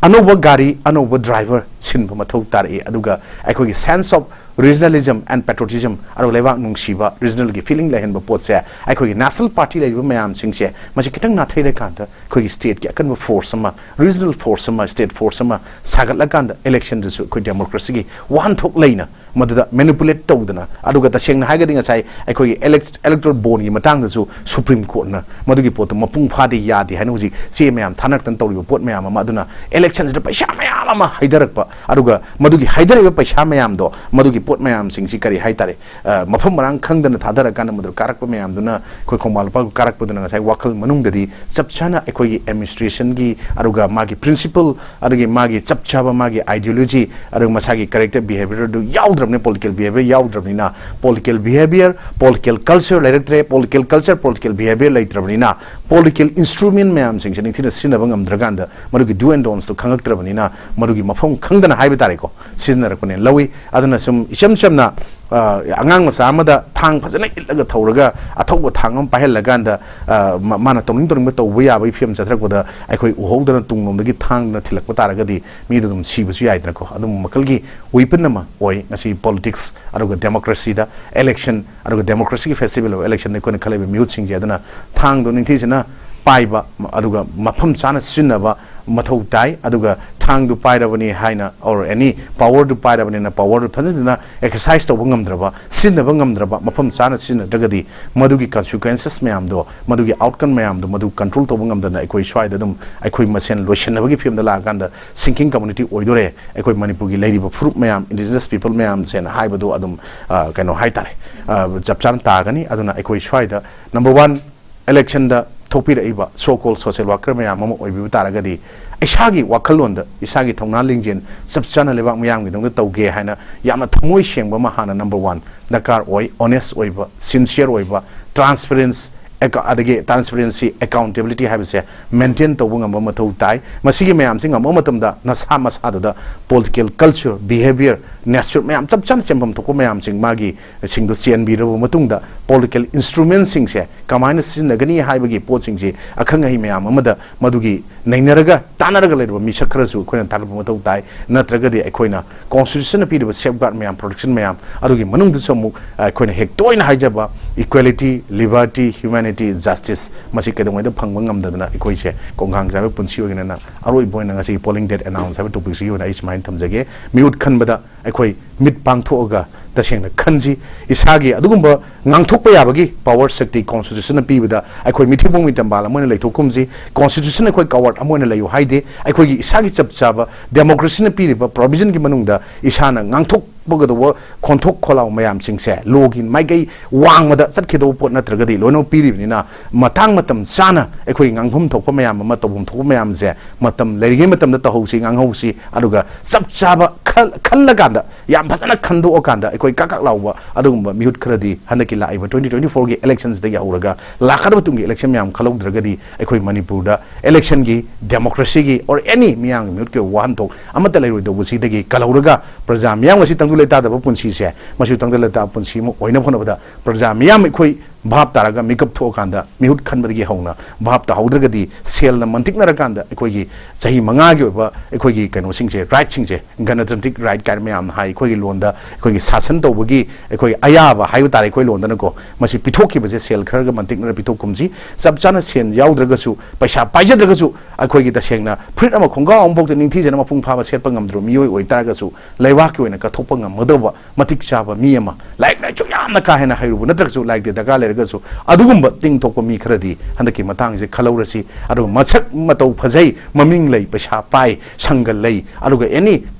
ꯑꯅꯧꯕ ꯒꯥꯔꯤ, ꯑꯅꯧꯕ driver ꯁꯤꯟꯕ ꯃꯊꯧ ꯇꯥꯔꯛꯏ꯫ ꯑꯗꯨꯒ ꯑꯩꯈꯣꯏꯒꯤ sense of regionalism and patriotism, ꯑꯗꯨꯒ ꯂꯩꯕꯥꯛ ꯅꯨꯡꯁꯤꯕ, regionalꯒꯤ feeling ꯂꯩꯍꯟꯕ ꯄꯣꯠꯁꯦ, ꯑꯩꯈꯣꯏꯒꯤ national party ꯂꯩꯔꯤꯕ ꯃꯌꯥꯝꯁꯤꯡꯁꯦ, ꯃꯁꯤ ꯈꯤꯇꯪ ꯅꯥꯊꯩꯔꯀꯥꯟꯗ ꯑꯩꯈꯣꯏꯒꯤ stateꯀꯤ ꯑꯀꯟꯕ force ꯑꯃ, regional force ꯑꯃ, state force ꯑꯃ ꯁꯥꯒꯠꯂꯀꯥꯟꯗ electionꯗꯁꯨ ꯑꯩꯈꯣꯏ democracyꯒꯤ ꯋꯥꯍꯟꯊꯣꯛ ꯂꯩꯅ ꯃꯗꯨꯗ manipulate ꯇꯧꯗꯅ, ꯑꯗꯨꯒ ꯇꯁꯦꯡꯅ ꯍꯥꯏꯔꯒꯗꯤ ꯉꯁꯥꯏ ꯑꯩꯈꯣꯏꯒꯤ elect-, electoral bondꯒꯤ ꯃꯇꯥꯡꯗꯁꯨ Supreme Courtꯅ ꯃꯗꯨꯒꯤ ꯄꯣꯠꯇꯨ ꯃꯄꯨꯡ ꯐꯥꯗꯦ, ꯌꯥꯗꯦ ꯍꯥꯏꯅ ꯍꯧꯖꯤꯛ ꯆꯦ ꯃꯌꯥꯝ ꯊꯥꯅꯔꯛꯇꯅ ꯇꯧꯔꯤꯕ ꯄꯣꯠ ꯃꯌꯥꯝ ꯑꯃ, ꯑꯗꯨꯅ electionꯁꯤꯗ ꯄꯩꯁꯥ ꯃꯌꯥꯝ ꯑꯃ ꯍꯩꯊꯔꯛꯄ, ꯑꯗꯨꯒ ꯃꯗꯨꯒꯤ ꯍꯩꯊꯔꯛꯏꯕ ꯄꯩꯁꯥ ꯃꯌꯥꯝꯗꯣ, ꯃꯗꯨꯒꯤ ꯄꯣꯠ ꯃꯌꯥꯝꯁꯤꯡꯁꯤ ꯀꯔꯤ ꯍꯥꯏꯇꯥꯔꯦ, ꯑ, ꯃꯐꯝ ꯃꯔꯥꯡ ꯈꯪꯗꯅ ꯊꯥꯗꯔꯀꯥꯟꯗ ꯃꯗꯨ ꯀꯥꯔꯛꯄ ꯃꯌꯥꯝꯗꯨꯅ, ꯑꯩꯈꯣꯏ ꯈꯣꯡꯕꯥꯟ ꯂꯨꯄꯥ ꯀꯥꯔꯛꯄꯗꯨꯅ ꯉꯁꯥꯏ ꯋꯥꯈꯜ ꯃꯅꯨꯡꯗꯗꯤ ꯆꯞ ꯆꯥꯅ ꯑꯩꯈꯣꯏꯒꯤ administrationꯒꯤ, ꯑꯗꯨꯒ ꯃꯥꯒꯤ principle, ꯑꯗꯨꯒꯤ ꯃꯥꯒꯤ ꯆꯞ ꯆꯥꯕ ꯃꯥꯒꯤ ideology, ꯑꯗꯨꯒ ꯃꯁꯥꯒꯤ character behaviorꯗꯨ ꯌꯥꯎꯗ꯭ꯔꯕꯅꯤꯅ, political behavior ꯌꯥꯎꯗ꯭ꯔꯕꯅꯤꯅ, political behavior, political culture ꯂꯩꯔꯛꯇ꯭ꯔꯦ, political culture, political behavior ꯂꯩꯇ꯭ꯔꯕꯅꯤꯅ, political instrument ꯃꯌꯥꯝꯁꯤꯡꯁꯦ ꯅꯤꯡꯊꯤꯅ ꯁꯤꯖꯤꯟꯅꯕ ꯉꯝꯗ꯭ꯔꯀꯥꯟꯗ, ꯃꯗꯨꯒꯤ do and don'tsꯇꯨ ꯈꯪꯉꯛꯇ꯭ꯔꯕꯅꯤꯅ, ꯃꯗꯨꯒꯤ ꯃꯐꯝ ꯈꯪꯗꯅ ꯍꯥꯏꯕ ꯇꯥꯔꯦꯀꯣ, ꯁꯤꯖꯤꯟꯅꯔꯛꯄꯅꯦꯅ ꯂꯧꯏ꯫ ꯑꯗꯨꯅ ꯁꯨꯝ ꯏꯆꯝ ꯆꯝꯅ, ꯑ, ꯑꯉꯥꯡ ꯃꯆꯥ ꯑꯃꯗ ꯊꯥꯡ ꯐꯖꯅ ꯏꯠꯂꯒ ꯊꯧꯔꯒ ꯑꯊꯧꯕ ꯊꯥꯡ ꯑꯃ ꯄꯥꯏꯍꯜꯂꯀꯥꯟꯗ, ꯑ, ꯃ-, ꯃꯥꯅ ꯇꯧꯅꯤꯡ ꯇꯧꯅꯤꯡꯕ ꯇꯧꯕ ꯌꯥꯕꯒꯤ ꯐꯤꯕꯝ ꯆꯠꯊꯔꯛꯄꯗ ꯑꯩꯈꯣꯏ ꯎꯍꯧꯗꯅ ꯇꯨꯡꯂꯣꯝꯗꯒꯤ ꯊꯥꯡꯗꯨꯅ ꯊꯤꯜꯂꯛꯄ ꯇꯥꯔꯒꯗꯤ ꯃꯤꯗꯨ ꯑꯗꯨꯝ ꯁꯤꯕꯁꯨ ꯌꯥꯏꯗꯅꯀꯣ꯫ ꯑꯗꯨꯝꯕ ꯃꯈꯜꯒꯤ weapon ꯑꯃ ꯑꯣꯏ ꯉꯁꯤ politics ꯑꯗꯨꯒ democracyꯗ election, ꯑꯗꯨꯒ democracyꯒꯤ festival of electionꯗ ꯑꯩꯈꯣꯏꯅ ꯈꯜꯂꯤꯕ ꯃꯤꯍꯨꯠꯁꯤꯡꯁꯦ꯫ ꯑꯗꯨꯅ ꯊꯥꯡꯗꯣ ꯅꯤꯡꯊꯤꯖꯅ ꯄꯥꯏꯕ, ꯃ-, ꯑꯗꯨꯒ ꯃꯐꯝ ꯆꯥꯅ ꯁꯤꯖꯤꯟꯅꯕ ꯃꯊꯧ ꯇꯥꯏ꯫ ꯑꯗꯨꯒ ꯊꯥꯡꯗꯨ ꯄꯥꯏꯔꯕꯅꯤ ꯍꯥꯏꯅ, or any powerꯗꯨ ꯄꯥꯏꯔꯕꯅꯤꯅ powerꯗꯨ ꯐꯖꯅ exercise ꯇꯧꯕ ꯉꯝꯗ꯭ꯔꯕ, ꯁꯤꯖꯤꯟꯅꯕ ꯉꯝꯗ꯭ꯔꯕ, ꯃꯐꯝ ꯆꯥꯅ ꯁꯤꯖꯤꯟꯅꯗ꯭ꯔꯒꯗꯤ ꯃꯗꯨꯒꯤ consequences ꯃꯌꯥꯝꯗꯣ, ꯃꯗꯨꯒꯤ outcome ꯃꯌꯥꯝꯗꯣ, ꯃꯗꯨ control ꯇꯧꯕ ꯉꯝꯗꯅ ꯑꯩꯈꯣꯏ ꯁ꯭ꯋꯥꯏꯗ ꯑꯗꯨꯝ ꯑꯩꯈꯣꯏ ꯃꯁꯦꯟ ꯂꯣꯏꯁꯤꯟꯅꯕꯒꯤ ꯐꯤꯕꯝꯗ ꯂꯥꯛꯑꯀꯥꯟꯗ sinking community ꯑꯣꯏꯗꯣꯔꯦ꯫ ꯑꯩꯈꯣꯏ ꯃꯅꯤꯄꯨꯔꯒꯤ ꯂꯩꯔꯤꯕ ꯐꯨꯔꯨꯞ ꯃꯌꯥꯝ, indigenous people ꯃꯌꯥꯝꯁꯦꯅ ꯍꯥꯏꯕꯗꯣ ꯑꯗꯨꯝ, ꯑ, ꯀꯩꯅꯣ ꯍꯥꯏꯇꯥꯔꯦ, ꯑ, ꯆꯞ ꯆꯥꯅ ꯇꯥꯒꯅꯤ꯫ ꯑꯗꯨꯅ ꯑꯩꯈꯣꯏ ꯁ꯭ꯋꯥꯏꯗ number one, electionꯗ ꯊꯣꯛꯄꯤꯔꯛꯏꯕ so called social worker ꯃꯌꯥꯝ ꯑꯃ ꯑꯣꯏꯕꯤꯕ ꯇꯥꯔꯒꯗꯤ, ꯏꯁꯥꯒꯤ ꯋꯥꯈꯜꯂꯣꯟꯗ ꯏꯁꯥꯒꯤ ꯊꯧꯅꯥ ꯂꯤꯡꯖꯦꯜ ꯆꯞ ꯆꯥꯅ ꯂꯩꯕꯥꯛ ꯃꯤꯌꯥꯝꯒꯤꯗꯃꯛꯇ ꯇꯧꯒꯦ ꯍꯥꯏꯅ ꯌꯥꯝꯅ ꯊꯃꯣꯏ ꯁꯦꯡꯕ ꯑꯃ ꯍꯥꯟꯅ number one ꯗꯔꯀꯥꯔ ꯑꯣꯏ꯫ Honest ꯑꯣꯏꯕ, sincere ꯑꯣꯏꯕ, transparency, ꯑꯦꯀ-, ꯑꯗꯒꯤ transparency, accountability ꯍꯥꯏꯕꯁꯦ maintain ꯇꯧꯕ ꯉꯝꯕ ꯃꯊꯧ ꯇꯥꯏ꯫ ꯃꯁꯤꯒꯤ ꯃꯌꯥꯝꯁꯤ ꯉꯝꯕ ꯃꯇꯝꯗ ꯅꯁꯥ ꯃꯁꯥꯗꯨꯗ political culture, behavior, nature ꯃꯌꯥꯝ ꯆꯞ ꯆꯥꯅ ꯆꯦꯟꯐꯝ ꯊꯣꯛꯄ ꯃꯌꯥꯝꯁꯤꯡ ꯃꯥꯒꯤ ꯁꯤꯡꯗꯣ ꯆꯦꯟꯕꯤꯔꯕ ꯃꯇꯨꯡꯗ political instrumentꯁꯤꯡꯁꯦ ꯀꯃꯥꯏꯅ ꯁꯤꯖꯤꯟꯅꯒꯅꯤ ꯍꯥꯏꯕꯒꯤ ꯄꯣꯠꯁꯤꯡꯁꯤ ꯑꯈꯪ ꯑꯍꯩ ꯃꯌꯥꯝ ꯑꯃꯗ ꯃꯗꯨꯒꯤ ꯅꯩꯅꯔꯒ ꯇꯥꯟꯅꯔꯒ ꯂꯩꯔꯕ ꯃꯤꯁꯛ ꯈꯔꯁꯨ ꯑꯩꯈꯣꯏꯅ ꯊꯥꯒꯠꯄ ꯃꯊꯧ ꯇꯥꯏ꯫ ꯅꯠꯇ꯭ꯔꯒꯗꯤ ꯑꯩꯈꯣꯏꯅ constitutionꯅ ꯄꯤꯔꯤꯕ safeguard ꯃꯌꯥꯝ, protection ꯃꯌꯥꯝ ꯑꯗꯨꯒꯤ ꯃꯅꯨꯡꯗꯁꯨ ꯑꯃꯨꯛ ꯑꯩꯈꯣꯏꯅ ꯍꯦꯛ ꯇꯣꯏꯅ ꯍꯥꯏꯖꯕ equality, liberty, humanity, justice ꯃꯁꯤ ꯀꯩꯗꯧꯉꯩꯗ ꯐꯪꯕ ꯉꯝꯗꯗꯅ ꯑꯩꯈꯣꯏꯁꯦ ꯀꯣꯡꯒꯥꯡ ꯆꯥꯏꯕ ꯄꯨꯟꯁꯤ ꯑꯣꯏꯒꯅꯤꯅ ꯑꯔꯣꯏꯕ ꯑꯣꯏꯅ ꯉꯁꯤꯒꯤ polling date announce ꯍꯥꯏꯕ topicꯁꯤꯒꯤ ꯑꯣꯏꯅ ꯑꯩ ꯁꯨꯃꯥꯏꯅ ꯊꯝꯖꯒꯦ꯫ ꯃꯤꯍꯨꯠ ꯈꯟꯕꯗ ꯑꯩꯈꯣꯏ ꯃꯤꯠ ꯄꯥꯡꯊꯣꯛꯑꯒ ꯇꯁꯦꯡꯅ ꯈꯟꯁꯤ꯫ ꯏꯁꯥꯒꯤ ꯑꯗꯨꯒꯨꯝꯕ ꯉꯥꯡꯊꯣꯛꯄ ꯌꯥꯕꯒꯤ power ꯁꯛꯇꯤ constitutionꯅ ꯄꯤꯕꯗ ꯑꯩꯈꯣꯏ ꯃꯤꯊꯤꯕꯣꯡ ꯃꯤꯇꯝꯕꯥꯜ ꯑꯃ ꯑꯣꯏꯅ ꯂꯩꯊꯣꯛꯀꯨꯝꯁꯤ꯫ Constitutionꯅ ꯑꯩꯈꯣꯏ coward ꯑꯃ ꯑꯣꯏꯅ ꯂꯩꯌꯨ ꯍꯥꯏꯗꯦ꯫ ꯑꯩꯈꯣꯏꯒꯤ ꯏꯁꯥꯒꯤ ꯆꯞ ꯆꯥꯕ democracyꯅ ꯄꯤꯔꯤꯕ provisionꯒꯤ ꯃꯅꯨꯡꯗ ꯏꯁꯥꯅ ꯉꯥꯡꯊꯣꯛꯄꯒꯗꯧꯕ ꯈꯣꯟꯊꯣꯛ ꯈꯣꯜꯂꯥꯎ ꯃꯌꯥꯝꯁꯤꯡꯁꯦ lawꯒꯤ ꯃꯥꯏꯀꯩ ꯋꯥꯡꯃꯗ ꯆꯠꯈꯤꯗꯧꯕ ꯄꯣꯠ ꯅꯠꯇ꯭ꯔꯒꯗꯤ ꯂꯣꯏꯅꯃꯛ ꯄꯤꯔꯤꯕꯅꯤꯅ, ꯃꯇꯥꯡ ꯃꯇꯝ ꯆꯥꯅ ꯑꯩꯈꯣꯏ ꯉꯥꯡꯐꯝ ꯊꯣꯛꯄ ꯃꯌꯥꯝ ꯑꯃ, ꯇꯧꯐꯝ ꯊꯣꯛꯄ ꯃꯌꯥꯝꯁꯦ ꯃꯇꯝ ꯂꯩꯔꯤꯉꯩ ꯃꯇꯝꯗ ꯇꯧꯍꯧꯁꯤ, ꯉꯥꯡꯍꯧꯁꯤ꯫ ꯑꯗꯨꯒ ꯆꯞ ꯆꯥꯕ ꯈꯜ-, ꯈꯜꯂꯀꯥꯟꯗ, ꯌꯥꯝ ꯐꯖꯅ ꯈꯟꯗꯣꯛꯑꯀꯥꯟꯗ ꯑꯩꯈꯣꯏ ꯀꯥꯛ ꯀꯥꯛ ꯂꯥꯎꯕ ꯑꯗꯨꯒꯨꯝꯕ ꯃꯤꯍꯨꯠ ꯈꯔꯗꯤ ꯍꯟꯗꯛꯀꯤ ꯂꯥꯛꯏꯕ twenty twenty fourꯒꯤ electionꯁꯤꯗꯒꯤ ꯍꯧꯔꯒ ꯂꯥꯛꯀꯗꯕ ꯇꯨꯡꯒꯤ election ꯃꯌꯥꯝ ꯈꯜꯍꯧꯗ꯭ꯔꯒꯗꯤ ꯑꯩꯈꯣꯏ ꯃꯅꯤꯄꯨꯔꯗ electionꯒꯤ, democracyꯒꯤ or any ꯃꯤꯌꯥꯝꯒꯤ ꯃꯤꯍꯨꯠꯀꯤ ꯑꯣꯏꯕ ꯋꯥꯍꯟꯊꯣꯛ ꯑꯃꯠꯇ ꯂꯩꯔꯣꯏꯗꯧꯕꯁꯤꯗꯒꯤ ꯀꯜꯍꯧꯔꯒ ꯄ꯭ꯔꯖꯥ ꯃꯤꯌꯥꯝ ꯑꯁꯤ ꯇꯪꯗꯨ ꯂꯩꯇꯥꯗꯕ ꯄꯨꯟꯁꯤꯁꯦ, ꯃꯁꯤ ꯇꯪꯗꯨ ꯂꯩꯇꯥꯕ ꯄꯨꯟꯁꯤ ꯑꯃ ꯑꯣꯏꯅꯕ ꯍꯣꯠꯅꯕꯗ ꯄ꯭ꯔꯖꯥ ꯃꯤꯌꯥꯝ ꯑꯩꯈꯣꯏ ꯚꯥꯞ ꯇꯥꯔꯒ ꯃꯤꯀꯞ ꯊꯣꯛꯑꯀꯥꯟꯗ, ꯃꯤꯍꯨꯠ ꯈꯟꯕꯗꯒꯤ ꯍꯧꯅ ꯚꯥꯞ ꯇꯥꯍꯧꯗ꯭ꯔꯒꯗꯤ, ꯁꯦꯜꯅ ꯃꯟꯇꯤꯛꯅꯔꯀꯥꯟꯗ ꯑꯩꯈꯣꯏꯒꯤ ꯆꯍꯤ ꯃꯉꯥꯒꯤ ꯑꯣꯏꯕ ꯑꯩꯈꯣꯏꯒꯤ ꯀꯩꯅꯣꯁꯤꯡꯁꯦ, rightꯁꯤꯡꯁꯦ, ꯒꯅꯇꯟꯇ꯭ꯔꯤꯛ right ꯀꯥꯏꯅ ꯃꯌꯥꯝꯅ ꯍꯥꯏ, ꯑꯩꯈꯣꯏꯒꯤ ꯂꯣꯟꯗ ꯑꯩꯈꯣꯏꯒꯤ ꯁꯥꯁꯟ ꯇꯧꯕꯒꯤ ꯑꯩꯈꯣꯏꯒꯤ ꯑꯌꯥꯕ ꯍꯥꯏꯕ ꯇꯥꯔꯦ ꯑꯩꯈꯣꯏ ꯂꯣꯟꯗꯅꯀꯣ, ꯃꯁꯤ ꯄꯤꯊꯣꯛꯈꯤꯕꯁꯦ ꯁꯦꯜ ꯈꯔꯒ ꯃꯟꯇꯤꯛꯅꯔ ꯄꯤꯊꯣꯛꯀꯨꯝꯁꯤ꯫ ꯆꯞ ꯆꯥꯅ ꯁꯦꯜ ꯌꯥꯎꯗ꯭ꯔꯒꯁꯨ, ꯄꯩꯁꯥ ꯄꯥꯏꯖꯗ꯭ꯔꯒꯁꯨ, ꯑꯩꯈꯣꯏꯒꯤ ꯇꯁꯦꯡꯅ ꯐꯨꯔꯤꯠ ꯑꯃ ꯈꯣꯡꯒ꯭ꯔꯥꯎ ꯑꯃꯐꯥꯎꯗ ꯅꯤꯡꯊꯤꯖꯅ ꯃꯄꯨꯡ ꯐꯥꯕ ꯁꯦꯠꯄ ꯉꯝꯗ꯭ꯔꯕ ꯃꯤꯑꯣꯏ ꯑꯣꯏꯇꯥꯔꯒꯁꯨ, ꯂꯩꯕꯥꯛꯀꯤ ꯑꯣꯏꯅ ꯀꯠꯊꯣꯛꯄ ꯉꯝꯒꯗꯧꯕ ꯃꯇꯤꯛ ꯆꯥꯕ ꯃꯤ ꯑꯃ, ꯂꯥꯏꯔꯤꯛ ꯂꯥꯏꯁꯨ ꯌꯥꯝꯅ ꯀꯥ ꯍꯦꯟꯅ ꯍꯩꯔꯨꯕ ꯅꯠꯇ꯭ꯔꯒꯁꯨ ꯂꯥꯏꯔꯤꯛꯇ ꯗꯔꯀꯥꯔ ꯂꯩꯔ ꯂꯩꯔꯒꯁꯨ ꯑꯗꯨꯒꯨꯝꯕ ꯇꯤꯡꯊꯣꯛꯄ ꯃꯤ ꯈꯔꯗꯤ ꯍꯟꯗꯛꯀꯤ ꯃꯇꯥꯡꯁꯦ ꯈꯜꯍꯧꯔꯁꯤ꯫ ꯑꯗꯨꯒ ꯃꯁꯛ ꯃꯇꯧ ꯐꯖꯩ, ꯃꯃꯤꯡ ꯂꯩ, ꯄꯩꯁꯥ ꯄꯥꯏ, ꯁꯪꯒ ꯂꯩ, ꯑꯗꯨꯒ ꯑꯦꯅꯤ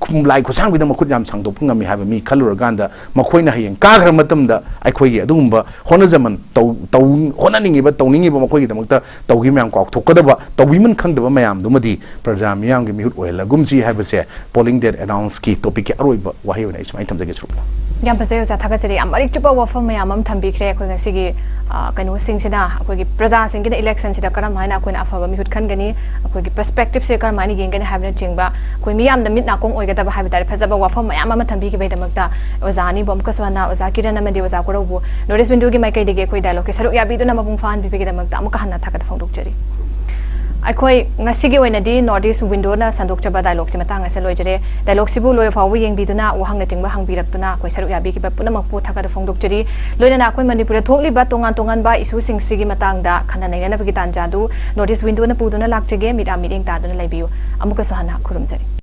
ꯂꯥꯏ ꯈꯨꯠꯁꯥꯡꯕꯤꯗ ꯃꯈꯨꯠ ꯌꯥꯝ ꯁꯥꯡꯗꯣꯛꯄ ꯉꯝꯃꯤ ꯍꯥꯏꯕ ꯃꯤ ꯈꯜꯂꯨꯔꯀꯥꯟꯗ ꯃꯈꯣꯏꯅ ꯍꯌꯦꯡ ꯀꯥꯈ꯭ꯔ ꯃꯇꯝꯗ ꯑꯩꯈꯣꯏꯒꯤ ꯑꯗꯨꯒꯨꯝꯕ ꯍꯣꯠꯅꯖꯃꯟ ꯇꯧ-, ꯇꯧ-, ꯍꯣꯠꯅꯅꯤꯡꯉꯤꯕ, ꯇꯧꯅꯤꯡꯉꯤꯕ ꯃꯈꯣꯏꯒꯤꯗꯃꯛꯇ ꯇꯧꯈꯤꯕ ꯃꯌꯥꯝ ꯀꯥꯎꯊꯣꯛꯀꯗꯕ, ꯇꯧꯕꯤꯃꯟ ꯈꯪꯗꯕ ꯃꯌꯥꯝꯗꯨꯃꯗꯤ ꯄ꯭ꯔꯖꯥ ꯃꯤꯌꯥꯝꯒꯤ ꯃꯤꯍꯨꯠ ꯑꯣꯏꯍꯜꯂꯒꯨꯝꯁꯤ ꯍꯥꯏꯕꯁꯦ polling date announceꯀꯤ topicꯀꯤ ꯑꯔꯣꯏꯕ ꯋꯥꯍꯩ ꯑꯣꯏꯅ ꯑꯩ ꯁꯨꯃꯥꯏꯅ ꯊꯝꯖꯒꯦ ꯁꯨꯔꯨꯞꯅ꯫ ꯌꯥꯝ ꯐꯖꯩ ꯑꯣꯖꯥ, ꯊꯥꯒꯠꯆꯔꯤ꯫ ꯌꯥꯝ ꯃꯔꯤꯛ ꯆꯨꯞꯄ ꯋꯥꯐꯝ ꯃꯌꯥꯝ ꯑꯃ ꯊꯝꯕꯤꯈ꯭ꯔꯦ꯫ ꯑꯩꯈꯣꯏ ꯉꯁꯤꯒꯤ ꯑ, ꯀꯩꯅꯣꯁꯤꯡꯁꯤꯅ ꯑꯩꯈꯣꯏꯒꯤ ꯄ꯭ꯔꯖꯥꯁꯤꯡꯒꯤꯅ electionꯁꯤꯗ ꯀꯔꯝ ꯍꯥꯏꯅ ꯑꯩꯈꯣꯏꯅ ꯑꯐꯕ ꯃꯤꯍꯨꯠ ꯈꯟꯒꯅꯤ, ꯑꯩꯈꯣꯏꯒꯤ perspectiveꯁꯦ ꯀꯔꯝ ꯍꯥꯏꯅ ꯌꯦꯡꯒꯅꯤ ꯍꯥꯏꯕꯅꯆꯤꯡꯕ ꯑꯩꯈꯣꯏ ꯃꯤꯌꯥꯝꯗ ꯃꯤꯠ ꯅꯥꯀꯣꯡ ꯑꯣꯏꯒꯗꯕ ꯍꯥꯏꯕ ꯇꯥꯔꯦ, ꯐꯖꯕ ꯋꯥꯐꯝ ꯃꯌꯥꯝ ꯑꯃ ꯊꯝꯕꯤꯈꯤꯕꯒꯤꯗꯃꯛꯇ ꯑꯣꯖꯥ ꯑꯅꯤꯕꯨ ꯑꯃꯨꯛꯀꯁꯨ ꯍꯟꯅ, ꯑꯣꯖꯥ ꯀꯤꯔꯟ ꯑꯃꯗꯤ ꯑꯣꯖꯥ ꯀꯣꯔꯧꯕꯨ North East Windowꯒꯤ ꯃꯥꯏꯀꯩꯗꯒꯤ ꯑꯩꯈꯣꯏ dialogueꯀꯤ ꯁꯔꯨꯛ ꯌꯥꯕꯤꯗꯨꯅ ꯃꯄꯨꯡ ꯐꯥꯍꯟꯕꯤꯕꯒꯤꯗꯃꯛꯇ ꯑꯃꯨꯛꯀ ꯍꯟꯅ ꯊꯥꯒꯠꯄ ꯐꯣꯡꯗꯣꯛꯆꯔꯤ꯫ ꯑꯩꯈꯣꯏ ꯉꯁꯤꯒꯤ ꯑꯣꯏꯅꯗꯤ North East Windowꯅ ꯁꯟꯗꯣꯛꯆꯕ dialogueꯁꯤ ꯃꯇꯥꯡ ꯑꯁꯤꯗ ꯂꯣꯏꯖꯔꯦ꯫ Dialogueꯁꯤꯕꯨ ꯂꯣꯏꯕ ꯐꯥꯎꯕ ꯌꯦꯡꯕꯤꯗꯨꯅ, ꯋꯥꯍꯪꯅꯆꯤꯡꯕ ꯍꯪꯕꯤꯔꯛꯇꯨꯅ ꯑꯩꯈꯣꯏ ꯁꯔꯨꯛ ꯌꯥꯕꯤꯈꯤꯕ ꯄꯨꯝꯅꯃꯛꯄꯨ ꯊꯥꯒꯠꯄ ꯐꯣꯡꯗꯣꯛꯆꯔꯤ꯫ ꯂꯣꯏꯅꯅ ꯑꯩꯈꯣꯏ ꯃꯅꯤꯄꯨꯔꯗ ꯊꯣꯛꯂꯤꯕ ꯇꯣꯉꯥꯟ ꯇꯣꯉꯥꯟꯕ issueꯁꯤꯡꯁꯤꯒꯤ ꯃꯇꯥꯡꯗ ꯈꯟꯅ ꯅꯩꯅꯅꯕꯒꯤ ꯇꯥꯟꯖꯥꯗꯨ North East Windowꯅ ꯄꯨꯗꯨꯅ ꯂꯥꯛꯆꯒꯦ꯫ ꯃꯤꯠ ꯃꯤꯠꯌꯦꯡ ꯇꯥꯗꯨꯅ ꯂꯩꯕꯤꯌꯨ꯫ ꯑꯃꯨꯛꯀꯁꯨ ꯍꯟꯅ ꯈꯨꯔꯨꯝꯖꯔꯤ꯫